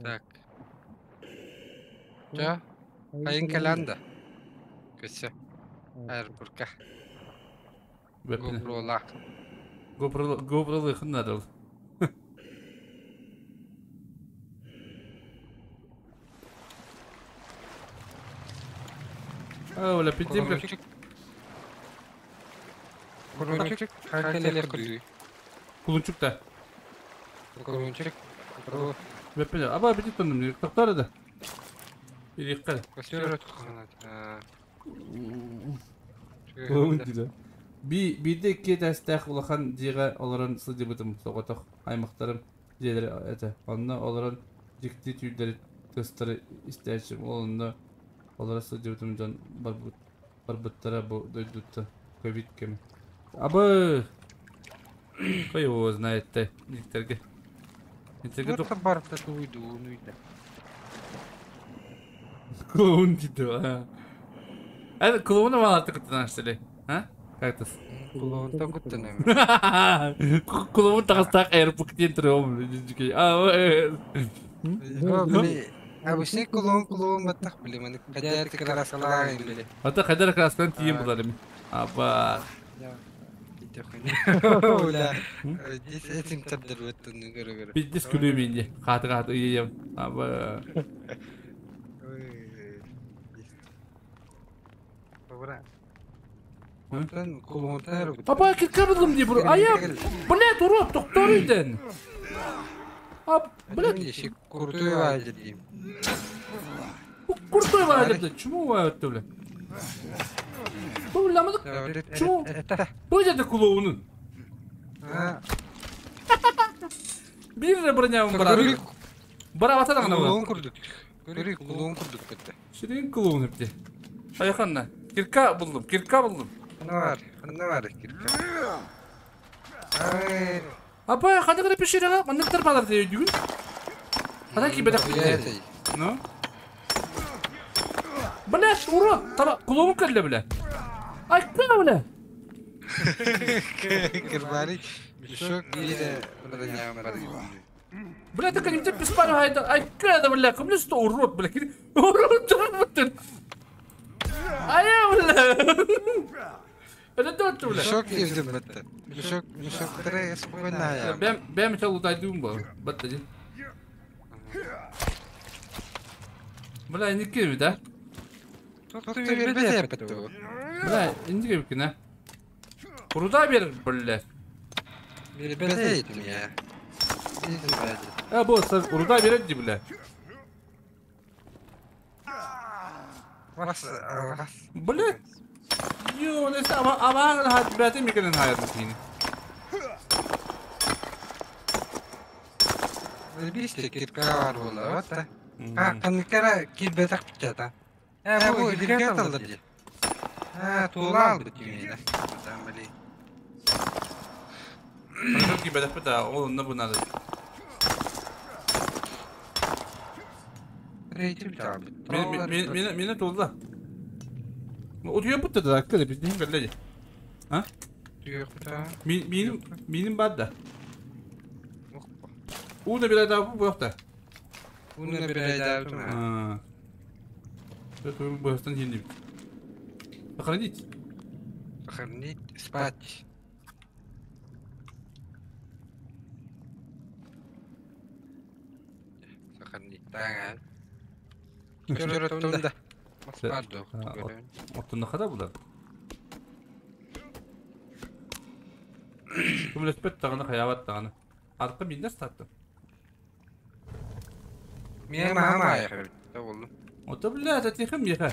Так. Жа. Айын каланда. Көсө. Аэропортка. GoPro-лах. GoPro GoPro хыннарыл. Оля, пиздим как. Кулунчик. Хакелер күлүү. Кулунчук да. Кулунчик. Беппене. Аба бити тонным. Токтор да. Или кал. Көстөр өткөнөт. Кулунчук. Би биде ки тэстэх улахан дьиэҕэ олорон сылдьыбытым соҕотох аймахтарым дьиэлэрэ этэ. Онно олорон дьикти түүрдэри тыстары истээччим. Ол онно олоро сылдьыбытым дьон барбыт барбыттара бу дойдуттан ковид кэмэ. Абы! Кой его знает те, дьиктэргэ. Интернет Барыта туйду, Клоун дейді. Это клоуна мало ты что ли? А? Как это? Клоунтан куттанам. Клоун тағыстақ аэропорттен тұрып, Обычный клоун клоун баттах били, маны кадер краскалаан били. Ата кадер краскалаан тием булар эми. Аба. Бля, здесь этим табдыр өттүн көрө-көрө. Биздес күлүм инде. Каты-каты ыйым. Аба. Апа кирка булдум ди бу. Ая, блядь, урод, токтор үйден. А, блядь. Крутой вайдер дейм. Крутой вайдер, чему вайдер, бля? Бу ламадык. Чему? Бу жерде клоунун. Бир же броням брат. Бара бата да Клоун курдук. Көрүк клоун курдук бетте. Ширин клоун эпти. Аяханна. Кирка булдум, кирка булдум. Кана бар, кана бар кирка. Ай. Апа, кана кара пешерега, мандыктар балар дейт бүгүн. Кана ки бедак бит. Ну? Блядь, урод, таба клоун келди бля. Ай, кына бля. Кирбари, мешок бире броням бар. Бля, ты не тебе спарю, ай, када, бля, кому что урод, бля, урод, урод, ай, бля. Это тот, бля. Мешок издим бетте. Мешок, мешок тре спокойно. Бэм, бэм, чалу дайдум ба, бетте. Бля, не киви, да? Бля, не киви, кина. Руда бер, бля. Бер, А, босс, руда берет, бля. Бля. Ё, не ама ама хат бәтем микенен хаят микени. Бисте кирка бар була, вот. А, канкара кирбетак битата. Э, бу кирка талды. А, тула алды тимейде. Там били. Кирбетак бита, ол не бу надо. Мени мени тулда. Утуя бутта да, кыды биз нем келди. А? Мин миним бар да. Уна бир айда бу буякта. Уна бир айда бу. А. Это бу буяктан хинди. Сохранить. Сохранить, спать. Сохранить. Так. Көрөттүм да. Оттунна хада булар. Көмөлөспөт тагына хаябат тагына. Аркы миндер сатты. Мен мама аяк. Болду. Ото бля, татихым еха.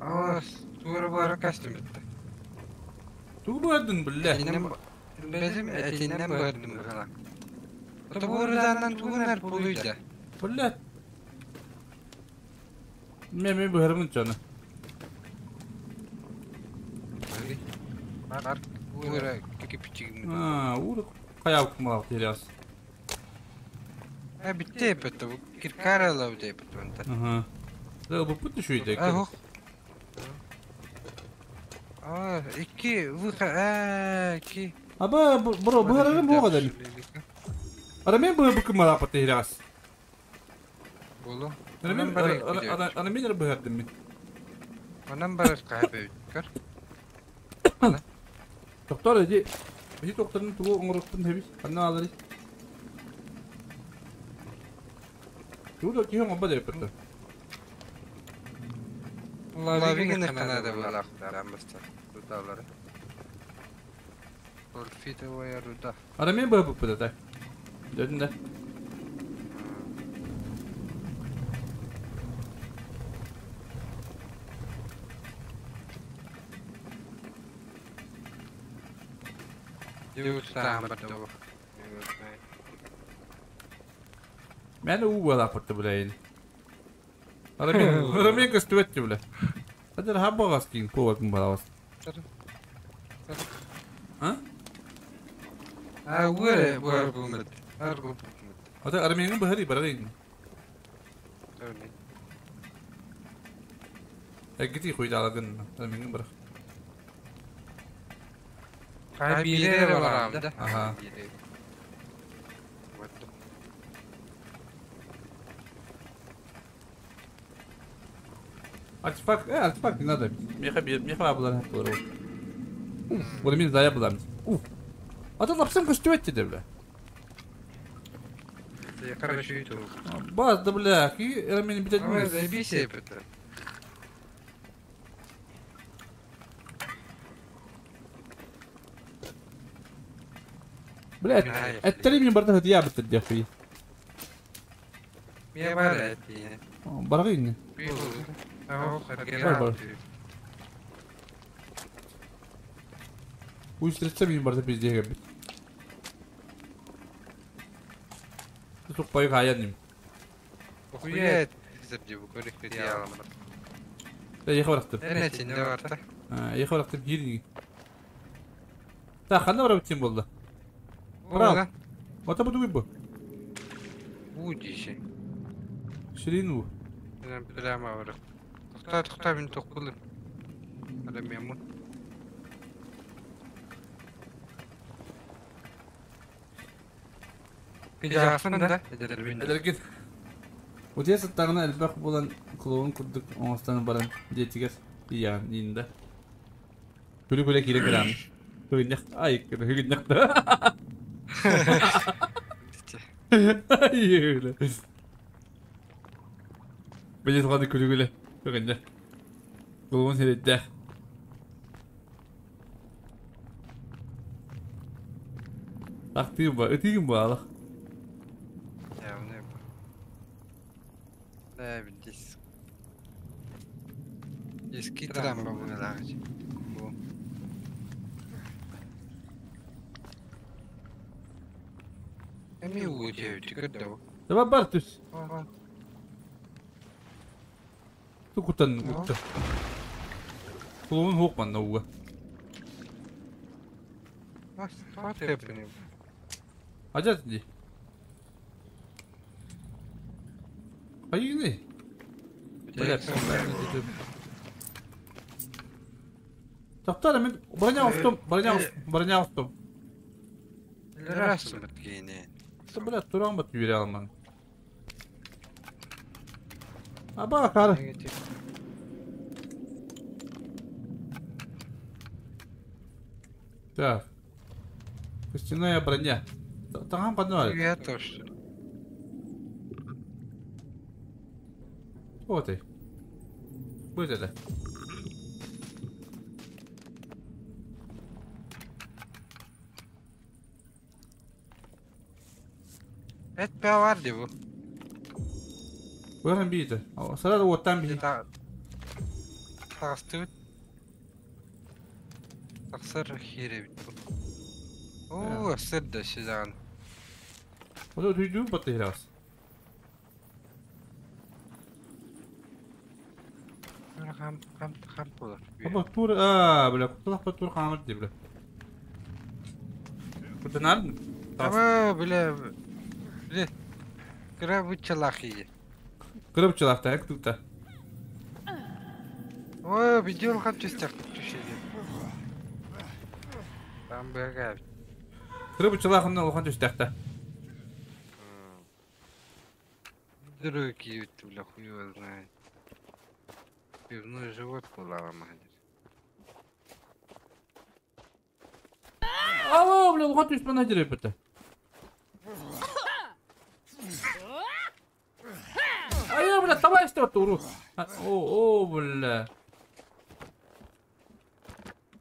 Аа, тура бара костюм битти. Тугу бардын бля. Безим этинен бардым гана. Ото бурудандан тугунар булуйда. Бля. Мен бу жана. Бар бура кипичигим. А, ур каяк мал теряс. А битте битте бу киркарала битте битте. Ага. Да бу пут шуйда. А, А, икки выход, а, икки. Аба, бро, бу арам бу гадам. Арам бу бу кымала пат теряс. Болу. Арам арам мен бу хардым мен. Анам бар кайбы көр. Доктор эди. Бу доктордун тугу оңроттун хебис. Анна алыр. Тугу кихен оба деп битте. Лавигин канада булак амбаста. Рудалары. Орфитовая руда. Ара мен бу бу да. Дедин да. Мен угла апырты билейин. Ара мен көстүбөттү биле. Хадыр хаббагас кийин кобакын балабас. А? А уэре буар бумет. Аргу бумет. Ата армияны бахари барагын. Гити хуйда алагын армияны барах. Кай бире барам да. Ага. Артефакт, артефакт не надо. Меха булар булар. Уф, вот мен зая булам. Уф. А то лапсым көстүбөт деди бля. Я короче иду. Баз да бля, ки мени битет. Давай заебись это. Бля, аттери мен барда хадия бит дия фи. Мия бар эти. Баргын. Бар. Уйстрetse мен барда пиздеге бит. Тук пай хаяним. Хуя зерди бу көрүк дия аламын. Да ехабрактып. Эне чинде бар та. А, ехабрактып кирин. Та хана барып тем болды. Брал. Ата бу бу. Бу диши. Ширину. Мен прямо бар. Тохта, тохта мен токулым. Адам ямын. Пижасын да. Эдерген. Утия сыттагына элбэх булан клоун курдук оңостан баран диэтигер иян инде. Күлү-күлэ кире кирам. Хыгыннах ай хыгыннах да. Ай Били туганы күлү-күлэ хыгыннах. Клоун хереддэх. Тахтыым ба, ытыгым ба алах. Диск буладаач. Бу. Эми ууче түкөдө. Давай бар түс. Тукутан утта. Клоун хокман науга. Ажат ди. Айны. Бля. Тоқтар, мен броня устум, броня устум. Расым биткени. Бля, туран бат юре алман. Аба, кар. Так. Костяная броня. Там поднали. Я тоже. Вот и. Будет это. Это var bu. وين بيته؟ صار هو تام بيه. Тагыстыбыт. Тахсар хире бит. О, сырда шизан. Вот үйдүү бат хирас. Хам хам хам болар. Аба тур а бля кутулах тур хамыр ди бля. Кутанар? Аба бля бля. Кырабычалах ие. Кырабычалах та кутта. О, видео хам чистяк түшеди. Там бага. Кырабычалах онна улахан түстәхтә. Дороги, бля, хуй его знает. Пивной живот была мать. Алло, бля, улахан түспен әдіреп бітті. Ай, бля, давай что туру. О, о, бля.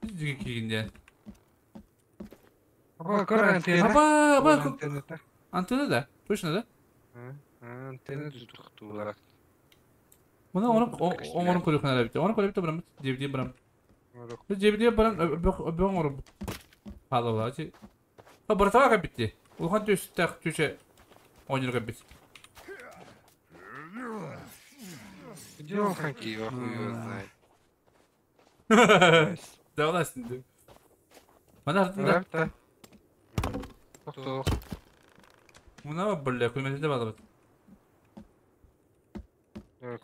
Кигинде. Аба, аба, антенна да? Точно да? Антенна tuttular. Мына оны көрөкнөр бит. Оны көрөп барам. DVD барам. DVD барам, бөң орып. Халала чи. Ха бартага битти. Улхан төстәк төшә ойнырга бит. Где он хаки, хуй его знает. Да, у нас не. Мана артында. Тоқтоқ. Мына бля, күлмәтінде бадабыт.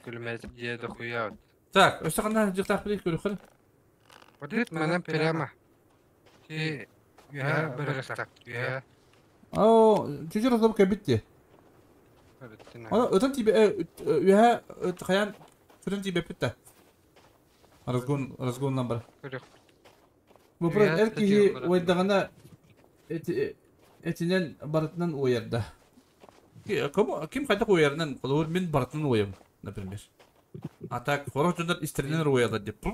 Күлмәт деді хуя. Так, өстө кандай жыктак билик көрүк. Вот это манан прямо. Ти я бирахтак. Я. О, чүчүр азып кебитти. Ана өтөн тебе үһә хаян өтөн тебе питте. Разгон, разгон бар. Бу про эрки ойдагана этинен барытынан оярда. Ким кайда оярынан, колор мен барытынан оям, например. А так, хорох жондар истеринен оярда деп.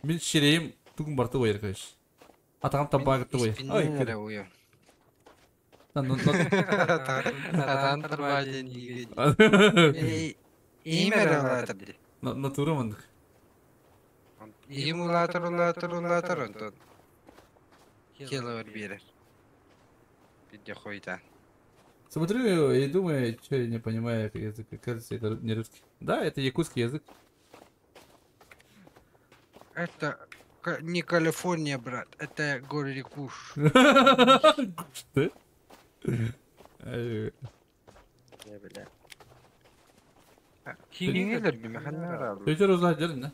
Мен шерейим тугун барты ояр, конечно. Атагам табага тугуй. Ой, кире ояр. Татан турбажен Имер Натура мандык. Им улатыр, улатыр, улатыр, онтон. Келовер берер. Бидде хойта. Смотрю и думаю, что я не понимаю язык. Кажется, это не русский. Да, это якутский язык. Это не Калифорния, брат. Это город Якуш. Что? Бля. Кигиңелер би механнар алды. Өтөр узлар дерин, да?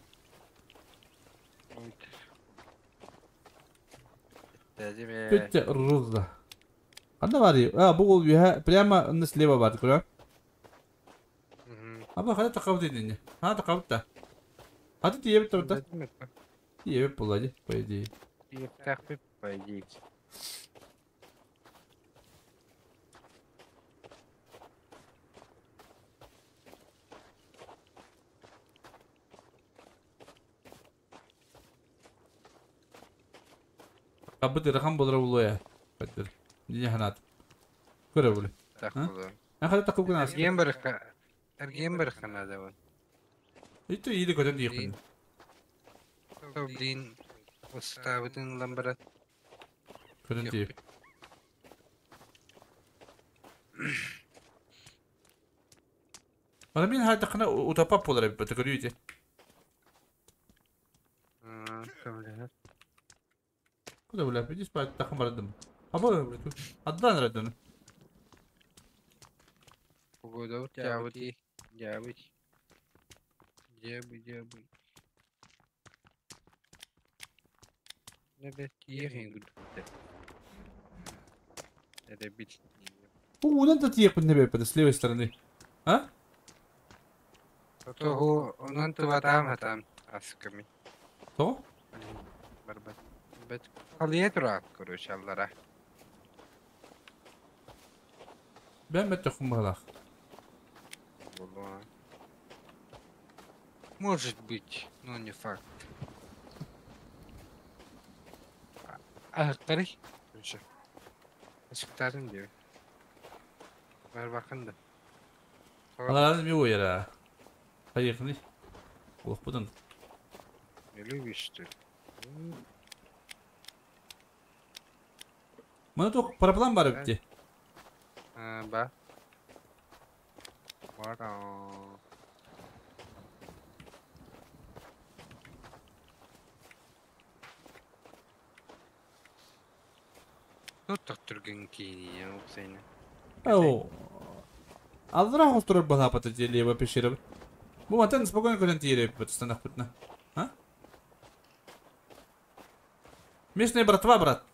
Тетя Роза. Анда бар. А, бу прямо на слева бар, көрө. Аба хада такабыт дедин. Ха такабыт да. Хады тиебит да. Тиебит болады, по идее. Тиебит по идее. Кабыт рахам болар булуя. Бәдер. Не ханат. Көрө булы. А хада такып гына. Эрген бир эрген бир ханада бар. Ито иди көтөн дийкин. Блин, устабытын ламбарат. Көтөн дип. Ана мен хада кына утапап болар бит көрүйтө. Куда бля, иди спать, так бардым. А бо, бля, аддан радын. Погода, тябути, дябути. Дябы, дябы. Надо тихо Это бить. О, надо тихо не с левой стороны. А? То он там, там, асками. То? Барбат. Халия короче, аллара. Ben беттехум. Может быть, но не факт. А, қарай. Короче. Ашықтарын деп. Бар бақынды. Аларны ми ойра. Поехали. Ох, будан. Не любишь, что ли? Мына тоқ параплан бар бітте. Ба. Бар. Тут түрген кейін опсайны. Ау. Алдыра хостурар бала пата лево пещера. Бу матан спокойно көлен тиере патстанах путна. А? Местная братва, брат.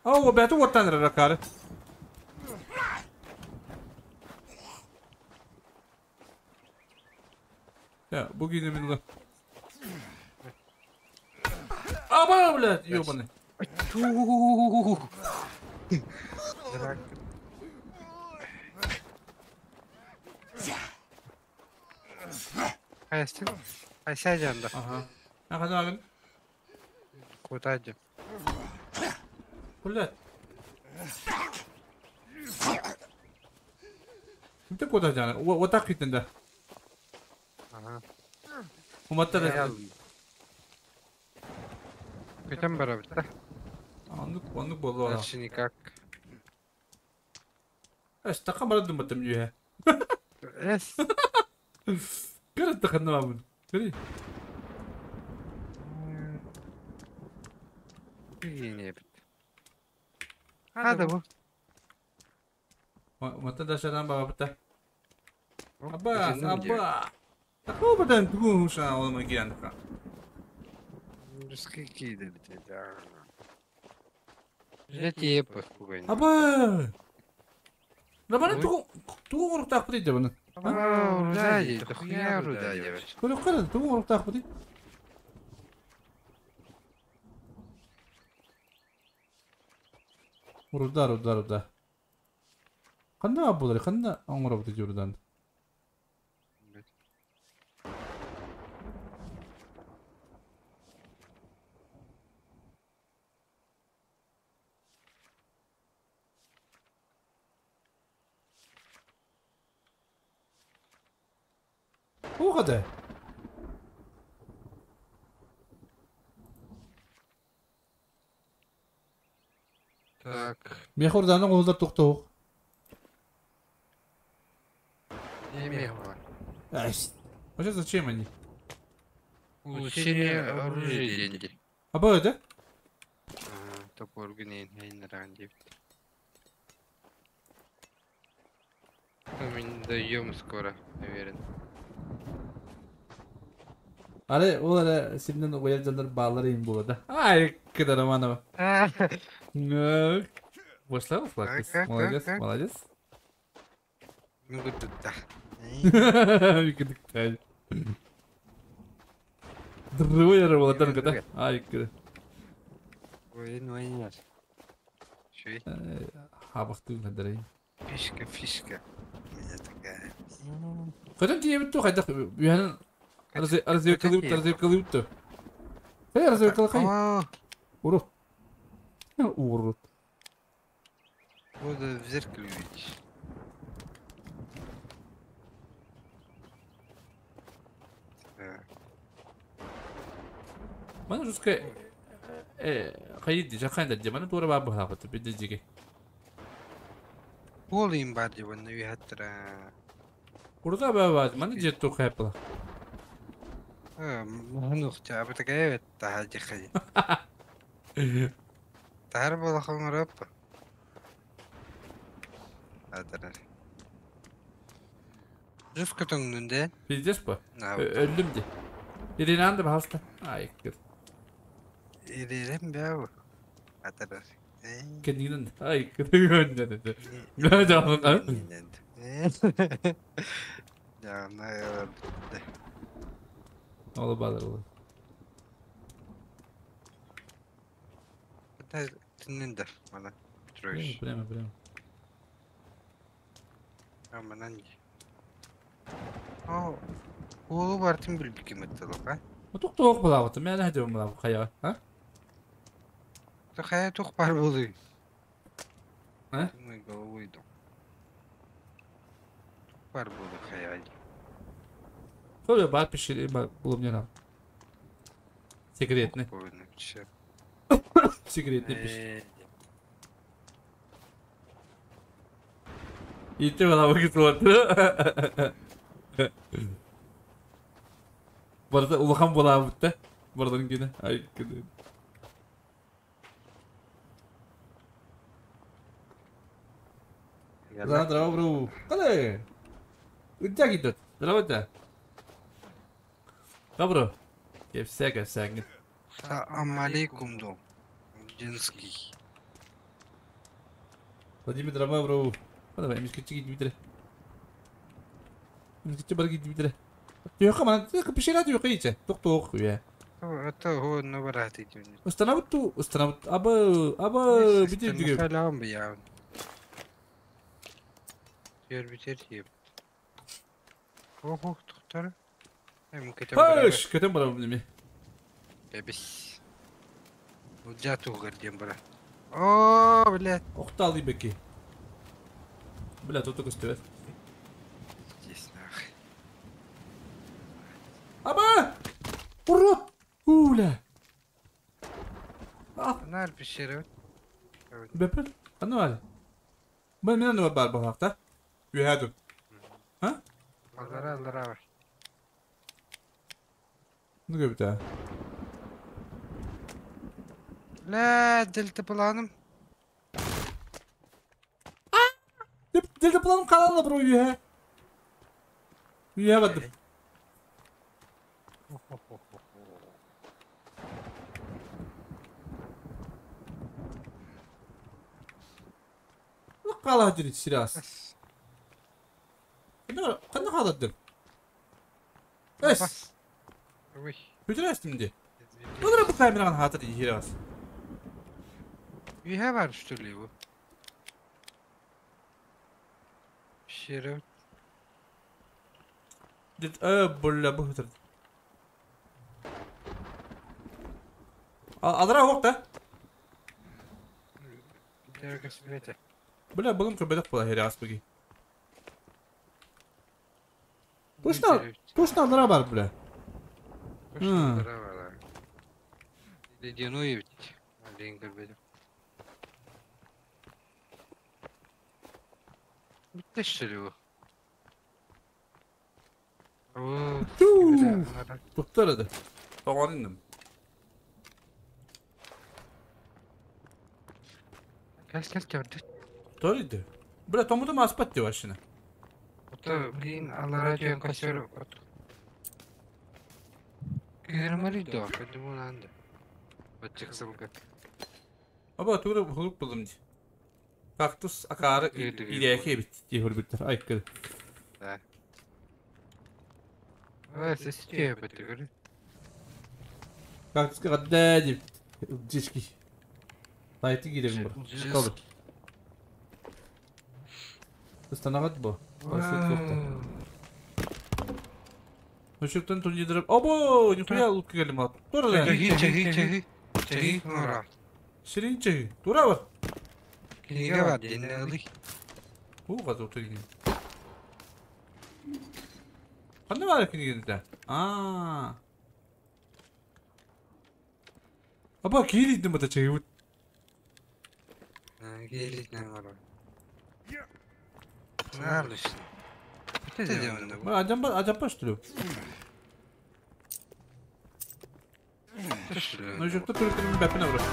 Ау, бәту оттан ракары. Я, буги не минула. Аба, блядь, ёбаный. Хайсы? Хайса жанда. Ага. Ага, ага. Куда идем? Блядь. Ты куда жана? Вот так киттен да. Ага. Уматта да. Көтен бара бит. Аннык болду. Дальше никак. Эс такам бара думатым жүйе. Эс. Көрө таханна мабын. Көрө. Hadi bu. Мата дашадан бабыта. Аббас, абба. Такого бадан тугу ша олма гиянка. Аба. Лабана тугу тугу оруктаах бит дебана. Көрө тугу оруктаах бит. Урда урда урда. Ханна абулар, ханна оңоробут журдан. Ухода. Так. Мехурдан оңолдар тоқтоқ. Вообще зачем они? Улучшение оружия деньги. А б, да? Топор гнин, Мы не даем скоро, наверное. Аре, ол сенен ояр жандар балалар им болады. Ай, кеда Романова. Вошла, вошла. Молодец, молодец. Ну, да. Другой работа, да? Ай, кеда. Ой, ну нет. Шуй. Хабахты надарай. Фишка, фишка. Меня такая. Хотя тебе биту, хотя я разве разве Эй, разве калхай? Урод. Урод. Вот в зеркале увидишь. Мана жутко хайди жаканда жамана тура бабы хапты бидежиге. Полим барди вон вихатра. Урда баба мана жетту хайпла. Ну, хотя бы такая таһа хай. Тахар балахан рап. Атарар. Жестко тоңнунде. Пиздец по. Өлдүм де. Иринанды бахалста. Ай, кыр. Иререм бяу. Атарар. Кенинен. Ай, кыр. Да, на Ол бадыр ол. Тиннендер, мана. Петрович. Прямо, прямо. А манан. О, Улу бартын билбиким эттелок, а? Тук-тук булабыт. Мен әйтеп булабы кая, а? Та хая тук бар булды. А? Мы головой дом. Тук бар булды хая. Қой бар пешере бар булып не Секретный. Секретный пиш. Ите бала кетіп Барда улахан булабыт да. Бардан кene. Ай кene. Здорово, бро. Кале. Где идет? Здорово, да. Добро. Кепсе, кепсе. Салам алейкум, дом. Денский. Владимир, здорово, бро. Давай, мишка, чики, Дмитрий. Мишка, барги, Дмитрий. Тюха, ман, ты пиши радио, кайче. Тук-тук, я. Это هو نبرات Установту, установт, аба, аба, бити диге. Салам бия. Жер битер еп. Ох, тоқтар. Эм кетем Паш, кетем бара неме. Бебис. Уджату гардем бара. О, блядь. Охталы беки. Бля, тут только стоит. Здесь нахуй. Аба! Урод! Уля! Нар пещера. Бепел? Аны бар. Мен мен бар балакта. Үйәду. А? Алара алара бар. Ну көбүтә. Бля, дельтапланым. Дельтапланым kanalla bro üye. Üye vardım. Qala diri siras. Qanday holatdir? Es. Hücre şimdi. Bunlara bu kameranın hatırı yiyiraz. Üye var üstürlüğü bu. Şerif. Bulla bu hütür. Alra vaqta. Бля, булым көбелек була хери аспыги. Точно, точно алра бар, бля. Точно алра бар. Ледяной ведь. Один көбелек. Bitti bu. Doktor adı. Tamam indim. Gel gel gördü. Doğruydu. Бля, тому da aspat diyor şimdi. Блин, алара diyor kaçıyor. Кирмари да, кадимон анды. Бачык сылгы. Аба тура хулук булдum di. Кактус акары иләке бит diye hürбиттер. Айкыр. Да. Ой, сесте бит. Кактус кадда дип. Дички. Сайты girelim bur. Kalır. Istanağat bu. Uşuktан турнирдерip. Abo, нихуя лутка келим at. Тура да. Чаги, чаги, чаги. Чаги, нора. Şirin чаги. Тура бар. Книга бар, денелик. У, газы утыргын. Кандай бар книгада? А. Аба кийлидим бата чаги. Кийлидим бар. Нарлыш. Ажамба ажаппаш түлү. Ножукта түрүктөрүн бәпине бура.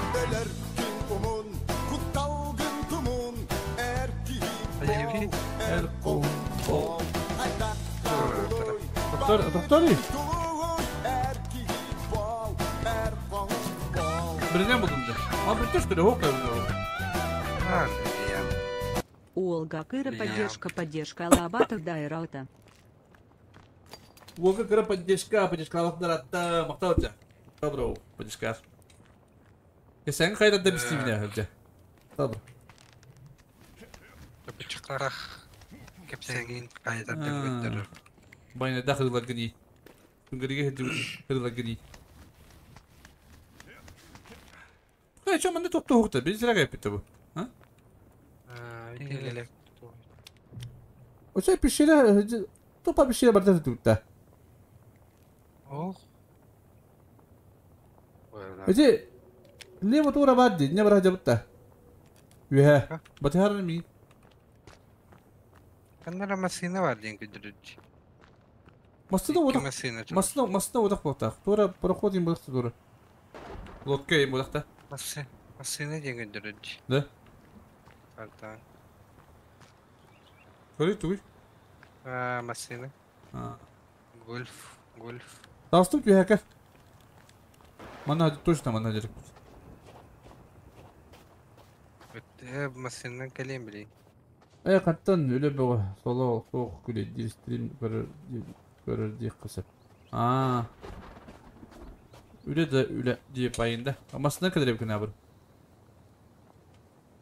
Доктор, доктор. Бирден булдум да. А бир түштү, хок Олга Кыра поддержка поддержка Алабатов Дайралта. Олга Кыра поддержка поддержка Алабатов Макталча. Добро, поддержка. Sen kayda da bistim ya hocam. Добро. Чыктарах кепсеңин кайда деп Байна дахыл гни. Күнгеге хедил гни. Кай чо манда токту хукта, биз зря гайпты бу. А? Оша пещера, топа пещера бар да. Ох. Эти лево тура бадди, не бар жабытта. Үе, батыхар ми. Канара машина бар ден күдүрүч. Масына одак. Масына, масына одак болта. Тура проход им болта тура. Лодка им болта. Машина, машина ден күдүрүч. Да. Барта. Көрі туй? А, машина. А. Гольф, гольф. Тастым түйәкә. Мана точно мана дерек. Өттө машинан калем билей. Эй, каттан үле бу соло соқ күле дистрим көрөр көрөр ди кысып. А. Үле да үле дип айында. Амасына кадәр бит бер.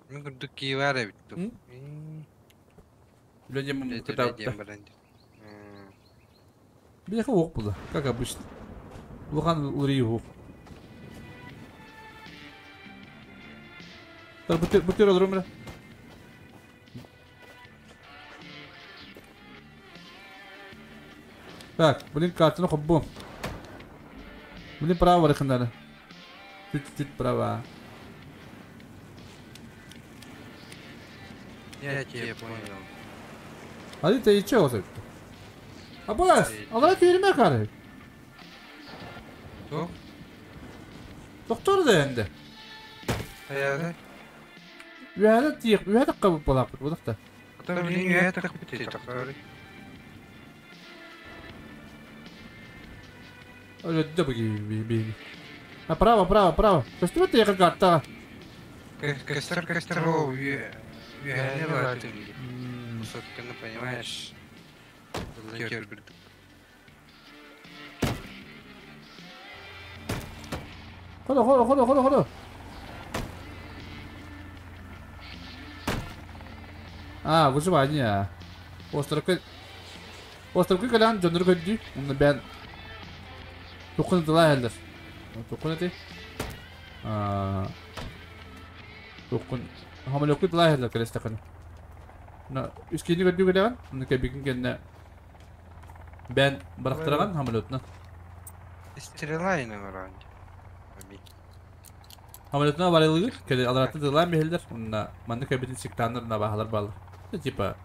Мен күрдүк ки бар бит. Үле дем кытап. Бияха ок булды, как обычно. Улахан улри ок. Так, бутер бутер алырым. Так, блин, картину хоббу. Блин, право рехандана. Чуть-чуть право. Я тебя понял. А ты чё вот Абас, алар түйірме қары. Тоқ? Доктор да енді. Хайаары. Үөһэ тиих, үөһэ тахха буолааппыт буолахта. Ата билин үөһэ тахпыт тахсары. Өлөддө бу би. Направо, право, право. Көстүбэт яка карта. Кестер, кестер, о, үөһэни баратын. Сотканы понимаешь. Ходу, ходу, ходу, ходу, ходу. А, выживание. Островка. Островка кэлэн дьоннору көрдүү. Онно бээн Туккун дыла эллер. Туккун эти. А. Туккун. Хамалёкку дыла эллер кэлестекин. На үскини көрдүү кэлэҕин. Онно кэбигин кэннэ бээн барахтараган хамалётна. Стрела иногда. Хамалётна барылыгыр. Кэле алараты дыла мехеллер. Онна манны кэбитин сектаннар на бахалар баллар. Типа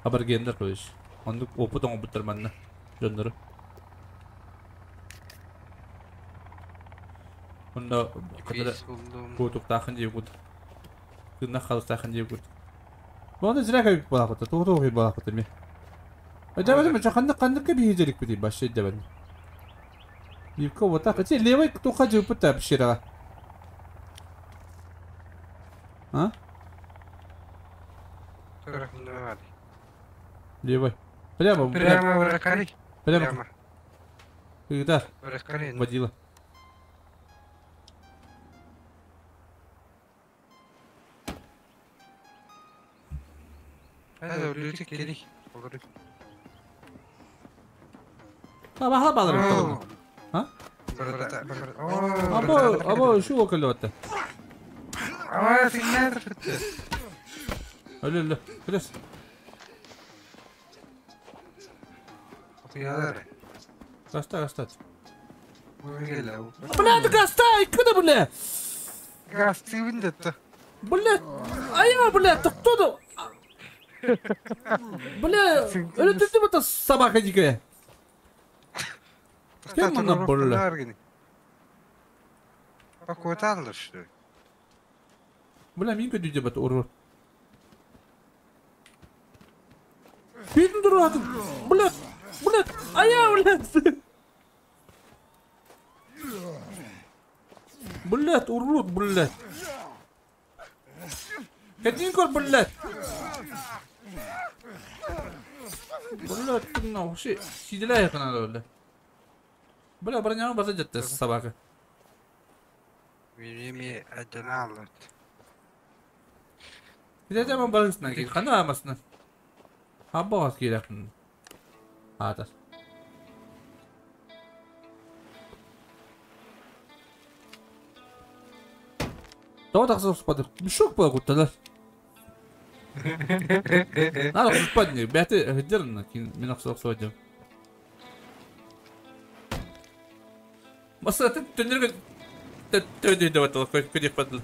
аборигеннер короче. Оннук опыт оҥорбуттар манна дьоннору. Онно кытары куутуктаахын диэбит. Тыыннах халыстаахын диэбит. Оны зря как балахыта, тугу тугу балахыта ми. Эдебедим ханнык ханныкка биһиджерик бити башшы эдебедим. Бивка вот так. Эти левый кто ходил пыта пещера. А? Левый. Прямо, прямо, прямо. Прямо. Когда? Водила. А? Або, або, шо околота? А, фигня. Алло, алло, плюс. Каста, каста. Бля, ты каста, куда, бля? Касты Бля, а я, бля, ты кто? Бля, это ты это собака дикая. Кем она, бля? Бля, минка дюдя бат урод. Бедный дурак, бля, бля, а я, бля. Блядь, урод, блядь. Катинкор, блядь. Блядь, ты нахуй, сиделяй надо, блядь. Бля, броня база собака. Где там барысна, хана масна. Аббас кирәкн. Атас. Тоҕо тахса спады. Мешок була кутталар. Надо спадни, бәте хедерна кин мин акса акса Маса ты төннөргө төдө деп атал көдөх падыл.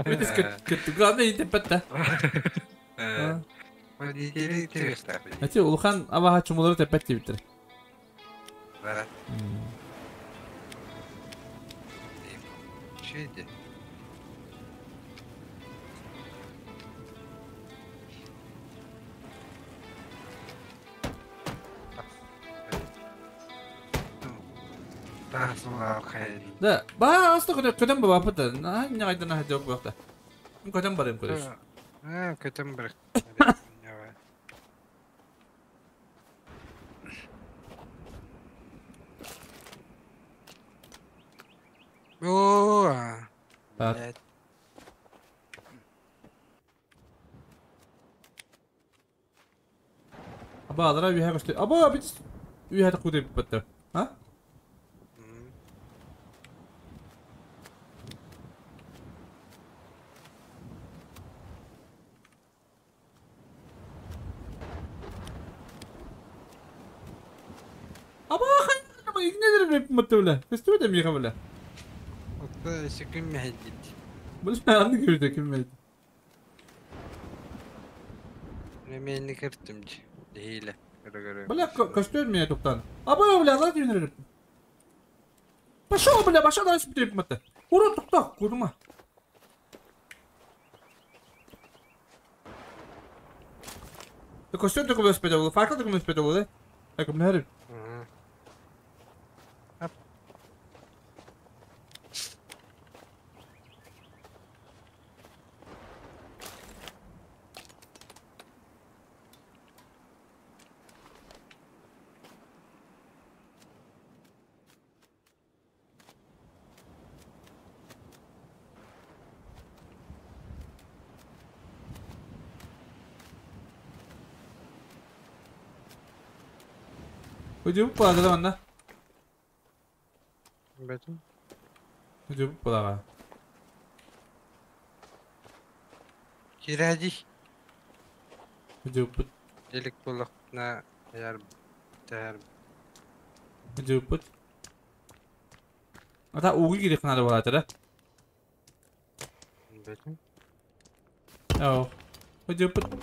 Видишь, как главное не теппет. Эти улахан абаха чумулары теппет диэбиттэр. Да, ба аста көтөн баба пыта. На нягайдан на жок бакта. Көтөн барым көрөш. А, көтөн бар. О! Так. Аба, алара үйә көстө. Аба, бит үйә куды битте. А? Аба, хайыр, игнелер бит бля. Көстү дә мига бля. Секүн мехедит. Бля, аны көрдө ким мехедит. Мен кертим. Дейли. Бля, костюм меня туктан. Аба, бля, алар дүйнөр. Пошел, бля, пошел, дальше бит мата. Ура, тоқта, көрдүң Костюм такой велосипед, факел такой велосипед, да? Так, мэры. Өдүбүт буолла манна. Бэтим. Өдүбүт буолаҕа. Киради. Өдүбүт. Делик буллахпына яр тәр. Өдүбүт. Ата ууга кириэх наада буолаата да? Бэтим. Оо. Өдүбүт.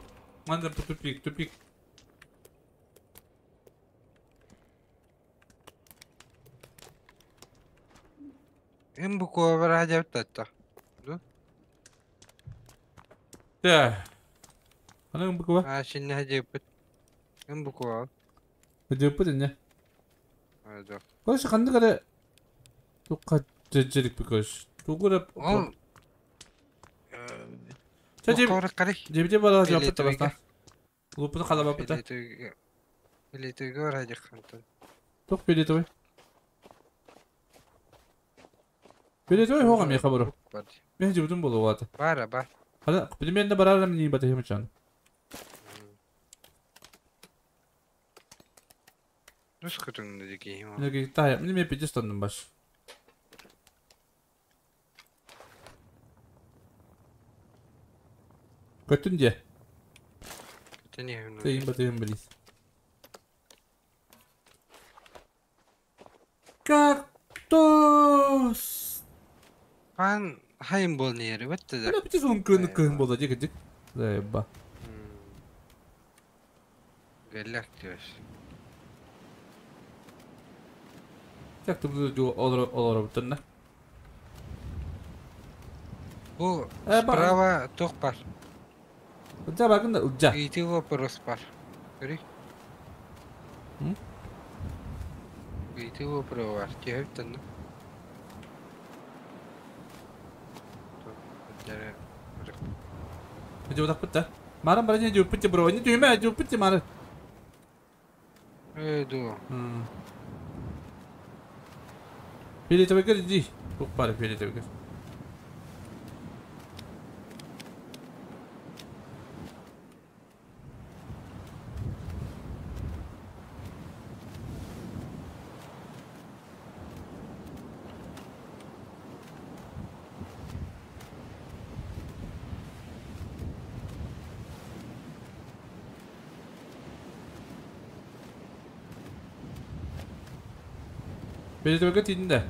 Манна тупик, тупик. Им бу куобара дьэбит Ду? Да. Аны бу куба? А, шинне дьэбит. Им бу куба. Өдүбүт инне. Ада. Короче, ханнык эрэ туққа жежерик бикөш. Тугура. Ол Ча жеп. Кора кари. Жебде бара жапыт баста. Лупуну халабапыт. Филетуга бар хадик хантан. Тух филетовый. Филетовый хоға мен хабару. Мен жебдим болу вата. Бара бар. Хала, билмен барар мен бата хемчан. Нус күтүңдү дики. Неге тая, мен пидестанным баш. Көттүн де. Көттүн. Тейин батыйын билис. Кактус! Пан хайым бол нери бітті да. Бля, бітті соның көнік көн болды, дек дек. Заеба. Геллек diyor. Так, ты олар олар бітті. Бу справа тоқ бар. Ұлжа багында ұлжа. Үйті вопрос бар. Көрей? Үйті вопрос бар. Жehіп. Жеудақ бітті. Марын бар не жеуіп бітті бро. Не түйме жеуіп бітті мары. Ду. Фиолетовый кер иди. Туқ бар фиолетовый кер. Фиолетовый кер тиинде.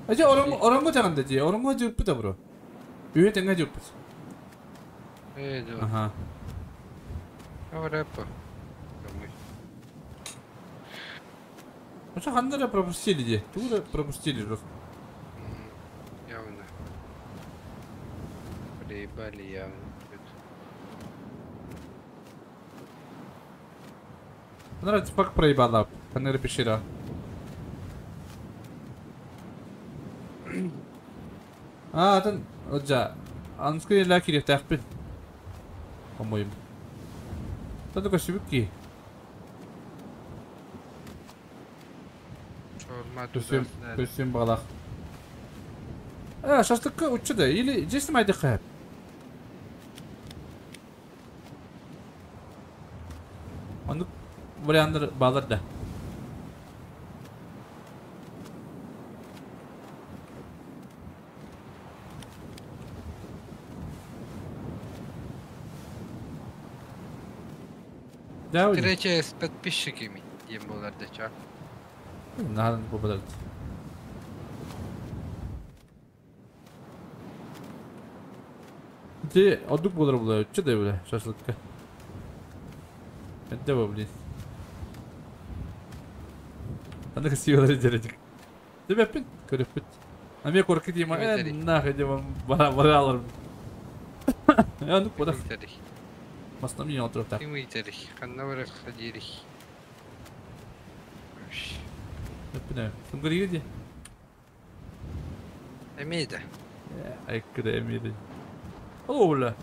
Ажа орон оронго жаганда оронго жыппыт бро. Үйө теңге жыппыт. Ду. Ага. Аврепа. Ошо хандара пропустили де. Тура пропустили просто. Явно. Проебали явно. Нравится пак проебала. Ханера пещера. А, тан оджа. Анскый ла кире тахпин. По-моему. Та только. Шаурма Көсем, көсем балах. А, шашлыкка уччу да или жесим айдык. Аны варианттар балар да. Да, Встреча с подписчиками. Дем болар да ча. Надо попадать. Ти одук болар була, уччу да бля, шашлыкка. Это блин. Аны красиво делать. Тебе пит, көрөп пит. Аме корки Дима, нахуй Дима, бара бара алар. Я ну куда? Масна мне отырып так. Ким ыйтарый? Ханна барыахха диирий? Өппүнэ. Тунгар ди. Эмиэ да. Айккыда эмиэ да. О, бля.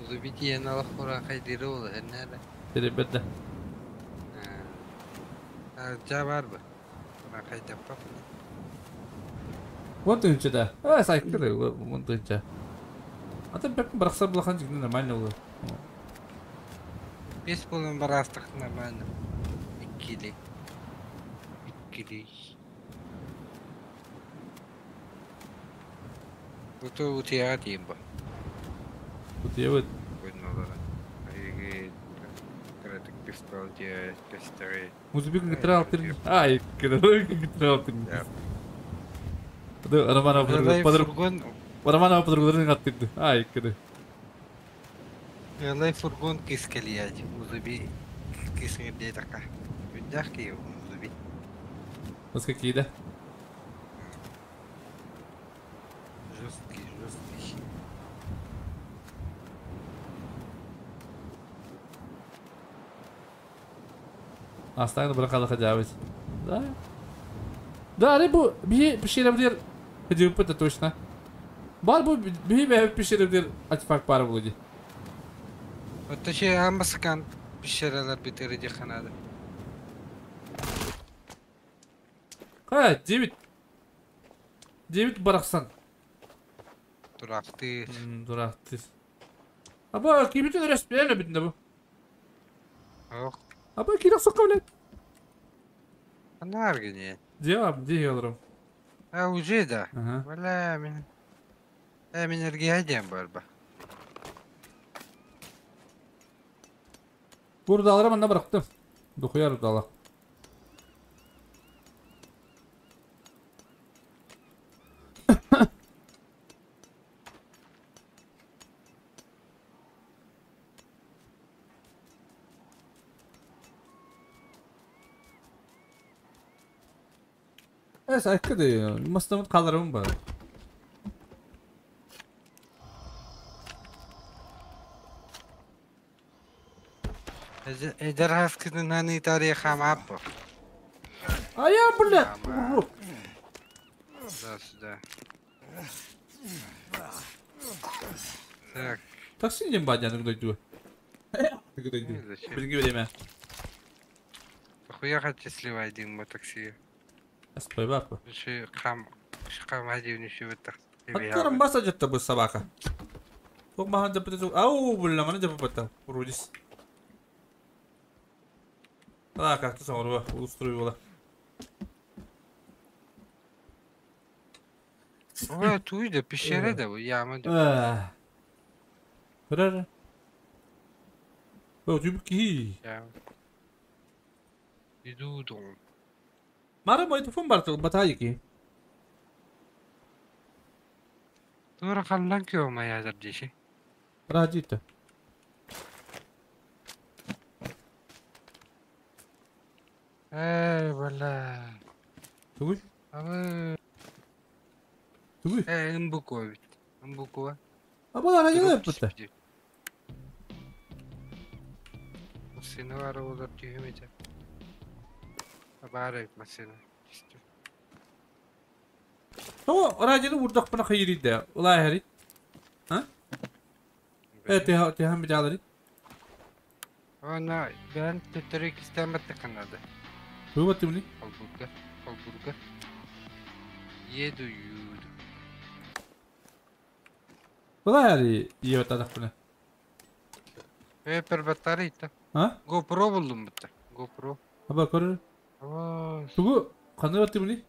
Узуби тиийэн олох ураахайдыыра буолуо эрэ. Теребет да. Дьаа баар бу. Ураахайдаппаппын. Вон тыынча да. А, сайккыда, вон тыынча. Атын бэккин барахсар булахан жигни нормально было. Бес буолан бараастах нормально. Иккили. Иккили. Буту утуйаҕа тиийэн бу. Утуйабыт. Ойнолоро. Эйиги кыратык пистол дьиэ көстөрүй. Музыбик гитара алтыр. Ай, кыра гитара алтыр. Романова подруга. Фургон. Романова подругаларын аттырды. Ай, кыра. Ялай фургон кискэлиять. Музыби кисҥирдиэ така. Үрдээх киһи музыби. Насколько какие, да? Жесткий, жесткий. Астаҥна бырахала хадьаабыт. Да. Да, арай бу биһи пещерабытыгар хадьыыппыт да точно. Бар бу биһи бэйэбит пещерабытыгар артефакт баар буолуо дии. Оттон ще аан бастакаан пещералар бүтэрэ диэххэ наада. Ха, 9. 9 барахсан. Тураахтыыр. Тураахтыыр. Аба, кибитин өрөспүөн эбитин бу. Ох. Аба, киирэх сокка блядь. Ханна аргыне? Дьиэ, дьиэ олором. А, уже да. Ага. Бля, мин... Э, мин эргиһэ диэн барба. Бурдалары манна бырахтым. Духуя рудала. Эс айкыды. Мастамыт қаларым бар. Эдэр хаскытынан ыытаарыйа хаамааппа. А я, блядь! Да, сюда. Так. Такси не бадя, ну дойду. Дойду. Билги время. Хуя хочу сливать дым такси. Стой, бапа. Хам, хам один еще вот так. Откарам баса жатта бу собака. Тук махан жаппыта Ау, бля, маны жаппыта. Урудис. А, как-то сам устрой Ой, туй да, пещера да, яма да. Көрөр. О, түбүк киһи. Иду дом. Мара мой туфун бар батайки. Тура халлан кио маязар диши. Радита. Эй, бля. Тугуй? Абы. Тугуй? Э, ымбукуа бит. Ымбукуа. Аба радио эппитте. Машина бар олар түймейді. Бар машина. О, радионы урдақпына хайриде. Улай хари. А? Э, теха теха медалари. Она ben төтөрү кистемет канады. Тугу тимни? Холбурга, холбурга. Еду юду. Улай хари иебатадақпына. Э, per батарейта. А? GoPro булдум бутта. GoPro. Аба көрөр. Тугу кандай тимни?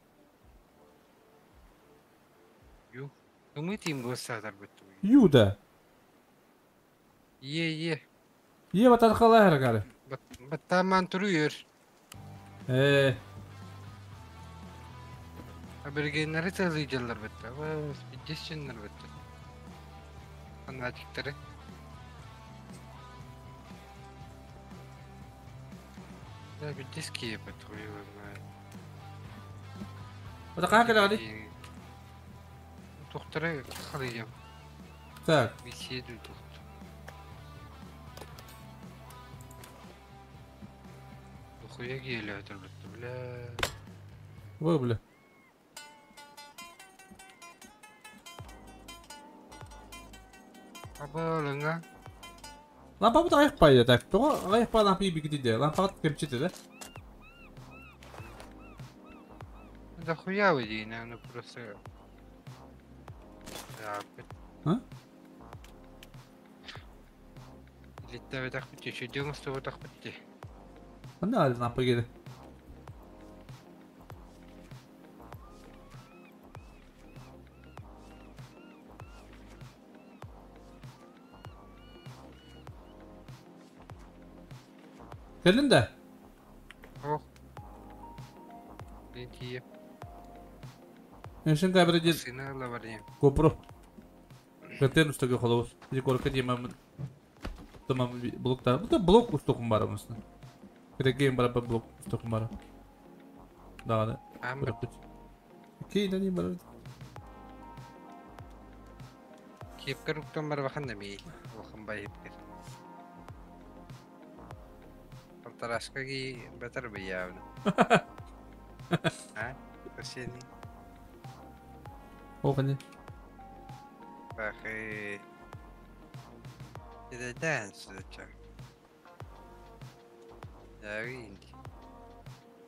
Ю. Тумы тим госадар бутта. Юда. Е, е. Ие батаркалай харагары. Баттаман туруйор. Э. Абергеннери тылыйдылар бутта. Биддесчиннер бутта. Фанатиктары. Да, биддески бутта. Это как это? Тухтары халыйым. Так. Беседу тухт. Хуя геля это, бля. Ой, бля. Абалыңа. Лампа bu da ayık payda tak. Toğa ayık pay lampa gibi gidiyor. Lampa kemçiti de. Да хуя вы дейна, ну просто... А? Летта так битти, еще дело с тобой так битти. Ne hadi lampa geli. Gelin de. Ох. Летие. Enşin kaybedeceğiz. Сына лаварьем. GoPro. Götlerin üstü kolumuz. Bir korku diyemem. Tamam blok da. Bu da blok ustokum var aslında. Bir game var blok ustokum var. Daha da. Ama. Ki ne diyeyim var. Kepker uktан бар бахан да мей. Улахан бай хепкер. Полторашка ги бетер бы явно. А? Косени. О, конечно. Бахы. Это данс, это. Да, винди.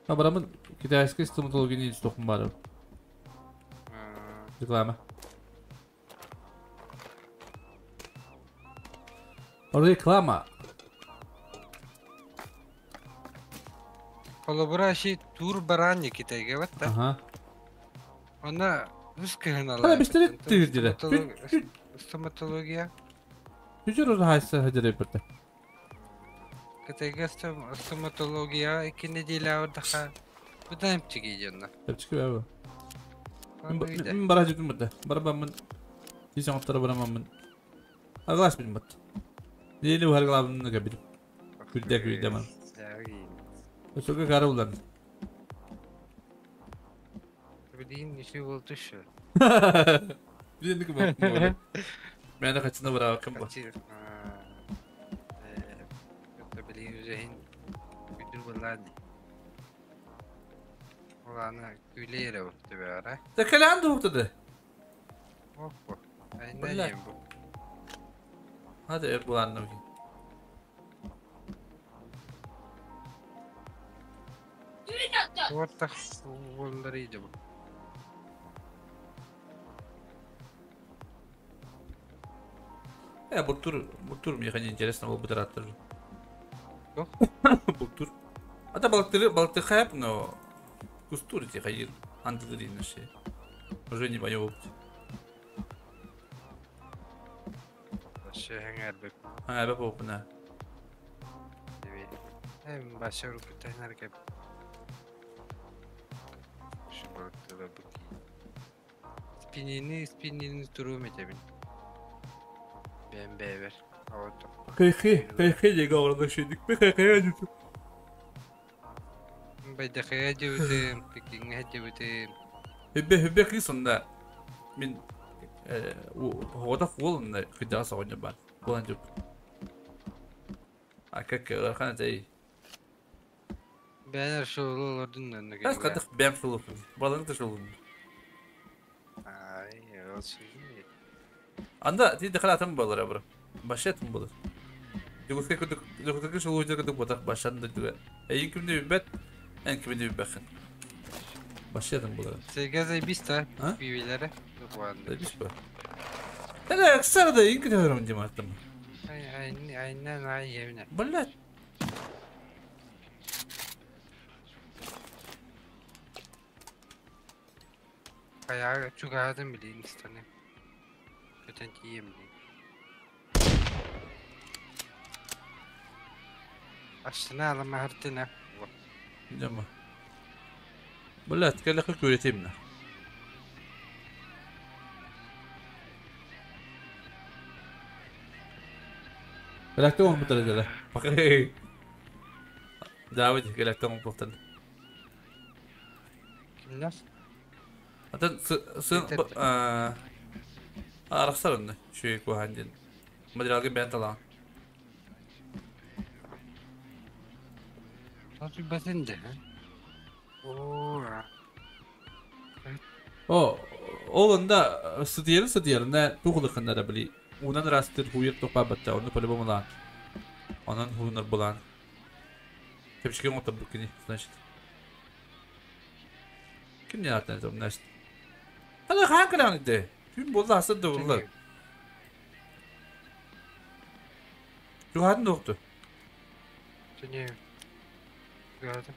Ha buramın китайский стоматологияны истокум бар. Реклама. Реклама. Колобураши тур барани китайга бат. Ага. Она үскehen Hala бişleri tüyürdüler. Стоматология. Tüccar orada haysa hacı yapırdı. Китайга стоматология iki неделя отдыха. Куда им чигиденна? Hep abi. Ben barajı tutmadı. Barabamın Diyeceğim otlara baramamın. Arkadaş benim bat. Yeni bu hargılavını kabirim. Güldek güldek man. Çok kara ulan. Bildiğin işi oldu şu. Bildiğin gibi bakın. Ben de kaçına bırakın bu. Bildiğin üzerine güdür bunlar ne? Ulan güle yere baktı bir ara. Tekalan da ortada. Oh bu. Aynen bu. Hadi öp ulan bakayım. Ortak onları bu. Ya bu tur мне интересно было бы трактор. Bu tur. Hatta balıkları хайп, но кустур эти хайр, андылы наши. Уже не понял. Başı henger be. Ha be popuna. Hem başı rukta henger ke. Şu balıkları bakayım. Spinini turu metemin. Ben beber. Kayı diye kavradı şeydik. Bir kayı acıtı. Байдахая дебутым, пекинге дебутым. Хебе кысында мен ода қолында кыда сагын бар. Болан деп. А как архан зай. Бәнер шулу олордун нөге. Бас кадык бәм шулу. Балың да шулу. Ай, olsun. Анда ти дехалатым болар абра. Башетым болар. Дегуске көтүк, дегуске шулу жер көтүк ботак башанда дүгә. Эйин кимде бит, эн кимде бәхин. Башетым болар. Сега заебись-то, пивелері. Заебись ба. Та ксарда инки дөрөм диматтым. Ай, ай, ай, ай, евне. Блять. Kaya чугадым билейин istane. Kötен тием билейин. Астына алама хартына. Жама. Блять, кэлэ көретемна. Галактон бутар дела. Давид галактон бутар. Kimler? Атын сын арахсар онно үчүгэй куһаҕан диэн. Материалга бэйэн талаҕын. Сатыйбатын да. О, ол онда сытыйарын сытыйарына туох улаханнара били уунан ыраастыыр хууйар тохпа батта онно по-любому лаан. Онон хуунар булаан. Чэпчэки оҥотторбут кини, значит. Ким не ааттан это значит. Ана хаан кэлэҕин ити? Түүн буолла астар да булла. Чугаһатын туохту? Түнү. Gördüm.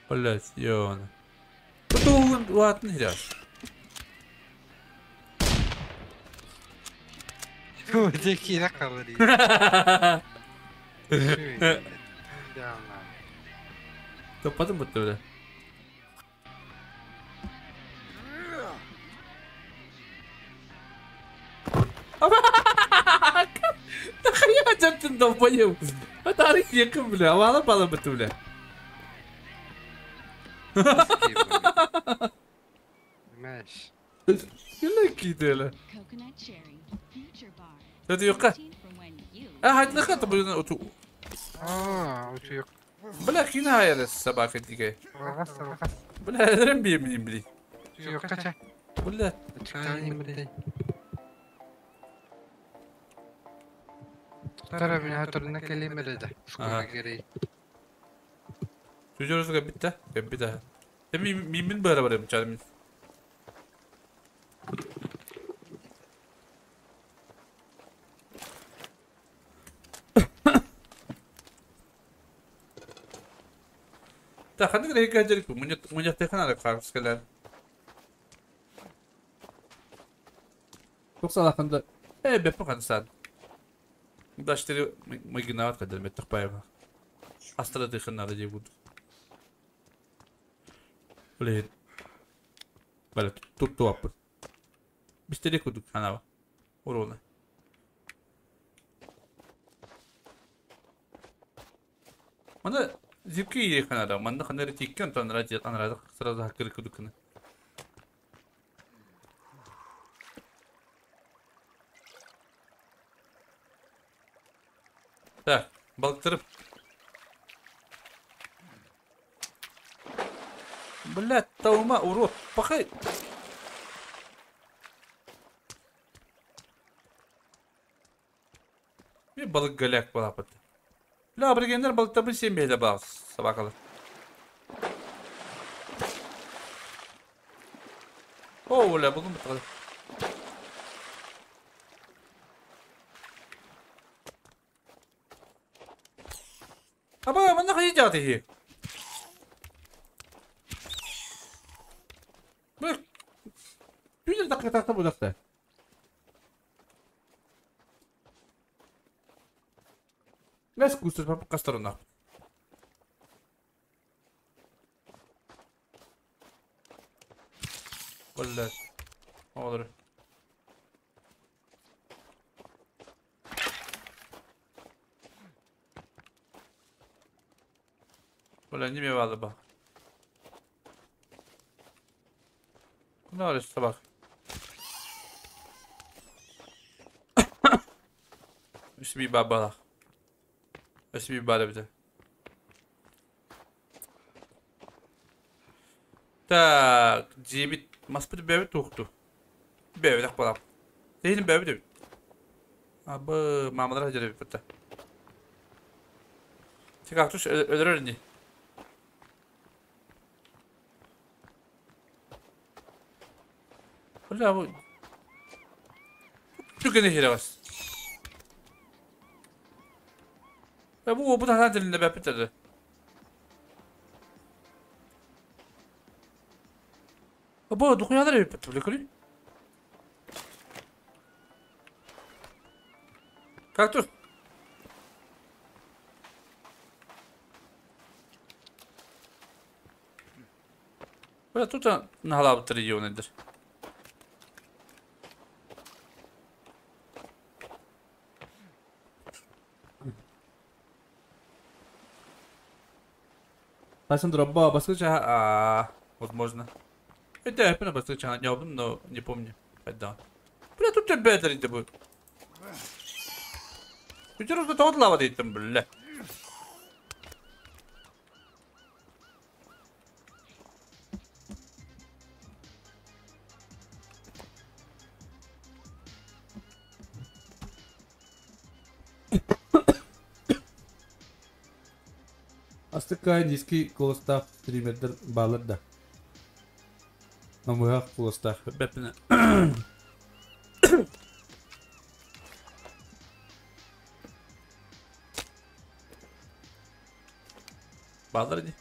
Блять, ёна. Потом ладно, грязь. Киирэ қалыр. Топпатын бутты бля. Нахуя дьаптын долбоеб? Атары киекин бля, авала бала бутты бля. Мәш. Киле киделе. Тәтиюкка. А хатныха табын оту. Аа, утуйук. Бля кина хайрес собака дикая. Алғас, алғас. Бля, эрен бийемин били. Утуйукка ча. Бля. Тара мин хаторна келемеле да. Скоро gerek. Түжөрөсүгө битте. Битте. Эми мин бара барым чарым. Та ханнык рейка жерик муньят муньят техана карскалар. Туксалахында э беппе хансан. Даштери мыгинаат кадер меттахпаева. Астра дыханнары дебуд. Блин. Бale тутту аппыт. Бистери кудук ханаба. Уруна. Мана зипки еханара, манна ханары тиккен танра жет анрада сразу хакыр кудукны. Так, балыктырып. Блядь, таума, урод, пахай. Bir balık galak balapıt. La abrigenler balıkta bir sembeyle bağ sabah Oo, la buldum bu kadar. Aba, manna khayı hii. Bak. Bir dakika tahta bu dakika. Let's go to Castorona. ولا Olur. ولا نيمي بعض بقى. Ne bak. Üstü bir babalak. Üstü bir bala bize. Так, жебит маспыт бәбі туқты. Бәбі дақ балам. Зейін бәбі деп. Абы мамалар хажар бітті. Тек ақтуш өлірер не? Бля, bu... Türkiye'de hile var. Bu bu da dilinde be bitirdi. Bu dokuyalar bir bitirdi kuli. Kalk dur. Бля, тут нагалабыттар регионайдар. Тайсон дроба, баскыча, возможно. Это я понял, баскыча, не но не помню. Да. Бля, тут тебя это будет. Ты просто тот лава там, бля. Астыкка индийский колостах стримердер балыр да. Намыһах колостах. Бэппинэ. Баллар ди.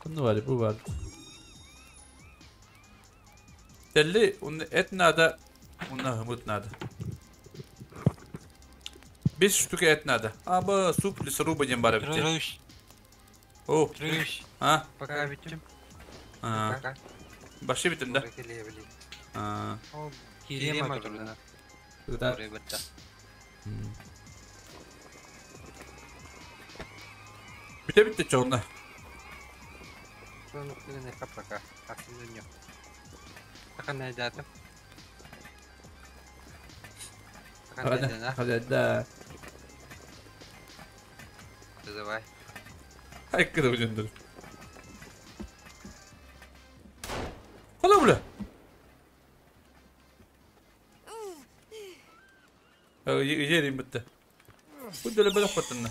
Bunu var, bu var. Telli, onu et nada, onu hımıt nada. Без штуки et надо. Аба суп лесоруба дем бара бите. О, а? Пока битим. А. Баши битим да? А. Кирема турда. Да. Бите бите чонна. Пока. Да. Давай. Ай, когда будем Куда, бля? Ерим бітті. Күнделі біліп қотынны.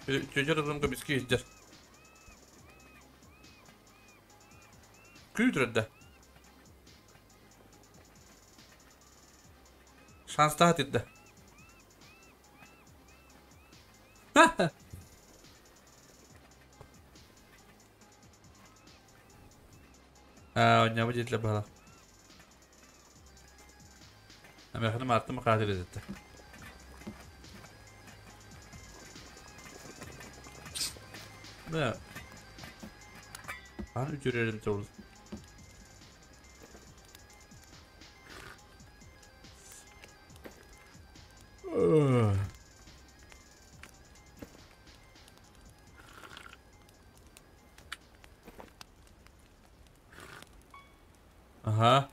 Чөжер ұзымға бізге ездер. Күйдірді. Шанс daha dedi. А, не будет для бала. Ama attım katil etti. Ne? Ben ücrerim doğru. Ага.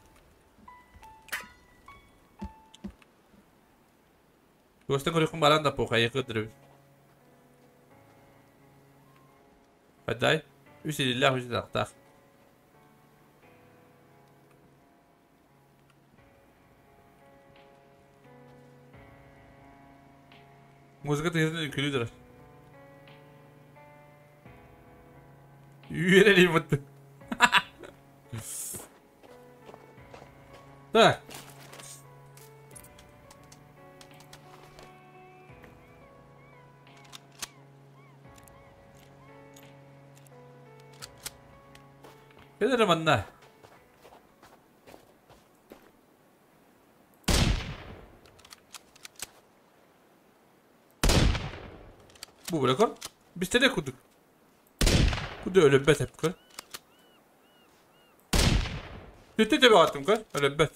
Gosta көрөхүн баран да поха якыдыр. Хадай. Үсилиллах үсилахтах. Музыка тыгызын күлүдүр. Үйрелей бутты. Так. Келер манна. Bu bırakın. Biz de kuduk. Kudu ölümbet hep kır. Tüttü tabi attım kır. Ölümbet.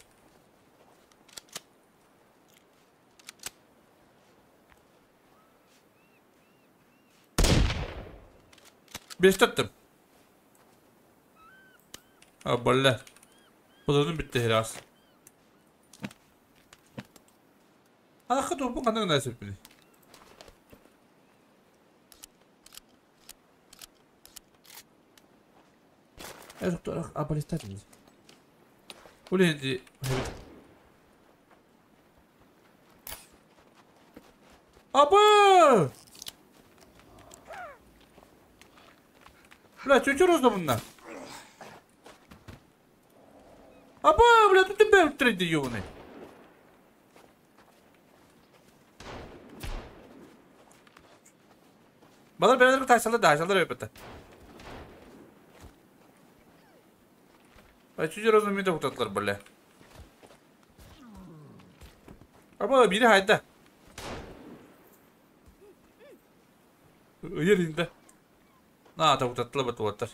Bir attım. Ha balle. Patronum bitti heras. Ana bu kadar nasip bile. Evet, abalistadınız. Bu neydi? Abı! Бля, чуть da bunlar. Abı, бля, тут тебя трейди ёбаный. Балар бэйэлэрин таайсаллар да таайсаллар эбит. А чуть разумеется утатлар бля. Аба бири хайда. Ыйыр инде. На та утатлар бат уоттар.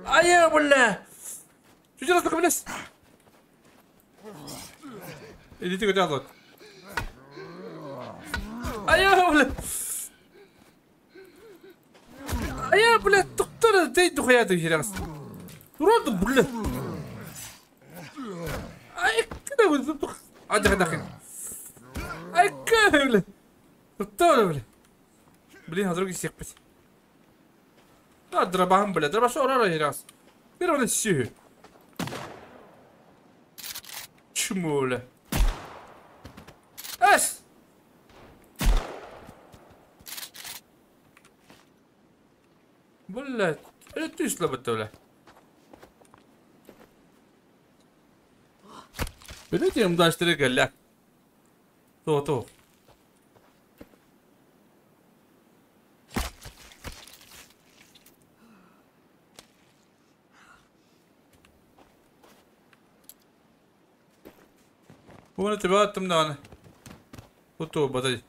Айа бля. Чуть раз билес. Идите куда вот. Айа бля. Айа бля, тоқтар, дей духая херас. Урод бля. Ай, куда вы Ады дахын. Ай, бля. Тоқтар бля. Блин, хазыр секпет. Да, дробахым бля, дробаш орара херас. Bir onu сүйі. Чмо бля. Эс! Бля, это ты слабо бля. Билете мдаштыры кэллэ. То то. Уна тебя там да. Ото бадай.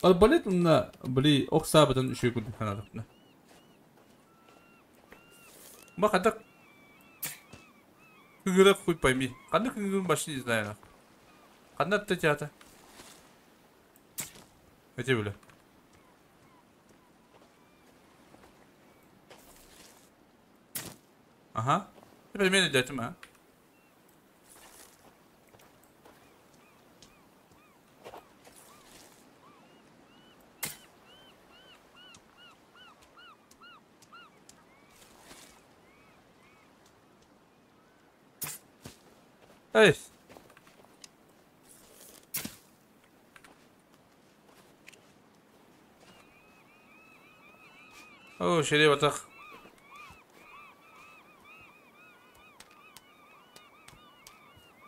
Арбалет мына били ох саабытын үшүй курдук санаатахпына. Ма хадак кыгыра хуй пойми. Ханнык кыгырын башын не знаю. Ханна теата. Эти бля. Ага. Теперь меня дядя, а? Эй! О, шире батах.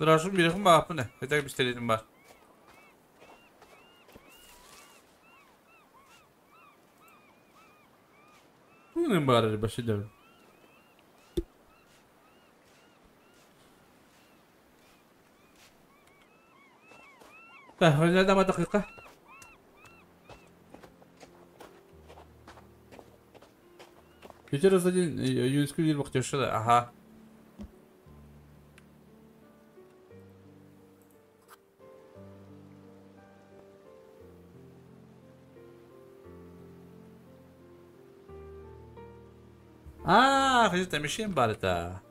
Драшым бирехим бааппын Этак бистеретим бар. Bunun bari başı dövün. طيب ما دقيقة. Еще один юнскую вахтёрша, ага. Аа, хажит мишень барыта.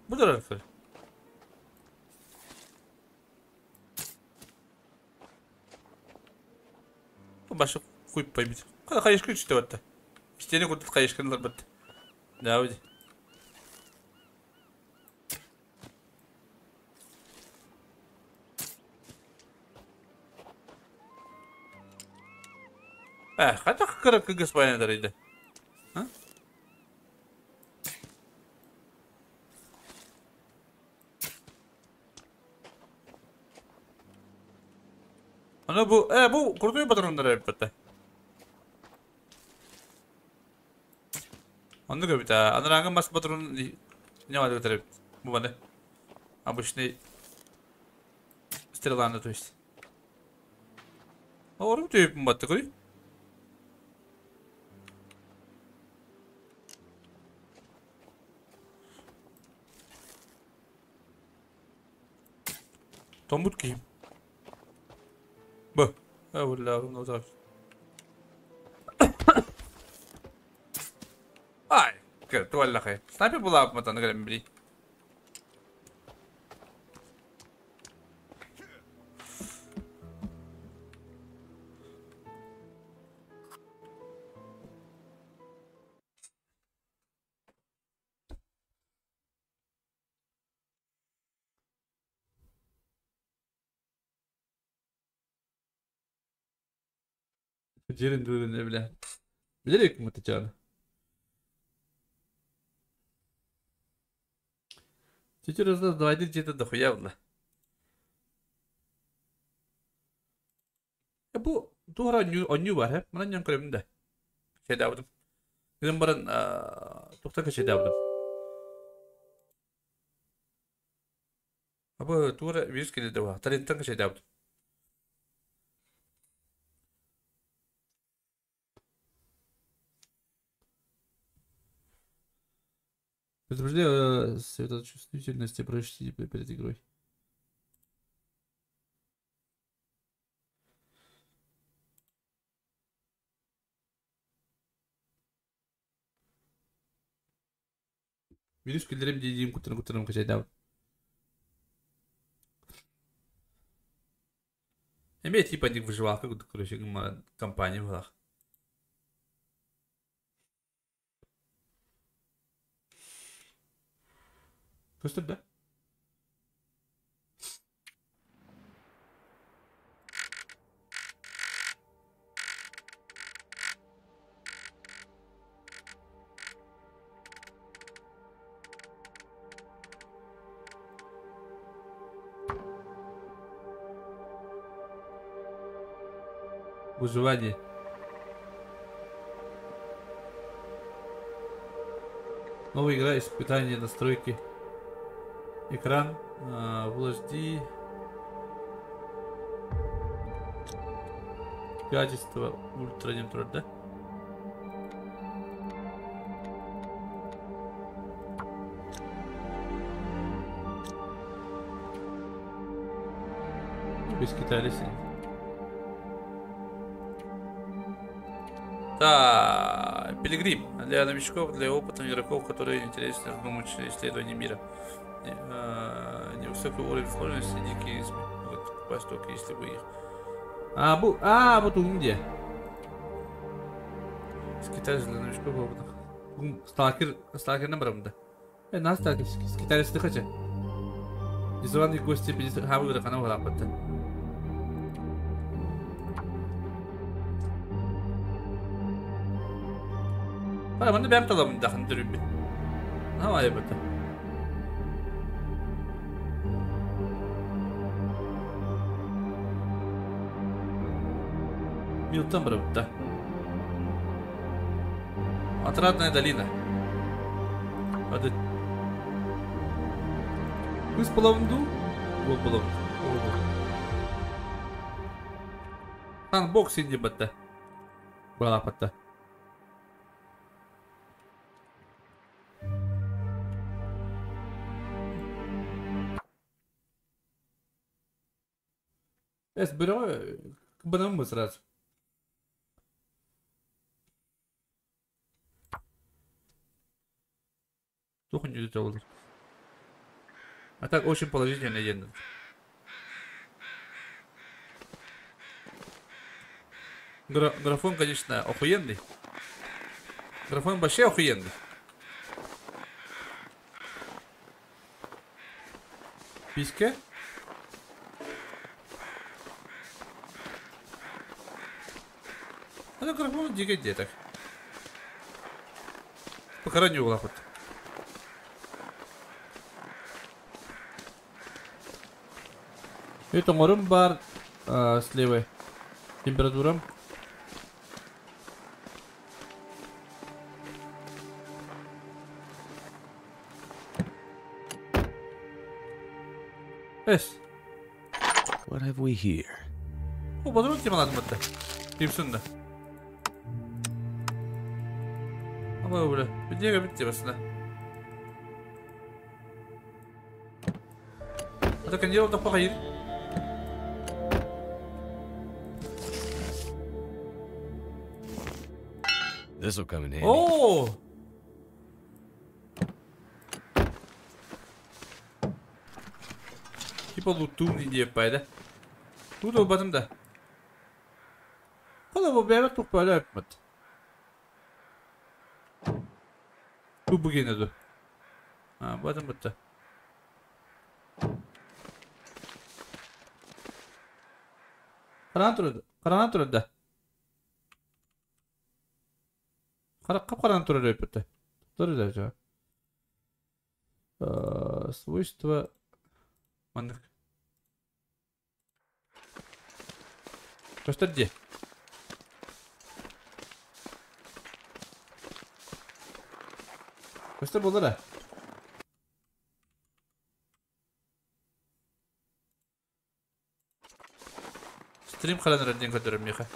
Буду рад. Башы хуй поймите. Хайышкы күчтө батта. Истени курдут хайышкынлар батта. Да, уди. Хата кырык господин дарыйды. А? Ана бу, бу крутой патрондар эппетте. Онны көбүт, анараңы мас патрон не надо көтөрөп. Бу баны. Обычный стреланы, то есть. Орым түйүп батты көй. Томбут кийим. Б. Бля, ну так. Ай, туалла хай. Снайпер була матан грем бри. Жерин дүүрүн бля. Билер мытычаны. Чуть раз 2-1 где-то дохуя было. Бу туора онню бар, he? Манан ян көрөмүн да. Шедабыдым. Гынан баран тухтака шедабыдым. Абы туора вирус келеді ба. Таленттан шедабыдым. Предупреждаю светочувствительности прочтите перед игрой. Virüs küllerim dediğim kutunun kutunun kaçaydı. Эме типа ник выживалка, короче, компания была. Көстөр да? Выживание. Новая игра, испытание, настройки. Экран, Full HD. Качество ультра не да? Без китайцы. Да, Пилигрим. Для новичков, для опытных игроков, которые интересны вдумчивое исследование мира. Невысокий уровень сложности, дикие могут попасть только если вы их. Вот где. Скиталец для новичков опытных. Сталкер на да. На сталкер, скиталец ты хочешь? Незваные гости 50 хабы она была. Маны бәм таламын дахын дүрүбүт. Ха айбыта. Милтон барабыта. Отрадная долина. Ады. Күз булабынду? Ол булабын. Хан бок синди батта. Балапатта. Эс, берем, мы сразу. А так очень положительный день. Графон, конечно, охуенный. Графон вообще охуенный. Писька. А графон дико где так. Похороню лохот. Это морем бар слева. Температура. Эс. What have we here? О, патрон тема надо мотать. Тимсунда. Ама бля, где басына. Это кондер да похайр. This will come in handy. О! Типа лутум не пайда. Тут обатым да. Кола бу бәбәт тук пала апмат. Бу бугенеду. А, батым бутта. Каран турда. Кап каран турда өпөттө. Турда жа. Свойства маннык. Көстөр дии. Көстөр буолар а? Стрим хаlan эрэр диэн көрдөрөр миэхэ.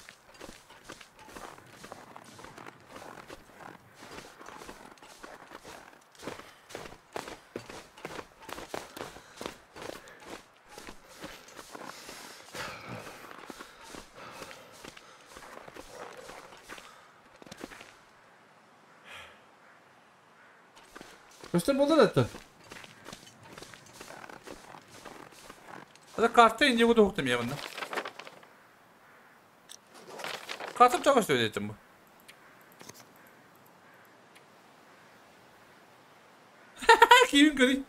Көстөр буолла да оттон. Это карта инде буду хуктым я мында. Карта тоҕо көстөр этим бу. Киһим көрүй.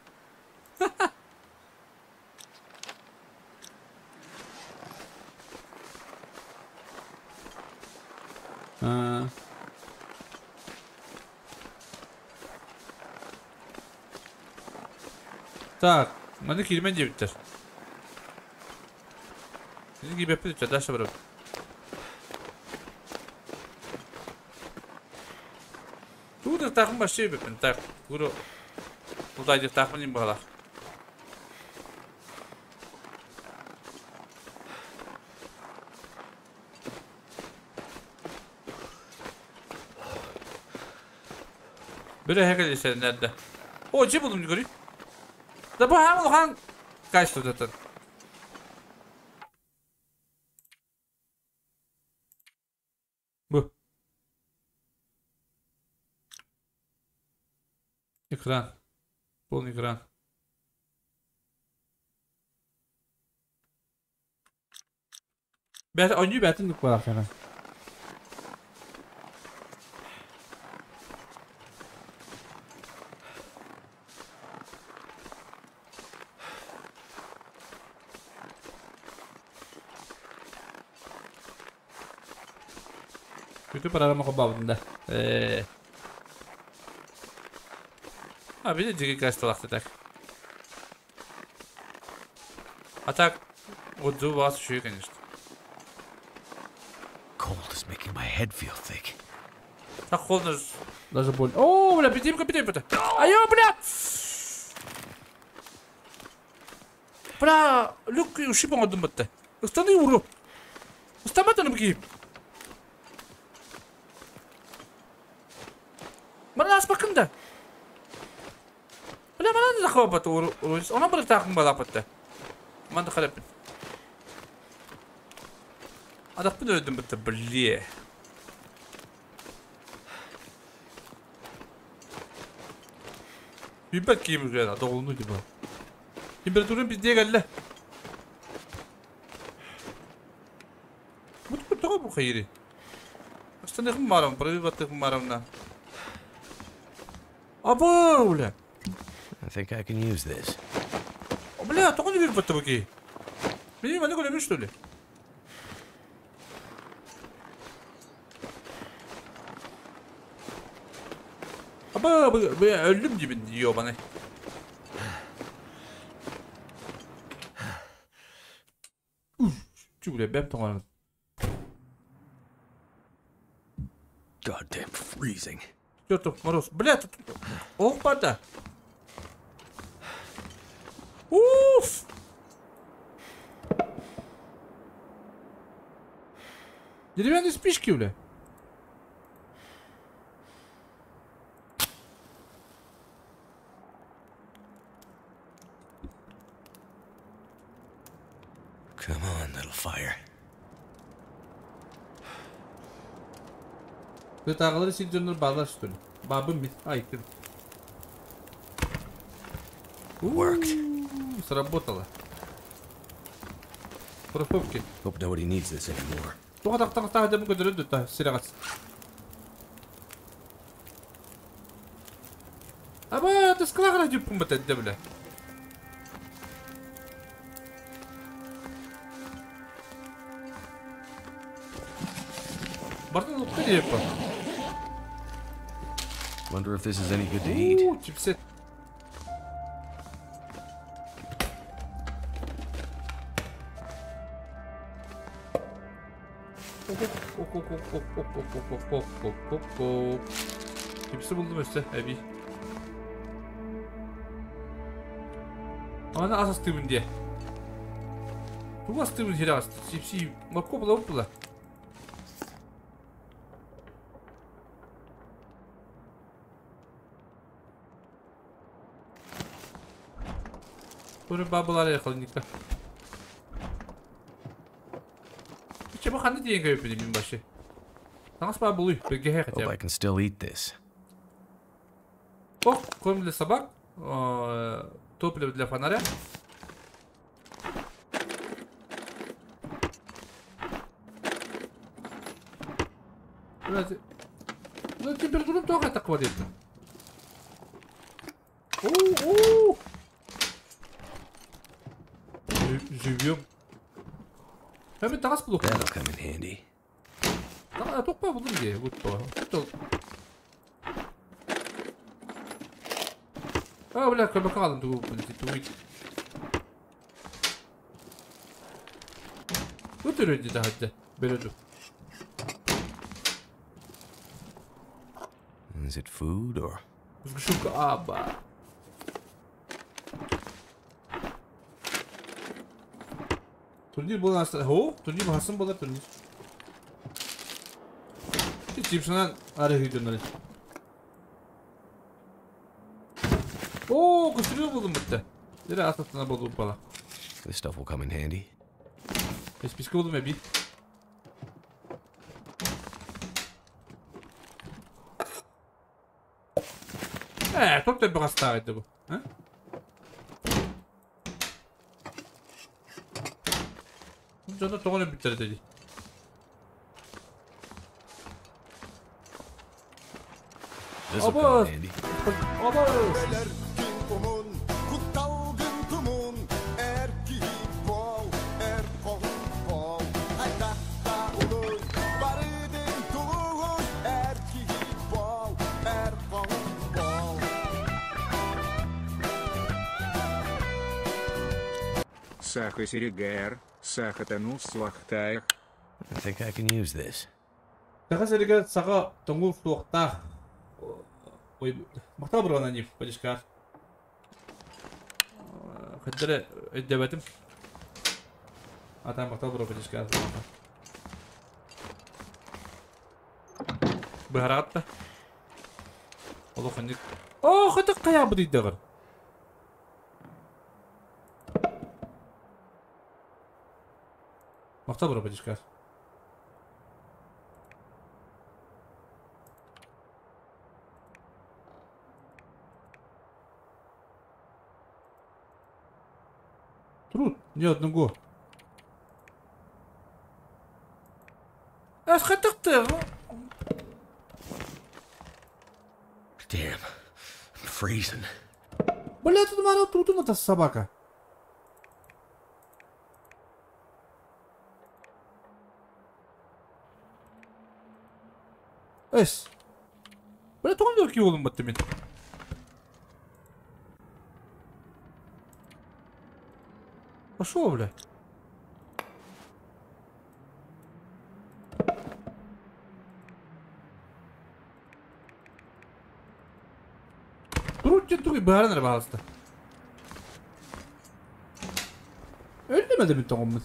Так, маны киирмэн диэбиттэр. Биһиги киирбэппит үччэ, дальше барабыт. Тугу тахтаахпын вообще билбэппин. Так, тугу тултаайдыахтаахпын диэн баҕалаах. Бөрө эһэ nerede? О, дьиэ булдум көрүй. Да бу хаан улахан качество татан. Бу. Экран. Полный экран. Бэт оонньуу бээтин нукпалаах кэнэ. Бүтү программа холбообутун да. Э. А, видите, дикий качество так. А так, вот у вас еще и, конечно. Cold is making my head feel thick. Так холодно, даже боль. О, бля, пятимка, пятимка. Айо, бля! Бля, люк ушиб оҥордум батта. Ыстаны уру. Ыстамат аны киһи. Мана аспакын да. Бля, мана да хабат уру. Она бір тақын балапатта. Манда қараппын. Адақпын өлдім бітті, бле. Билбэт киим үгэн, доҕулуну типа. Температурам пиздее кэллэ. Бу тоҕо бу хайыри? Останыхым барам, пробиваттыхым барамна. Абы, бля. I think I can use this. Бля, тоҕо не бир бу ки? Мени маны көрөмүн что ли? Абы, бля, өллүм дибин, ёбаный. Чу, бля, бэм тоҕо. Goddamn freezing. Чертов мороз. Бля, тут... Ох, бата. Уф! Деревянные спички, бля. Come on, little fire. Тааҕалары сир дьоннор баалар что ли? Бабым бит. Ай, ты. Worked. Сработало. Кроссовки. Hope nobody needs this anymore. Тоҕо тахтах таах дьэ көтөрө та сирэҕас. Аба, тыскалаҕара дьүппүн бата бля. Бартын лукка диэппа. Wonder if this is any good to eat. Уу, чипсы. Чипсы булдум өссө эбии. Аны ас астыыбын диэ. Тугу астыыбын сири ас. Чипси моркуоп була була. Туры бабылар холодильникта. Чего ханны диэн көйөппүн мин башы. Таңас ба булуй, бергеһэ хотя Hope бы. I can still eat this. О, корм для собак, топливо для фонаря. Ну, температура тоже так хватит. О-о! Живем. Hemen takas buluk. That'll come in handy. Токпа булдум ди. Вот. А, бля, кабака алдым тугу, тугу. Өтөрөдү да хадда. Берөдү. Is it food or? Сгущенка аба. Турнир был нас. О, турнир хасан был турнир. Чипсынан ары үйдөн О, көстүрүү болдум битте. Дире асаттана болду бала. This stuff will come in handy. Списки болдум эби. Топ деп бастайды бу. Жона тоғын биттер деди. This will come in handy. Оба! Саха Серегар, Саха Слахтаях. I think I can use this. Саха Серегар, Саха Тонгул Слахтах. Ой, махта бір не подишкар. Хаддere ödебетим. Атам махта бір подишкар. Быһаратта. Оло ханник. О, хатык кая бу дейдегер. Махта бір подишкар. Труд, ни одного. Ах, хатык-ты. Damn, I'm freezing. Бля, тут мара тут это собака. Эс. Бля, тоғын ки олым батты мен. Пошел, бля. Трут тугай баарын пожалуйста. Өлмөдүм мен тоғымыз.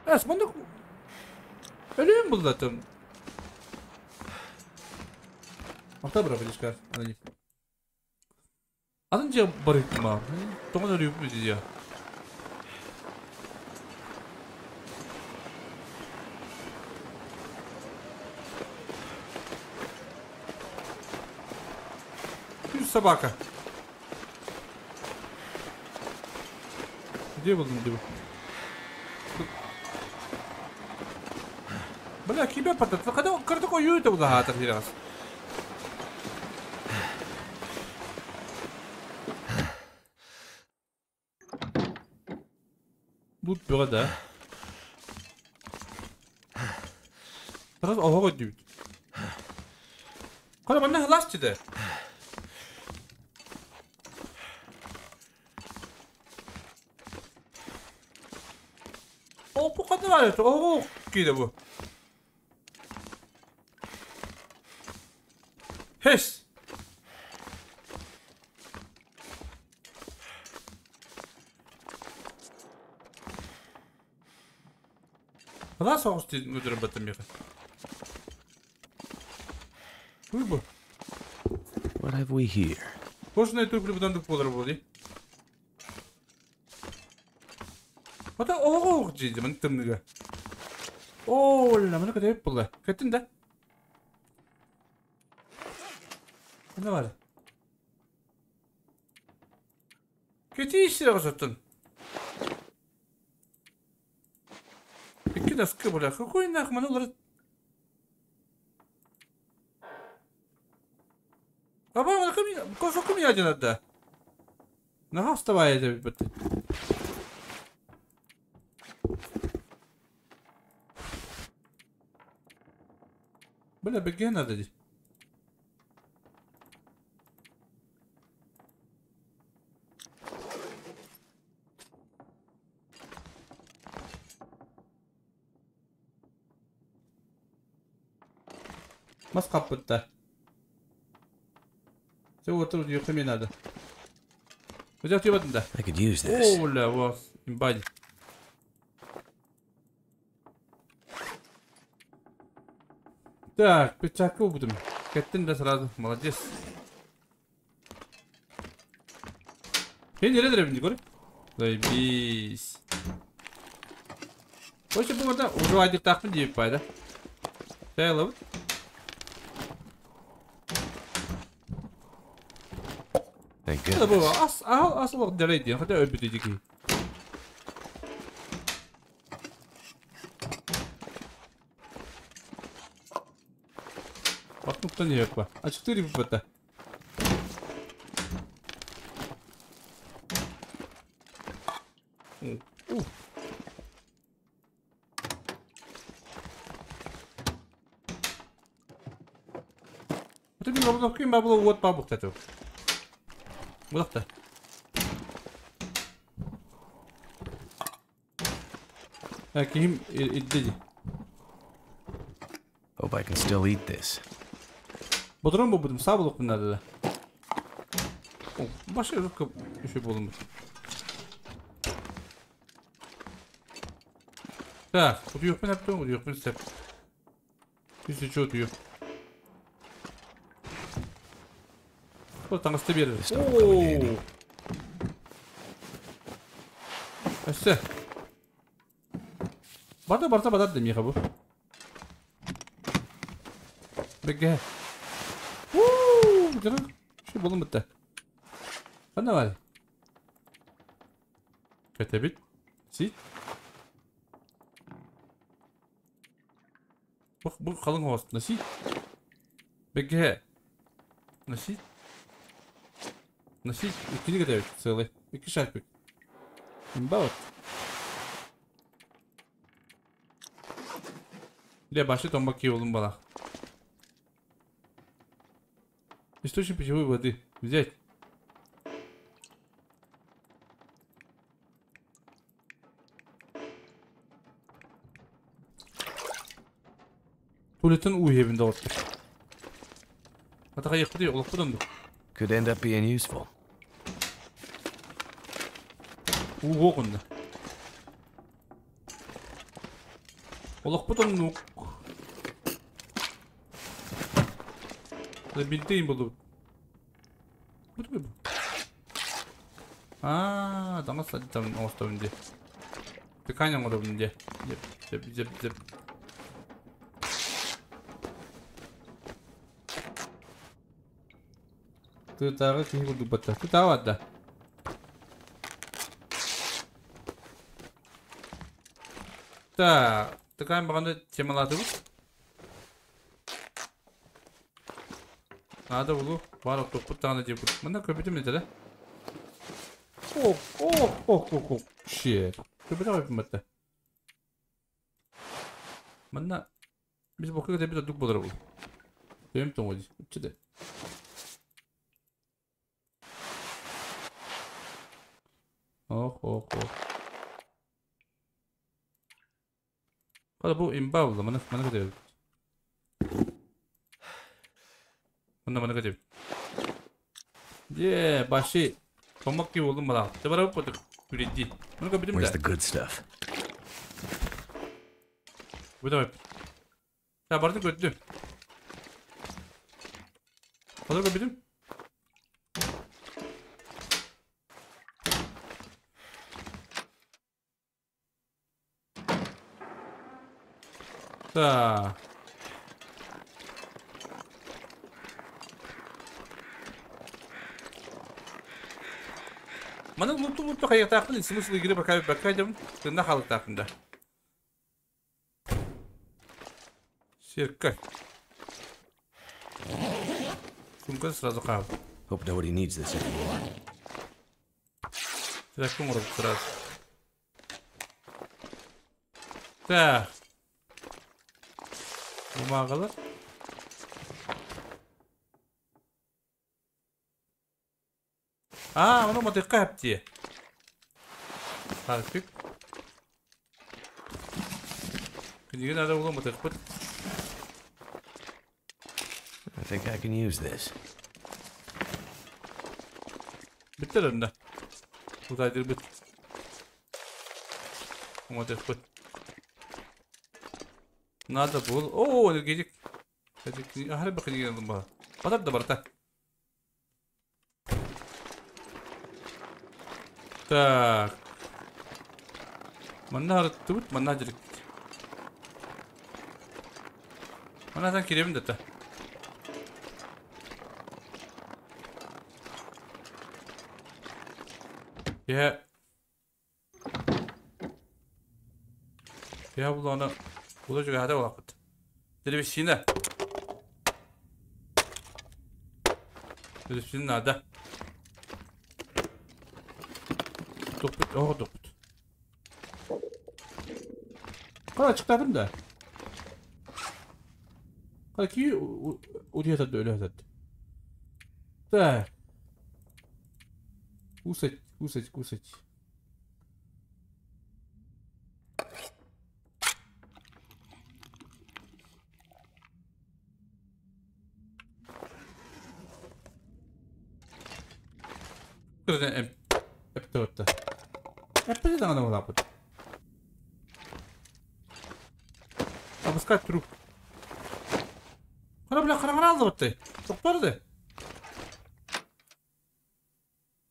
Эс, мында Өлөм булдатым. Мақта бір подишкар, аноним. Атын же бар ма? Тоғын өлүп диди. Ты собака. Где был, где был? Бля, кибе патат. Когда картоко юйта удахата хирас. Тут бюро, да. Раз ого дүйт. Кара манна халас чиде. О, bu kadar var ya. Oh, киирэ бу. Хес. Хала соғыс өдірі баттым меха. Бу. What have we here? Кожаная туфли бұдан болар болды. Ата оғы жейді, мін тымныға. О, мына көтеп болды. Кеттің да? Не бар? Кети işleri қосаттын. Iki носки бля. Какой нах, мана олар... Аба, мана кім, кошок кім яден адда? Наға вставай деп бітті. Бля, беге надо здесь. Мас қаппытта. Все, вот тут ее надо. Хотя ты вот да. I could use this. О, бля, вот, имбади. Так, печаку будем. Кеттин да сразу, молодец. Я не рядом не говорю. Заебись. Больше было да, уже один так не пайда. Чай. Thank Это было goodness. ас ас делай, хотя обиды дикий. Батнуктан не па. А 4 бата. Это мен робот ким бабла вот бабук тату. Булакта. Ким идди. Hope I can still eat this. Бодрон будем сабылык надо да. О, башы рукка еще болым. Так, удуёк мен аптым, удуёк мен сеп. Если что, удуёк. Вот там берер. This stuff will come in handy. Өссө. Барда барда бадат демиха бу. Беге. Уу, жана şu болум битте. Кандай бар? Кетебит. Си. Бу бу калың оос. Наси. Беге. Наси. Наси иккини кетебит целый. Икки шарпик. Имба вот. Де башы томбак кийолум бала. Источник питьевой воды. Взять. Туалеттен уйебин да отты. Атака якты олох будам. Could end up being useful. Уу онда. Олох будам ну. Бинтейин болду. Бу бу. Аа, даңа садитам оостабын де. Тыканяң оробун де. Деп деп деп деп. Тытагы кихи курдук батта. Тытагы батта. Так, тыкаан баганда темалады бу. Надо булу бар топут тагына деп. Мында көбүтүм да? О, о, о, о, о. Shit. Көбүтө койбум батта. Мында биз бокка деп дук болор бул. Дөм тоңой. Үчүдө. Ох, ох, ох. Қара бу имба болла, маны маны көтөбүт. Мында маны көтөбүт. Е, баши. Томак ки болдум бала. Те бара бу күрәди. Маны көбүдүм Where's да. the good stuff? Бу давай. Я барды көттүм. Kadar көбүдүм. Да. Маны лупту лупту кайытаакпын смысл игры пока пока дем. Тында халыктаакында. Серка. Сумка сразу кап. Hope nobody needs this anymore. Тракум урып сразу. Так. Бумагалар. А, оны мотыqqa хапти. Харпик. Книга надо было мотыqпыт. I think I can use this. Bitti önde. Uzaydır bit. Мотыqпыт. Надо было. О, энергетик. Хары бакы деген бала. Батар да барта. Так. Манна арыттыбыт, манна жүрүк. Манна киребин да та. Я. Я буланы Була жүгә хәдә вакыт. Древесина. Древесина надо. Топут, о, топут. Кара чыктадым да. Кара ки удиятады, өлөтөд. Так. Кусать, кусать, кусать. Эптөттө. Эптөттө дагы болапыт. Обыскать труп. Кара бля, кара кара алды бытты. Токтарды.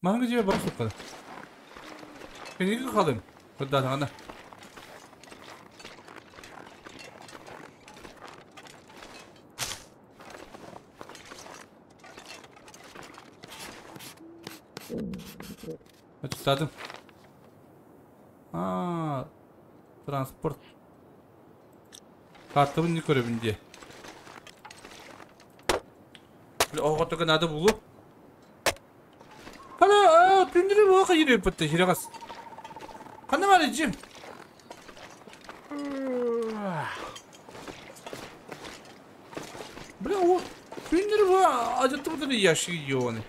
Маңгы жебе барып соққады. Мен неге қалдым? Кырда ана. Açıkladım. А, транспорт. Картабын не көрөбүн дие. Ого надо булу. Кана, түндүрү буга кайыр бытты, хирагас. Кана бар жим. Бля, о, түндүрү буга ажатты бутыр яши йоны.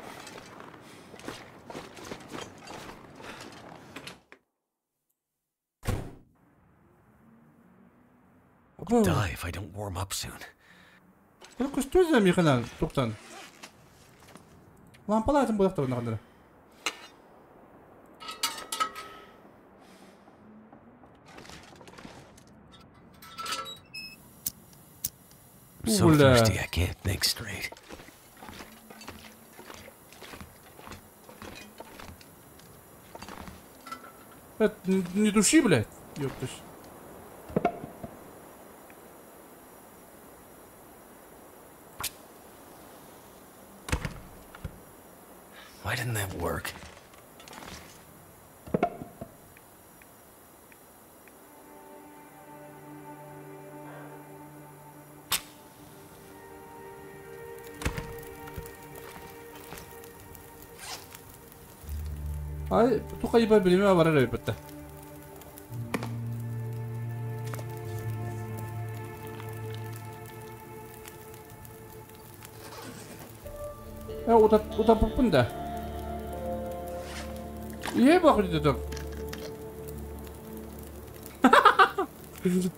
I'll die if I don't warm up soon. Көстөз михана токтан. Лампаларын буяктар нагандыр. I'm so thirsty I can't think straight. Это не души, блядь, ёпташ. Why didn't that work? Ay, туқайба билеме барар элбетте. Утаппын да. Ие бақыр дедім.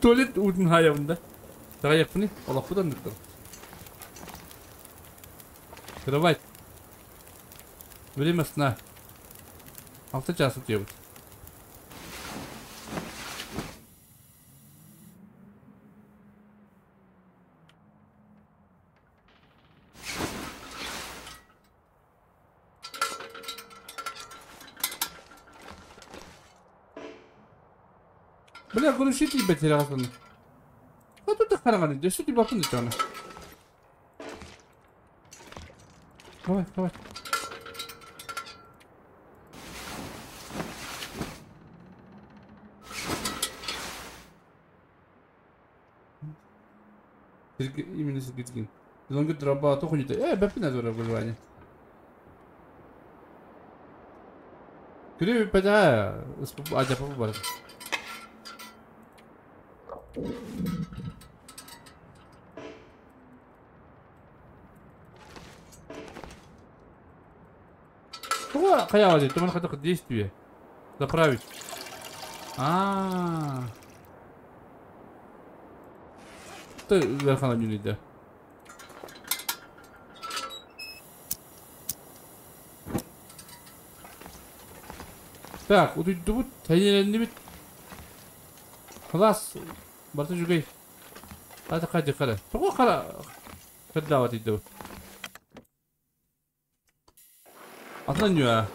Туалет уутун хаайабын да. Таҕайыахпыный? Олохпут оннук Кровать. Время сна. 6 чаас утуйабыт. Бля, глуши тебя терясын. А тут хараҥаны, өссө тибатын да чоно. Давай, давай. Именно сиргитгин. Зонгы дроба тухуньта. Бэппин азора выживание. Күрү пэдэ ажапа бар. Туга хайаҕа туман хатык действие. Заправить. А. Ты верхана нүнүдэ. Так, утуйдубут, тәйнелендибит. Хлас, барта жүгей. Ата қажы қара. Тоғы қара. Кырдават идді. Атынан нюа.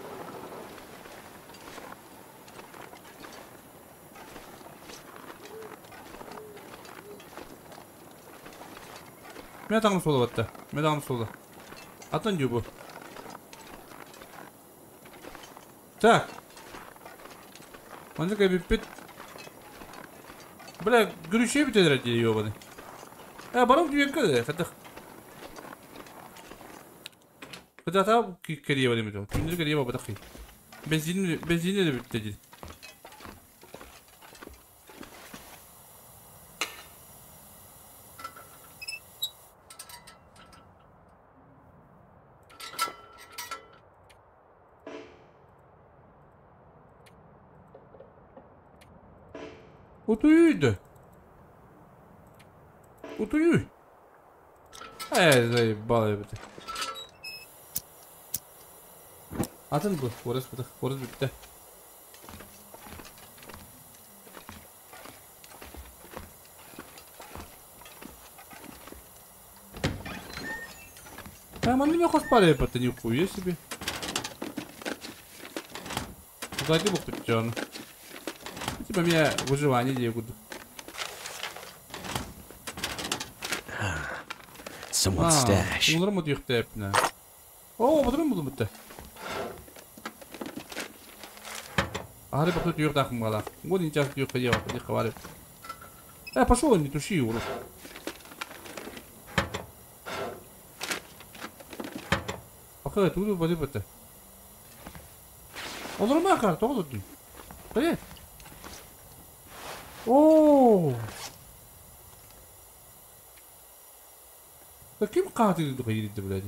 Мен тағым солы батты. Мен тағым солы. Атынан ню bu. Так. Манжыка биппит. Бля, гүрүшей битедер дии ёбаный. Барым түйекке хатых. Кыдата кирие бар эми. Түндүр кирие бар батакы. Бензин бензин де битти дии. Утуйду. Утуй. Заебал я бит. Атын bu. Orası bu. Orası bitti. Манны мен қоспар епті, нихуя себе. Куда ты бухту чёрно? Типа меня выживание делают. Someone's stash. Олар mı diyor hepine? Oo, bu durum buldum bitti. Ахри бахту diyor дахым гала. Вот не час diyor кая бахту хавари. Пошел не туши его. Пока тут воды бітті. Олар ма кар, тоғыз өттің. Привет. О! Да ким қағды қайырды, блядь?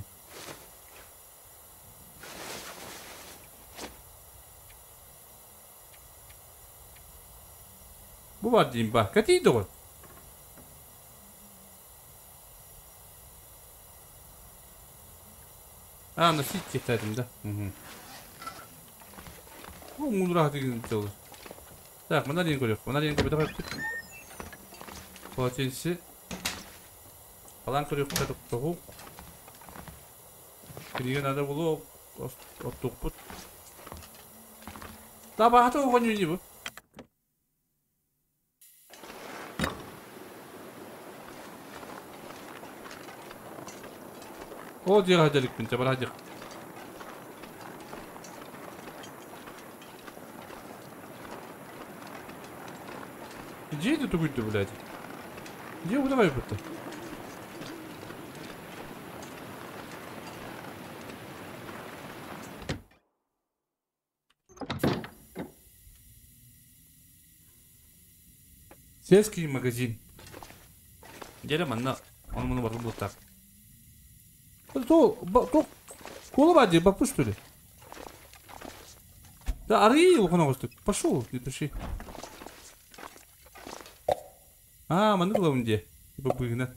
Бу бар дейм ба. Кәтейді ғой. А, носить тектәдім да. О, мудра деген жолы. Так, мына дейін көрейік. Мына дейін көрейік. Давай, Полотенце. Алан көрейік тоғу. Книга надо было оттуқпыт. Да, бағаты оған не bu? О, дияға хадалик бин, жабар хадик. Где это тугуйды, блядь? Где вы давай это? Сельский магазин. Где манна? Он муну барыл был так. То, то, кола бади, бапу что ли? Да, ари, ухана Пошел, не туши. А, маннык ылабын дии. Бу быыһынан.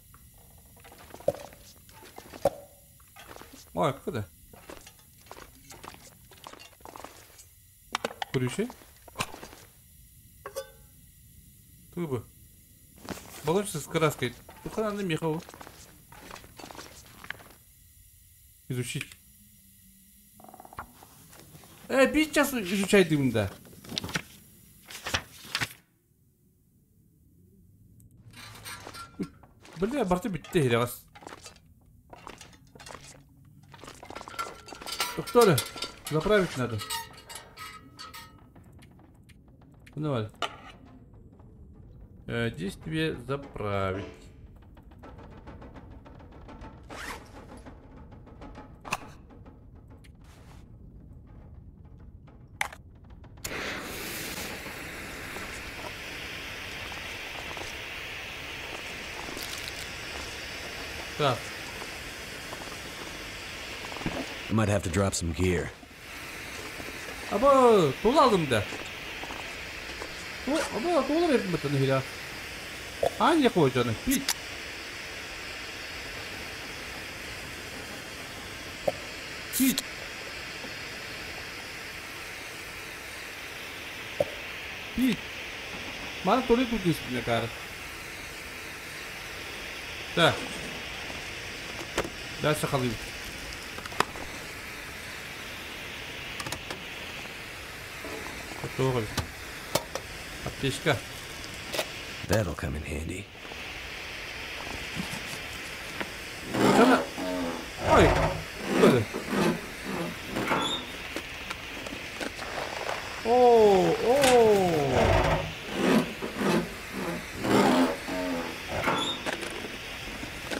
Ой, куда? Көрүүшэ. Тугу бу? Баллончик с краской. Тухананы меха ол. Изучить. Биир час изучайдыбын да. Бля, барты бүтте хирэҕэс. Доктор, заправить надо. Ну давай. Действие заправить. Так. I might have to drop some gear. Аба, тула алдым да. Аба, тула бердим бытын хира. Аня койжаны, пить. Пить. Пить. Мана толи тут не кар. Так. Дальше халым. Готово. Аптечка. That'll come in handy. Ой, что это? О, о.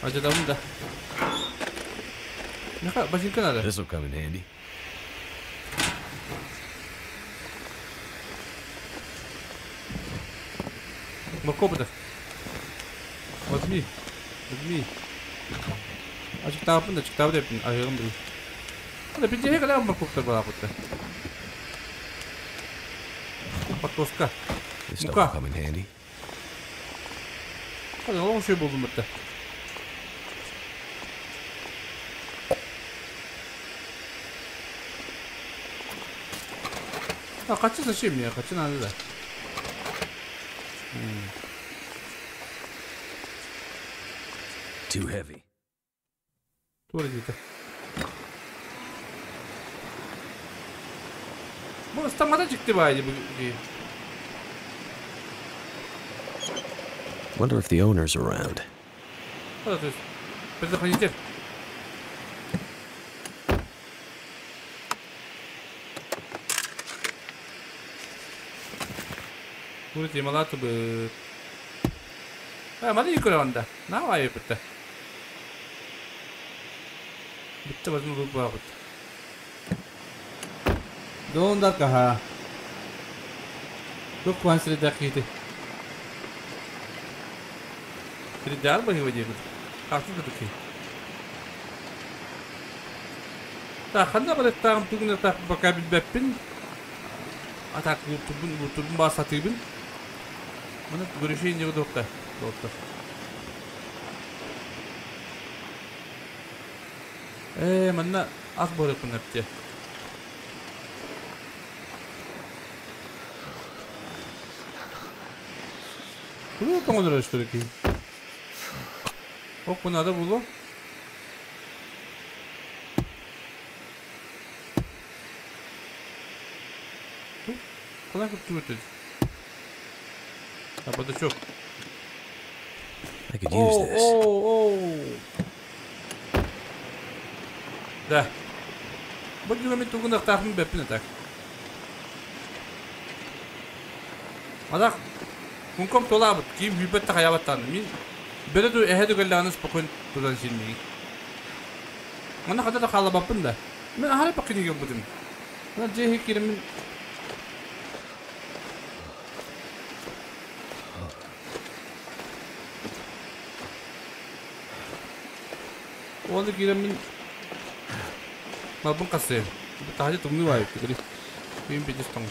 А где там, да? Ботинка надо. This'll come in handy. Морковка. Возьми. Возьми. Ачыктаабын да, чыктаабы деппин, аһыгым били. Ана бинжеhe калаа морковка балаабытта. Подтоска. This stuff Мука. will come in handy. Hadi oğlum şey buldum bitti. Ha kaçı saçayım ya, kaçı nerede de. Too heavy. Doğru dedi. Bu ıslamada çıktı baydı bu. Wonder if the owner's around. Hadi предохранитель. Будете малаты бы. А, мали икранда. Давай битте. Битте возьму бабут. Дондар каха. Тук квансри даките. Передар бы его делать. Как ты такие? Так, ханна барып тагым түгүнө так пока билбеппин. А так турбун басатыбын. Мына көрүшейин деп отурупта. Доктор. Мына ас барып апте. Куда тоңдорор что ли? Ок, надо было. Куда как тут? А подачок. I could use this. О. Да. Будем мы тугу нахтахм бепне так. Адак. Мунком толабыт, ким хүбет таябаттан. Мин Береду эһэду гэллааны спокойно тутан силмиги. Мана хата да халабаппын да. Мен ахары пакини гелбутум. Мана жехи киремин. Оны киремин. Малбын касы. Тахажы тумны вайып кири. Ким бижес тоңус.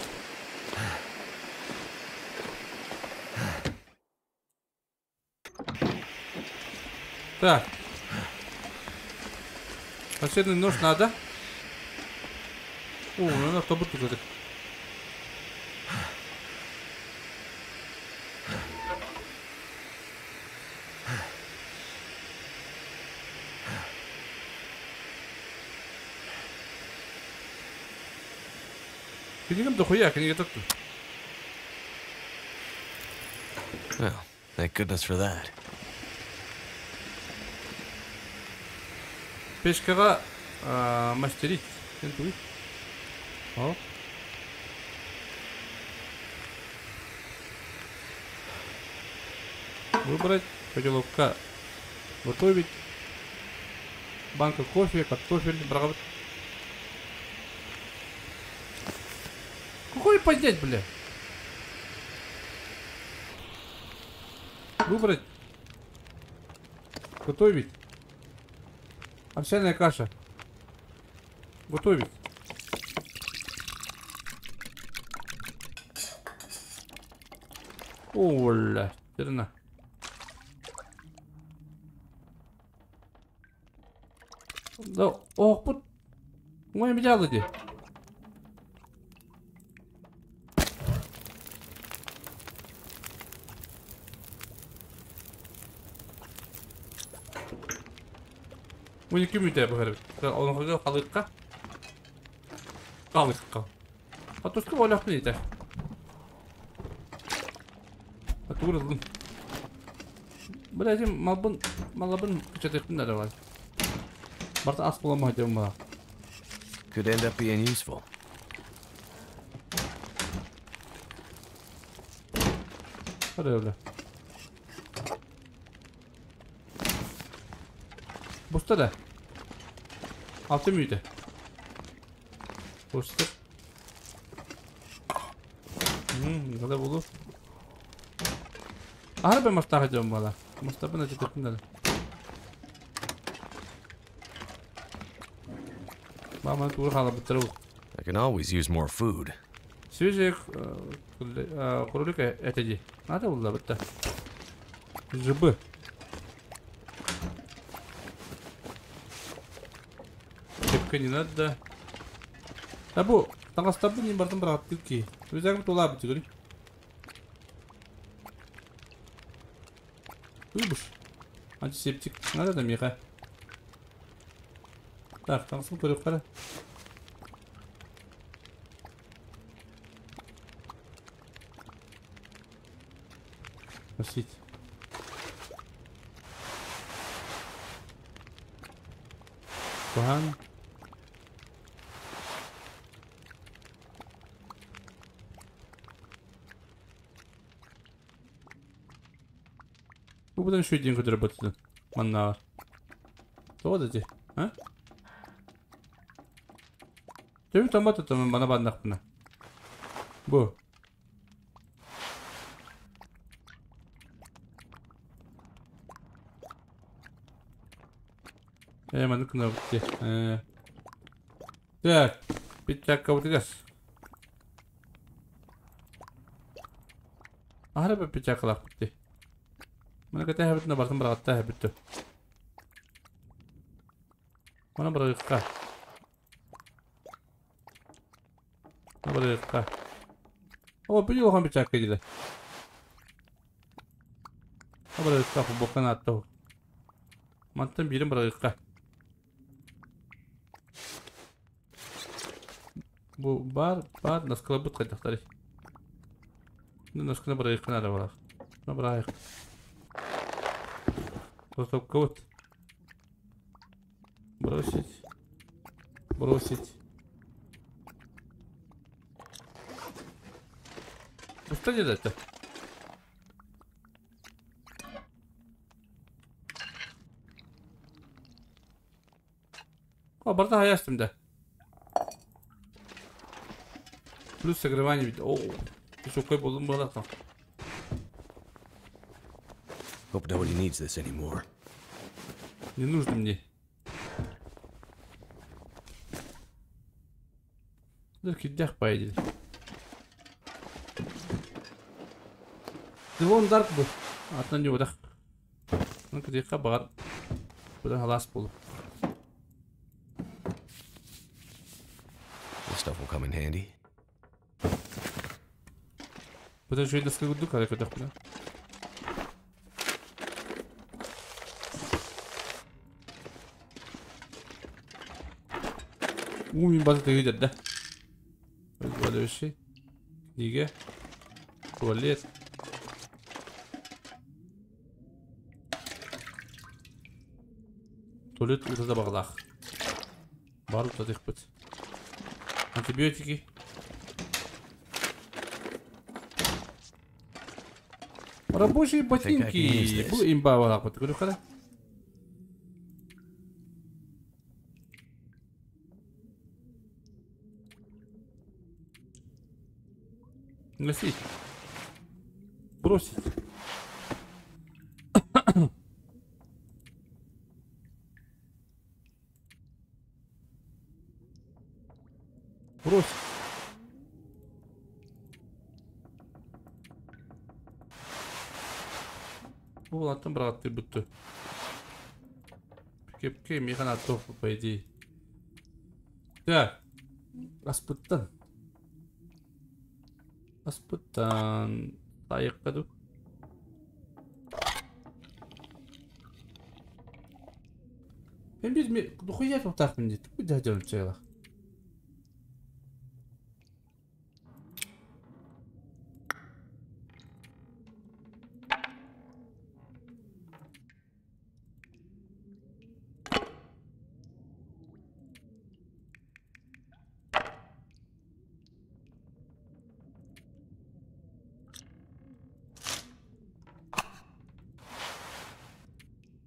Так. Последний нож надо. О, ну автобус тут. Книгам дохуя, книга тут. Well, thank goodness for that. Печкаҕа мастерить. Туй. О. Выбрать котелокка готовить. Банка кофе, картофель, брагабыт. Какой поднять, бля? Выбрать. Готовить. Овсяная каша. Готовить. Оля, терна. Да, ох, пут. Мой делаете? Bunu kim müte yapar? Onu kalıkka. Kalıkka. Атушка воля хлейте. Атурылдым. Блядь, малбын, малабын кычатыктын да бар. Барта ас буламай деп мала. Could end up being useful. Hadi öyle. Busta da. Altı mıydı? Busta. Ne bulur? Aha ben mastah ediyorum valla. Mastah ben acıktım da. Мама тур хаала быттыру. I can always use more food. Свежий кролик это ди. Надо было бытта. Жибы. Кепка не надо. Да бу, таңастабы не бардым брат ки. Өзәгем тула бит гөрү. Выбуш. Антисептик. Надо да миха. Так, таңсын көріп қара. Носить. Кухан. Bu da şu din kötü batı. Manna var. Doğru dedi. Ha? Tüm tomat tamam bana bandak buna. Bu. Manı kına bitti. Так, пятак вот Ahra bir пятак lak bitti. Bana kadar hebitne bardım bıraktı hebitdi. Bana bırakka. Bana bırakka. O bir yol bıçak geldi. Bana bırakka bu bokan attı. Mantın birim bırakka. Bu bar bar nasıl kılabut kaçakları. Nasıl bırakka nerede var? Ne bırak. Просто вот. Бросить. Бросить. Ну что делать-то? О, барда хаястым да. Плюс согревание ведь. О, ты что, какой был там? Hope nobody needs this anymore. Не нужно мне. Только дях поедет. Дивон Дарк был. Атна не удах. Ну где хабар. Бу да халаас буолу. This stuff will come in handy. Бу да үчүгэй доска курдук, арай көрдөхпүнэ. Уу мин бата тыгы да. Валющий. Книга. Туалет. Туалет ута да бағылақ. Бар ута дехпіт. Антибиотики. Рабочие ботинки. Бу имба балақ бит. Көріп қара. Носить. Бросить. Бросить. Бу аттан бырағатты бүтті. Кепке механа топ, по идее. Так. Аспыттан. Аспыттан. Тайыққа. Мен bir духуя тоқтақпын дейді. Куда делать чайлах?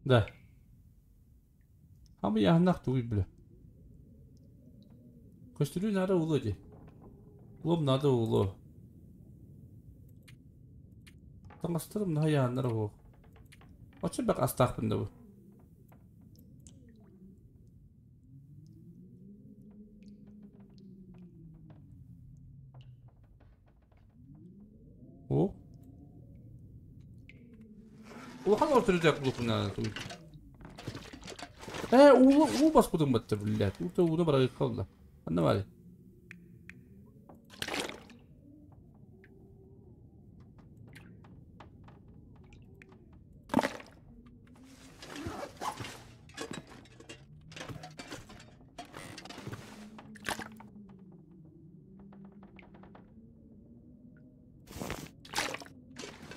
Да. Ама яһнах туй бля. Костюлю надо улоди. Лоб надо уло. Таңастырым на яһнар бу. Очы бак астахпын да бу. О. Улахан ортырыжак булупунан туй. Уу баспытым баттыр, блядь. Ута уна барагы калды. Анна бар.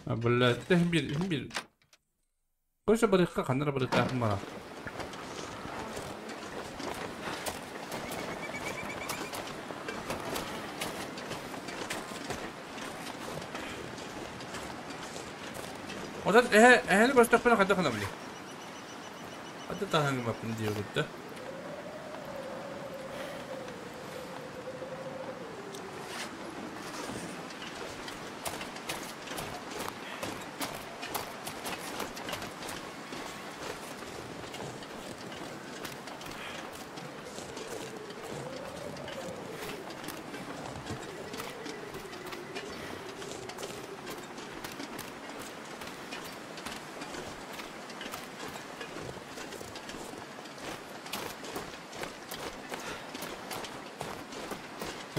А, блядь, хим бир. Қойша барыққа қанара барыққа ақын. Одан әһәні көстөкпүнэ хайда хана били. Аты таһаңы маппын диye гутта.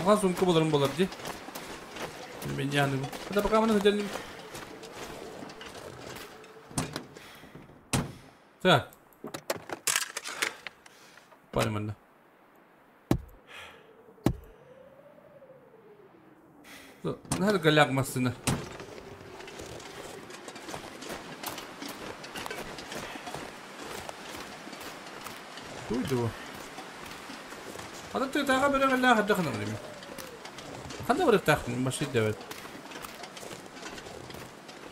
Улахан сумка боларын болар ди. Мен яны. Хада пока маны хөдөлүм. Так. Барымында. Нахар галяк масына. Туйду. Хада ты тага бере галла хада хана билим. Хада барып тахтын машин дебет.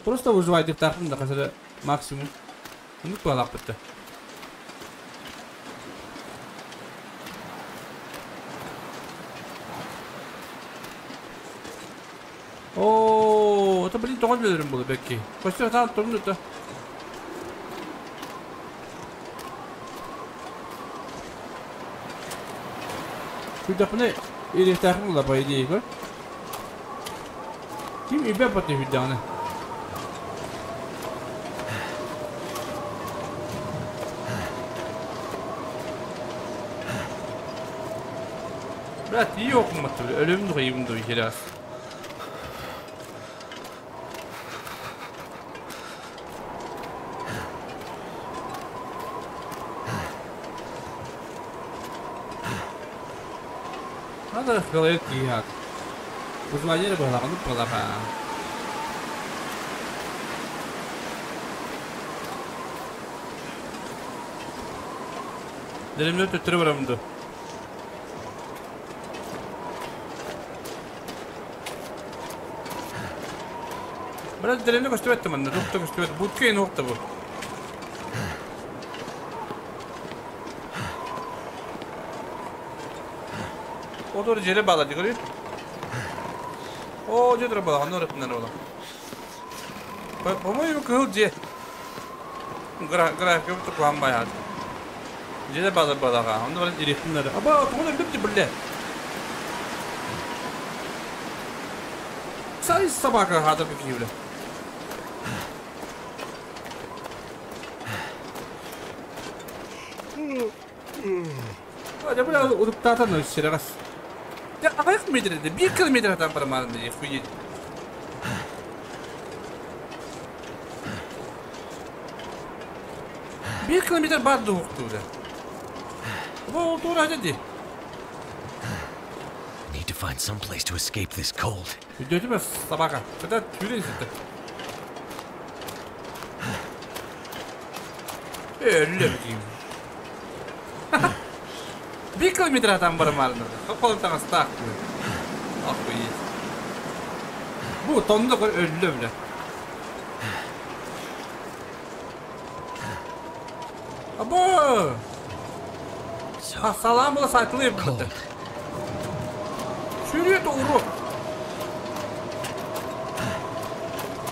Просто выживай деп тахтын да қазір максимум. Ну куалап бітті. О, это блин тоғыз білерім болды бәкки. Костер там тұрмын да. Хүдәпне ирехтәхин була по идее, көр. Ким ибә баты хүдәне? Брат, iyi okumattı. Ölüm duyayım duy biraz. Надо говорить как. Вызвание было, ну плохо. Delimde tötürü var. Biraz delimde көстүбэт манна, тухта көстүбэт, буткейн уохта бу. Одор желе бала дигори. О, жедре бала, анор этнер бала. По-моему, кыл же. Графика бу туклан баяд. Желе бала балага, онда бар ирехтинер. Аба, тугуна билип биле. Сай собака хата кивле. Я бля уруктатан серегас. Я аяк метрде, 1 километр там барман хуй. Bir kilometr бар дуктуда. Бу тура деди. Need to find some place to escape this cold. Идете собака. Это тюрень это. Өлле 1 километр там барман. Кол там стак. Охуеть. Бу тонда өлле бля. Або! А салам было сатлы бля. Сюрет урок.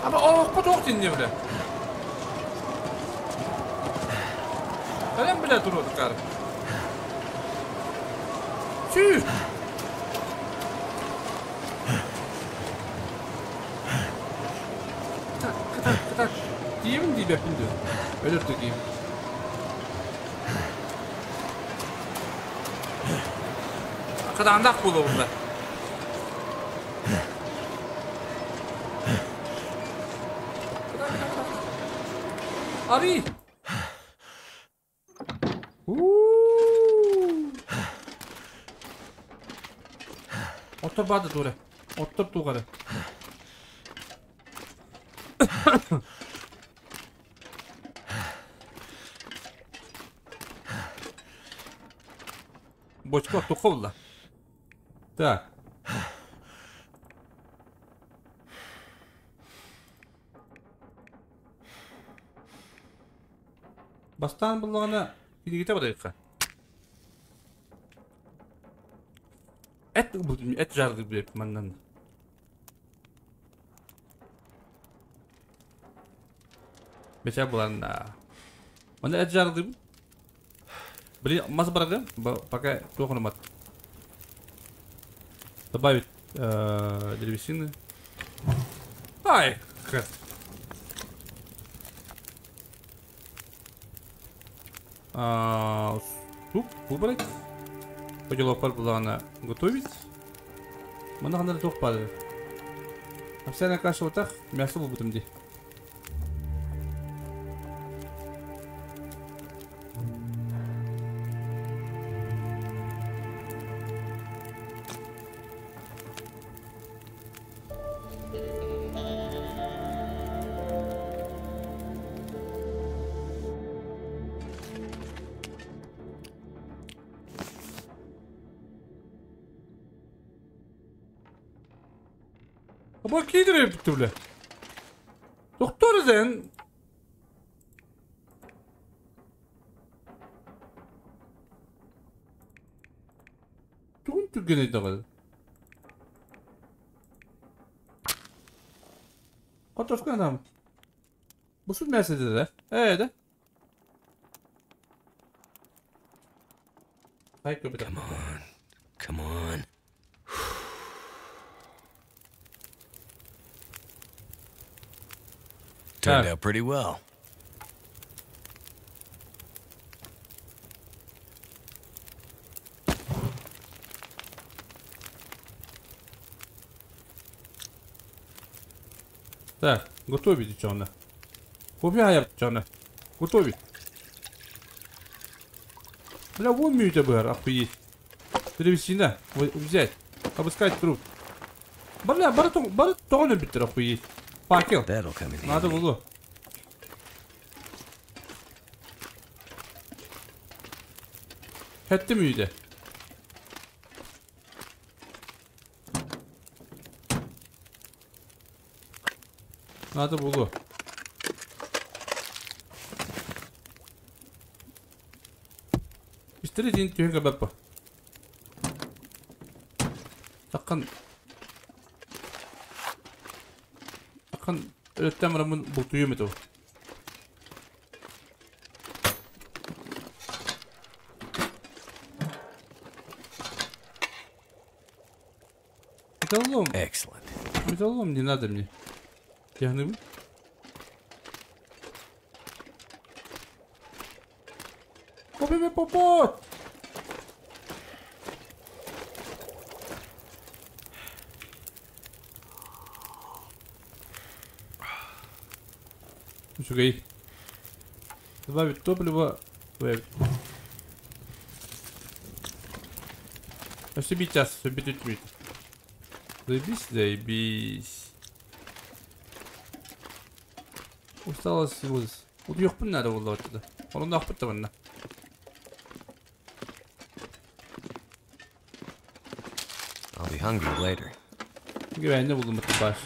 Аба ох потох тинне бля. Калем бля турот кар. Сü. Так, так, так. Diyeyim diye yapın diyor. Öyle diyeyim. Кадандак болу бunda. Ари. Оттор бады туре. Оттор тугары. Бочка туховла. Так. Бастан буллағына килигите барайыққа. Эт эт жарды билеп маннан. Бечә буларна. Манда эт жарды. Били мас барагы, пока тохнумат. Добавить древесины. Ай, как. Суп убрать. Поделал плана готовить. Мы надо только падали. Овсяная каша вот так, мясо будем где. Бля. Доктор зен. Тугун түгеней дагы. Картошка нам. Бу нәрседе да? Да. Come on. Come on. Turned out pretty well. Так, готовить девчонка. Кофе я девчонка. Готовить. Бля, вон мюта бар, охуеть. Древесина. Взять. Обыскать труп. Бля, баратон биттер, охуеть. Факел. Надо было. Хэтти мүйде. Надо было. Истеридин түйінгі бәпі. Таққан. Таққан өреттен мұрамын бұл түйім еді. Металлолом. Excellent. Металлолом не надо мне. Тягнем. Купи попот! Окей. Добавить топливо. Добавить. Час, Заебись, заебись. Усталость выз. Вот ёхпын надо было вот это. Он нахуй-то вон. I'll be hungry later. Güvenli buldum bu baş.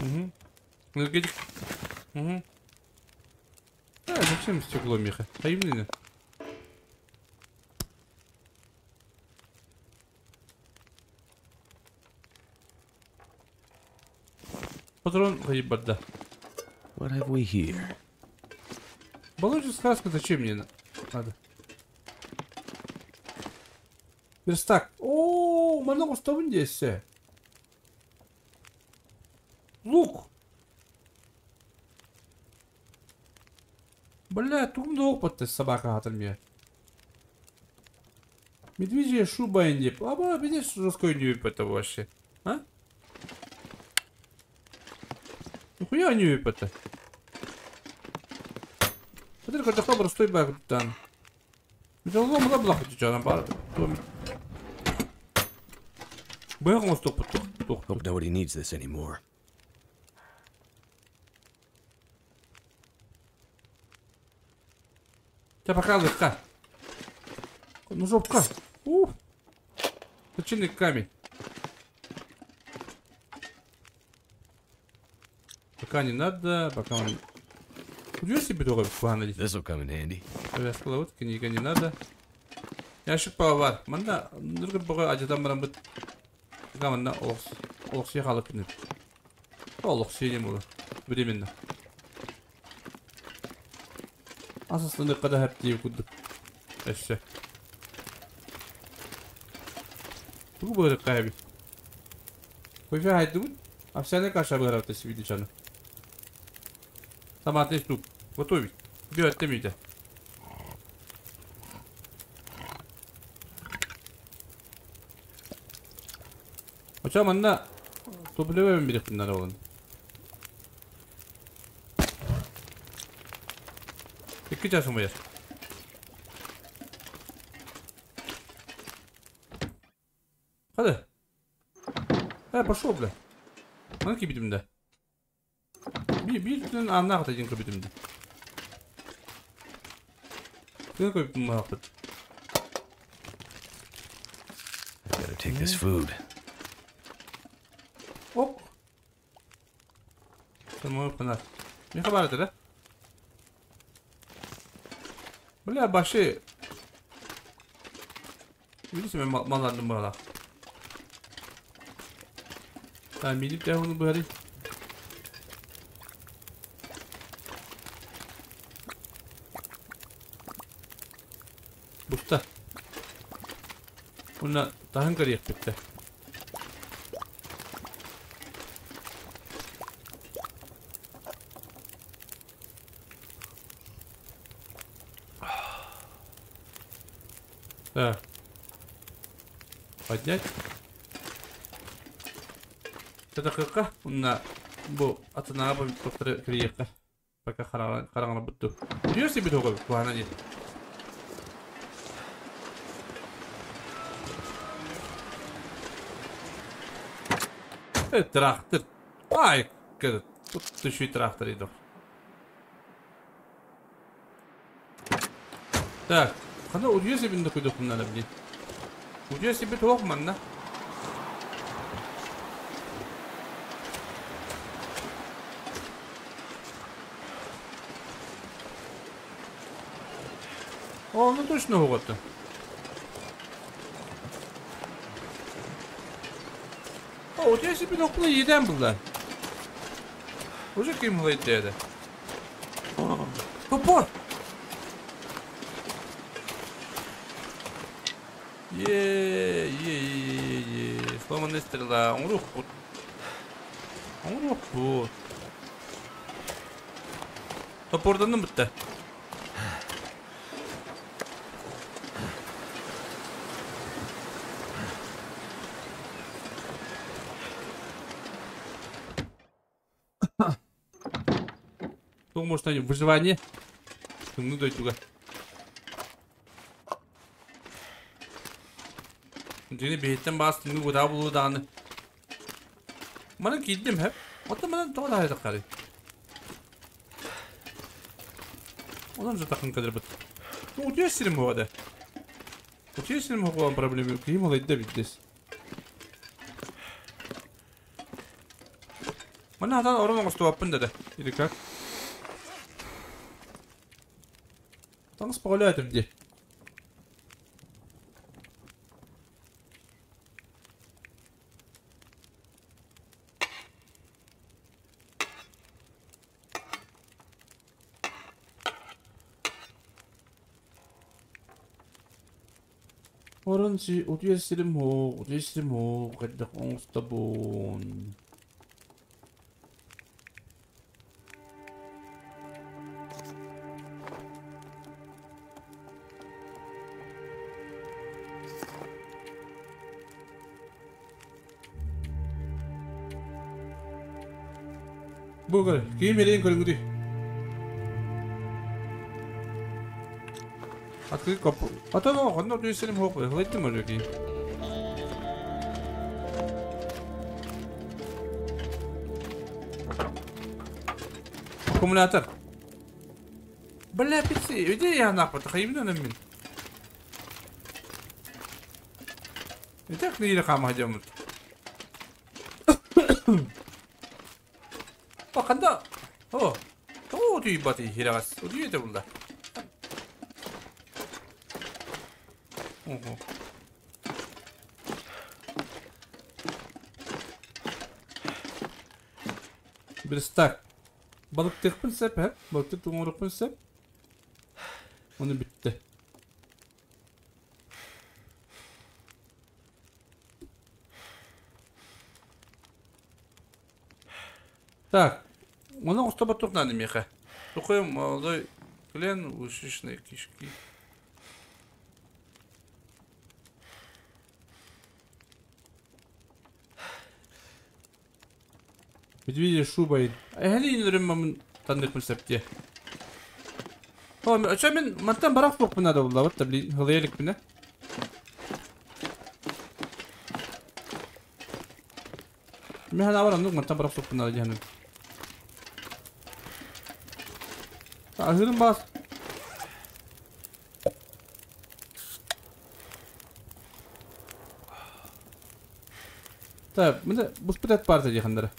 Угу. Угу. Да, зачем стекло, Миха? А именно. Патрон да. What have we here? Баллончик с краской зачем мне надо? Верстак. О, много что здесь. Лук. Бля, тут опыт собака от меня. Медвежья шуба инди. А, видишь, жестко не это вообще. А? Нихуя не это. Смотри, как это простой баг там. Металлолом лабла хоть что, нам Бэгом стоп. Hope nobody needs this anymore. Тебя показывает, ка. Ну жопка. Ух. Точильный камень. Пока не надо, пока он. Удешь себе дорогу, погнали. This will come in handy. Повязка вот, книга не надо. Я шиповар. Манда, нургы бога ажадан барамбыт. Гаманда олокси халып инеп. Олокси не было. Временно. Асасны када хәп кудык. Эшсе. Бу бары кайби. Кофе хайдыбыт. Овсяная каша бары ты себе дичаны. Томатный суп. Готовить. Бьет ты. Hocam anna toplayamam bir bunlar oğlum. İki çarşı yer. Hadi. He пошел, бля. Манки бидим да. Bir tün anna kadar кабидим да. Tün koyup muhabbet. I better take this food. Ok. Tamam Pınar. Ne haberdir ha? Бля, баши. Bilirsin ben mallarını burada. Tamam bilip de onu böyle. Busta. Bununla daha karı bitti. Так. Поднять. Сатакыка уна бу атынаа тоқтары кириекка. Пока хараңана бутту. Удио себе того куана не. Трактор. Ай, тут еще и трактор идет. Так, хана удио себе на куйдук надо блин. Удио себе того манна. О, ну точно вот-то. О, у тебя себе нокла едем была. Уже кем это? Топор! Е-е-е-е-е. Сломанная стрела. Он руку. Он руку. Топордан бітті. Может, они выживание? Ну, дай туда. Дini бейттен бас, ну, куда булу даны. Мана киддим хеп. Ота мана тола хайда кары. Онан же тақын кадыр бит. Ну, утия сирим хода. Утия сирим хода проблемы. Ким олайды биддес. Мана хатан орон оңосту да. Или как? Таңыз погуляет где? Оранжи, удьесирим удьесирим гаддах оңстабун. Бугар, ким мерен көрүңүдү. Открыть капу. А то ну, одно дүйсерим хоп, лайтым өрөки. Аккумулятор. Бля, пицы, иди я нахуй, тахайымна мен. И так не хама хадямут. Qanda? О, то түйбати хирагас. Удүйете булда. Ого. Верстак. Балыктыкпын сеп, хэ? Балыктык туңурукпун сеп. Оны битти. Так. Оны остоба надо меха. Сухой молодой клен, ушишные кишки. Медведя шуба. Әли инрем танных мсепте. О, а чё мен мантан барак бок надо было, вот табли хылелик мене. Мен хана барам, ну мантан барак сок надо дияным. Ахырын бас. Так, міне бұс бітет бар дехандары.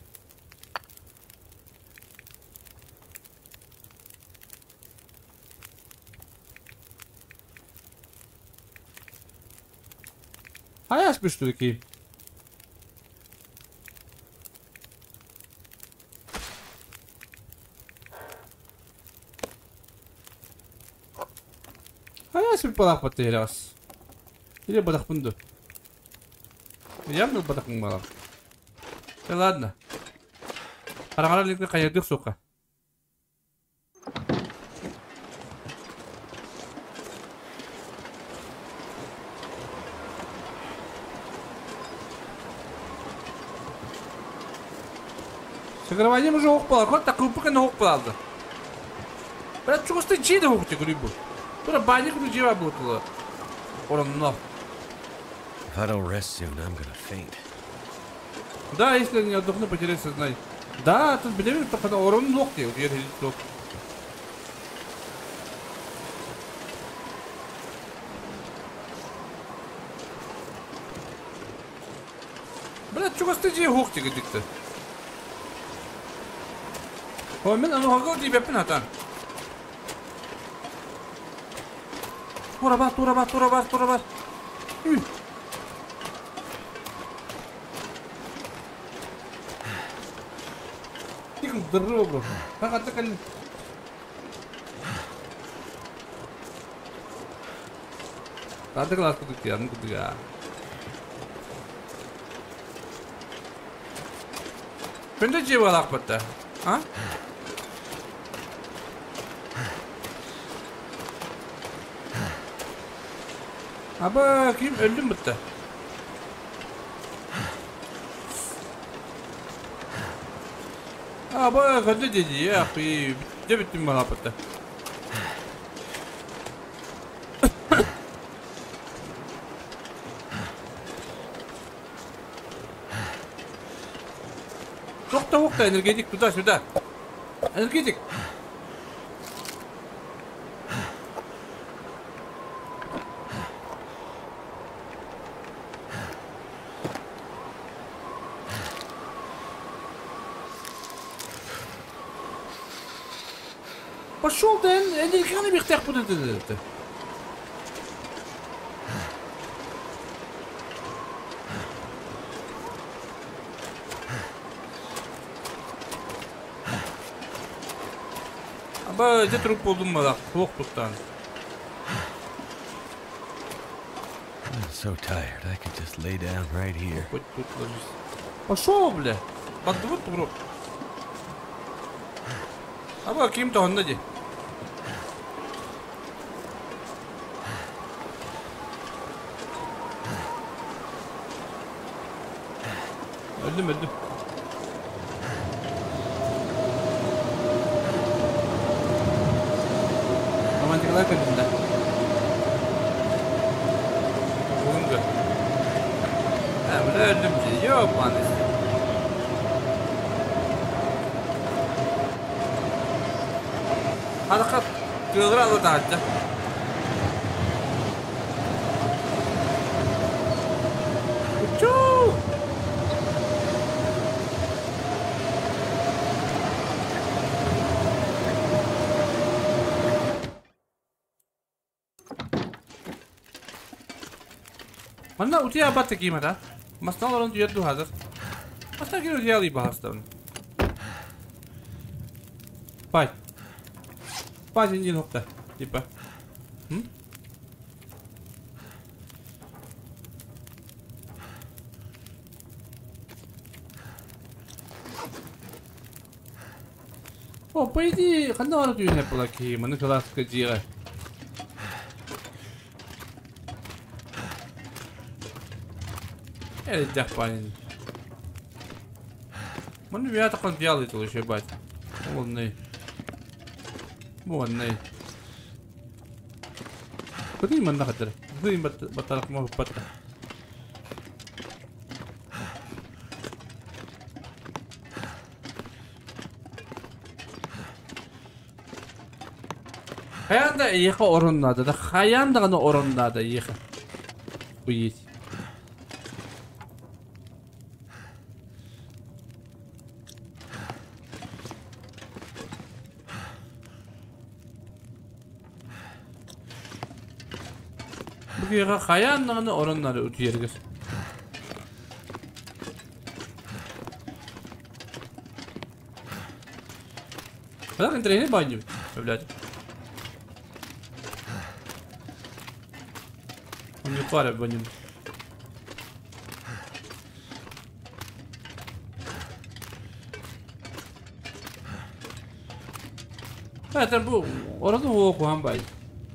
Аяш бір ki. Аяш bir balak batı helas. Или балак бунду. Я был балак балак. Да ладно. Қарағара қайырдық соқа. Сыгрывание уже ох буолар, кот такыппы кэннэ ох буолалды. Брат, чугасты дьиэ да ох көрүй бу. Тура баня курдук дьиэ бар буолтулар. Оронно. If I don't rest soon, I'm gonna faint. Да, если не отдохну, потерять сознание. Да, тут билебин, только орон лох дии, утуйар хилит суох. Блядь, чугасты дьиэ уһуох дии дикти. О, мен ануһага диэбэппин хатан. Тура бар, тура бар, тура бар, тура бар. Үй. Тихо, здорово. Хахата кэлин. Тады класс кудук аны кудуга. Күндө жеп алақ бітті. А? Аба, ким өлдүм бітті. Аба, күндө деди, я, бітті біттім бала бітті. Тохта, тохта, энергетик туда-сюда. Энергетик. Пошел ты, энергетик бихтях будет это. Аба, где труп болдум мала, суох туттан. I'm so tired, I could just lay down right here. Хоть тут ложись. Пошел, бля. Подвод труп. Аба, ким-то он нади. Öldüm öldüm. Романтикалар көлүндэ. Бүгүнгү. Ә, бля өлдүм дии. Ёбаный. Харака тыалра ала таһырдьа. Учуу! Манна утуйа абат киимата. Мастан олорон утуйар дуһаатар. Мастан кири утуйа баһастабын. Пай. Пай син хопта. Типа. О, по идее, ханна барат үйіне була ки, маны класска дьиэҕэ. Эрдэх парень. Маны бэйэ таххан дьиалый тыл еще бать. Олонный. Буонный. Кытый манна хатыр. Кытый батарак ма батта. Хайаан да эйиэхэ орон наада да, хайаан даҕаны орон наада эйиэхэ. Уйить. Бу киһиэхэ хайаан даҕаны орон наада утуйарыгар. Бірақ интэриэһинэй баанньыбыт, блядь. Он не парит, блин. Это был орду оку бай.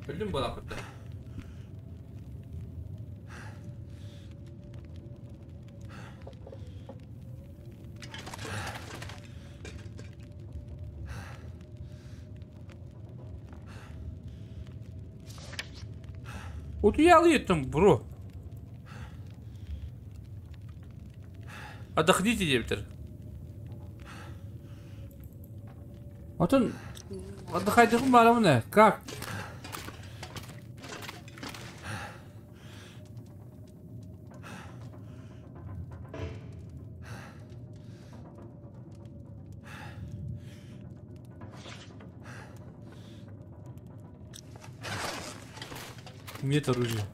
Өлүм була кытта. Утуйалыйтым, бро. Отдохните, диэбитэр. Отон отдыхайдыхым баарабын Как? Нет оружия.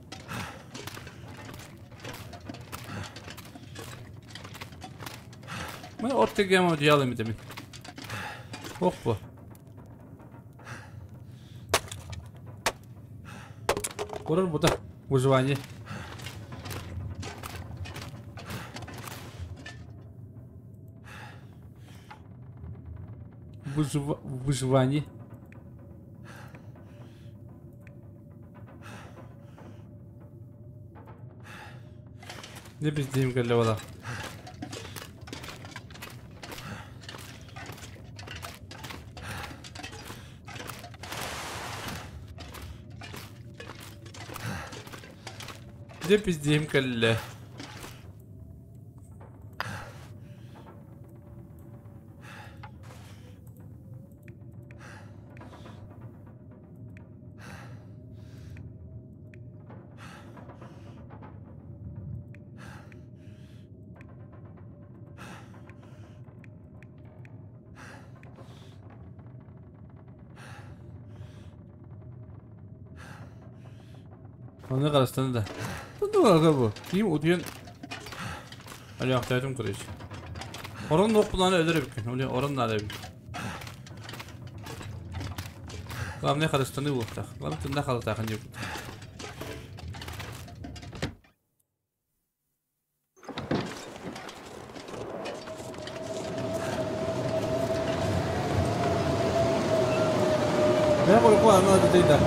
Мы оттыгем одеялами дemi. Опа. Корор бута. Выживание. Выживание. Не пиздим кэллэ Дьэ пиздиһим кэллэ. Оны карастаны да. Тунду бу. Ким утуйан Аяқтайтым короче. Орон оқпуланы өлөр эбиккен. Оле орон нада эбит. Главное харастаны буолуохтаах. Главное тында халатаахын диэбит. Мен қойқу ана дейді.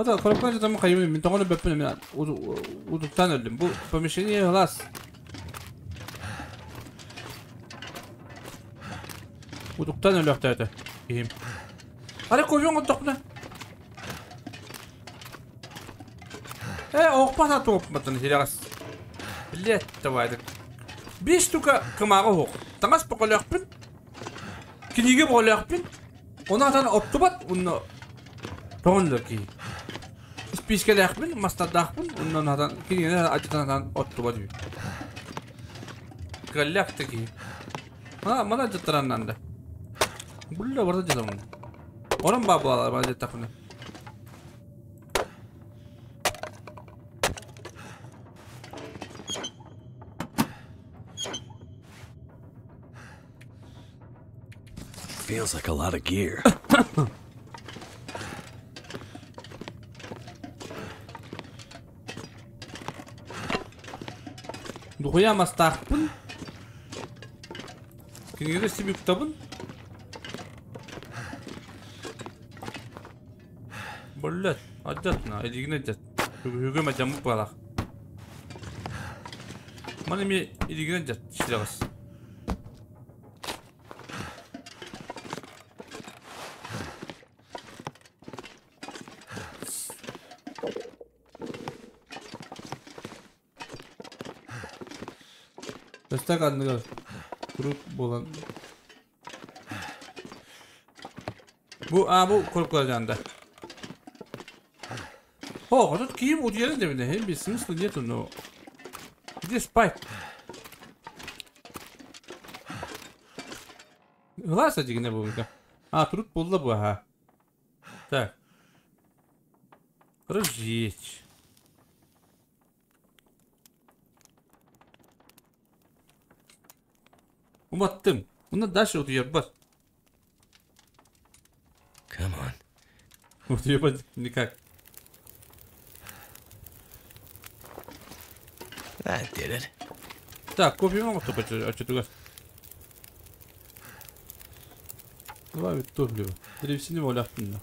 Ата korkma tamam kayım min toğunu böppün min uduktan öldüm. Bu помещение глаз. Удуктан өлөктөтө. Ким. Аре кофе оттокна. Оқпата тоқпатын хирагас. Блять, давай. Беш штука кымағы хоқ. Таңас боқолақпын. Книге боқолақпын. Онатан оттубат, онны тоғынлар ки. Спискеләхпин, мастадахпын, оннан атан книгене ажытан оттубат. Галляк ки. Мана мана жыттыраннан да. Булла барда жатамын. Орон бабалар бана жаттақпын. Feels like a lot of gear. Духуя мастахпын. Книгеде себе кутабын. Блять, ажатна, илигин ажат. Хүгөм ажамык балах. Мана ми илигин ажат, шилагас. Destek anныгар. Круг болан. Бу а бу korkular О, тут киим удьярын дебине, хем бир смысла нету, но... Где спать? Глаз дегене бу. А, труд болла бу, ага. Так. Разжечь. Уматтым. Уна дальше утуябар. Come on. Утуябар никак. That did it. Так, кофе могу только очутугас. Добавить топливо. Древесины воляхтында.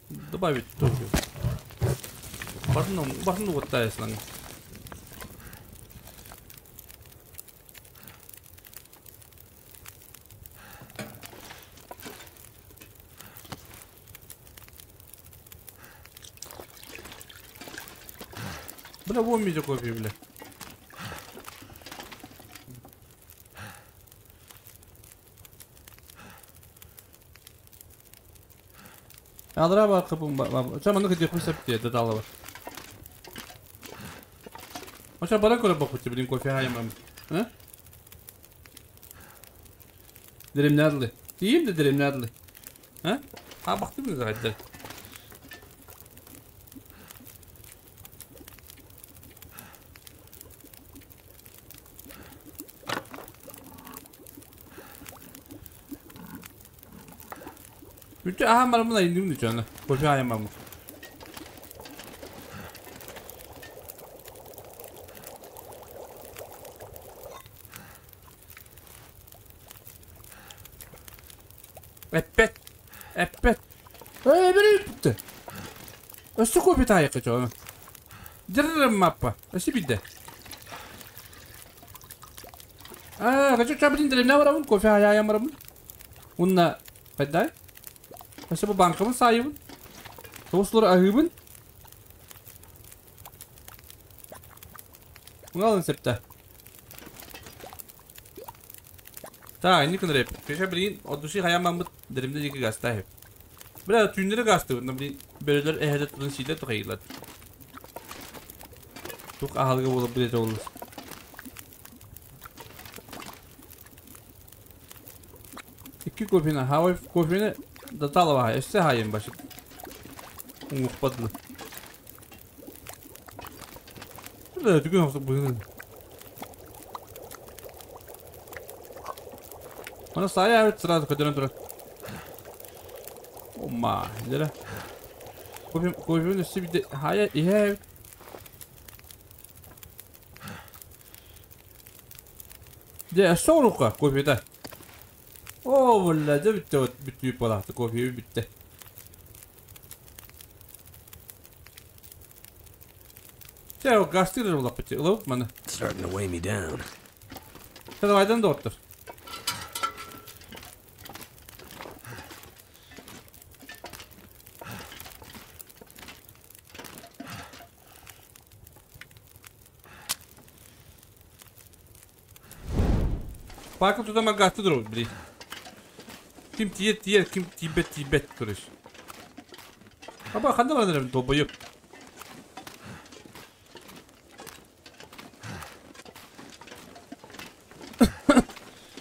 Добавить топливо. Бартын, бартын оттайсың. Бля, вон видео кофе, бля. Алра бар кыбым бар. Ча маны кыдык бисеп дие дадалы бар. Оча бара көрө бакучу билин кофе хайымам. Ха? Диримнәдли. Тиим де диримнәдли. Ха? А бактым да гайда. Бүтү аһам барамын айындым дии чоно. Кофе айамамын. Эппэт. Эппэт. Эй, бери бүттэ. Өссө кофе таайыкка чоно. Дыррым маппа. Өссө бидде. Аа, качу чабытын деревня барабын, кофе аяям барабын. Унна хайдай. Өссө бу банкабын саайыбын. Тоғыз аһыыбын. Уналын септе. Так, не күнреп. Кеше блин, от души хаямамыт деримде жеке гаста хеп. Бля, түйіндері гасты, блин, бөрелер эһеде тудun сиде тухайылар. Тук ахалгы болуп билет олус. Икки кофені, хавай кофені даталава, өссө хайын башыт. Уңукпадлы. Бля, түгін хавсық бұгын. Аны сая әбет сразу көдөрөн турар. Ома, лера. Кофе, кофе өссө биде хая ихе. Де, өссө орука кофе да. О, бля, де битте бүтүп балакты кофе битте. Те, о гастыр булап битте. Улап маны. Starting to weigh me down. Давайдан доктор. Паркы тутама гасты дұру, блин. Ким тиет тиет, ким тибет тибет көріш. Аба, қанда барадыр долбоёб.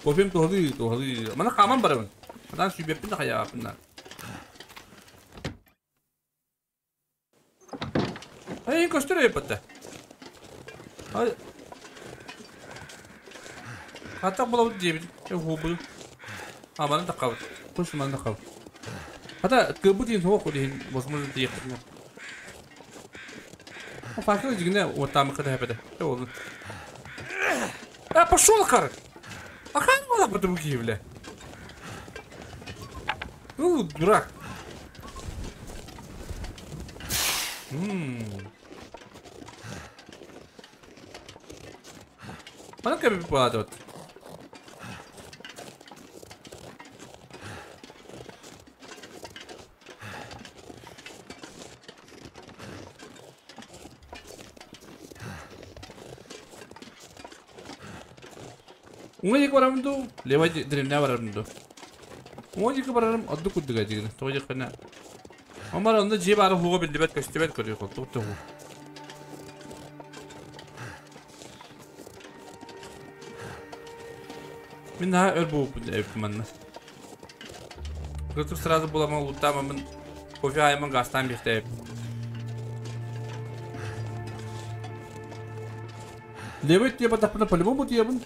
Кофем тоғды, тоғды. Мана қаман барамын. Адан сүйбеппін да қаяппын да. Ай, көстөр еппетті. Ай. Хата булабыт диэбит, хубу. А, маны таққабыт. Қош маны таққабыт. Хата кыбыт диэн суох диэн возможно диэхпит. Факел дигинэ уоттаамыкка тэһэпэтэ. Ол. А, пошел кар! А как было потом бля? Ну, дурак. Маны кэби буолаат. Уңа барамын ду, лева дремне барамын ду. Уңа барарым, адды куддыга дигин. Тоҕо кына. Омар онда жеп ары хуга билдибет көстүбет көрү хол. Тукту ху. Мин наһаа өр бууппун эбиппин манна. Кыртык сразу буламан луттаамамын кофе айымын гастаан биэхтээбит. Левый тиэбэ таппына по-любому тиэбин.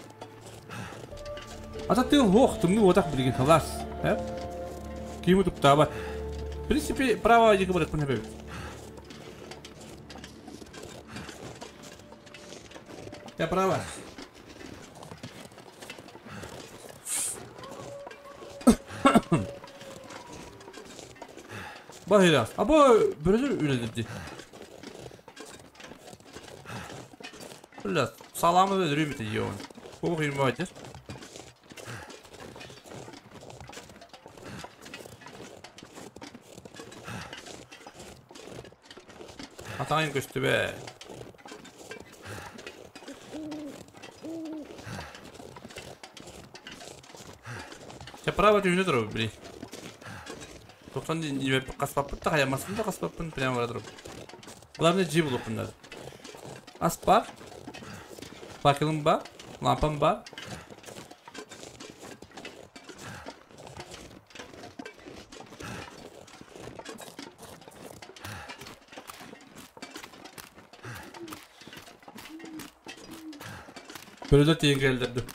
Ата тыл хох, тымны отақ билген халас. Киму туктаабат. В принципе, право диги барат күнә бебит. Я права. Бахира. Або бөрөлөр үлелди. Бля, саламы өлөрүм бит йоон. Бу кыйын байтыр. Атайын көстүбэ. Право түһүнэ турабын, били. 90 каспаппын да хаямасын да каспаппын прямо бара турабын. Главное дьиэ булуохпун надо. Ас бар. Факелым бар. Лампам бар. Бөрөлөр тиийэн кэлэллэр дуу?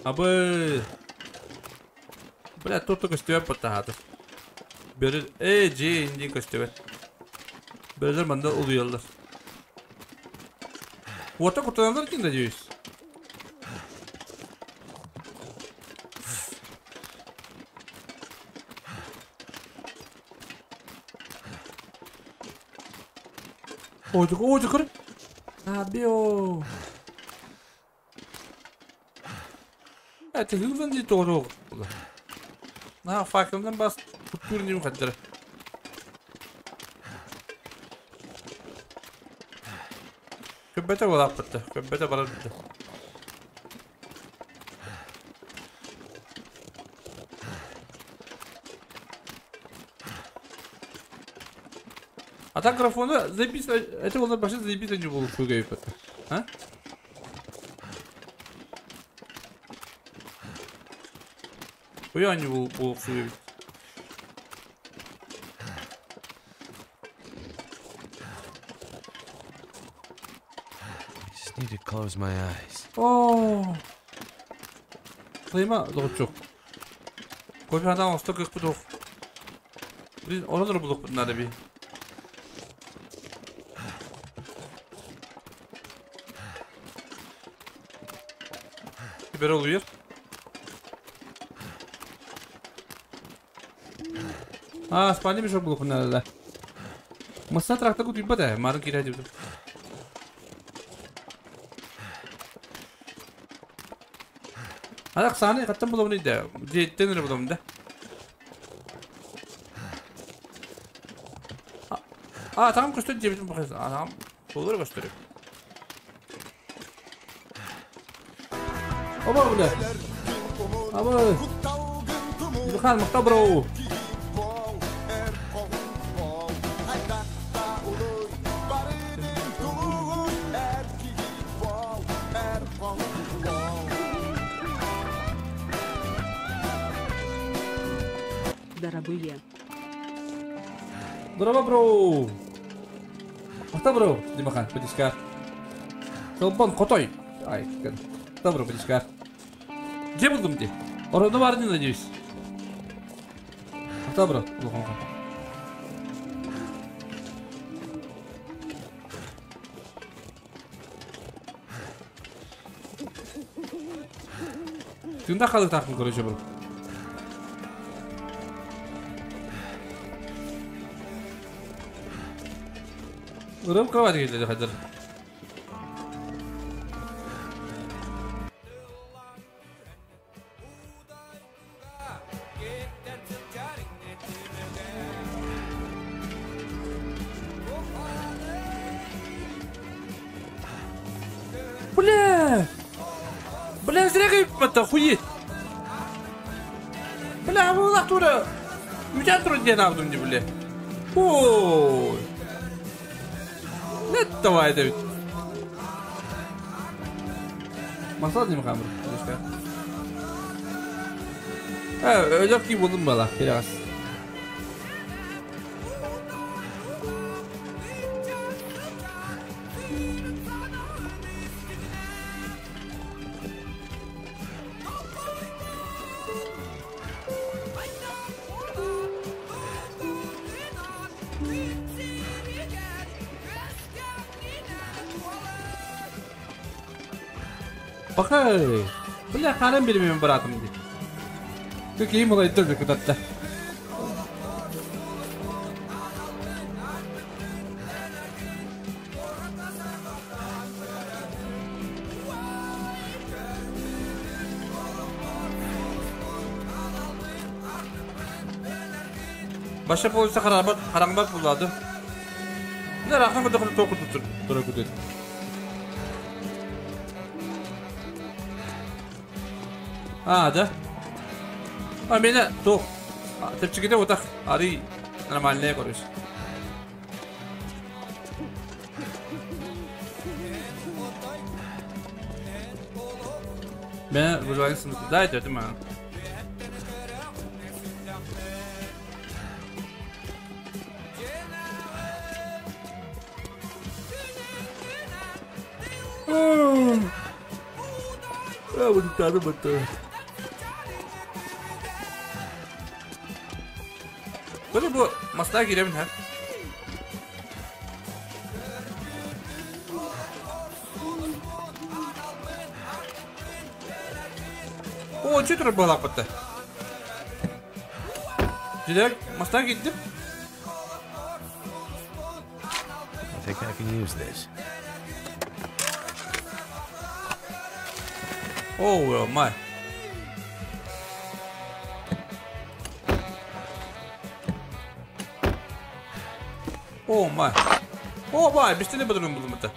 Абы! Бля, тут көстүбэт баттаһаата. Бөрө, ээ, дьиэ индиин көстүбэт. Бөрөлөр манна улуйаллар. Уота куттаналлар дии, надеюсь. Ой, ой, көр. Абио. Это хылдан дии тоҕо На факелынан бас куттуур ньим хаддара. Көббөтө буолааппытта, көббөтө барар битэ. А так графона заебись, это было вообще заебись, а не было хуйга. А? Хуя не был хуй. I just need to close my eyes. Оо. Кыйма доҕоччук. Кофе хатан оста кыахпыт суох. Блин, онон эрэ булуохпут наада би. Бэрэ улуйар. Аа, спальня мешок булуохпут наада да. Масса трактор утуйбат ээ, марын киирэ дибитим. Ана сааны хаттан булабын да, дьиэттэн эрэ булабын да. А, там көстөр диэбитим бу А, там суоллара көстөр. Оба бля. Аба. Димахан, махтал бро. Дорогое. Здорово, бро. Махтал бро, Димахан, подискар. Чолбон хотой. Ай, добро, подискар. Где булдум дии? Орону бар не надеюсь. Махтал бро, улахан. Тында халык короче, бро. Ырым кровать келди хадыр. Бля! Бля, зря это охуеть! Бля, вы тура! Үтэн туран диэн аабытым дии, бля. Ой! Нет, давай, Давид. Масал дим камер. Өлөр ки булдум бала, biraz. Бакай. Бля, харам билмейм братым ди. Какие молодцы куда-то. Баша полиса харабат хараңбат булады. Ne rakam da kadar toku tutur. Tura kudur. А, да? А, меня то. Тепчиките вот так. Ари нормальные, короче. Ben выживание sınıfı. Да, это мы. А, вот это вот. Böyle bu masaya girelim ha. О, что это было патта? Direkt masaya gittim. I think I can use this. Oh my. Oh my. Oh my, бистене бөдөрүн булдум это.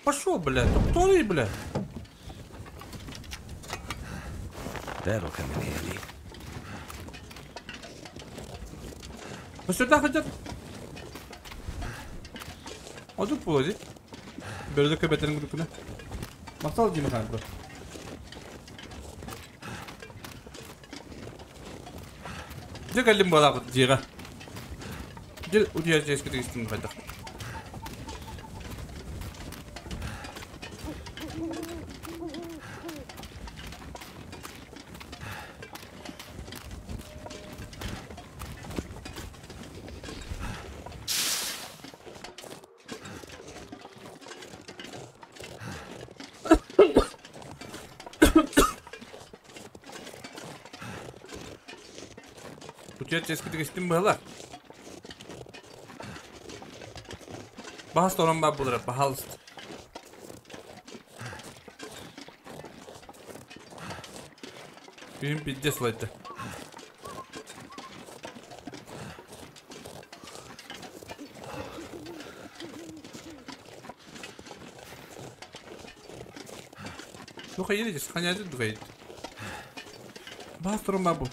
Пошел, блядь, кто блядь? That'll come in handy. Вот сюда хотят. А тут полози. Böyle köpeklerin grubuna. Masal diyeyim kanka. Gel geldim bana diye. Gel ucuya ceski değiştim ben de. Утуйар чэскитик истин быһалар. Бахас торон бар булар, бахалыст. Benim пиздец лайты. Духа едете, сохраняйте духа едете. Бахас торон бар бу.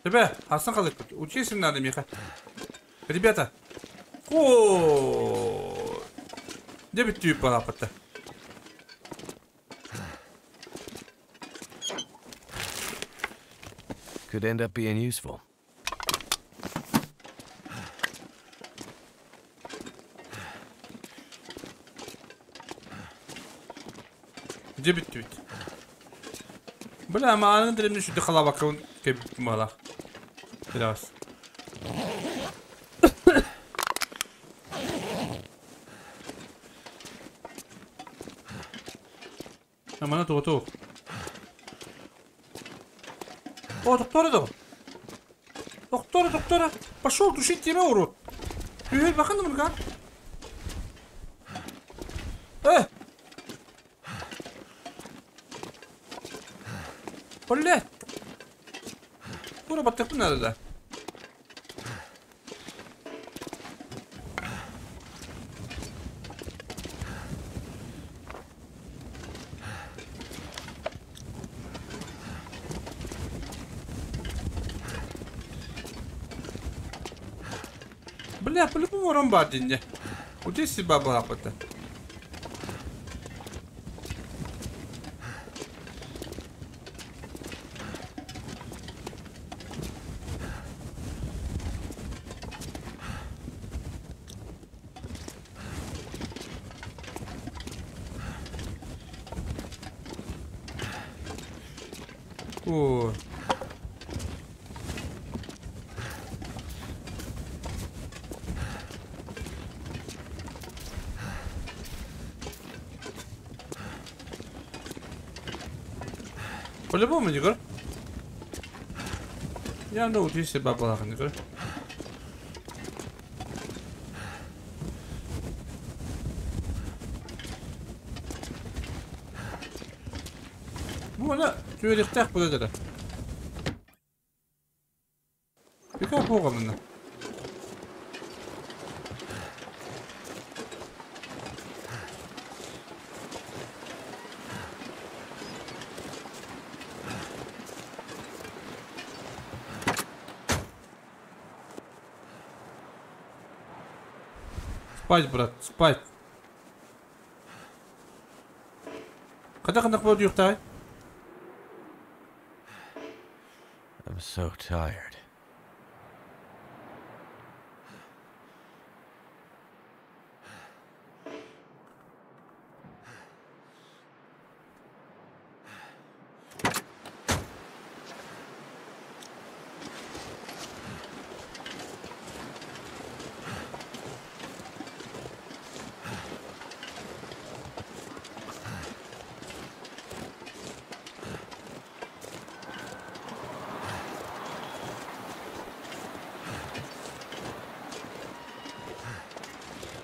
Ребят, Асан Халык, учись надо, Миха. Ребята. О, где бы ты палапа-то? Could end up being useful. Где бы ты? Бля, ما أنا أدري من شو دخل بكون كيف ماله. Biraz. Aman to to. О, доктор да. Доктор, доктор, пошел тушить тебя, урод. Эй, бахан мырга. Блядь. Кура баттык надо да. Бля, по-любому ромбардинде. Вот здесь себя была то. О. По-любому не говорю. Я ну, если бабла не говорю. Бу аны түөрихтээх була Пикап оҕомуна. Спать, брат, спать. Қада қандақ болды ұйықтай? I'm so tired.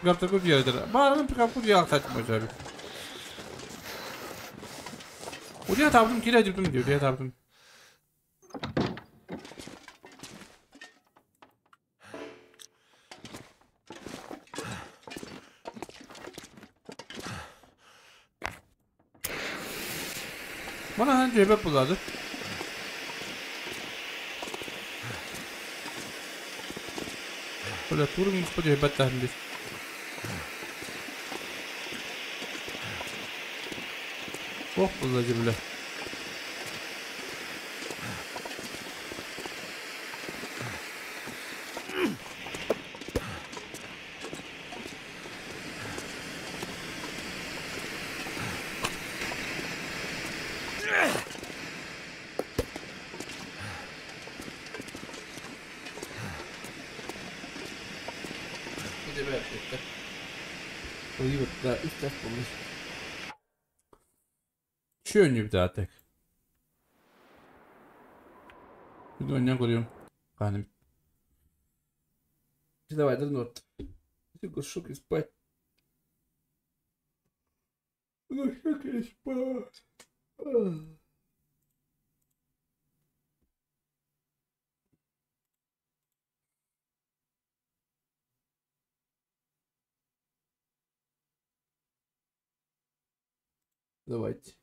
Пикап такой делает. Барым пикап куд ялтать можно. Удия табдым кире дибдим diyor. Удия табдым. Bana hani cebep buladı. Бля, туры господи, ребята, здесь. Ох, сзади, бля. Чё не так? Не говорю. Давай, да Шук спать. Ну, спать. Давайте.